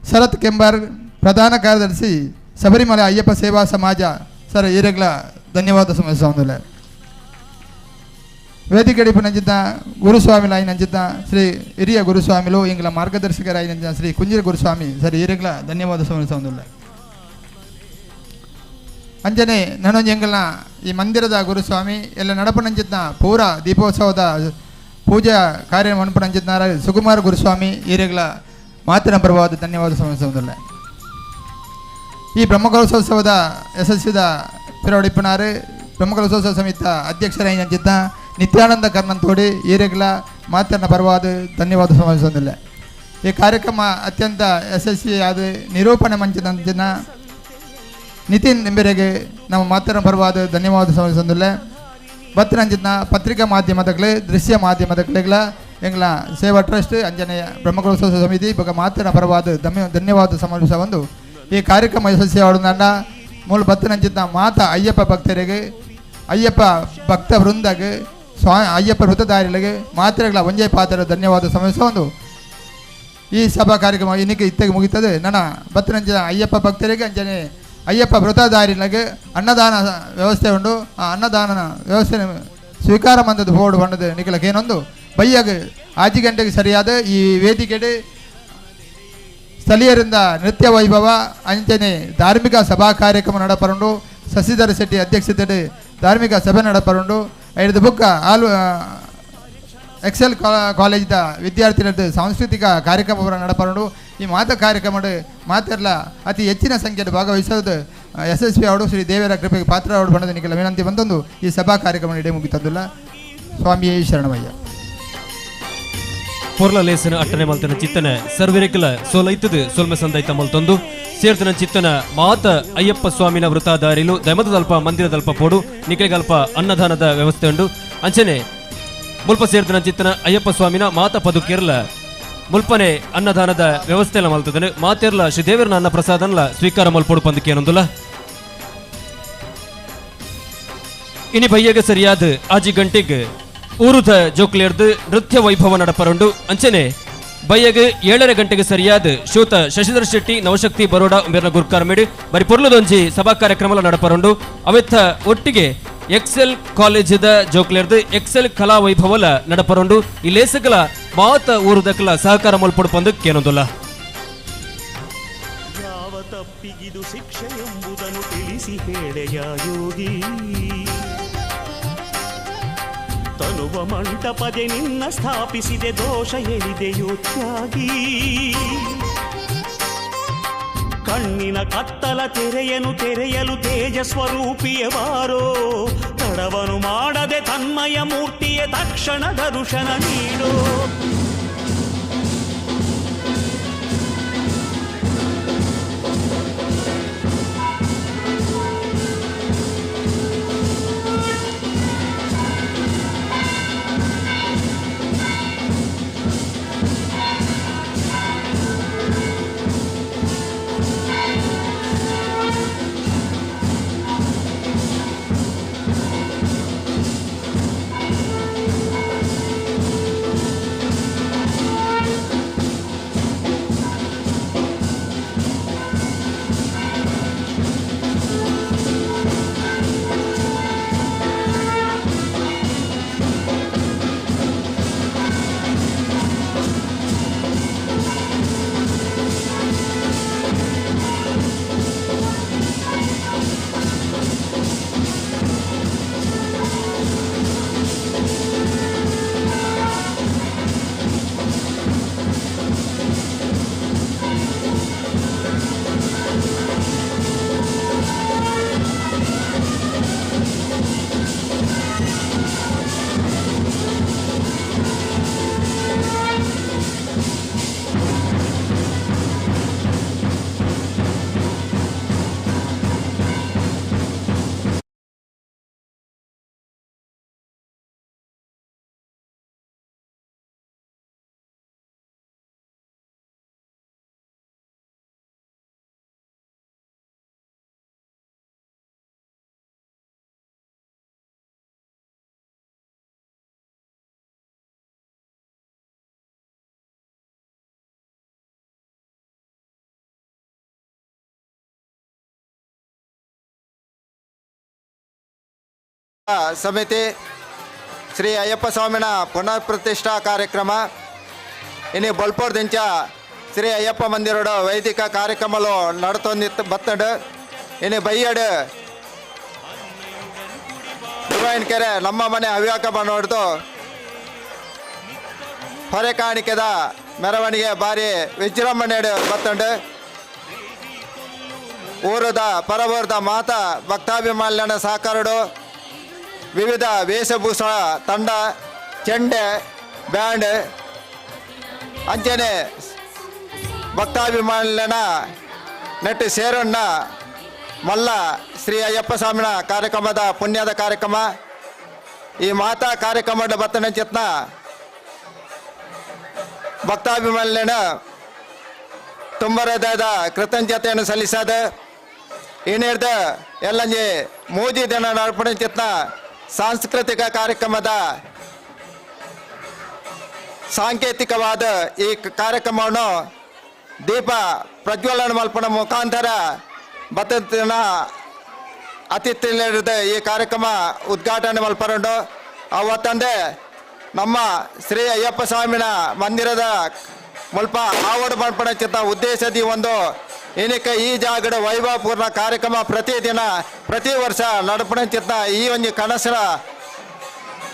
ಶರತ್ ಕೆಂಬಾರ್ ಪ್ರಧಾನ ಕಾರ್ಯದರ್ಶಿ ಶಬರಿಮಲೆ ಅಯ್ಯಪ್ಪ ಸೇವಾ ಸಮಾಜ ಸರ್ ಈರೆಗ್ಲ ಧನ್ಯವಾದ ಸಮರ್ಪಿಸುವುದಿಲ್ಲ. ವೇದಿಕೆ ಅಡಿಪು ನಂಜಿದ್ದ ಗುರುಸ್ವಾಮಿ ಲಾಯಿ ನಂಜಿದ್ದ ಶ್ರೀ ಹಿರಿಯ ಗುರುಸ್ವಾಮಿಲು ಇಂಗ್ಲ ಮಾರ್ಗದರ್ಶಕರಾಯಿ ನಂಜಿನ ಶ್ರೀ ಕುಂಜಿರ ಗುರುಸ್ವಾಮಿ ಸರ್ ಈರೆಗ್ಲ ಧನ್ಯವಾದ ಸಮರ್ಪಿಸುವುದಿಲ್ಲ. ಅಂಜನೆ ನನೊಂಜೆಂಗಲ್ನ ಈ ಮಂದಿರದ ಗುರುಸ್ವಾಮಿ ಎಲ್ಲ ನಡಪು ನಂಜಿತ್ನ ಪೂರ ದೀಪೋತ್ಸವದ ಪೂಜಾ ಕಾರ್ಯ ಮಣಪು ನಂಜಿತ್ನಾರ ಸುಕುಮಾರ ಗುರುಸ್ವಾಮಿ ಈರೆಗ್ಲ ಮಾತಿನ ಪರವಾದ ಧನ್ಯವಾದ ಸಮರ್ಪಿಸುವುದಿಲ್ಲ. ಈ ಬ್ರಹ್ಮಕಲಶೋತ್ಸವದ ಯಶಸ್ವಿದ ಪಿರವಡಿಪ್ಪನಾರು ಬ್ರಹ್ಮಕಲಶೋತ್ಸವ ಸಮಿತಿ ಅಧ್ಯಕ್ಷರಾಗಿ ನಂಜಿತ್ನ ನಿತ್ಯಾನಂದ ಕರ್ಣಂತೋಡಿ ಈರೆಗ್ಲ ಮಾತಿನ ಪರವಾದ ಧನ್ಯವಾದ ಸಮರ್ಪಿಸುವುದಿಲ್ಲ. ಈ ಕಾರ್ಯಕ್ರಮ ಅತ್ಯಂತ ಯಶಸ್ವಿಯಾದ ನಿರೂಪಣೆ ಮಂಚಿನ ನಿತಿನ್ ನಿಂಬೆರೆಗೆ ನಮ್ಮ ಮಾತಿನ ಪರವಾದ ಧನ್ಯವಾದ ಸಮರ್ಪಿಸುವುದಿಲ್ಲ. ಬತ್ತರಂಜಿತ್ನ ಪತ್ರಿಕಾ ಮಾಧ್ಯಮದಗಳೇ ದೃಶ್ಯ ಮಾಧ್ಯಮದಗಳಿಗಳ ಎಂಗ್ಲ ಸೇವಾ ಟ್ರಸ್ಟ್ ಅಂಜನೆಯ ಬ್ರಹ್ಮಕಲಶೋತ್ಸವ ಸಮಿತಿ ಬೊಕ ಮಾತಿನ ಪರವಾದ ಧನ್ಯವಾದ ಸಮರ್ಪಿಸ ಒಂದು ಈ ಕಾರ್ಯಕ್ರಮ ಯಶಸ್ವಿಯಾಡುವುದನ್ನ ಮೂಲ ಬತ್ತರಂಜಿತ್ನ ಮಾತ ಅಯ್ಯಪ್ಪ ಭಕ್ತರಿಗೆ ಅಯ್ಯಪ್ಪ ಭಕ್ತ ವೃಂದಗೆ ಅಯ್ಯಪ್ಪ ವೃತದಾರಿಗಳಿಗೆ ಮಾತ್ರೆಗಳ ಒಂಜೇ ಪಾತ್ರ ಧನ್ಯವಾದ ಸಮರ್ಪಿಸ ಒಂದು ಈ ಸಭಾ ಕಾರ್ಯಕ್ರಮ ಇನ್ನಕ್ಕೆ ಇತ್ತಾಗ ಮುಗೀತದೆ. ನನ್ನ ಬತ್ತರಂಜಿನ ಅಯ್ಯಪ್ಪ ಭಕ್ತರಿಗೆ ಅಂಜನೆ ಅಯ್ಯಪ್ಪ ವೃತದಾರಿಗಳಿಗೆ ಅನ್ನದಾನ ವ್ಯವಸ್ಥೆ ಉಂಟು. ಆ ಅನ್ನದಾನ ವ್ಯವಸ್ಥೆ ಸ್ವೀಕಾರ ಮಂದದ ಬೋರ್ಡ್ ಬಂದದ್ದು ನಿಖಲಕ್ಕೆ ಏನೊಂದು ಬೈಯಾಗ 5 ಗಂಟೆಗೆ ಸರಿಯಾದ ಈ ವೇದಿಕೆಡೆ ಸ್ಥಳೀಯರಿಂದ ನೃತ್ಯ ವೈಭವ ಅಂಚನೆ ಧಾರ್ಮಿಕ ಸಭಾ ಕಾರ್ಯಕ್ರಮ ನಡಪರುಂಡು. ಶಶಿಧರ ಶೆಟ್ಟಿ ಅಧ್ಯಕ್ಷತೆ ಧಾರ್ಮಿಕ ಸಭೆ ನಡಪರುಂಡು. ಐದು ಬುಕ್ಕ ಆಲು ಎಕ್ಸೆಲ್ ಕಾಲೇಜಿದ ವಿದ್ಯಾರ್ಥಿಗಳದ್ದು ಸಾಂಸ್ಕೃತಿಕ ಕಾರ್ಯಕ್ರಮ ನಡಪರುಂಡು. ಈ ಮಾತ ಕಾರ್ಯಕ್ರಮ ಮಾತೆಲ್ಲ ಅತಿ ಹೆಚ್ಚಿನ ಸಂಖ್ಯೆಯಲ್ಲಿ ಭಾಗವಹಿಸೋದು ಯಶಸ್ವಿ ಅವಡು ಶ್ರೀ ದೇವರ ಕೃಪೆಗೆ ಪಾತ್ರ ಅವಡು ಬಣ್ಣದ ನಿಖಲ ವಿನಂತಿ ಬಂದೊಂದು ಈ ಸಭಾ ಕಾರ್ಯಕ್ರಮ ಇಡೀ ಮುಗಿತದ್ದಿಲ್ಲ. ಸ್ವಾಮಿಯೇ ಶರಣಮಯ್ಯ. ಪೊರ್ಲ ಲೇಸನ ಅಟ್ಟನೆ ಮಲ್ತನ ಚಿತ್ತನ ಸರ್ವಿರೆಕಲ ಸೋಲೈತದು ಸೊಲ್ಮೆ ಸಂದೈತ ಮಲ್ತೊಂದು ಸೇರ್ತನ ಚಿತ್ತನ ಮಾತ ಅಯ್ಯಪ್ಪ ಸ್ವಾಮಿನ ವೃತಾದಾರಿಲು ದಮದಲ್ಪ ಮಂದಿರದಲ್ಪ ಪೋಡು ನಿಕಲೆಗಲ್ಪ ಅನ್ನದಾನದ ವ್ಯವಸ್ಥೆ ಉಂಡು. ಅಂಚನೆ ಮುಲ್ಪ ಸೇರ್ತನ ಚಿತ್ತನ ಅಯ್ಯಪ್ಪ ಸ್ವಾಮಿನ ಮಾತ ಪದುಕೇರ್ಲ ಮುಲ್ಪನೆ ಅನ್ನದಾನದ ವ್ಯವಸ್ಥೆ ಎಲ್ಲ ಮಲ್ತದನು ಮಾತೇರ್ಲ ಶ್ರೀ ದೇವರನ ಅನ್ನ ಪ್ರಸಾದನ್ಲ ಸ್ವೀಕಾರ ಮಲ್ಪೋಡು ಪಂದಕೇನೊಂದುಲ. ಇನಿ ಬಯ್ಯಗ ಸರಿಯಾದ ಆಜಿ ಗಂಟೆಗೆ ಊರುದ ಜೋಕ್ಲೇರ್ದು ನೃತ್ಯ ವೈಭವ ನಡಪರುಂಡು. ಅಂಚನೆ ಬಯ್ಯಗ 7:30 ಗಂಟೆಗೆ ಸರಿಯಾದ ಶ್ರೋತ ಶಶಿಧರ್ ಶೆಟ್ಟಿ ನವಶಕ್ತಿ ಬರೋಡ ಉಮೇರ್ನ ಗುರ್ಕಾರ ಮೇಡು ಬರಿ ಪೊರ್ಲದೊಂಜಿ ಸಭಾ ಕಾರ್ಯಕ್ರಮ ನಡಪರುಂಡು. ಅವೆತ್ತ ಒಟ್ಟಿಗೆ ಎಕ್ಸೆಲ್ ಕಾಲೇಜದ ಜೋಕ್ಲೇರ್ದು ಎಕ್ಸೆಲ್ ಕಲಾ ವೈಭವಲ ನಡಪರುಂಡು. ಈ ಲೇಸಗಲ ಮಾತ ಊರುದಕಲ ಸಹಕಾರ ಮಲ್ಪೊಡು ಪಂದು ಕೇನೊಂದುಲ್ಲ. ಯಾವ ತಪ್ಪಿಗಿದು ಶಿಕ್ಷೆ ಎಂಬುದನ್ನು ತಿಳಿಸಿ ಹೇಳೆಯ ಯೋಗಿ, ತನುವ ಮಂಟಪದೆ ನಿನ್ನ ಸ್ಥಾಪಿಸಿದೆ ದೋಷ ಎಳಿದೆಯೋ ತ್ಯಾಗಿ, ಕಣ್ಣಿನ ಕತ್ತಲ ತೆರೆಯನು ತೆರೆಯಲು ತೇಜ ಸ್ವರೂಪಿಯ ಬಾರೋ, ತಡವನು ಮಾಡದೆ ತನ್ಮಯ ಮೂರ್ತಿಯ ತಕ್ಷಣ ದರುಶನ ನೀಡೋ. ಸಮಿತಿ ಶ್ರೀ ಅಯ್ಯಪ್ಪ ಸ್ವಾಮಿನ ಪುನರ್ ಪ್ರತಿಷ್ಠಾ ಕಾರ್ಯಕ್ರಮ ಇನ್ನು ಬೊಲ್ಪೋರ್ದಿಂಚ ಶ್ರೀ ಅಯ್ಯಪ್ಪ ಮಂದಿರೋಡ ವೈದಿಕ ಕಾರ್ಯಕ್ರಮಲು ನಡತೊಂದಿತ್ತು ಬತ್ತಂಡು. ಇನ್ನು ಬೈಯಡು ಕೆರೆ ನಮ್ಮ ಮನೆ ಹವ್ಯಾಕ ನೋಡ್ದು ಹೊರೆ ಕಾಣಿಕೆದ ಮೆರವಣಿಗೆ ಭಾರಿ ವಿಜೃಂಭಣೆ ಬತ್ತಂಡು. ಊರದ ಪರಬೂರದ ಮಾತಾ ಭಕ್ತಾಭಿಮಾನ್ಯನ ಸಹಕಾರಡು ವಿವಿಧ ವೇಷಭೂಷಣ ತಂಡ ಚೆಂಡೆ ಬ್ಯಾಂಡ್ ಅಂಚನೆ ಭಕ್ತಾಭಿಮಾನ್ಯನ ನೆಟ್ಟು ಸೇರಣ್ಣ ಮಲ್ಲ ಶ್ರೀ ಅಯ್ಯಪ್ಪ ಸ್ವಾಮಿನ ಕಾರ್ಯಕ್ರಮದ ಪುಣ್ಯದ ಕಾರ್ಯಕ್ರಮ. ಈ ಮಾತಾ ಕಾರ್ಯಕ್ರಮದ ಬತ್ತನ ಚಿತ್ನ ಭಕ್ತಾಭಿಮಾನ್ಯನ ತುಂಬ ಹೃದಯದ ಕೃತಜ್ಞತೆಯನ್ನು ಸಲ್ಲಿಸದ ಏನಿರ್ದ ಎಲ್ಲಂಜಿ ಮೂಜಿ ದಿನ ಅರ್ಪಣೆ ಚಿತ್ನ ಸಾಂಸ್ಕೃತಿಕ ಕಾರ್ಯಕ್ರಮದ ಸಾಂಕೇತಿಕವಾದ ಈ ಕಾರ್ಯಕ್ರಮವನ್ನು ದೀಪ ಪ್ರಜ್ವಲನ ಮಲ್ಪನ ಮುಖಾಂತರ ಬತ್ತನ ಅತಿಥಿಗಳಿರದ ಈ ಕಾರ್ಯಕ್ರಮ ಉದ್ಘಾಟನೆ ಮಲ್ಪರುಂಡು. ಅವತ್ತಂದೆ ನಮ್ಮ ಶ್ರೀ ಅಯ್ಯಪ್ಪ ಸ್ವಾಮಿನ ಮಂದಿರದ ಮುಲ್ಪ ಆವಡು ಮಲ್ಪಣ ಚಿತ್ತ ಉದ್ದೇಶದಿ ಒಂದು ಏನಕ್ಕೆ ಈ ಜಾಗದ ವೈಭವಪೂರ್ಣ ಕಾರ್ಯಕ್ರಮ ಪ್ರತಿದಿನ ಪ್ರತಿ ವರ್ಷ ನಡಪಣ ಚಿತ್ತ ಈ ಒಂದು ಕನಸಿನ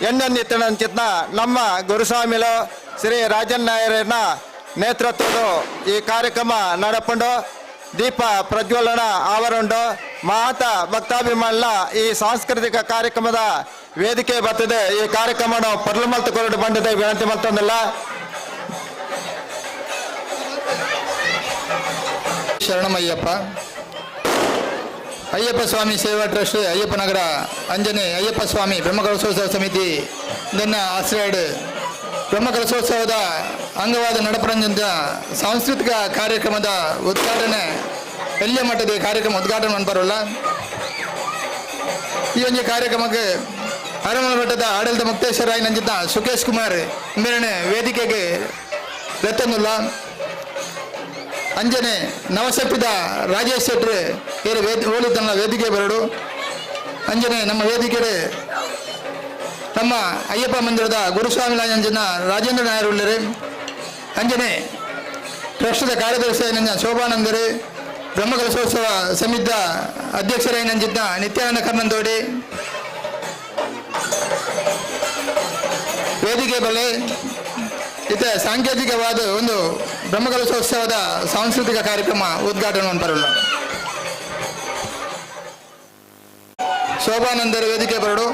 ಎಣ್ಣೆತ್ತಿನ ಚಿತ್ನ ನಮ್ಮ ಗುರುಸ್ವಾಮಿಲು ಶ್ರೀ ರಾಜನ್ ನಾಯರನ ನೇತೃತ್ವದ ಈ ಕಾರ್ಯಕ್ರಮ ನಡಪಂಡು ದೀಪ ಪ್ರಜ್ವಲನ ಆವರುಂಡು. ಮಾತ ಭಕ್ತಾಭಿಮಾನ ಈ ಸಾಂಸ್ಕೃತಿಕ ಕಾರ್ಯಕ್ರಮದ ವೇದಿಕೆ ಬರ್ತದೆ. ಈ ಕಾರ್ಯಕ್ರಮ ಪರ್ಲಮಲ್ತ ಕೊರಡು ಬಂದಿದೆ ವಿನಂತಿ ಮಲ್ತೊಂದಿಲ್ಲ. ಶರಣಮಯ್ಯಪ್ಪ. ಅಯ್ಯಪ್ಪ ಸ್ವಾಮಿ ಸೇವಾ ಟ್ರಸ್ಟ್ ಅಯ್ಯಪ್ಪ ನಗರ ಅಂಜನೆ ಅಯ್ಯಪ್ಪ ಸ್ವಾಮಿ ಬ್ರಹ್ಮಕಲಶೋತ್ಸವ ಸಮಿತಿ ಇದನ್ನು ಆಶ್ರಯಡ್ ಬ್ರಹ್ಮಕಲಶೋತ್ಸವದ ಅಂಗವಾದ ನಡಪರಂಜಂತ ಸಾಂಸ್ಕೃತಿಕ ಕಾರ್ಯಕ್ರಮದ ಉದ್ಘಾಟನೆ ಎಲ್ಲಿಯ ಮಟ್ಟದ ಕಾರ್ಯಕ್ರಮ ಉದ್ಘಾಟನೆ ಮನ್ಪರಲ್ಲ. ಈ ಒಂದು ಕಾರ್ಯಕ್ರಮಕ್ಕೆ ಅರಮನೆ ಮಟ್ಟದ ಆಡಳಿತ ಮುಕ್ತೇಶ್ವರ ನಂಜಿತ ಸುಖೇಶ್ ಕುಮಾರ್ ಮೇರಣೆ ವೇದಿಕೆಗೆ ಲೆತ್ತನ್ನುಲ್ಲ. ಅಂಜನೆ ನವಶಕ್ತಿದ ರಾಜೇಶ್ ಶೆಟ್ರು ಏರು ವೇದಿ ತನ್ನ ವೇದಿಕೆ ಬರಡು. ಅಂಜನೆ ನಮ್ಮ ವೇದಿಕೆ ನಮ್ಮ ಅಯ್ಯಪ್ಪ ಮಂದಿರದ ಗುರುಸ್ವಾಮಿ ಅಂಜನ ರಾಜೇಂದ್ರ ನಾಯರ್ ಉಳ್ಳರು. ಅಂಜನೆ ಟ್ರಸ್ಟ್ದ ಕಾರ್ಯದರ್ಶಿ ನಂಜ ಶೋಭಾನಂದರು, ಬ್ರಹ್ಮಕಲಶೋತ್ಸವ ಸಮಿತಿಯ ಅಧ್ಯಕ್ಷರೈನಂಜಿದ್ದ ನಿತ್ಯಾನಂದ ಕರ್ನಂದೋಡಿ ವೇದಿಕೆ ಬಲೆ ಇತ ಸಾಂಕೇತಿಕವಾದ ಒಂದು ಬ್ರಹ್ಮಕಲಶೋತ್ಸವದ ಸಾಂಸ್ಕೃತಿಕ ಕಾರ್ಯಕ್ರಮ ಉದ್ಘಾಟನೆ ಬರಲ್ಲ. ಶೋಭಾನಂದರ ವೇದಿಕೆ ಬರಡು,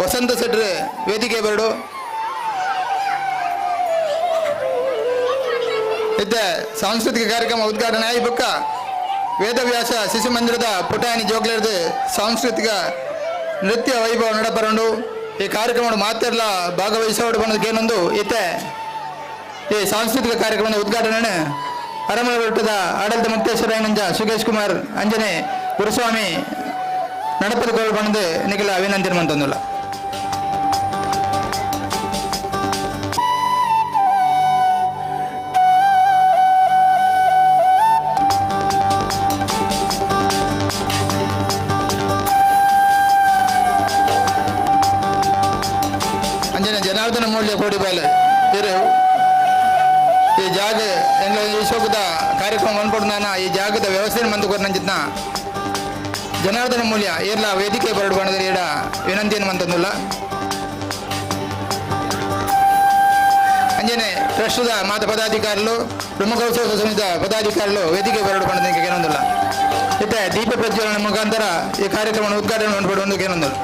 ವಸಂತ ಶೆಟ್ರು ವೇದಿಕೆ ಬರಡು. ಇದ್ದ ಸಾಂಸ್ಕೃತಿಕ ಕಾರ್ಯಕ್ರಮ ಉದ್ಘಾಟನೆ ಆಯಿ ಬೊಕ್ಕ ವೇದವ್ಯಾಸ ಶಿಶು ಮಂದಿರದ ಪುಟಾಣಿ ಜೋಗ್ಲೇರ್ದು ಸಾಂಸ್ಕೃತಿಕ ನೃತ್ಯ ವೈಭವ ನಡಪರಂಡು. ಈ ಕಾರ್ಯಕ್ರಮ ಮಾತೆಲ್ಲ ಭಾಗವಹಿಸೋಡು ಬಂದಕ್ಕೇನೊಂದು ಇತ್ತೆ ಈ ಸಾಂಸ್ಕೃತಿಕ ಕಾರ್ಯಕ್ರಮದ ಉದ್ಘಾಟನೆ ಅರಮನೆ ಬೆಟ್ಟದ ಆಡಳಿತ ಮುಕ್ತೇಶ್ವರ ನಂಜ ಸುಖೇಶ್ ಕುಮಾರ್ ಅಂಜನೆ ಗುರುಸ್ವಾಮಿ ನಡಪದ ಬಂದು ನಿಖಿಲ ಅಭಿನಂದನೆ ಮಂತಂದುಲ್ಲ. ಅಂಜನೆ ಜನಾರ್ದನ ಮೂಲ್ಯ ಕೋಡಿಬಾಲೆ ಇರು ಈ ಜಾಗ ಎಂಗ್ಲ ಈ ಶೋಕದ ಕಾರ್ಯಕ್ರಮ ಮನ್ಪೊಡು ಈ ಜಾಗದ ವ್ಯವಸ್ಥೆ ಮಂದು ಕೊರ್ನಂಚಿತ್ನ ಜನಾರ್ದನ ಮೂಲ್ಯ ಏರ್ಲ ವೇದಿಕೆ ಬರಡು ಬಣ್ಣದ ಏಡ ವಿನಂತಿಯನ್ನು ಮಂತಂದುಲ್ಲ. ಅಂಜನೆ ಟ್ರಸ್ಟ್ದ ಮಾತ ಪದಾಧಿಕಾರಿಗಳು ಬ್ರಹ್ಮಕಲಶೋತ್ಸವ ಸಮಿತಿಯ ಪದಾಧಿಕಾರಿಗಳು ವೇದಿಕೆ ಬರಡು ಬಣ್ಣದ ಏನೊಂದಿಲ್ಲ. ಇತ್ತೆ ದೀಪ ಪ್ರಜ್ವಲನ ಮುಖಾಂತರ ಈ ಕಾರ್ಯಕ್ರಮವನ್ನು ಉದ್ಘಾಟನೆ ಮಾಡ್ಬಿಡುವಂದಕ್ಕೆ ಏನೊಂದಿಲ್ಲ.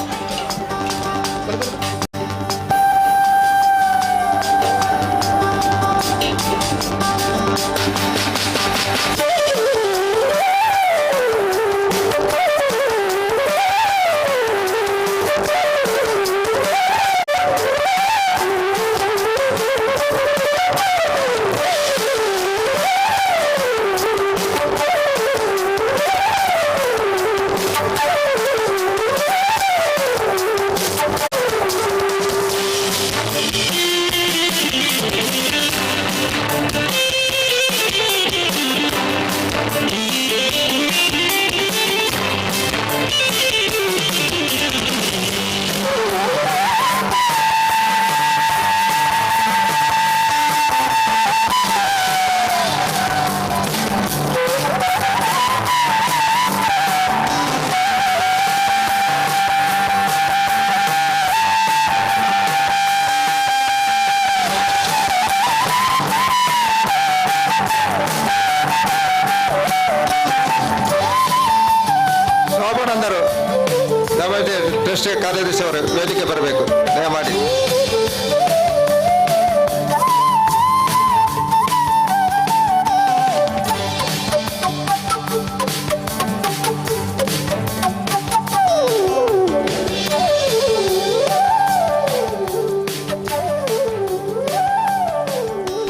ಟ್ರಸ್ಟ್ ಕಾರ್ಯದರ್ಶಿ ಅವರು ವೇದಿಕೆ ಬರಬೇಕು ದಯಮಾಡಿ.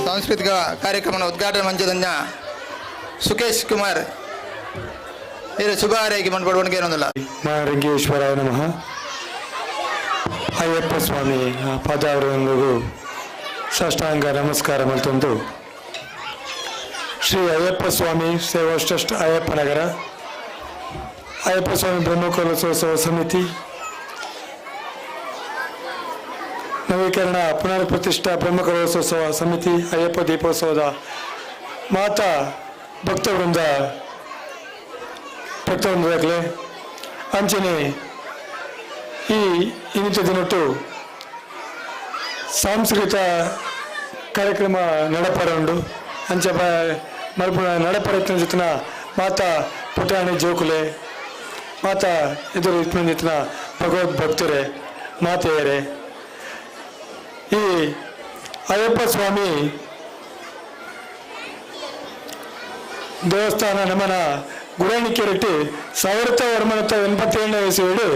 ಸಾಂಸ್ಕೃತಿಕ ಕಾರ್ಯಕ್ರಮದ ಉದ್ಘಾಟನೆ ಮಂಚದಂಜ ಸುಖೇಶ್ ಕುಮಾರ್ ಇದು ಶುಭ ಹಾರೈಕೆ ಮನ್ಪಡುವನಿಗೆ ಏನೊಂದಿಲ್ಲ. ಮಹಾರಂಗೇಶ್ವರಾಯ ನಮಃ. ಅಯ್ಯಪ್ಪ ಸ್ವಾಮಿ ಪಾದಾವರೊಂದಿಗೂ ಸಾಷ್ಟಾಂಗ ನಮಸ್ಕಾರ ಮಲ್ತೊಂದು ಶ್ರೀ ಅಯ್ಯಪ್ಪ ಸ್ವಾಮಿ ಸೇವಾ ಟ್ರಸ್ಟ್ ಅಯ್ಯಪ್ಪ ನಗರ ಅಯ್ಯಪ್ಪ ಸ್ವಾಮಿ ಬ್ರಹ್ಮಕಲಶೋತ್ಸವ ಸಮಿತಿ ನವೀಕರಣ ಪುನರ್ ಪ್ರತಿಷ್ಠಾ ಬ್ರಹ್ಮಕಲಶೋತ್ಸವ ಸಮಿತಿ ಅಯ್ಯಪ್ಪ ದೀಪೋತ್ಸವದ ಮಾತಾ ಭಕ್ತವೃಂದ ಭಕ್ತವೃಂದದಾಗಲೇ ಅಂಚನೆ ಈ ಇನ್ನಿತ ದಿನಟ್ಟು ಸಾಂಸ್ಕೃತಿಕ ಕಾರ್ಯಕ್ರಮ ನಡಪರ ಉಂಡು. ಅಂಚ ಮಲ್ಪುನ ನಡಪರ ಜೊತೆನ ಮಾತಾ ಪುಟಾಣಿ ಜೋಕುಲೆ ಮಾತಾ ಎದುರು ಇತ್ತಿನ ಜೊತೆನ ಭಗವದ್ ಭಕ್ತರೇ ಮಾತೆಯರೇ, ಈ ಅಯ್ಯಪ್ಪ ಸ್ವಾಮಿ ದೇವಸ್ಥಾನ ನಮನ ಗುರಾಣಿಕೆರೆಟ್ಟಿ 1987ನೇ ಇಸವಿಡು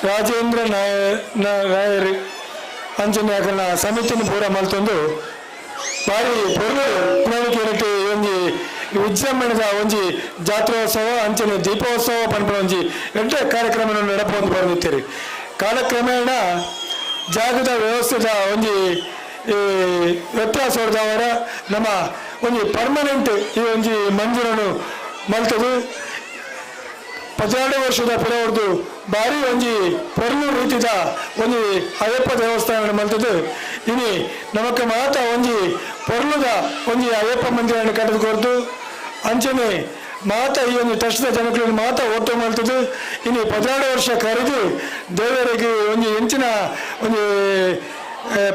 ರಾಜೇಂದ್ರ ನಾಯರ್ ಅಂಚನೆ ಅಕಲ್ನ ಸಮಿತಿನ ಪೂರ ಮಲ್ತೊಂದು ಬಾರಿ ಪೊರ್ಲು ಗುರಾಣಿಕೆರೆಟ್ಟಿ ಒಂಜಿ ವಿಜೃಂಭಣೆದ ಒಂಜಿ ಜಾತ್ರೋತ್ಸವ ಅಂಚನೆ ದೀಪೋತ್ಸವ ಪನ್ಪುನ ಒಂಜಿ ಎಡ್ಡೆ ಕಾರ್ಯಕ್ರಮ ನಡಪೊಂದು ಬರೊಂದಿತ್ತೆರ್. ಕಾಲಕ್ರಮೇಣ ಜಾಗದ ವ್ಯವಸ್ಥೆದ ಒಂಜಿ ವ್ಯತ್ಯಾಸದವರ ನಮ್ಮ ಒಂಜಿ ಪರ್ಮನೆಂಟ್ ಈ ಒಂಜಿ ಮಂದಿರನು ಮಲ್ತದು 12 ವರ್ಷದ ಪಿರವರ್ದು ಭಾರಿ ಒಂಜಿ ಪೊರ್ಲು ರೀತಿದ ಒಂಜಿ ಅಯ್ಯಪ್ಪ ದೇವಸ್ಥಾನ ಮಲ್ತದು. ಇನಿ ನಮಕ್ ಮಾತ ಒಂಜಿ ಪೊರ್ಲುದ ಒಂಜಿ ಅಯ್ಯಪ್ಪ ಮಂದಿರನ್ನು ಕಟ್ಟದು ಕೊರ್ದು ಅಂಚನೆ ಮಾತ ಈ ಒಂದು ಟ್ರಸ್ಟ್ದ ಜನಕುలను ಮಾತ ಒಟ್ಟು ಮಲ್ತದು. ಇನಿ 12 ವರ್ಷ ಕರೆದು ದೇವರಿಗೆ ಒಂಜಿ ಎಂಚಿನ ಒಂಜಿ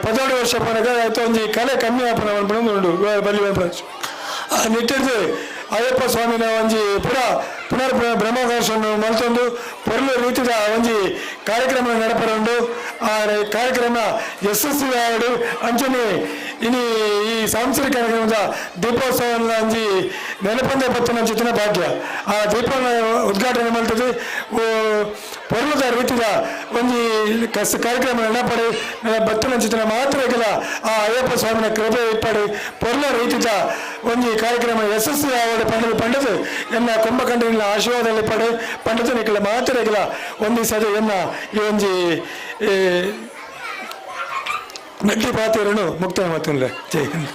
12 ವರ್ಷ ಪನಗ ಆಯ್ತು ಒಂಜಿ ಕಲೆ ಕಮ್ಮಿ ಆಪನ ಪನ್ಪುನ ಉಂಡು ಬಲಿ ಆ ನಿಟ್ಟಿದ್ದು ಅಯ್ಯಪ್ಪ ಸ್ವಾಮಿನ ಒಂಜಿ ಪುರ ಪುನರ್ ಬ್ರಹ್ಮಕಲಶವನ್ನು ಮಲ್ತೊಂದು ಪೊರ್ಲು ರೀತಿದ ಒಂಜಿ ಕಾರ್ಯಕ್ರಮ ನಡಪರುಂಡು. ಆ ಕಾರ್ಯಕ್ರಮ ಯಶಸ್ವಿ ಆವಡು ಅಂಚನೆ ಇನಿ ಈ ಸಾಂಸ್ಕೃತಿಕ ಕಾರ್ಯಕ್ರಮದ ದೀಪೋತ್ಸವ ಒಂಜಿ ನೆನಪಂದೆ ಪತ್ತನ ಚಿತ್ತಿನ ಭಾಗ್ಯ. ಆ ದೀಪನ ಉದ್ಘಾಟನೆ ಮಲ್ತದೆ ಪೊರ್ಲುದ ರೀತಿದ ಒಂಜಿ ಕಾರ್ಯಕ್ರಮ ನಡಪಡೆ ಭಕ್ತನ ಚಿತ್ತಿನ ಮಾತ್ರ ಆ ಅಯ್ಯಪ್ಪ ಸ್ವಾಮಿನ ಕೃಪೆ ಇಪ್ಪಡೆ ಪೊರ್ಲ ರೀತಿದ ಒಂಜಿ ಕಾರ್ಯಕ್ರಮ ಯಶಸ್ವಿ ಆವಡು ಪಂಡದು ಪಂಡದು ಎನ್ನ ಕೊಂಬಕಂಡಿನ ಆಶೀರ್ವಾದದಲ್ಲಿ ಪಡೆ ಪಂಡತನಿಕಲ ಮಾತ್ರ ಒಂದಿ ಸದೆ ಎನ್ನ ಈ ಒಂಜಿ ನಡ್ಡಿ ಪಾತ್ರನು ಮುಕ್ತಾಯ ಮಾತುಲ್ಲ. ಜೈ ಹಿಂದ್.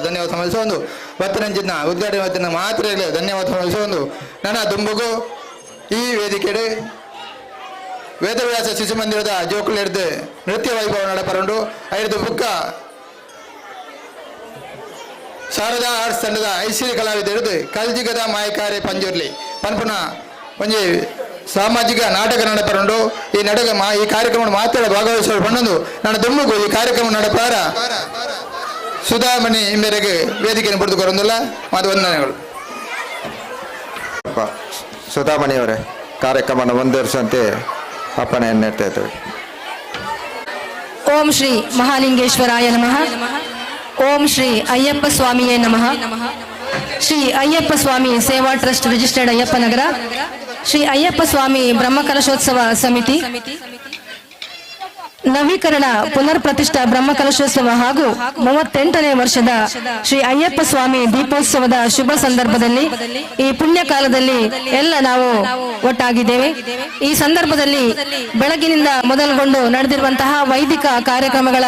ಧನ್ಯವಾದ ಸಮರ್ಪಿಸೊಂದು ಬತ್ತನಂಚಿನ ಉದ್ಘಾಟನೆ ಬತ್ತಿನ ಮಾತ್ರ ಧನ್ಯವಾದ ಸಮರ್ಪಿಸೊಂದು ನನ್ನ ದುಂಬುಗು ಈ ವೇದಿಕೆಡೆ ವೇದವ್ಯಾಸ ಶಿಶು ಮಂದಿರದ ಜೋಕುಲು ಹಿಡಿದು ನೃತ್ಯ ವೈಭವ ನಡಪರುಂಡು. ಐದು ಬುಕ್ಕ ಶಾರದಾ ಆರ್ಟ್ಸ್ ತಂಡದ ಐಶ್ವರ್ಯ ಕಲಾವಿದ ಹಿಡಿದು ಕಲ್ಜಿಗದ ಮಾಯಕಾರೆ ಪಂಜುರ್ಲಿ ಪನ್ಪುನ ಒಂಜಿ ಸಾಮಾಜಿಕ ನಾಟಕ ನಡಪರುಂಡು. ಈ ನಾಟಕ ಈ ಕಾರ್ಯಕ್ರಮ ಮಾತ್ರ ಭಾಗವಹಿಸುವ ಪಣ್ಣೊಂದು ನನ್ನ ದುಂಬುಗು ಈ ಕಾರ್ಯಕ್ರಮ ನಡಪಾರ ಸುಧಾಮಣಿ ಮೇರೆಗೆ ವೇದಿಕೆಯನ್ನು ಪಡೆದು ಕೊರೊಂದಿಲ್ಲ. ಮಾತು ವಂದನೆಗಳು. ಸುಧಾಮಣಿಯವರೇ ಕಾರ್ಯಕ್ರಮವನ್ನು ಮುಂದುವರಿಸುವಂತೆ ಅಪ್ಪಣೆಯನ್ನು ನೀಡ್ತಾ ಇದ್ದೇವೆ. ಓಂ ಶ್ರೀ ಮಹಾಲಿಂಗೇಶ್ವರಾಯ ನಮಃ. ಓಂ ಶ್ರೀ ಅಯ್ಯಪ್ಪ ಸ್ವಾಮಿಯೇ ನಮಃ. ಶ್ರೀ ಅಯ್ಯಪ್ಪ ಸ್ವಾಮಿ ಸೇವಾ ಟ್ರಸ್ಟ್ ರಿಜಿಸ್ಟರ್ಡ್ ಅಯ್ಯಪ್ಪ ನಗರ, ಶ್ರೀ ಅಯ್ಯಪ್ಪ ಸ್ವಾಮಿ ಬ್ರಹ್ಮಕಲಶೋತ್ಸವ ಸಮಿತಿ, ನವೀಕರಣ ಪುನರ್ ಪ್ರತಿಷ್ಠಾ ಬ್ರಹ್ಮಕಲಶೋತ್ಸವ ಹಾಗೂ 38ನೇ ವರ್ಷದ ಶ್ರೀ ಅಯ್ಯಪ್ಪ ಸ್ವಾಮಿ ದೀಪೋತ್ಸವದ ಶುಭ ಸಂದರ್ಭದಲ್ಲಿ ಈ ಪುಣ್ಯ ಕಾಲದಲ್ಲಿ ಎಲ್ಲ ನಾವು ಒಟ್ಟಾಗಿದ್ದೇವೆ. ಈ ಸಂದರ್ಭದಲ್ಲಿ ಬೆಳಗಿನಿಂದ ಮೊದಲುಗೊಂಡು ನಡೆದಿರುವಂತಹ ವೈದಿಕ ಕಾರ್ಯಕ್ರಮಗಳ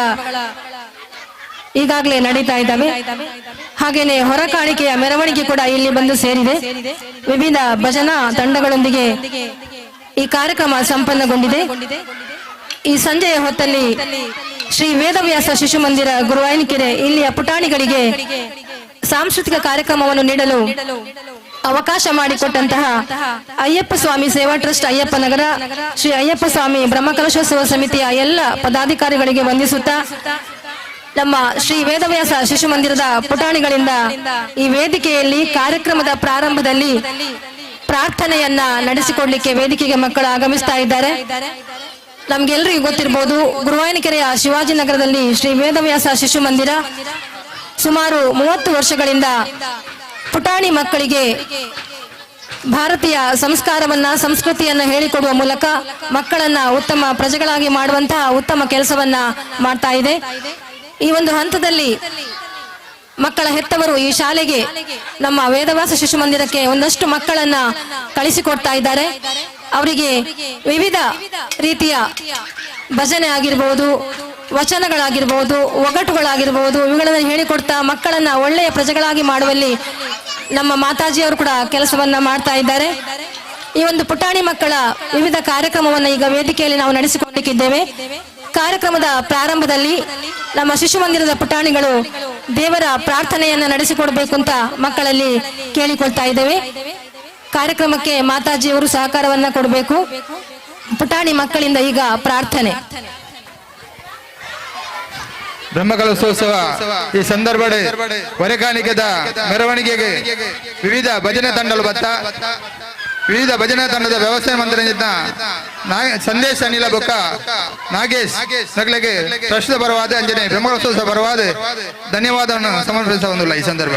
ಈಗಾಗಲೇ ನಡೀತಾ ಇದ್ದಾವೆ. ಹಾಗೇನೆ ಹೊರಕಾಣಿಕೆಯ ಮೆರವಣಿಗೆ ಕೂಡ ಇಲ್ಲಿ ಬಂದು ಸೇರಿದೆ. ವಿವಿಧ ಭಜನಾ ತಂಡಗಳೊಂದಿಗೆ ಈ ಕಾರ್ಯಕ್ರಮ ಸಂಪನ್ನಗೊಂಡಿದೆ. ಈ ಸಂಜೆಯ ಹೊತ್ತಲ್ಲಿ ಶ್ರೀ ವೇದವ್ಯಾಸ ಶಿಶು ಮಂದಿರ ಗುರುವಾಯನಕೆರೆ ಇಲ್ಲಿಯ ಪುಟಾಣಿಗಳಿಗೆ ಸಾಂಸ್ಕೃತಿಕ ಕಾರ್ಯಕ್ರಮವನ್ನು ನೀಡಲು ಅವಕಾಶ ಮಾಡಿಕೊಟ್ಟಂತಹ ಅಯ್ಯಪ್ಪ ಸ್ವಾಮಿ ಸೇವಾ ಟ್ರಸ್ಟ್ ಅಯ್ಯಪ್ಪ ನಗರ, ಶ್ರೀ ಅಯ್ಯಪ್ಪ ಸ್ವಾಮಿ ಬ್ರಹ್ಮಕಲಶೋತ್ಸವ ಸಮಿತಿಯ ಎಲ್ಲ ಪದಾಧಿಕಾರಿಗಳಿಗೆ ವಂದಿಸುತ್ತಾ ನಮ್ಮ ಶ್ರೀ ವೇದವ್ಯಾಸ ಶಿಶು ಮಂದಿರದ ಪುಟಾಣಿಗಳಿಂದ ಈ ವೇದಿಕೆಯಲ್ಲಿ ಕಾರ್ಯಕ್ರಮದ ಪ್ರಾರಂಭದಲ್ಲಿ ಪ್ರಾರ್ಥನೆಯನ್ನ ನಡೆಸಿಕೊಡ್ಲಿಕ್ಕೆ ವೇದಿಕೆಗೆ ಮಕ್ಕಳು ಆಗಮಿಸ್ತಾ ಇದ್ದಾರೆ. ನಮ್ಗೆಲ್ರಿಗೂ ಗೊತ್ತಿರಬಹುದು, ಗುರುವಾಯನಕೆರೆಯ ಶಿವಾಜಿನಗರದಲ್ಲಿ ಶ್ರೀ ವೇದವ್ಯಾಸ ಶಿಶು ಮಂದಿರ ಸುಮಾರು 30 ವರ್ಷಗಳಿಂದ ಪುಟಾಣಿ ಮಕ್ಕಳಿಗೆ ಭಾರತೀಯ ಸಂಸ್ಕಾರವನ್ನ, ಸಂಸ್ಕೃತಿಯನ್ನ ಹೇಳಿಕೊಡುವ ಮೂಲಕ ಮಕ್ಕಳನ್ನ ಉತ್ತಮ ಪ್ರಜೆಗಳಾಗಿ ಮಾಡುವಂತಹ ಉತ್ತಮ ಕೆಲಸವನ್ನ ಮಾಡ್ತಾ ಇದೆ. ಈ ಒಂದು ಹಂತದಲ್ಲಿ ಮಕ್ಕಳ ಹೆತ್ತವರು ಈ ಶಾಲೆಗೆ ನಮ್ಮ ವೇದವ್ಯಾಸ ಶಿಶು ಮಂದಿರಕ್ಕೆ ಒಂದಷ್ಟು ಮಕ್ಕಳನ್ನ ಕಳಿಸಿಕೊಡ್ತಾ ಇದ್ದಾರೆ. ಅವರಿಗೆ ವಿವಿಧ ರೀತಿಯ ಭಜನೆ ಆಗಿರ್ಬೋದು, ವಚನಗಳಾಗಿರ್ಬೋದು, ಒಗಟುಗಳಾಗಿರ್ಬೋದು, ಇವುಗಳನ್ನು ಹೇಳಿಕೊಡ್ತಾ ಮಕ್ಕಳನ್ನ ಒಳ್ಳೆಯ ಪ್ರಜೆಗಳಾಗಿ ಮಾಡುವಲ್ಲಿ ನಮ್ಮ ಮಾತಾಜಿಯವರು ಕೂಡ ಕೆಲಸವನ್ನ ಮಾಡ್ತಾ ಇದ್ದಾರೆ. ಈ ಒಂದು ಪುಟಾಣಿ ಮಕ್ಕಳ ವಿವಿಧ ಕಾರ್ಯಕ್ರಮವನ್ನು ಈಗ ವೇದಿಕೆಯಲ್ಲಿ ನಾವು ನಡೆಸಿಕೊಡ್ಲಿಕ್ಕಿದ್ದೇವೆ. ಕಾರ್ಯಕ್ರಮದ ಪ್ರಾರಂಭದಲ್ಲಿ ನಮ್ಮ ಶಿಶು ಮಂದಿರದ ಪುಟಾಣಿಗಳು ದೇವರ ಪ್ರಾರ್ಥನೆಯನ್ನ ನಡೆಸಿಕೊಡ್ಬೇಕು ಅಂತ ಮಕ್ಕಳಲ್ಲಿ ಕೇಳಿಕೊಳ್ತಾ ಇದ್ದೇವೆ. ಕಾರ್ಯಕ್ರಮಕ್ಕೆ ಮಾತಾಜಿಯವರು ಸಹಕಾರವನ್ನ ಕೊಡಬೇಕು. ಪುಟಾಣಿ ಮಕ್ಕಳಿಂದ ಈಗ ಪ್ರಾರ್ಥನೆ. ಬ್ರಹ್ಮಕಲಶೋತ್ಸವ ಈ ಸಂದರ್ಭ ಹೊರೆಕಾಣಿಕೆದ ಮೆರವಣಿಗೆಗೆ ವಿವಿಧ ಭಜನೆ ತಂಡಲು ಬತ್ತ ವಿವಿಧ ಭಜನಾ ತಂಡದ ವ್ಯವಸಾಯ ಮಂತ್ರಿ ಸಂದೇಶ ಅನಿಲ ಬೊಕ್ಕ ನಾಗೇಶ್ ನಗಲಿಗೆ ಟ್ರಸ್ಟ್ ಪರವಾದ ಅಂಜನೆ ಬ್ರಹ್ಮಕಲಶೋತ್ಸವ ಪರವಾದ ಧನ್ಯವಾದವನ್ನು ಸಮರ್ಪಿಸ ಈ ಸಂದರ್ಭ.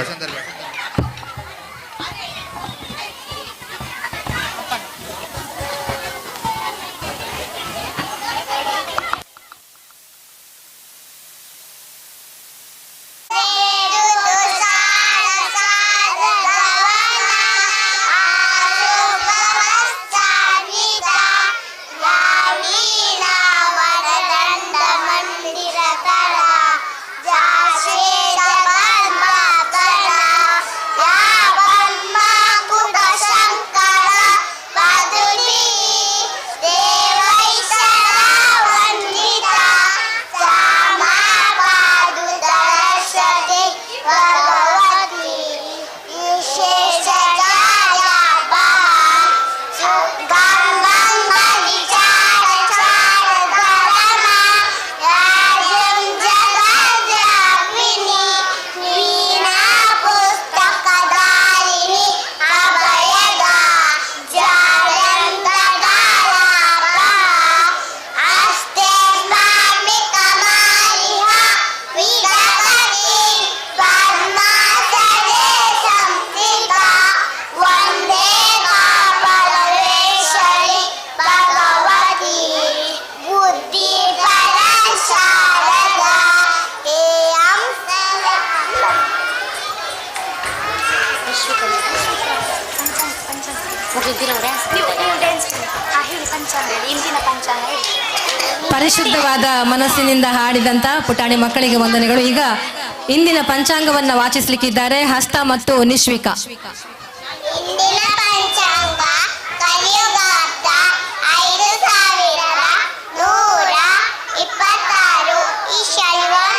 ಪರಿಶುದ್ಧವಾದ ಮನಸ್ಸಿನಿಂದ ಹಾಡಿದಂತ ಪುಟಾಣಿ ಮಕ್ಕಳಿಗೆ ವಂದನೆಗಳು. ಈಗ ಇಂದಿನ ಪಂಚಾಂಗವನ್ನ ವಾಚಿಸಲಿಕ್ಕಿದ್ದಾರೆ ಹಸ್ತ ಮತ್ತು ನಿಶ್ವಿಕಾ. ಇಂದಿನ ಪಂಚಾಂಗ ಕಲಿಯುಗಾಬ್ದ 5126 ಈ ಶನಿವಾರ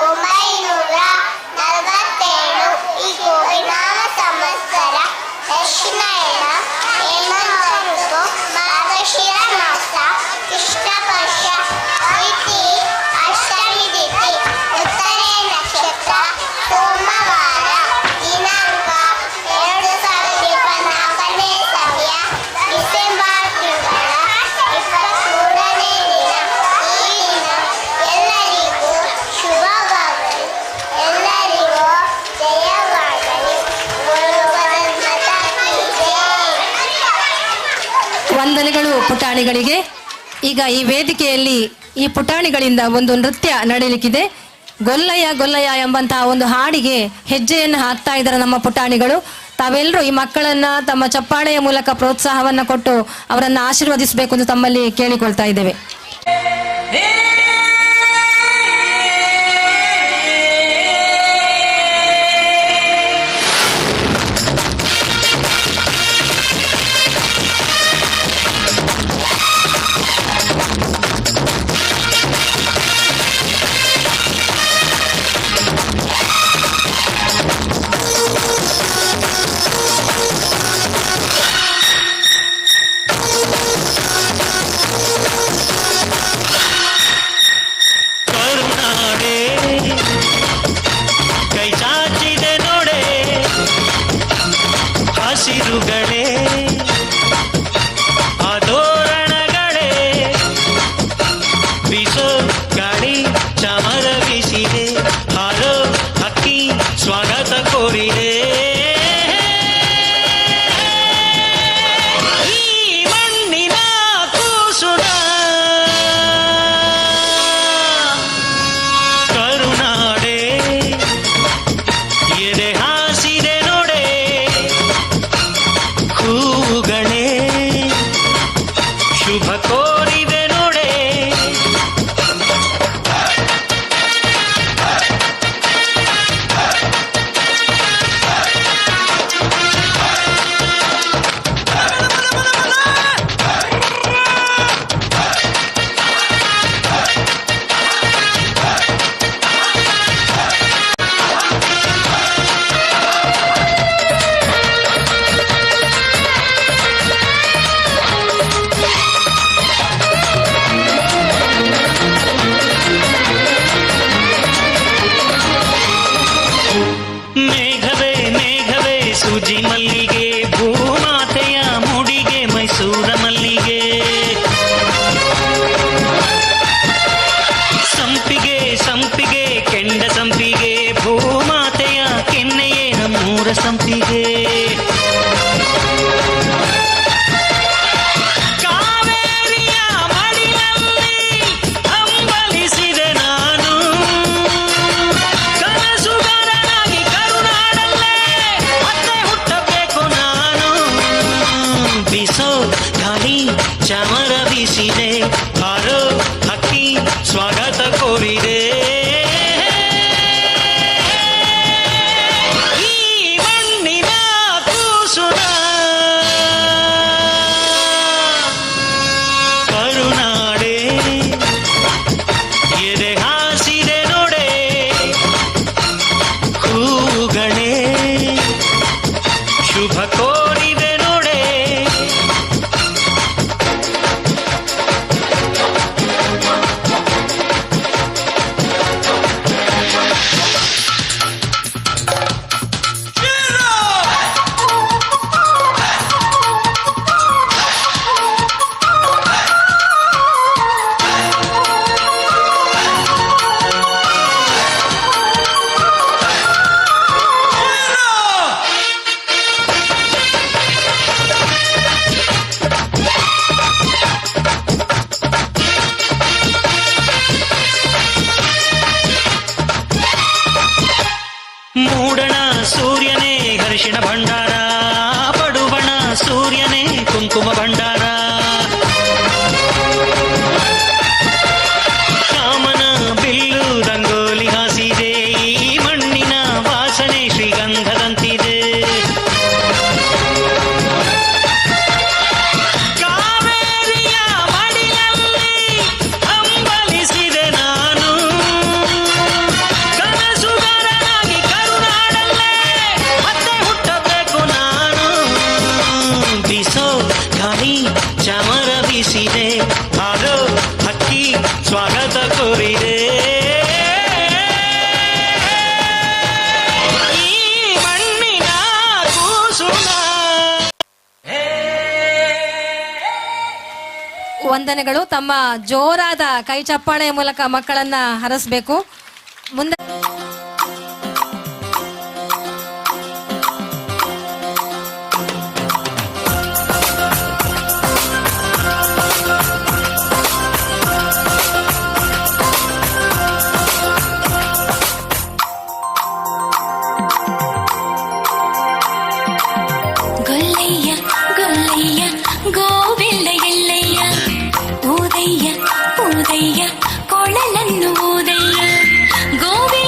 1947 ಈ ಗೋವಿನಾಮ ಸಂವತ್ಸರ ದಕ್ಷಿಣಾಯನ ಹೇಮಂತ ಋತು ಮಾರ್ಗಶಿರ ಮಾಸ ಕೃಷ್ಣ ಪಕ್ಷ ತಿಥಿ ಅಷ್ಟಮಿ ತಿಥಿ ಉತ್ತರೆ ನಕ್ಷತ್ರ ಸೋಮವಾರ ದಿನಾಂಕ 2024ನೇ ಸವಿಯ ಡಿಸೆಂಬರ್ ತಿಂಗಳ 23ನೇ ದಿನ. ಈ ದಿನ ಎಲ್ಲರಿಗೂ ಶುಭವಾಗಲಿ, ಎಲ್ಲರಿಗೂ ಜಯವಾಗಲಿ. ವಂದನೆಗಳು ಪುಟಾಣಿಗಳಿಗೆ. ಈಗ ಈ ವೇದಿಕೆಯಲ್ಲಿ ಈ ಪುಟಾಣಿಗಳಿಂದ ಒಂದು ನೃತ್ಯ ನಡೆಯಲಿಕ್ಕಿದೆ. ಗೊಲ್ಲಯ್ಯ ಗೊಲ್ಲಯ್ಯ ಎಂಬಂತಹ ಒಂದು ಹಾಡಿಗೆ ಹೆಜ್ಜೆಯನ್ನು ಹಾಕ್ತಾ ಇದ್ದಾರೆ ನಮ್ಮ ಪುಟಾಣಿಗಳು. ತಾವೆಲ್ಲರೂ ಈ ಮಕ್ಕಳನ್ನ ತಮ್ಮ ಚಪ್ಪಾಳೆಯ ಮೂಲಕ ಪ್ರೋತ್ಸಾಹವನ್ನ ಕೊಟ್ಟು ಅವರನ್ನು ಆಶೀರ್ವದಿಸಬೇಕು ಎಂದು ತಮ್ಮಲ್ಲಿ ಕೇಳಿಕೊಳ್ತಾ ಇದ್ದೇವೆ. ಕರುನಾಡೆ ಕೈ ಚಾಚಿದೆ ನೋಡೆ, ಹಸಿರುಗಳೇ ಆದೋರಣಗಳೇ, ಬಿಸೋ ಗಾಳಿ ಚಾಮರ ಬೀಸಿದೆ, ಹಾರೋ ಹಕ್ಕಿ ಸ್ವಾಗತ ಕೋರಿದೆ. ಈ ಮಣ್ಣಿನ ಕೂಸುಗ ಕರುನಾಡೆ ಎದೆ ಹಾಸಿದೆ ನೋಡೆ, ಹೂವುಗಳೇ ಶುಭ ಕೋರಿದೆ ನೋಡೆ. ಮೇಘವೇ ಮೇಘವೇ ಸೂಜಿ ಮಲ್ಲಿಗೆ, ಭೂಮಾತೆಯ ಮುಡಿಗೆ ಮೈಸೂರ ಮಲ್ಲಿಗೆ, ಸಂಪಿಗೆ ಸಂಪಿಗೆ ಕೆಂಡ ಸಂಪಿಗೆ, ಭೂಮಾತೆಯ ಕೆನ್ನೆಯೇ ನಮ್ಮೂರ ಸಂಪಿಗೆ. ಕಾವೇರಿಯ ಮಡಿಲಲ್ಲಿ ಹಂಬಲಿಸಿದೆ ನಾನು, ಕನಸುಗಾರನಾಗಿ ಕರುನಾಡಲ್ಲೇ ಮತ್ತೆ ಹುಟ್ಟಬೇಕು ನಾನು. ಬಿಸೋ ಗಾಳಿ ಚಾಮರ ಬೀಸಿದೆ, ಹಾರೋ ಹಕ್ಕಿ ಸ್ವಾಗತ ಕೋರಿದೆ. ಈ ಮಣ್ಣಿನ ಮೂಡಣ ಸೂರ್ಯನೇ ಹರಿಶಿಣ ಭಂಡಾರ, ಪಡುವಣ ಸೂರ್ಯನೇ ಕುಂಕುಮ ಭಂಡಾರ. ಕಾಮನ ಬಿಲ್ಲು ರಂಗೋಲಿ ಹಾಸಿದೆ, ಈ ಮಣ್ಣಿನ ವಾಸನೆ ಶ್ರೀಗಂಧದಂತಿದೆ. ಕಾವೇರಿಯ ಮಡಿಲಲ್ಲಿ ಹಂಬಲಿಸಿದೆ ನಾನು, ಕನಸುಗಾರನಾಗಿ ಕರುನಾಡಲ್ಲೇ ಮತ್ತೆ ಹುಟ್ಟಬೇಕು ನಾನು. ಬಿಸೋ ಗಾಳಿ ಚಾಮರ ಬೀಸಿದೆ, ಹಾರೋ ಹಕ್ಕಿ ಸ್ವಾಗತ ಕೋರಿದೆ. ಈ ಮಣ್ಣಿನ ಕೂಸುನ. ವಂದನೆಗಳು. ತಮ್ಮ ಜೋರಾದ ಕೈ ಚಪ್ಪಾಳೆಯ ಮೂಲಕ ಮಕ್ಕಳನ್ನ ಹರಸಬೇಕು. ಮುಂದೆ ಗೊಲ್ಲಯ್ಯ ಗೊಲ್ಲಯ್ಯ ಗೋವಿಲ್ಲ ಎಲ್ಲಯ್ಯ, ಊದಯ್ಯ ಊದಯ್ಯ ಕೊಳಲನ್ನು ಊದಯ್ಯ ಗೋವಿಲ್ಲ.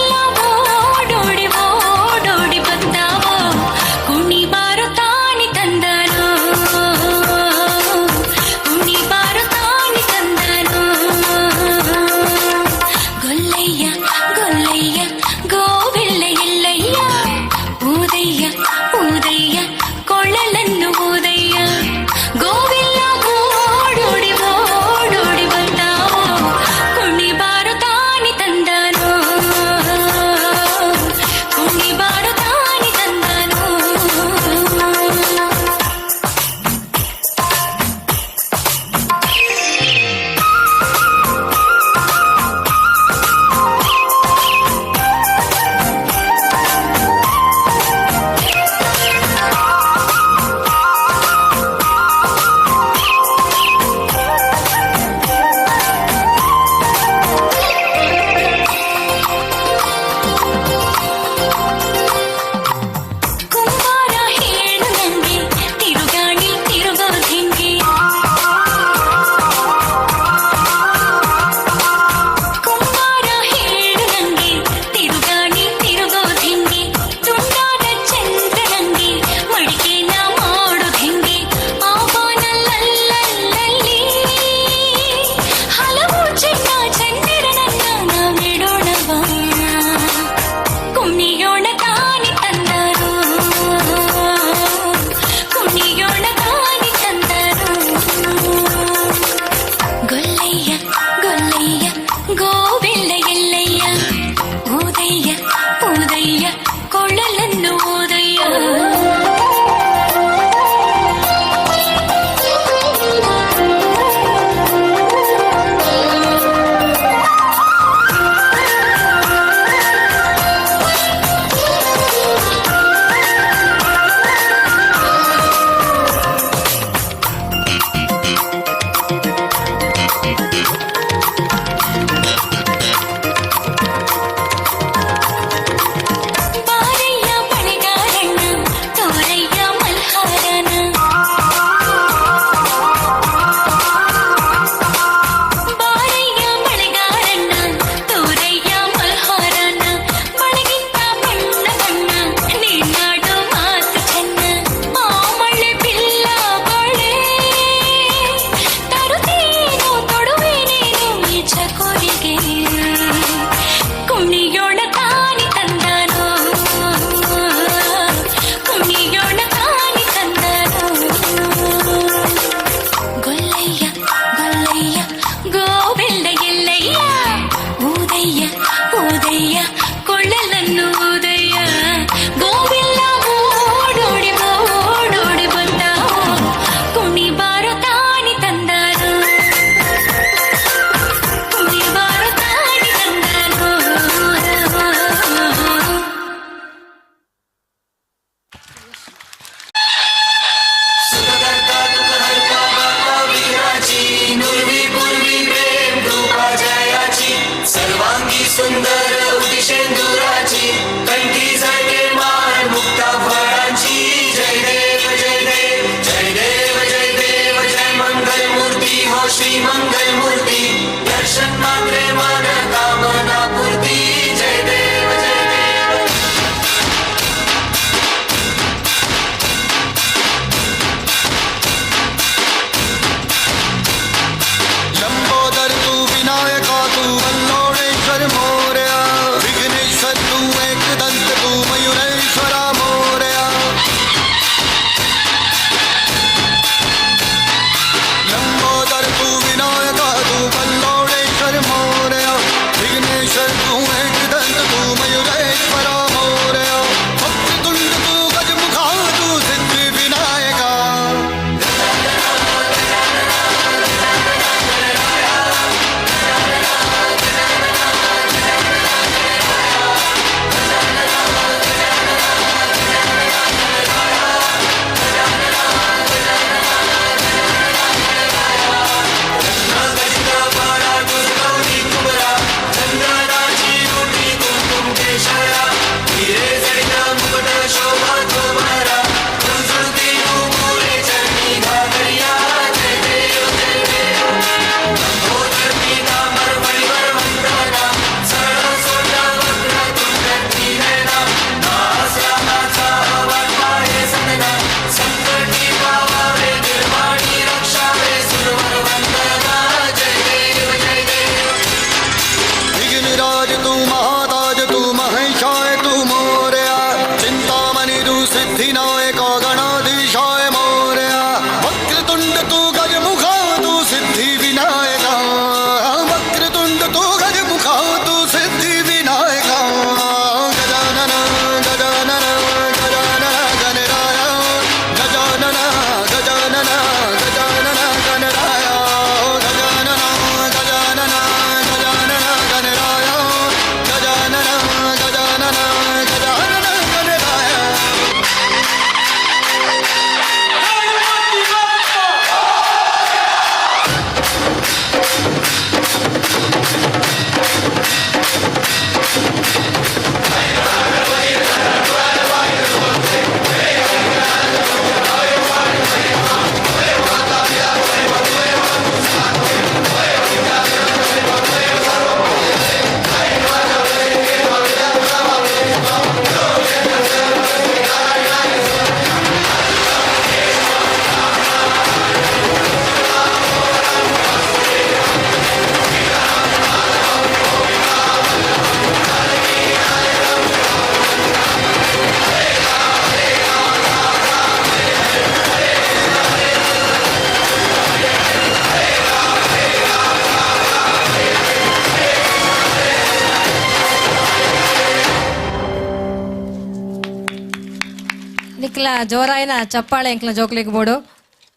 ಐಕ್ಲ ಜೋರಾಯಿನ ಚಪ್ಪಾಳೆ ಎಂಕ್ಲ ಜೋಕ್ಲೆಗ್ ಬೋಡು.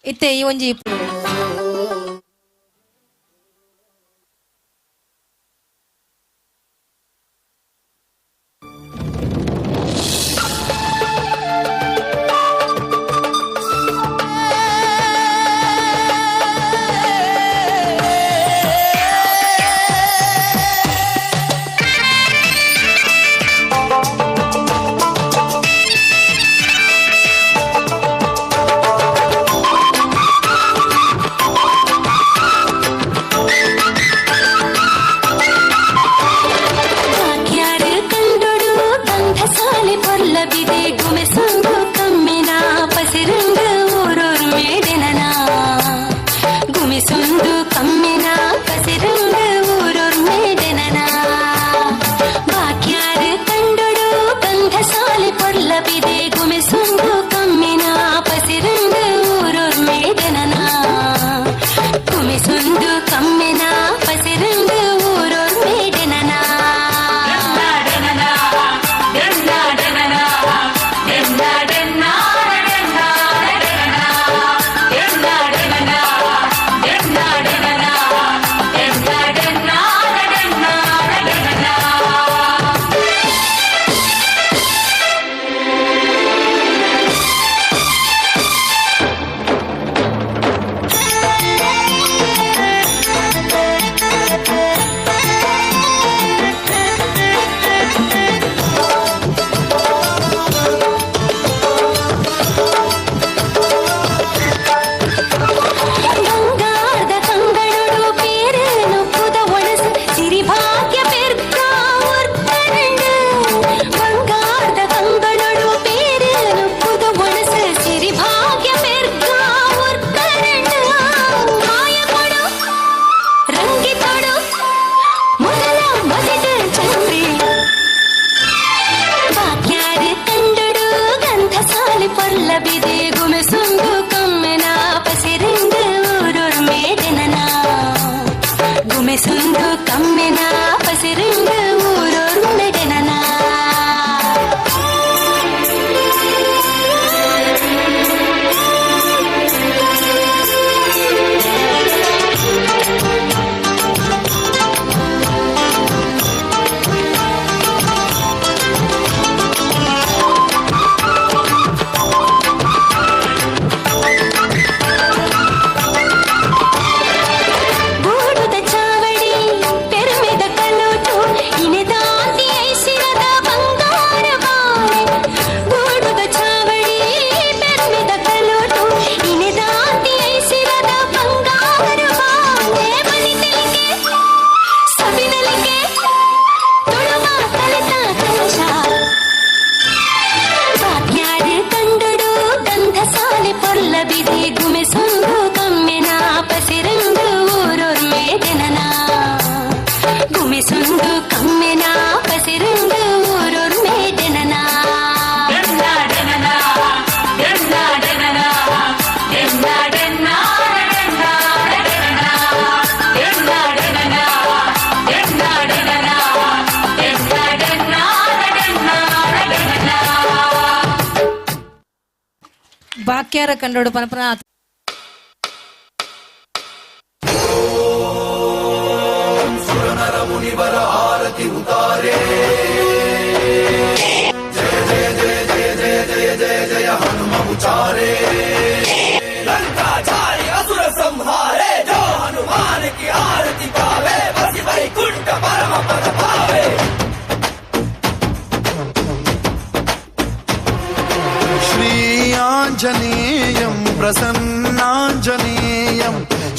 ಇತ್ತೆ ಈ ಒಂಜಿ ಬಾಕ್ಯಾರ ಕಂಡೋಡು ಪನಪನ ಸುರನರ ಮುನಿವರ ಆರತಿ ಉತಾರೆ ಜಯ ಜಯ ಜಯ ಜಯ ಜಯ ಜಯ ಜಯ ಜಯ ಹನುಮ ಉಚಾರೆ ಲಂಕಾಚಾರಿ ಅಸುರ ಸಂಹಾರೆ ಜೋ ಹನುಮಾನ ಕಿ ಆರತಿ ಪಾವೆ ಬಸಿ ವೈಕುಂಠ ಪರಮ ಪದ ಪಾವೆ. ಶ್ರೀಯಾಂಜನೇಯಂ ಪ್ರಸನ್ನಾಂಜನೇಯಂ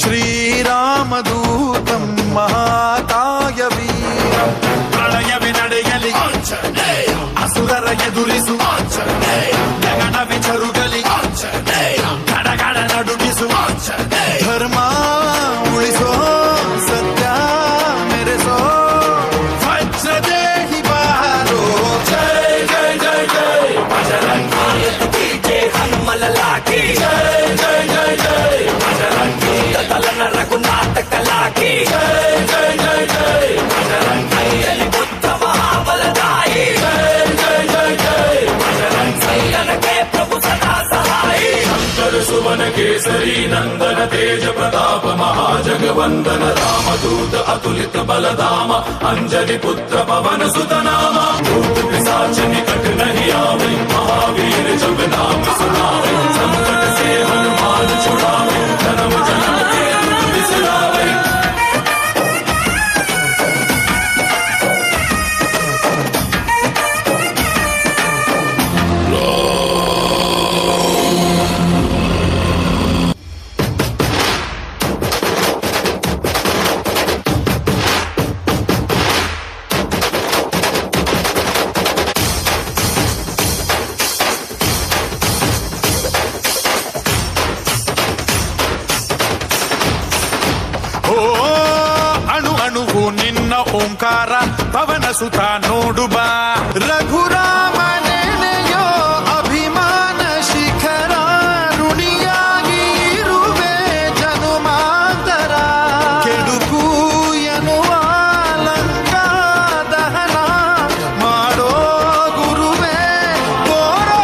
ಶ್ರೀರಾಮದೂತಂ ಮಹಾಕಾಯ ವೀರಂ. ಪ್ರಳಯವೇ ನಡೆಯಲಿ ಅಸುರರ ಎದುರಿಸು, ಗಗನವೇ ಚರುಗಲಿ ಗಡಗಡ ನಡುಗಿಸು, ಧರ್ಮ ಉಳಿಸೋ ಸತ್ಯ ಮೆರೆಸೋ ವಜ್ರದೇಹಿ ಬಾರೋ. ಜಯ ಜಯ ಜಯ ಜಯ ಬಜರಂಗಿ ಜಯ ಹನುಮಲಲಾ ಕಿ ಜಯ ಜಯ ಜಯ ಜಯ ಬಜರಂಗಿ ತಲನ ರಘುನಾಥ ಕಲಾ ಕಿ ಜಯ ಜಯ ಜಯ ಜಯ ಬಜರಂಗಿ ಬುದ್ಧ ಮಹಾಬಲದಾಯಿ ಜಯ ಜಯ ಜಯ ಜಯ ಬಜರಂಗಿ. केसरी नंदन तेज प्रताप महाजगवंदन रामदूत अतुलित बलधाम अंजलि पुत्र पवन सुत नाम। भूत पिशाच निकट नहीं आवे, महावीर जब नाम सुनावे। संकट से हनुमान छुड़ावे, जन्म जन्म के दुख बिसरावे। ಓಂಕಾರ ಪವನ ಸುತ ನೋಡುಬ ರಘುರಾಮ ನೆನೆಯೋ ಅಭಿಮಾನ ಶಿಖರ, ಋಣಿಯಾಗಿ ಇರುವೆ ಜನುಮಾಂತರ. ಕೆಡುಕು ಎನ್ನುವ ಲಂಕಾ ದಹನ ಮಾಡೋ ಗುರುವೇ ತೋರೋ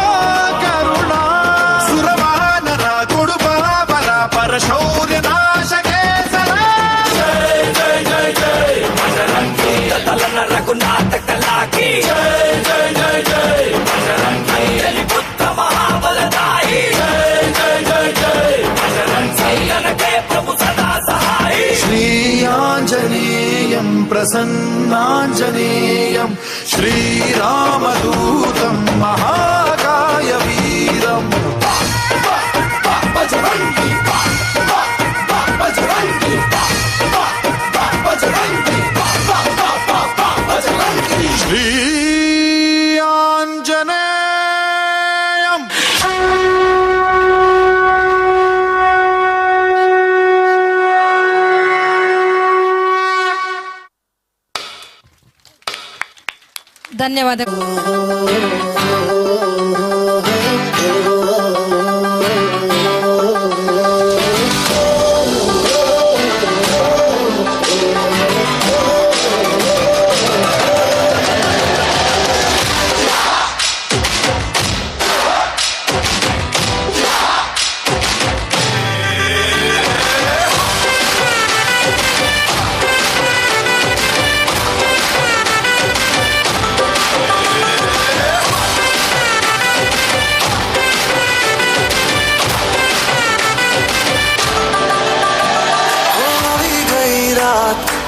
ಕರುಣ. ಸುರವಾನರ ಕೊಡುಬಾವರ ಪರಶೌರ್ಯ ನಾಶ ಕೇಸರ. ಜಯ ಜಯ ಜಯ ಜಯ ಬಜರಂಗಿ ತಲನ ರಘುನಾಥ ಕಲಾಕಿ ಜಯ ಜಯ ಜಯ ಜಯ ಬಜರಂಗಿ ಅಂಜಲಿ ಪುತ್ರ ಮಹಾಬಲದಾಯಿ ಜಯ ಜಯ ಜಯ ಜಯ ಬಜರಂಗಿ ಸಂತನಕ್ಕೆ ಪ್ರಭು ಸದಾ ಸಹಾಯಿ. ಶ್ರೀಯಾಂಜನೇಯಂ ಪ್ರಸನ್ನಾಂಜನೇಯಂ ಶ್ರೀರಾಮದೂತಂ ಮಹಾಕಾಯ ವೀರಂ. ಬಜರಂಗಿ ಬಜರಂಗಿ ಬಜರಂಗಿ ಬಜರಂಗಿ ಶ್ರೀಯಾಂಜನೇಯಂ. ಧನ್ಯವಾದ.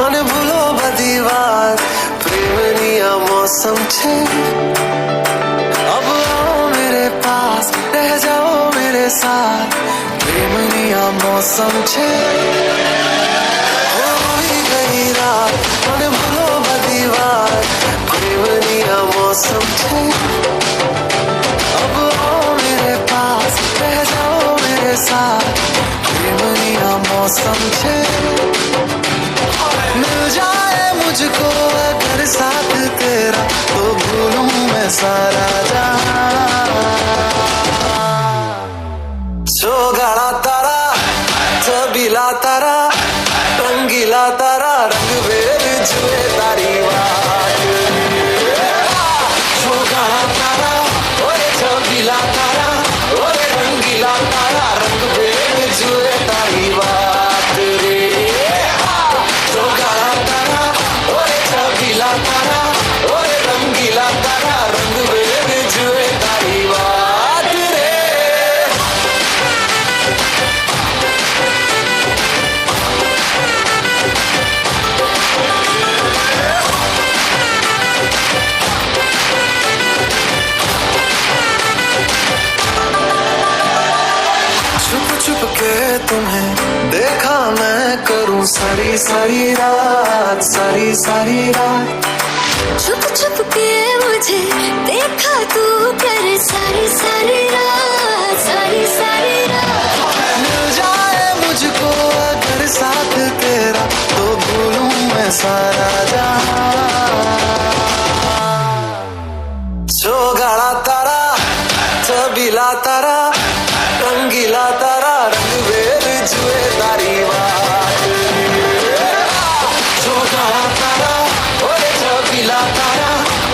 અને ભૂલો બધી વાત, પ્રેમની આ મોસમ છે. અબ આઓ મેરે પાસ, રહ જાઓ મેરે સાથ, પ્રેમની આ મોસમ છે. આવી ગઈ રાત અને ભૂલો બધી વાત, પ્રેમની આ મોસમ છે. અબ આઓ મેરે પાસ, રહ જાઓ મેરે સાથ, પ્રેમની આ મોસમ છે. मिल जाए मुझको अगर साथ तेरा, तो भूलूं मैं सारा जहां। चोगाड़ा तारा, छबीला तारा, रंगीला तारा, रंग बेर जुए तारी बात। चोगाड़ा तारा, ओरे छबीला तारा, ओरे रंगीला तारा, रंग बेर जुए तारी बात रे। चोगाड़ा तारा, ओरे छबीला तारा, ओरे रंगीला तारा, रंग बेर जुए तारी बात रे। छुप छुप के तुम्हें देखा मैं करूं सारी सारी रात, सारी सारी रात। छुप छुप के मुझे देखा तू कर सारी सारी रात, सारी सारी रात। मिल जाए मुझको अगर साथ तेरा, तो भूलूं मैं सारा जहां। चोगाड़ा तारा, छबीला तारा, रंगीला तारा, रंग बेर जुए तारी बात। चोगाड़ा तारा, ओरे छबीला तारा,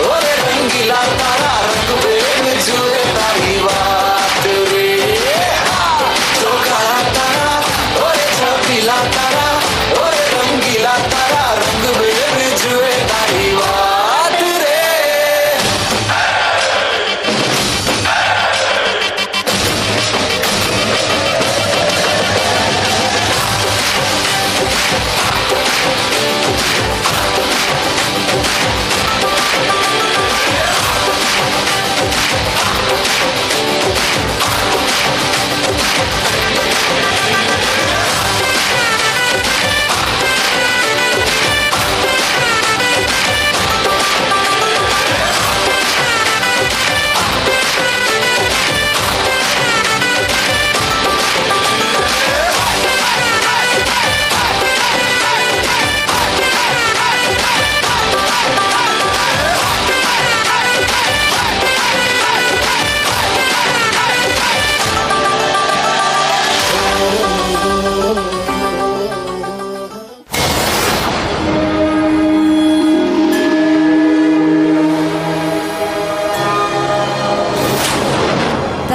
ओरे रंगीला तारा, रंग बेर जुए तारी बात रे। चोगाड़ा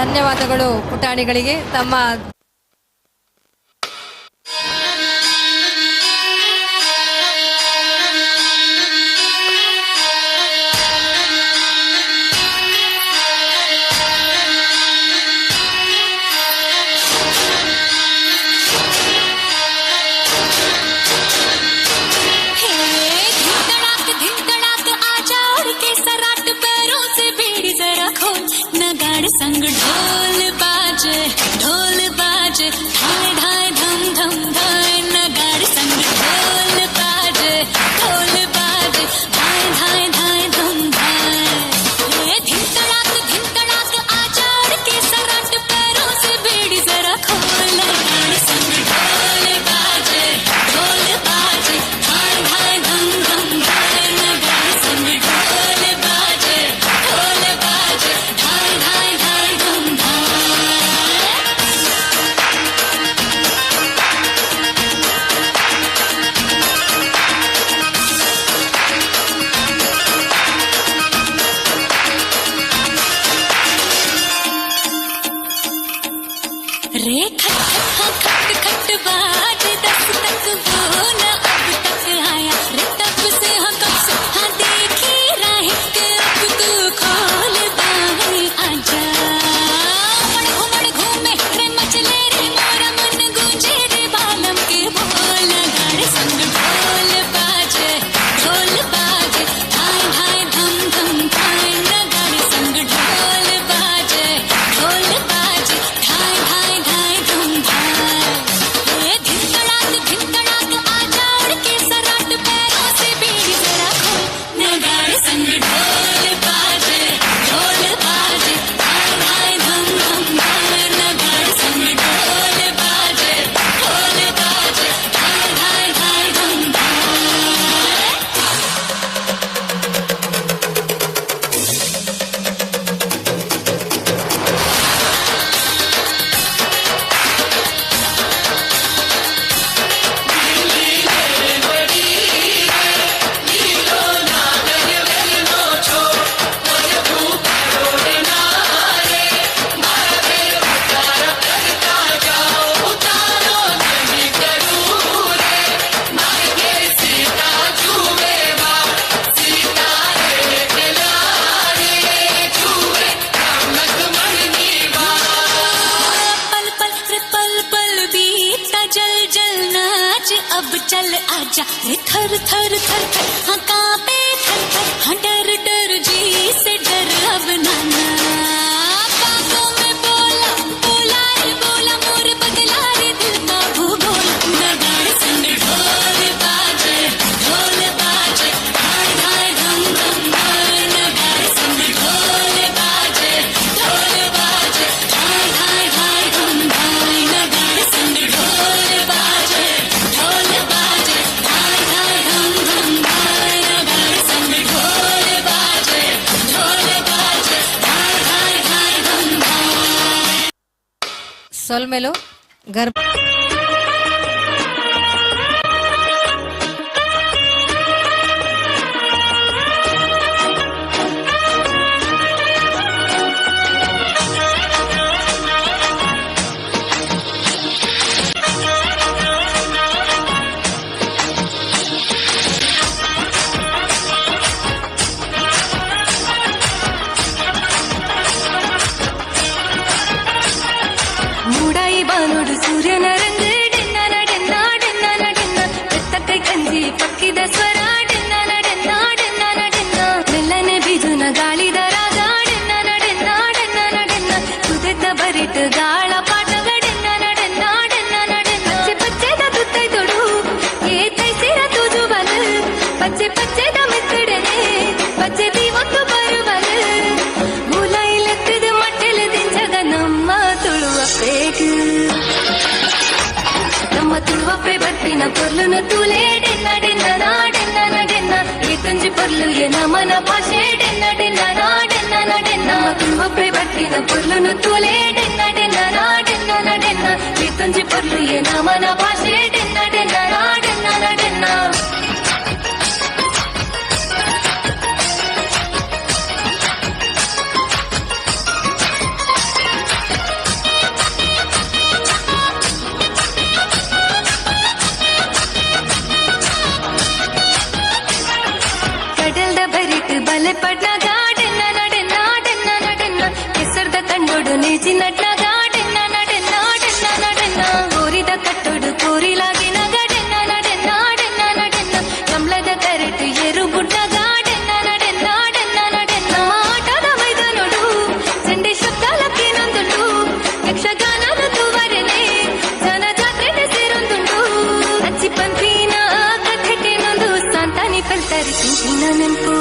ಧನ್ಯವಾದಗಳು ಪುಟಾಣಿಗಳಿಗೆ ತಮ್ಮ. धिन धड़ाक आजा और के सराट पैरों से बेड़ी जरा खोल नगाड़ संग ढोल बाजे ढोल बाजे ढाए ढाए धम धम धाए नगाड़ संग ढोल बाजे ढोल बाजे ढाए ढाए ढाए धम धाए। ये धिन धड़ाक आजा और के सराट पैरों से बेड़ी जरा खोल नगाड़ संग ढोल बाजे ढोल बाजे ढाए ढाए धम धम धाए नगाड़ संग ढोल बाजे ढोल बाजे ढाए ढाए ढाए धम धाए। रे खट खट हाँ खट खट बाज दस तक वो न अब तक आया रे तब से हाँ कब से हाँ देखी राहें के अब तू खोल बाहें आजा। उमड़ उमड़ घूमे रे मचले रे मोरा मन गूंजे रे बालम के बोल गाड़ संग ढोल बाजे ढोल बाजे ढाई ढाई धम धम ढाई नगाड़ संग ढोल बाजे ढोल बाजे ढाई ढाई ढाई धम ढाई। ये धिन धड़ाक आजा उड़ के सराट पैरों से बेड़ी जरा खोल नगाड़ संग ढोल बाजे ढोल बाजे ढाई ढाई धम धम ढाई नगाड़ संग ढोल बाजे ढोल बाजे ढाई ढाई ढाई धम ढाई। पल पल रे पल पल बीता जल जल नाच अब चल आजा रे थर थर थर थर हाँ कांपे थर थर हाँ डर डर जी से डर अब नाना। बातों में बोला बोला रे बोला मोर बदला रे दिल का भूगोल नगाड़ संग ढोल बाजे ढोल बाजे ढाई ढाई धम धम ढाई नगाड़ संग ढोल बाजे ढोल बाजे ढाई ढाई ढाई धम ढाई नगाड़ संग ढोल बाजे ढोल बाजे ढाई ढाई धम धम ढाई नगाड़ संग ढोल बाजे ढोल बाजे ढाई ढाई ढाई धम ढाई। ಸೊಲ್ಮೆಲು ಗರ್ಭ ಮೂಡಾಯಿ ಬಾನುಡು ಸೂರ್ಯನ ರಂಗು ಡೆನ್ನ ಡೆನ್ನ ಡೆನ್ನ ಡೆನ್ನ ಬೆತ್ತಕೈ ಕಂಜಿ ಪಕ್ಕಿದ ಸ್ವರ ಡೆನ್ನ ಡೆನ್ನ ಡೆನ್ನ ಡೆನ್ನ ಮೆಲ್ಲನೆ ಬಿಜುನ ಗಾಳಿದ ರಾಗ ಡೆನ್ನ ಡೆನ್ನ ಡೆನ್ನ ಡೆನ್ನ ಕುದೆದ್ದ ಬರಿಟ್ ಗಾಳ ಪಾಟಗ ಡೆನ್ನ ಡೆನ್ನ ಡೆನ್ನ ಡೆನ್ನ ಪಚ್ಚೆ ಪಚ್ಚೆದ ತುತ್ತೈ ತೊಡು ಏ ತೈಸಿರ ತೂಜು ಬಲು ಪಚ್ಚೆ ಪಚ್ಚೆದ ಮಿತ್ತಡನೆ ಪಚ್ಚೆ ದೀವತ್ತು ಬರುವಲು ಮೂಲ ಇಲೆತ್ತದ ಮಟ್ಟೆಲ ದಿಂಜಗ ನಮ್ಮ ತುಳುವ ಪೇಗ ನಮ್ಮ ತುಳುವಪ್ಪೆ ಬರ್ಪಿನ ಪೊರ್ಲುನ ತೂಲೆ ಡೆನ್ನ ಡೆನ್ನ ನಾಡೆನ್ನ ನಡೆನ್ನ ಈ ತುಂಜಿ ಪೊರ್ಲು ಎ ನಮನ ಭಾಷೆ ಡೆನ್ನ ಡೆನ್ನ ನಾಡೆನ್ನ ನಡೆನ್ನ ನಮ್ಮ ತುಳುವಪ್ಪೆ ಬರ್ಪಿನ ಪೊರ್ಲುನ ತೂಲೆ ಡೆನ್ನ ಡೆನ್ನ ನಾಡೆನ್ನ ನಡೆನ್ನ ಈ ತುಂಜಿ ಪೊರ್ಲು ಎ ನಮನ ಭಾಷೆ ಡೆನ್ನ ಡೆನ್ನ ನಾಡೆನ್ನ ನಡೆನ್ನ. ಮರತೋಡು ನೇಜಿ ನಟ್ನಗ ಡೆನ್ನ ನಡೆನ್ನ ಡೆನ್ನ ನಡೆನ್ನ ಕೋರಿದ ಕಟ್ಟೋಡು ಕೋರಿಲಾಗಿ ನಗ ಡೆನ್ನ ನಡೆನ್ನ ಡೆನ್ನ ನಡೆನ್ನ ಕಮಲದ ಕರೆಟು ಎರು ಬುಡ್ನಗ ಡೆನ್ನ ನಡೆನ್ನ ಡೆನ್ನ ನಡೆನ್ನ ಆಟದ ಮೈದಾನೋಡು ಚಂಡೆ ಶಬ್ದ ಲಕ್ಕಿನೊಂದುಂಡು ಯಕ್ಷಗಾನದ ತೂವರೆನೆ ಜನ ಜಾತ್ರೆ ಸೇರೊಂದುಂಡು ಅಚ್ಚಿ ಪಂಪಿನ ಕಥೆಟೇನೊಂದು ಸಾಂತಾನಿ ಪಲ್ತರಿ ತಿಂತಿನ ನೆಂಪು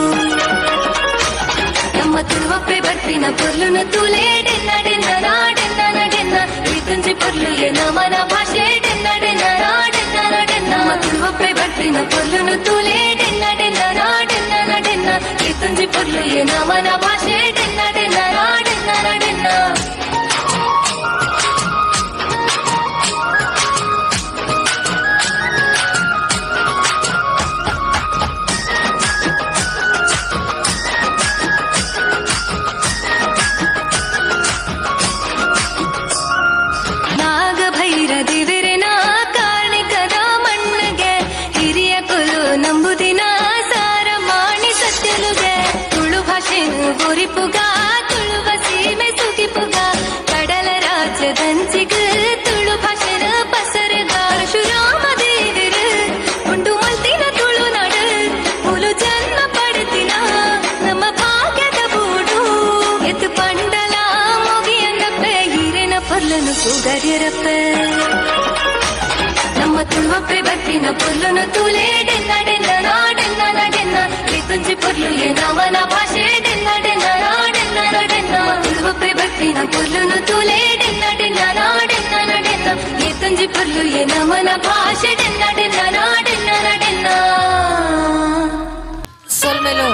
ನಮ್ಮ ತುಳುವಪ್ಪೆ ಬರ್ಪಿನ ಪೊರ್ಲುನು ತೂಲೆ ಡೆನ್ನ ಡೆನ್ನ ನಾಡೆನ್ನ ನಡೆನ್ನ ಈ ಪೊರ್ಲು ಏ ನಮನ ಭಾಷೆ ಡೆನ್ನ ಡೆನ್ನ ನಾಡೆನ್ನ ನಡೆನ್ನ ನಮ್ಮ ತುಳುವಪ್ಪೆ ಬರ್ಪಿನ ಪೊರ್ಲುನು ತೂಲೆ ಡೆನ್ನ ಡೆನ್ನ ನಾಡೆನ್ನ ನಡೆನ್ನ ಈ ಪೊರ್ಲು ಏ ನಮನ ಭಾಷೆ ಡೆನ್ನ ಡೆನ್ನ ನಾಡೆನ್ನ ನಡೆನ್ನ. ನಾಗಭೈರ ದೇವರೆನ ಕಾರ್ಣಿಕದ ಮಣ್ಣಗೆ ಹಿರಿಯ ಕುಲು ನಂಬುದಿನ ಸಾರ ಮಾಣಿ ಸತ್ಯಲುಗೆ ತುಳು ಭಾಷೆನು ಗೋರಿಪುಗ ತುಳುವ ಸೀಮೆ ಸುಗಿಪುಗ ಕಡಲ ರಾಜ್ಯದಂಚಿಗ ತುಳು ಭಾಷೆನ ಪಸರಗ ಪರಶುರಾಮ ದೇವರು ಉಂಡು ಮಲ್ತಿನ ತುಳುನಾಡು ಮುಲು ಜನ್ಮ ಪಡೆದಿನ ನಮ್ಮ ಭಾಗ್ಯದ ಬೂಡು ಎತ್ತು ಪಂಡಲ ಮುಗಿಯಂದಪ್ಪೆ ಹಿರೇನ ಪೊರ್ಲನು ಸುಗರ್ಯರಪ್ಪ ನಮ್ಮ ತುಳುವಪ್ಪೆ ಬರ್ಪಿನ ಪೊರ್ಲುನು ತೂಲೆ ಡೆನ್ನ ಡೆನ್ನ ನಾಡೆನ್ನ ನಡೆನ್ನ ತುಂಜಿ ಪೊರ್ಲು ಏ ನಮನ ಭಾಷೆ ಡೆನ್ನ ಡೆನ್ನ ನಾಡೆನ್ನ ನಡೆನ್ನ ತುಳುವಪ್ಪೆ ಬರ್ಪಿನ ಪೊರ್ಲುನು ತೂಲೆ ಡೆನ್ನ ಡೆನ್ನ ನಾಡೆನ್ನ ನಡೆನ್ನ ತುಂಜಿ ಪೊರ್ಲು ಏ ನಮನ ಭಾಷೆ ಡೆನ್ನ ಡೆನ್ನ ನಾಡೆನ್ನ ನಡೆನ್ನ. ಸೊಲ್ಮೆಲು.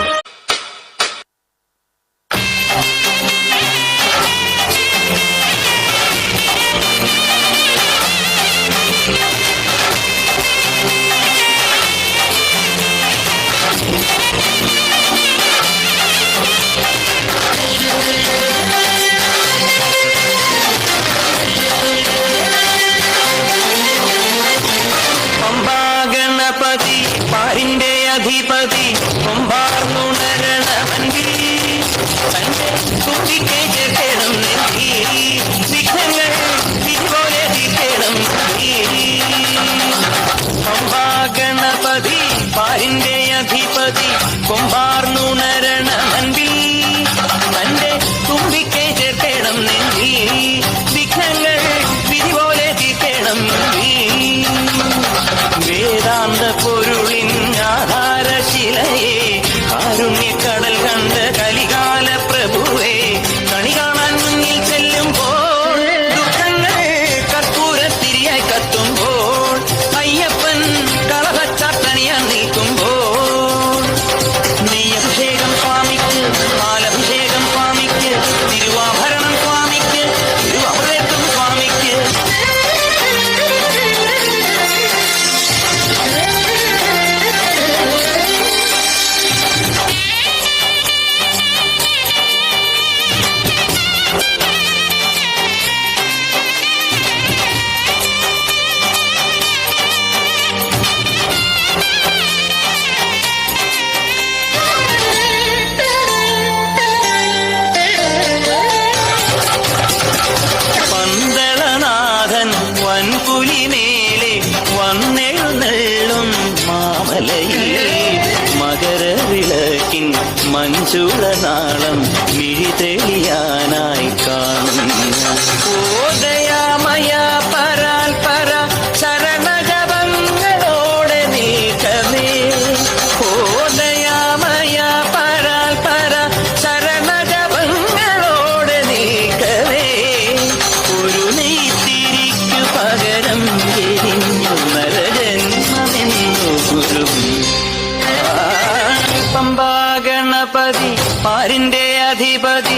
പമ്പാ ഗണപതി പാരിന്റെ അധിപതി കൊമ്പാർന്നുണരണമൻപി തന്റെ തുമ്പിക്കൈ ചേർക്കണം നെഞ്ചി വിഘ്നങ്ങൾ വിധി തീർക്കണം. പമ്പാ ഗണപതി പാരിന്റെ അധിപതി കൊമ്പാർന്നുണരണമൻപിൽ തന്റെ തുമ്പിക്കൈ ചേർക്കണം നെഞ്ചി വിഘ്നങ്ങൾ വിധി പോലെ തീർക്കണം. വേദാന്ത പൊരുളിൻ ആധാരശിലയെ കാരുണ്യക്കടൽ കണ്ട കലികാല പ്രഭുവേ കണി കാണാൻ മുന്നിൽ ചെല്ലുമ്പോൾ ദുഃഖങ്ങൾ കർപ്പൂരത്തിരിയായി കത്തുമ്പോൾ അയ്യപ്പൻ കളഭച്ചാട്ടണിയാൻ നിൽക്കുമ്പോൾ നെയ്യഭിഷേകം സ്വാമിക്ക് പാലഭിഷേകം സ്വാമിക്ക് തിരുവാഭരണം സ്വാമിക്ക് തിരുവമൃതം സ്വാമിക്ക്. പന്തളനാഥൻ വൻപുലിമേലെ വന്നെഴുന്നള്ളും മാമലയിൽ മകരവിളക്കിൻ മഞ്ചുളനാളം മിഴിതെളിയാനായി കാണുന്നു. ഓ ദയാമയ പരാൽ പര ശരണജപങ്ങളോടെ നിൽക്കമേ. ഓ ദയാമയ പരാൽ പര ശരണജപങ്ങളോടെ നിൽക്കവേ. ഒരു നെയ്ത്തിരിക്കു പകരം എരിഞ്ഞു നരജന്മമെന്നു ഗുരു. പമ്പാ ഗണപതി പാരിന്റെ അധിപതി.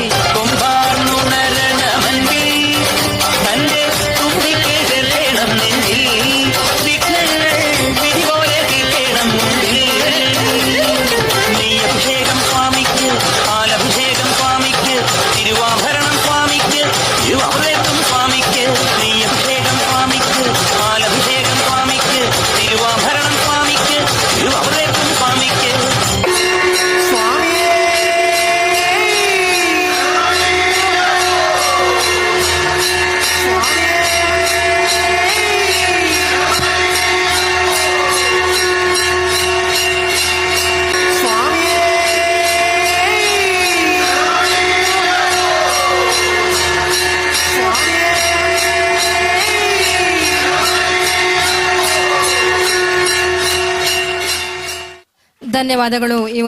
ಧನ್ಯವಾದಗಳು. ಈ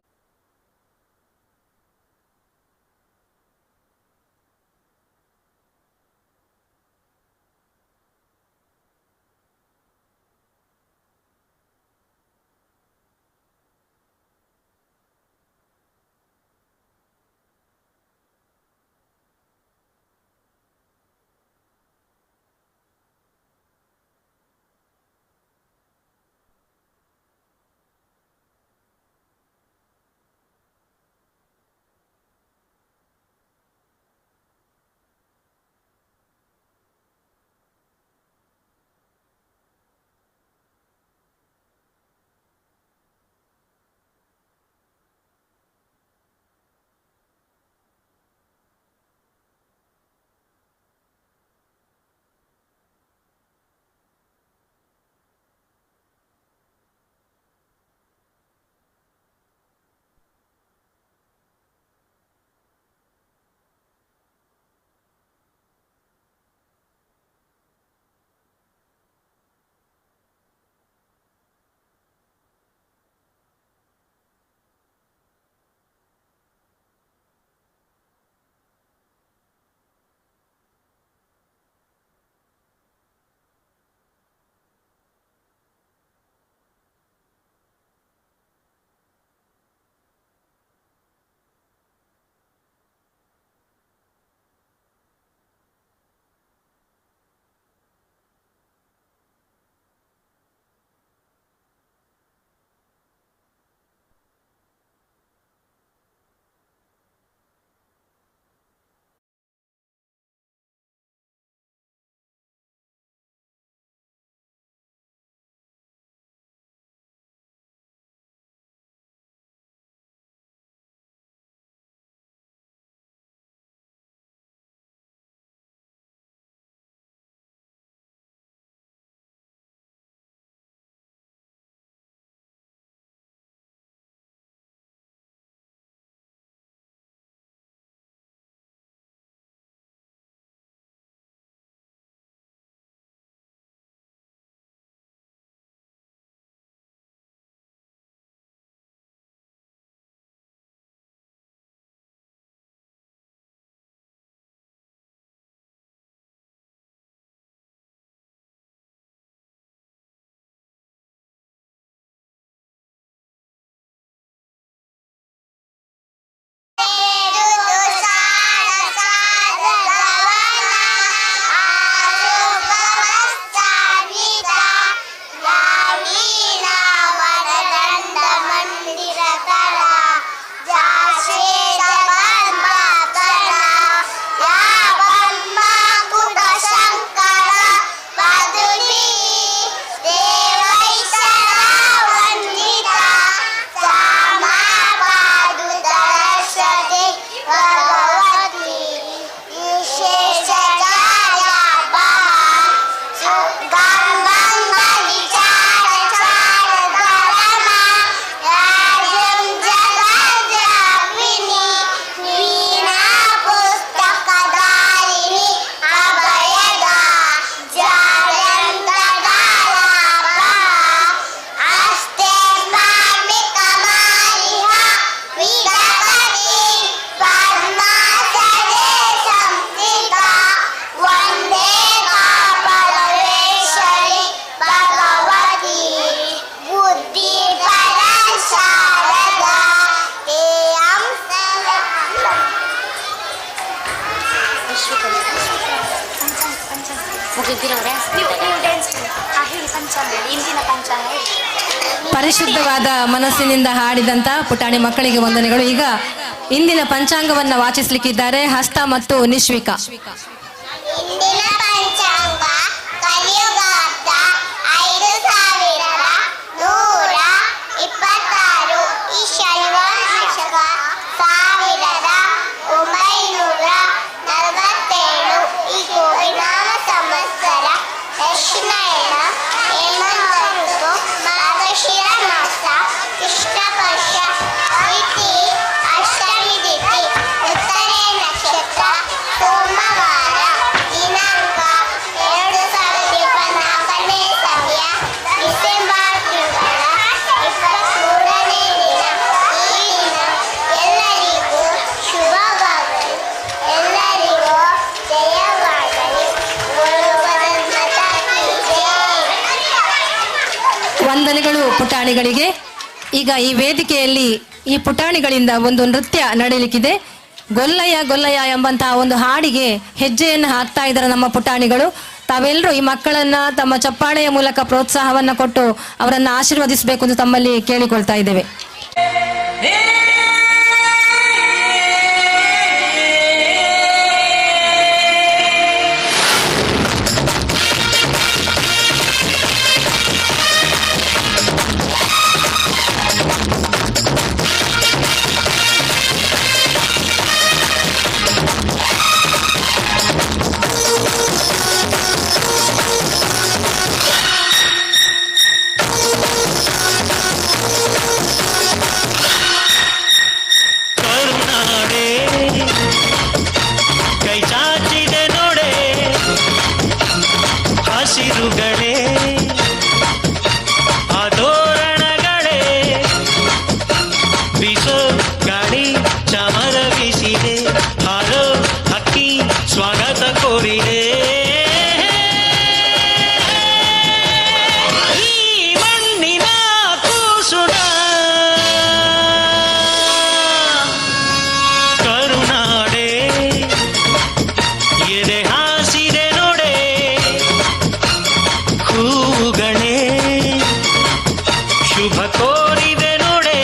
ಪರಿಶುದ್ಧವಾದ ಮನಸ್ಸಿನಿಂದ ಹಾಡಿದಂತ ಪುಟಾಣಿ ಮಕ್ಕಳಿಗೆ ವಂದನೆಗಳು. ಈಗ ಇಂದಿನ ಪಂಚಾಂಗವನ್ನು ವಾಚಿಸಲಿಕ್ಕಿದ್ದಾರೆ ಹಸ್ತ ಮತ್ತು ನಿಶ್ವಿಕಾ. ಇಂದಿನ ಪಂಚಾಂಗ ಕಲಿಯುಗಾಬ್ದ 5126 ಈ ಶನಿವಾರ ಶಕ 1947 ಈ ಗೋವಿನಾಮ ಸಂವತ್ಸರ ದಕ್ಷಿಣಾಯಣ ಹೇಮಂತ ಋತು ಮಾರ್ಗಶಿರ ಮಾಸ ಕೃಷ್ಣ ಪಕ್ಷ ತಿಥಿ ಅಷ್ಟಮಿ ತಿಥಿ ಉತ್ತರೆ ನಕ್ಷತ್ರ ಸೋಮವಾರ ದಿನಾಂಕ ಪುಟಾಣಿಗಳಿಗೆ. ಈಗ ಈ ವೇದಿಕೆಯಲ್ಲಿ ಈ ಪುಟಾಣಿಗಳಿಂದ ಒಂದು ನೃತ್ಯ ನಡೆಯಲಿಕ್ಕಿದೆ. ಗೊಲ್ಲಯ್ಯ ಗೊಲ್ಲಯ್ಯ ಎಂಬಂತಹ ಒಂದು ಹಾಡಿಗೆ ಹೆಜ್ಜೆಯನ್ನು ಹಾಕ್ತಾ ಇದ್ದಾರೆ ನಮ್ಮ ಪುಟಾಣಿಗಳು. ತಾವೆಲ್ಲರೂ ಈ ಮಕ್ಕಳನ್ನ ತಮ್ಮ ಚಪ್ಪಾಳೆಯ ಮೂಲಕ ಪ್ರೋತ್ಸಾಹವನ್ನು ಕೊಟ್ಟು ಅವರನ್ನು ಆಶೀರ್ವದಿಸಬೇಕು ಎಂದು ತಮ್ಮಲ್ಲಿ ಕೇಳಿಕೊಳ್ತಾ ಇದ್ದೇವೆ. ಕರುನಾಡೆ ಕೈ ಚಾಚಿದೆ ನೋಡೆ, ಹಸಿರುಗಳೇ ಆ ತೋರಣಗಳೇ, ಬಿಸೋ ಗಾಳಿ ಚಾಮರ ಬೀಸಿದೆ, ಹಾರೋ ಹಕ್ಕಿ ಸ್ವಾಗತ ಕೋರಿದೆ. ಈ ಮಣ್ಣಿನ ಕೂಸುಣ ಕರುನಾಡೆ ಎದೆ ಹಾಸಿದೆ ನೋಡೆ, ಹೂಗಳೇ ಶುಭ ಕೋರಿದೆ ನೋಡೆ.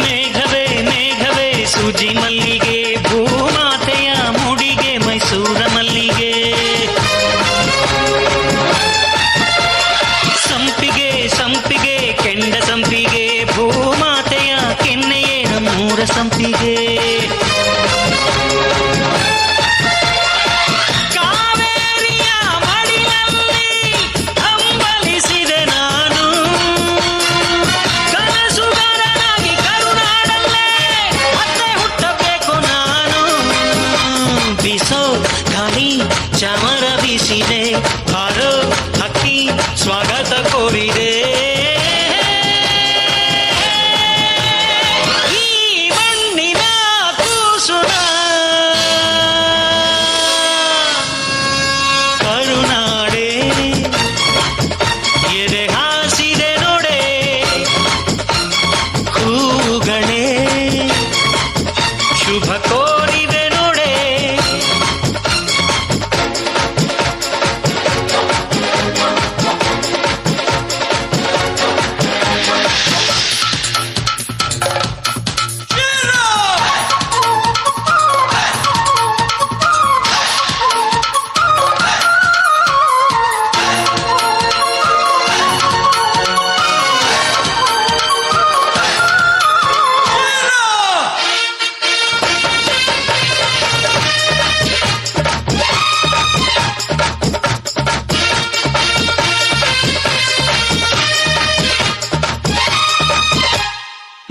ಮೇಘವೇ ಮೇಘವೇ ಸೂಜಿ ಮಲ್ಲಿಗೆ, ಭೂಮಾತೆಯ ಮುಡಿಗೆ ಮೈಸೂರ ಮಲ್ಲಿಗೆ, ಸಂಪಿಗೆ ಸಂಪಿಗೆ ಕೆಂಡ ಸಂಪಿಗೆ, ಭೂಮಾತೆಯ ಕೆನ್ನೆಯೇ ನಮ್ಮೂರ ಸಂಪಿಗೆ. ಕಾವೇರಿಯ ಮಡಿಲಲ್ಲಿ ಹಂಬಲಿಸಿದೆ ನಾನು, ಕನಸುಗಾರನಾಗಿ ಕರುನಾಡಲ್ಲೇ ಮತ್ತೆ ಹುಟ್ಟಬೇಕು ನಾನು. ಬಿಸೋ ಗಾಳಿ ಚಾಮರ ಬೀಸಿದೆ, ಹಾರೋ ಹಕ್ಕಿ ಸ್ವಾಗತ ಕೋರಿದೆ. ಈ ಮಣ್ಣಿನ ಕೂಸುಣ ಕರುನಾಡೆ ಎದೆ ಹಾಸಿದೆ ನೋಡೆ, ಹೂಗಳೇ ಶುಭ ಕೋರಿದೆ ನೋಡೆ.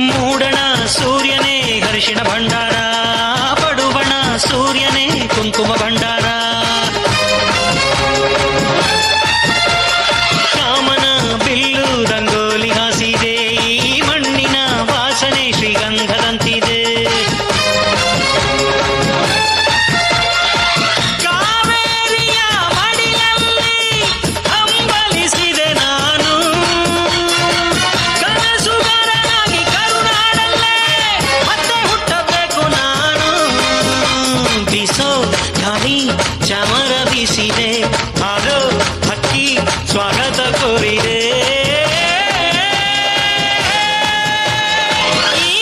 ಮೂಡಣ ಸೂರ್ಯನೇ ಹರಿಶಿಣ ಭಂಡಾರ, ಪಡುವಣ ಸೂರ್ಯನೇ ಕುಂಕುಮ ಭಂಡಾರ, ಕಾಮನ ಬಿಲ್ಲು ರಂಗೋಲಿ ಹಾಸಿದೆ, ಈ ಮಣ್ಣಿನ ವಾಸನೆ ಶ್ರೀಗಂಧದಂತಿದೆ. ಕಾವೇರಿಯ ಮಡಿಲಲ್ಲಿ ಹಂಬಲಿಸಿದೆ ನಾನು, ಕನಸುಗಾರನಾಗಿ ಕರುನಾಡಲ್ಲೇ ಮತ್ತೆ ಹುಟ್ಟಬೇಕು ನಾನು. ಬಿಸೋ ಗಾಳಿ ಚಾಮರ ಬೀಸಿದೆ, ಹಾರೋ ಹಕ್ಕಿ ಸ್ವಾಗತ ಕೋರಿದೆ. ಈ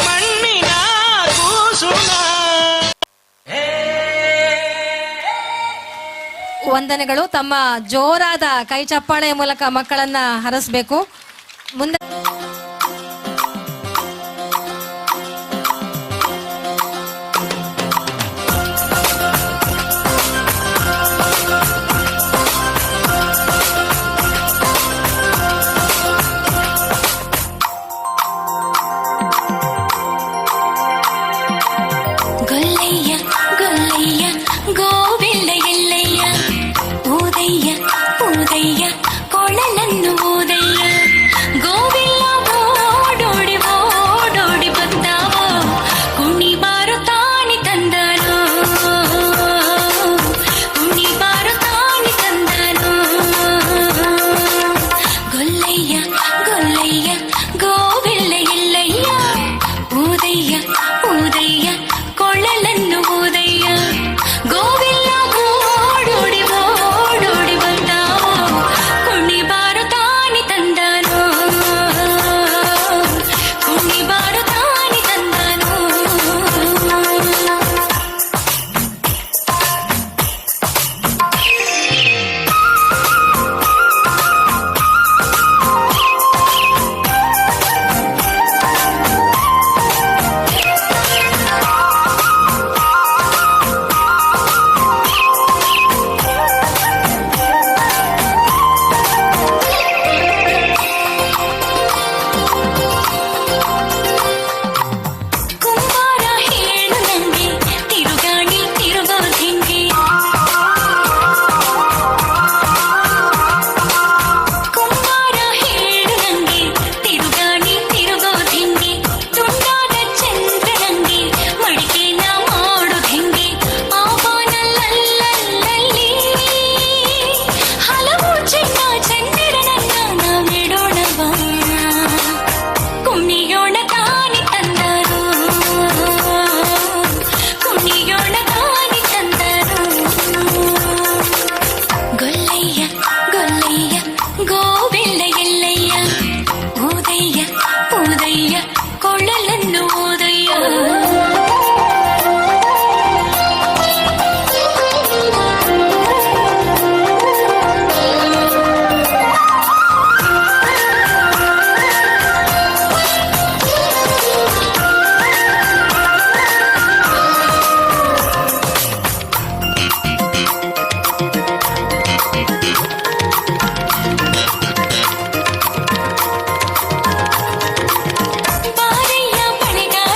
ಮಣ್ಣಿನ ಕೂಸುಣ. ವಂದನೆಗಳು. ತಮ್ಮ ಜೋರಾದ ಕೈ ಚಪ್ಪಾಳೆಯ ಮೂಲಕ ಮಕ್ಕಳನ್ನ ಹರಸಬೇಕು. ಮುಂದೆ ದಾನಿ ತಂದರು, ಕುಣಿಯೋಣ ದಾನಿ ತಂದರು. ಗೊಲ್ಲಯ್ಯ ಗೊಲ್ಲಯ್ಯ ಗೋವಿಲ್ಲ ಎಲ್ಲಯ್ಯ, ಊದಯ್ಯ ಊದಯ್ಯ ಕೊಳಲನ್ನು ಊದಯ್ಯ. ಬಾರಯ್ಯ ಬಳೆಗಾರ.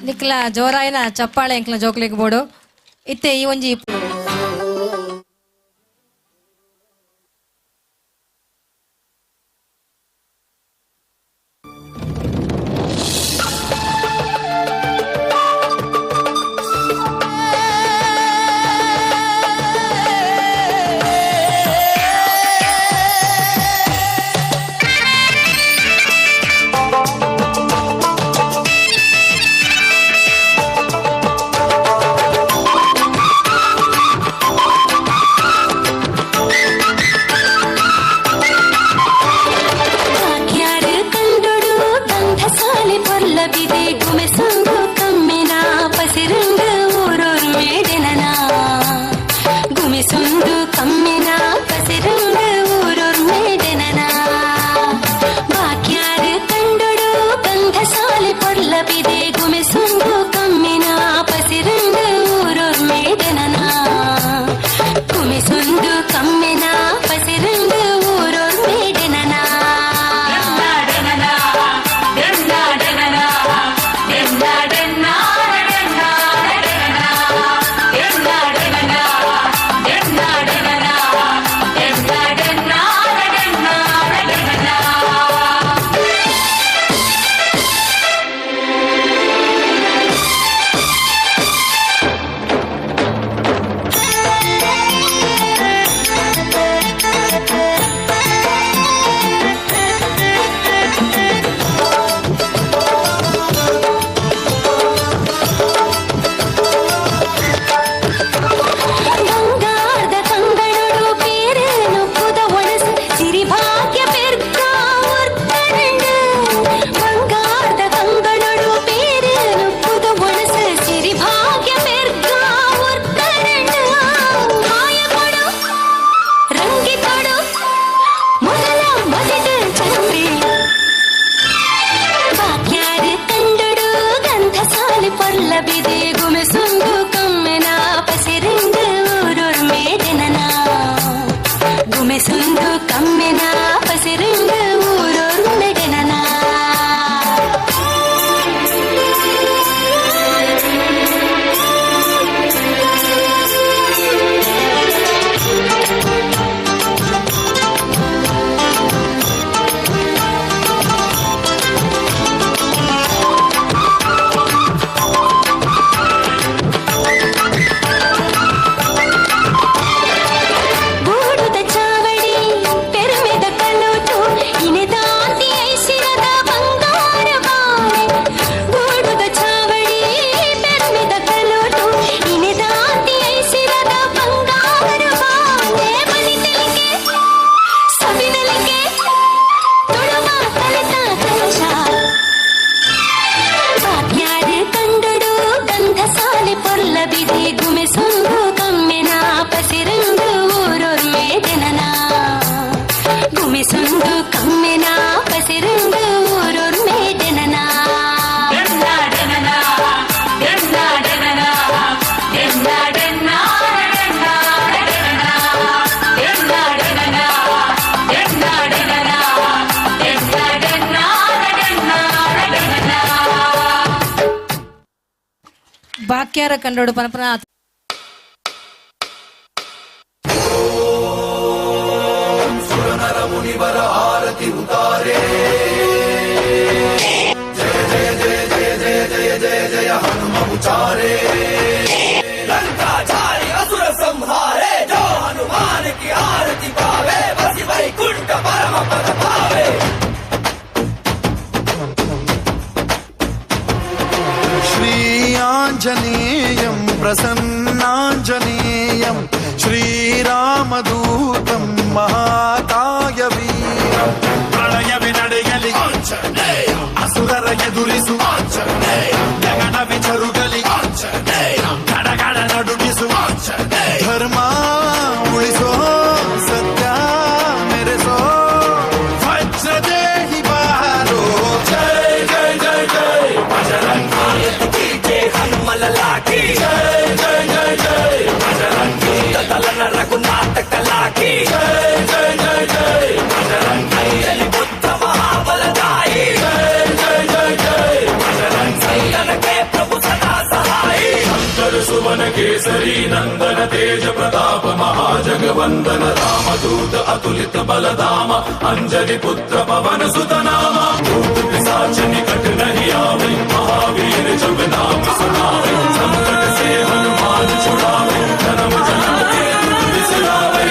ನಿಕ್ಲ ಜೋರಾಯಿನ ಚಪ್ಪಾಳೆ ಎಂಕ್ಲ ಜೋಕ್ಲೆಗ್ ಬೋಡು. ಇತ್ತೆ ಈ ಒಂಜಿ ಬಾಕ್ಯಾರ ಕಂಡೋಡು ಪನಪನ ಸುರನರ ಮುನಿವರ ಆರತಿ ಉತಾರೆ. ಜಯ ಜಯ ಜಯ ಜಯ ಜಯ ಜಯ ಜಯ ಜಯ ಹನುಮ ಉಚಾರೆ. ಲಂಕಾ ಜಾರಿ ಅಸುರ ಸಂಹಾರೆ, ಜೋ ಹನುಮಾನ ಕಿ ಆರತಿ ಪಾವೆ, ಬಸಿ ವೈಕುಂಠ ಪರಮ ಪದ ಪಾವೆ. ಶ್ರೀಯಾಂಜನೇಯಂ ಪ್ರಸನ್ನಾಂಜನೇಯಂ ಶ್ರೀರಾಮದೂತಂ ಮಹಾಕಾಯ ವೀರಂ. ಪ್ರಳಯವೇ ನಡೆಯಲಿ ಅಸುರರ ಎದುರಿಸು, ಗಗನವೇ ಜರುಗಲಿ ಗಡಗಡ ನಡುಗಿಸು, ಧರ್ಮ ಉಳಿಸೋ ಸತ್ಯ ಮೆರೆಸೋ ವಜ್ರದೇಹಿ ಬಾರೋ. ಜಯ ಜಯ ಜಯ ಜಯ ಬಜರಂಗಿ ಹನುಮಲಲಾಕಿ, ಜಯ ಜಯ ಜಯ ಜಯ ಬಜರಂಗಿ ತಲನ ರಘುನಾಥ ಕಲಾಕಿ, ಜಯ ಜಯ ಜಯ ಜಯ ಬಜರಂಗಿ ಬುದ್ಧ ಮಹಾಬಲದಾಯಿ, ಜಯ ಜಯ ಜಯ ಜಯ ಬಜರಂಗಿ. श्रीनन्दन तेज प्रताप महाजगवन्दन रामदूत अतुलित बलधाम अंजलि पुत्र पवन सुत नामा। भूत पिशाच निकट नहीं आवे, महावीर जब नाम सुनावे। संकट से हनुमान छुड़ावे, जन्म जन्म के दुख बिसरावे।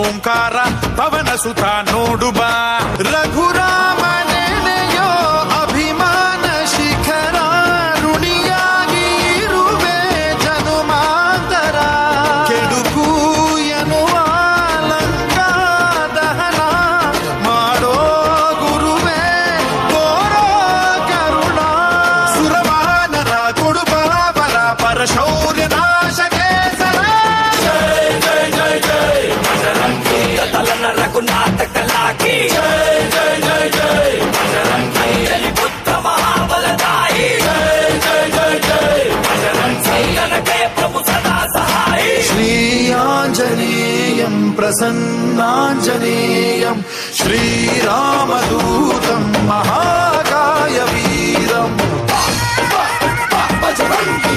ಓಂಕಾರ ಪವನ ಸುತ ನೋಡುಬ ರಘುರಾಮ ನೆನೆಯೋ ಅಭಿಮಾನ ಶಿಖರ ಋಣಿಯಾಗಿ ಇರುವೆ ಜನುಮಾಂತರ. ಕೆಡುಕು ಎನ್ನುವ ಲಂಕಾ ದಹನ ಮಾಡೋ ಗುರುವೇ ತೋರೋ ಕರುಣ. ಸುರವಾನರ ಕೊಡುಬ ಬಲ ಪರಶೌರ್ಯ ನಾಶಕೇಸರ. ಜಯ ಜಯ ಜಯ ಜಯ ಬಜರಂಗಿ ತಲನ ರಘುನಾಥ ಕಲಾಕಿ. ಜಯ ಜಯ ಜಯ ಜಯ ಬಜರಂಗಿ ಪುತ್ರ ಮಹಾಬಲದಾಯಿ. ಜಯ ಜಯ ಜಯ ಜಯ ಬಜರಂಗಿ ಕನಕಯ ಪ್ರಭು ಸದಾ ಸಹಾಯಿ. ಶ್ರೀ ಆಂಜನೇಯಂ ಪ್ರಸನ್ನಾಂಜನೇಯಂ ಶ್ರೀರಾಮದೂತಂ ಮಹಾಕಾಯ ವೀರಂ. ಬಜರಂಗಿ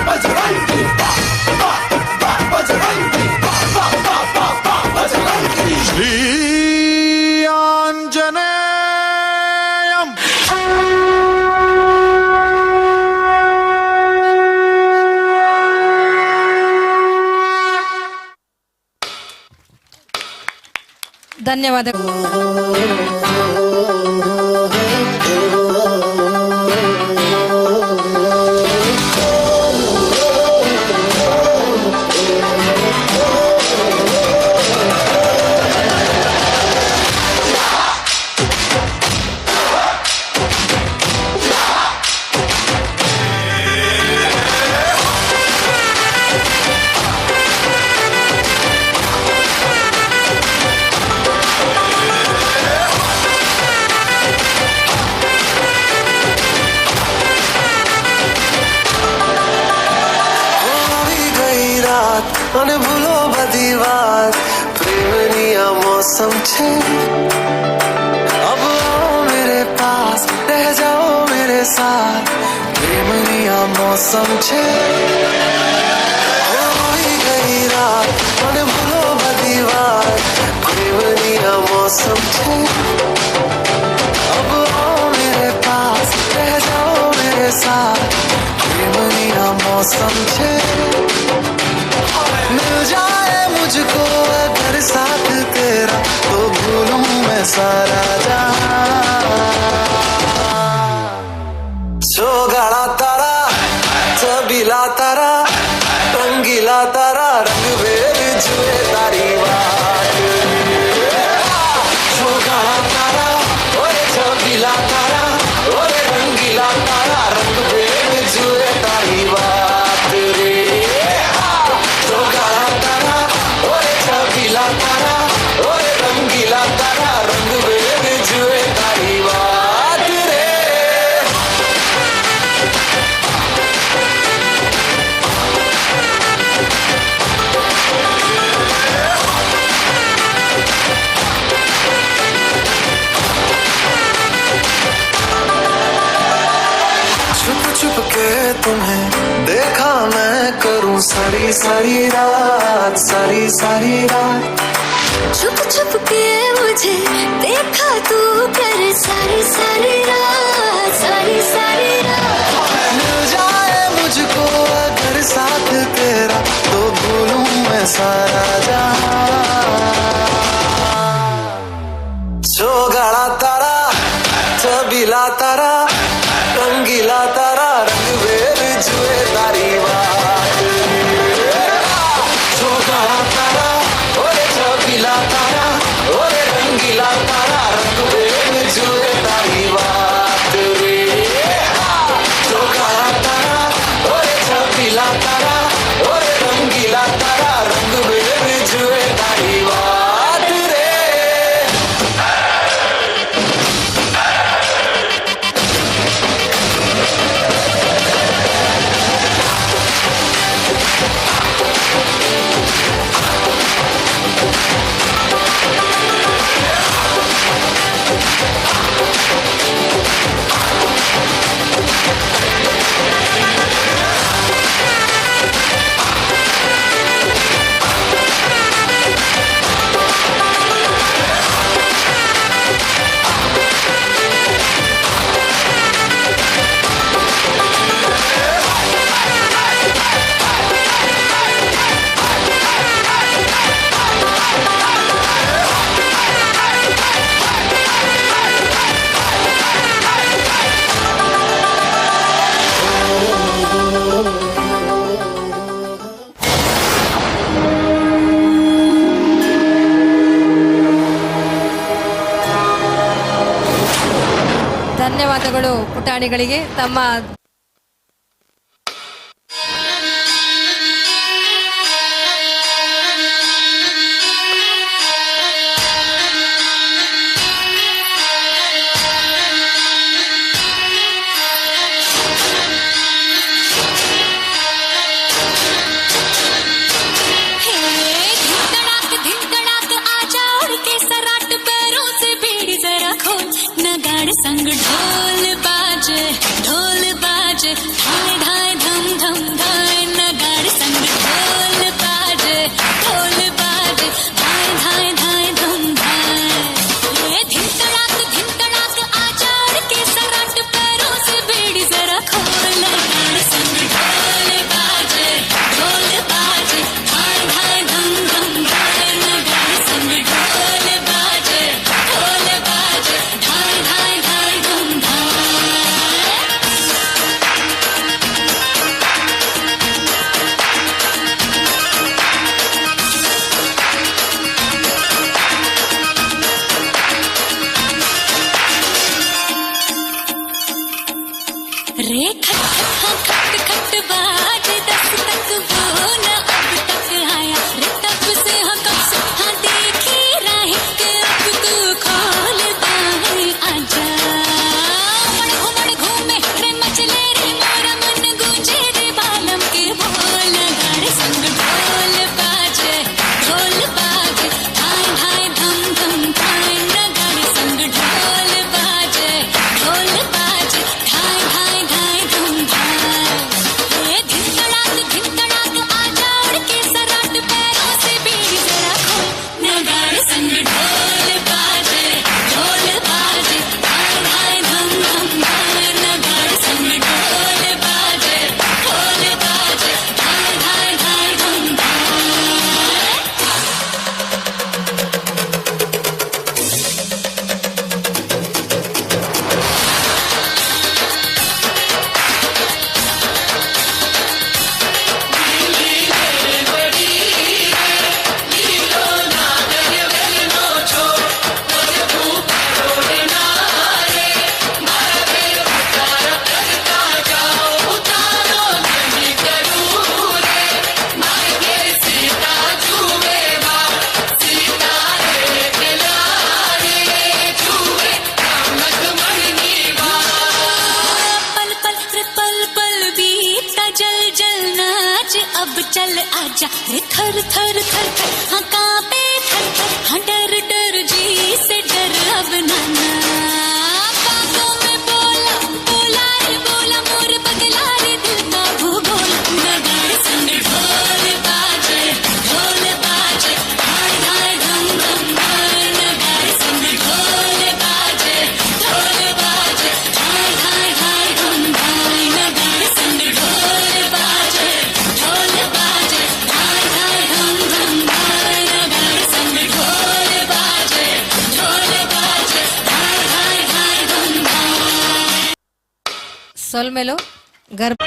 ಬಜರಂಗಿ ಬಜರಂಗಿ ಬಜರಂಗಿ. ಶ್ರೀ ಆಂಜನೇಯಂ. ಧನ್ಯವಾದ. અને ભૂલો બધી વાત, પ્રેમની આ મોસમ છે. અબ આઓ મેરે પાસ, રહ જાઓ મેરે સાથ, પ્રેમની આ મોસમ છે. આવી ગઈ રાત અને ભૂલો બધી વાત, પ્રેમની આ મોસમ છે. અબ આઓ મેરે પાસ, રહ જાઓ મેરે સાથ, પ્રેમની આ મોસમ છે. मिल जाए मुझको अगर साथ तेरा तो भूलूं मैं सारा जहां. छोगाड़ा तारा छबीला तारा रंगीला तारा रंग बेर जुए तारी बात. छोगाड़ा तारा ओरे छबीला तारा ओरे रंगीला तारा रंग बेर जुए तारी बात रे. तारा ओरे रंगीला तारा रंग बेर जुए तारी बात रे. छुप छुप के तुम्हें देखा मैं करूं सारी सारी रात, सारी सारी रात. छुप छुप के मुझे देखा तू कर सारी सारी रात, सारी सारी रात. मिल जाए मुझको अगर साथ तेरा तो भूलूं मैं सारा जहां. छोगाड़ा तारा छबीला तारा रंगीला तारा रंग बेर जुए तारी बात. छोगाड़ा तारा ओरे छबीला तारा ओरे रंगीला तारा रंग बेर जुए तारी बात रे. छोगाड़ा तारा ಧನ್ಯವಾದಗಳು ಪುಟಾಣಿಗಳಿಗೆ ತಮ್ಮ धिन धड़ाक आजा उड़ के सराट पैरों से बेड़ी जरा खोल नगाड़ संग ढोल बाजे ढाए ढाए धम धम धाए नगाड़ संग ढोल बाजे धाए धाए धाए धम धाए। ये धिन धड़ाक आजा उड़ के सराट पैरों से बेड़ी जरा खोल नगाड़ संग ढोल बाजे धाए धाए धम धम धाए नगाड़ संग ढोल बाजे धाए धाए धाए धम धाए। रे खट खट हाँ खट खट बाज दस्तक वो न अब तक आया रे तब से हाँ कब से हाँ देखी राहें कि अब तू खोल बाहें आजा। उमड़ घुमड़ घूमे रे मचले रे मोरा मन गूंजे रे बालम के बोल गाड़े संग ढोल बाजे धाए धाए धम धम धाए नगाड़े संग ढोल बाजे धाए धाए धाए धम धाए। ये धिन धड़ाक आजा उड़ के सराट पैरों से बेड़ी जरा खोल नगाड़े संग ढोल बाजे धाए धाए धम धम धाए नगाड़े संग ढोल बाजे धाए धाए धाए धम धाए। पल पल रे पल पल बीता जल जल नाच अब चल आजा रे थर थर थर थर हाँ कांपे थर थर हाँ डर डर जी से डर अब नाना। बातों में बोला बोला रे बोला मोर बदला रे दिल का भूगोल नगाड़े संग ढोल बाजे धाए धाए धम धम धाए नगाड़े संग ढोल बाजे धाए धाए धाए धम धाए नगाड़े संग ढोल बाजे धाए धाए धम धम धाए नगाड़े संग ढोल बाजे धाए धाए धाए धम धाए। ಸೊಲ್ಮೆಲು ಗರ್ಭ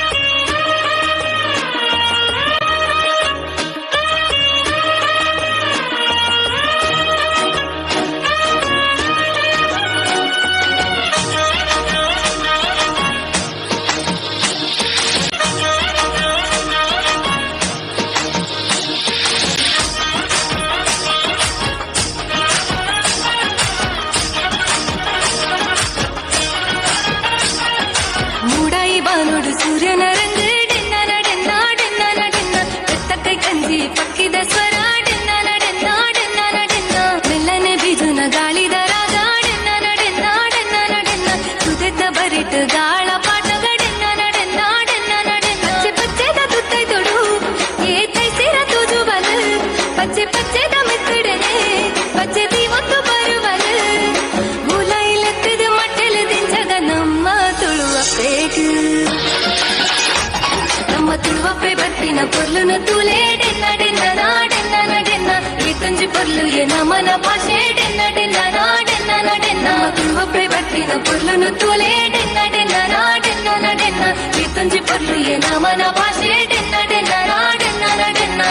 ಮೂಡಾಯಿ ಬಾನುಡು ಸೂರ್ಯನ ರಂಗು ಡೆನ್ನ ಡೆನ್ನ ಡೆನ್ನ ಡೆನ್ನ ಬೆತ್ತಕೈ ಕಂಜಿ ಪಕ್ಕಿದ ಸ್ವರ ಡೆನ್ನ ಡೆನ್ನ ಡೆನ್ನ ಡೆನ್ನ ಮೆಲ್ಲನೆ ಬೀಜುನ ಗಾಳಿದ ರಾಗ ಡೆನ್ನ ಡೆನ್ನ ಡೆನ್ನ ಡೆನ್ನ ಸುದೆತ್ತ ಬರಿಟ್ ಗಾಳ ಪಾಟಗ ಡೆನ್ನ ಡೆನ್ನ ಡೆನ್ನ ಡೆನ್ನ ಪಚ್ಚೆ ಪಚ್ಚೆದ ತುತ್ತೈ ತೊಡು ಏ ತೈಸಿರ ತೂಜು ಬಲು ಪಚ್ಚೆ ಪಚ್ಚೆದ ಮಿತ್ತಡನೆ ಪಚ್ಚೆ ದೀವೊತ್ತು ಬರುವಲು ಮೂಲ ಮಟ್ಟೆಲು ದಿಂಜಗ ನಮ್ಮ ತುಳುವ ಪೇಟು ನಮ್ಮ ತುಳುವಪ್ಪೆ ಬರ್ಪಿನ ಪೊರ್ಲುನ ತೂಲೆ ಡೆನ್ನ ಡೆನ್ನ ನಾಡೆನ್ನ ನಡೆನ್ನ ಈ ತುಂಜಿ ಪೊರ್ಲು ಏ ನಮನ ಭಾಷೆ ಡೆನ್ನ ಡೆನ್ನ ನಾಡೆನ್ನ ನಡೆನ್ನ ನಮ್ಮ ತುಳುವಪ್ಪೆ ಬರ್ಪಿನ ಪೊರ್ಲುನ ತೂಲೆ ಡೆನ್ನ ಡೆನ್ನ ನಾಡೆನ್ನ ನಡೆನ್ನ ಈ ತುಂಜಿ ಪೊರ್ಲು ಏ ನಮನ ಭಾಷೆ ಡೆನ್ನ ಡೆನ್ನ ನಾಡೆನ್ನ ನಡೆನ್ನ.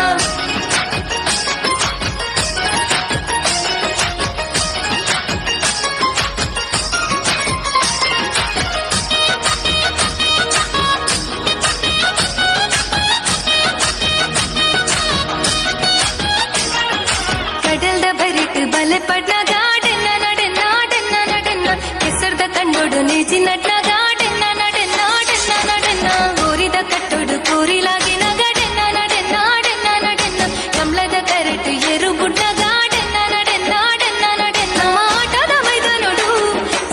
ಕಂಡೊಡು ನೇಜಿ ನಟ್ನಾಗ ಡೆನ್ನ ನಡೆನ್ನ ಡೆನ್ನ ನಡೆನ್ನ ಕೋರಿದ ಕಟ್ಟೊಡು ಕೋರಿಲಾಗಿ ನಗ ಡೆನ್ನ ನಡೆನ್ನ ಡೆನ್ನ ನಡೆನ್ನ ಕಮಲದ ಕರೆಟು ಎರು ಬುಡ್ನಗ ಡೆನ್ನ ನಡೆನ್ನ ಡೆನ್ನ ನಡೆನ್ನ ಆಟದ ಮೈದಾನೊಡು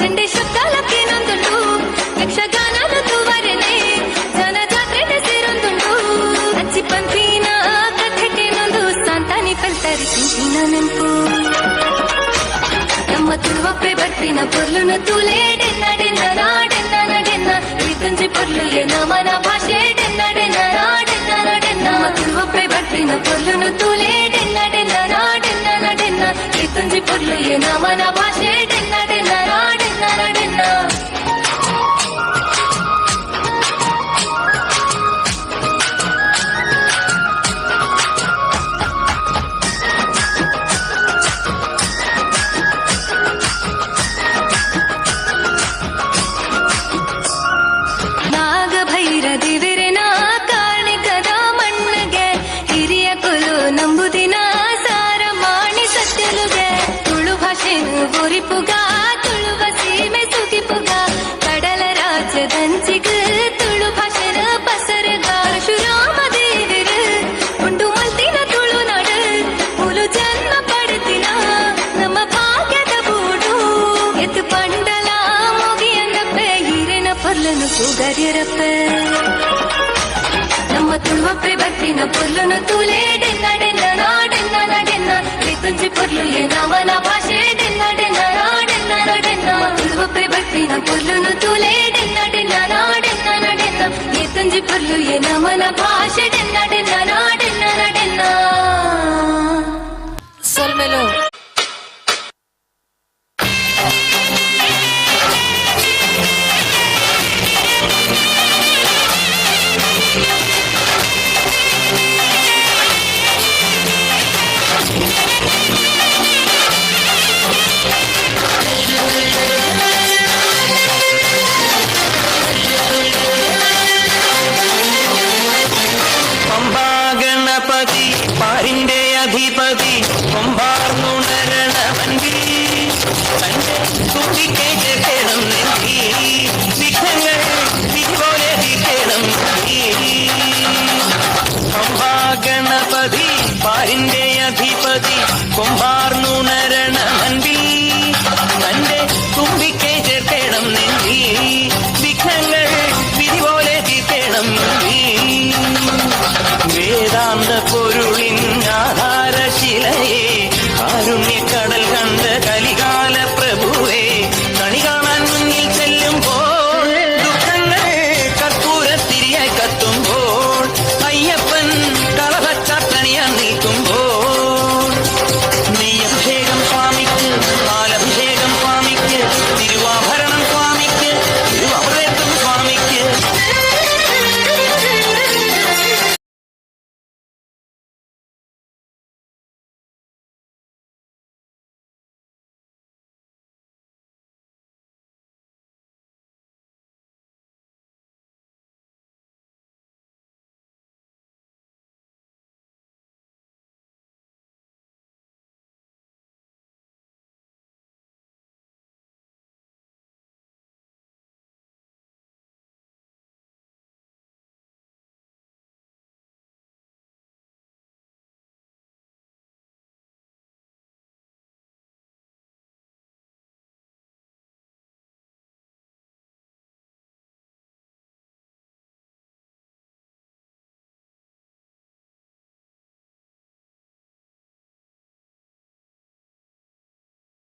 ಚಂಡೆ ಶಬ್ದಲಕ್ಕೆ ನೊಂದುಂಡು ಯಕ್ಷಗಾನದ ತೂವರೆನೆ ಜನ ಜಾತ್ರೆ ಸೇರೊಂದುಂಡು ಅಚ್ಚಿ ಪಂಥಿನ ಕಥೆಟೇನೊಂದು ಸಾಂತಾನಿ ಪಲ್ತರಿ ತಿಂತಿನ ನೆಂಪು ನಮ್ಮ ತುಳುವಪ್ಪೆ ಬರ್ಪಿನ ಪೊರ್ಲುನು ತೂಲೆ ಡೆನ್ನ ಡೆನ್ನ ನಾಡೆನ್ನ ನಡೆನ್ನ ಈ ಪೊರ್ಲುಲೆ ನಮನ ಭಾಷೆ ಡೆನ್ನ ಡೆನ್ನ ನಾಡೆನ್ನ ನಡೆನ್ನ ನಮ್ಮ ತುಳುವಪ್ಪೆ ಬರ್ಪಿನ ಪೊರ್ಲುನು ತೂಲೆ ಡೆನ್ನ ಡೆನ್ನ ನಾಡೆನ್ನ ನಡೆನ್ನ ಈ ಪೊರ್ಲುಲೆ ನಮನ ಭಾಷೆ ಡೆನ್ನ ಡೆನ್ನ ನಾಡೆನ್ನ ನಡೆನ್ನ. ನಾಗಭೈರ ದೇವರೆನ ಕಾರ್ಣಿಕದ ಮಣ್ಣಗೆ ಹಿರಿಯ ಕುಲು ನಂಬುದಿನ ಸಾರ ಮಾಣಿ ಸತ್ಯಲುಗೆ ತುಳು ಭಾಷೆನು ಒರಿಪುಗ ತುಳುವ ಸೀಮೆ ಸುಗಿಪುಗ ಕಡಲ ರಾಜ್ಯದಂಚಿಗ ತುಳು ಭಾಷೆನ ಪಸರಗ ಪರಶುರಾಮ ದೇವರು ಉಂಡು ಮಲ್ತಿನ ತುಳುನಾಡು ಮುಲು ಜನ್ಮ ಪಡೆದಿನ ನಮ್ಮ ಭಾಗ್ಯದ ಬೂಡು ಎತ್ತು ಪಂಡಲ ಮುಗಿಯಂದಪ್ಪೆ ಹಿರೇನ ಪೊರ್ಲನು ಪೂಗರ್ಯರಪ್ಪ ನಮ್ಮ ತುಳುವಪ್ಪೆ ಬರ್ಪಿನ ಪೊರ್ಲುನು ತೂಲೆ ಡೆನ್ನ ಡೆನ್ನ ನಾಡೆನ್ನ ನಡೆನ್ನ ತುಂಜಿ ಪೊರ್ಲುಲೆ ನಮನ ಭಾಷೆ ಡೆನ್ನ ಡೆನ್ನ ನಾಡೆನ್ನ ನಡೆನ್ನ ತುಳುವಪ್ಪೆ ಬರ್ಪಿನ ಪೊರ್ಲುನು ತೂಲೆ ಡೆನ್ನ ಡೆನ್ನ ನಾಡೆನ್ನ ನಡೆನ್ನ ತುಂಜಿ ಪೊರ್ಲುಲೆ ನಮನ ಭಾಷೆ ಡೆನ್ನ ಡೆನ್ನ ನಾಡೆನ್ನ ನಡೆನ್ನ. ಸೊಲ್ಮೆಲು. പമ്പാ ഗണപതി പാരിന്റെ അധിപതി കൊമ്പാർന്നുണരണവൻവി തന്റെ തുമ്പിക്കൈ ചേർക്കണം നെഞ്ചി വിഘ്നങ്ങൾ വിധി പോലെ തീർക്കണം. പമ്പാ ഗണപതി പാരിന്റെ അധിപതി കൊമ്പാ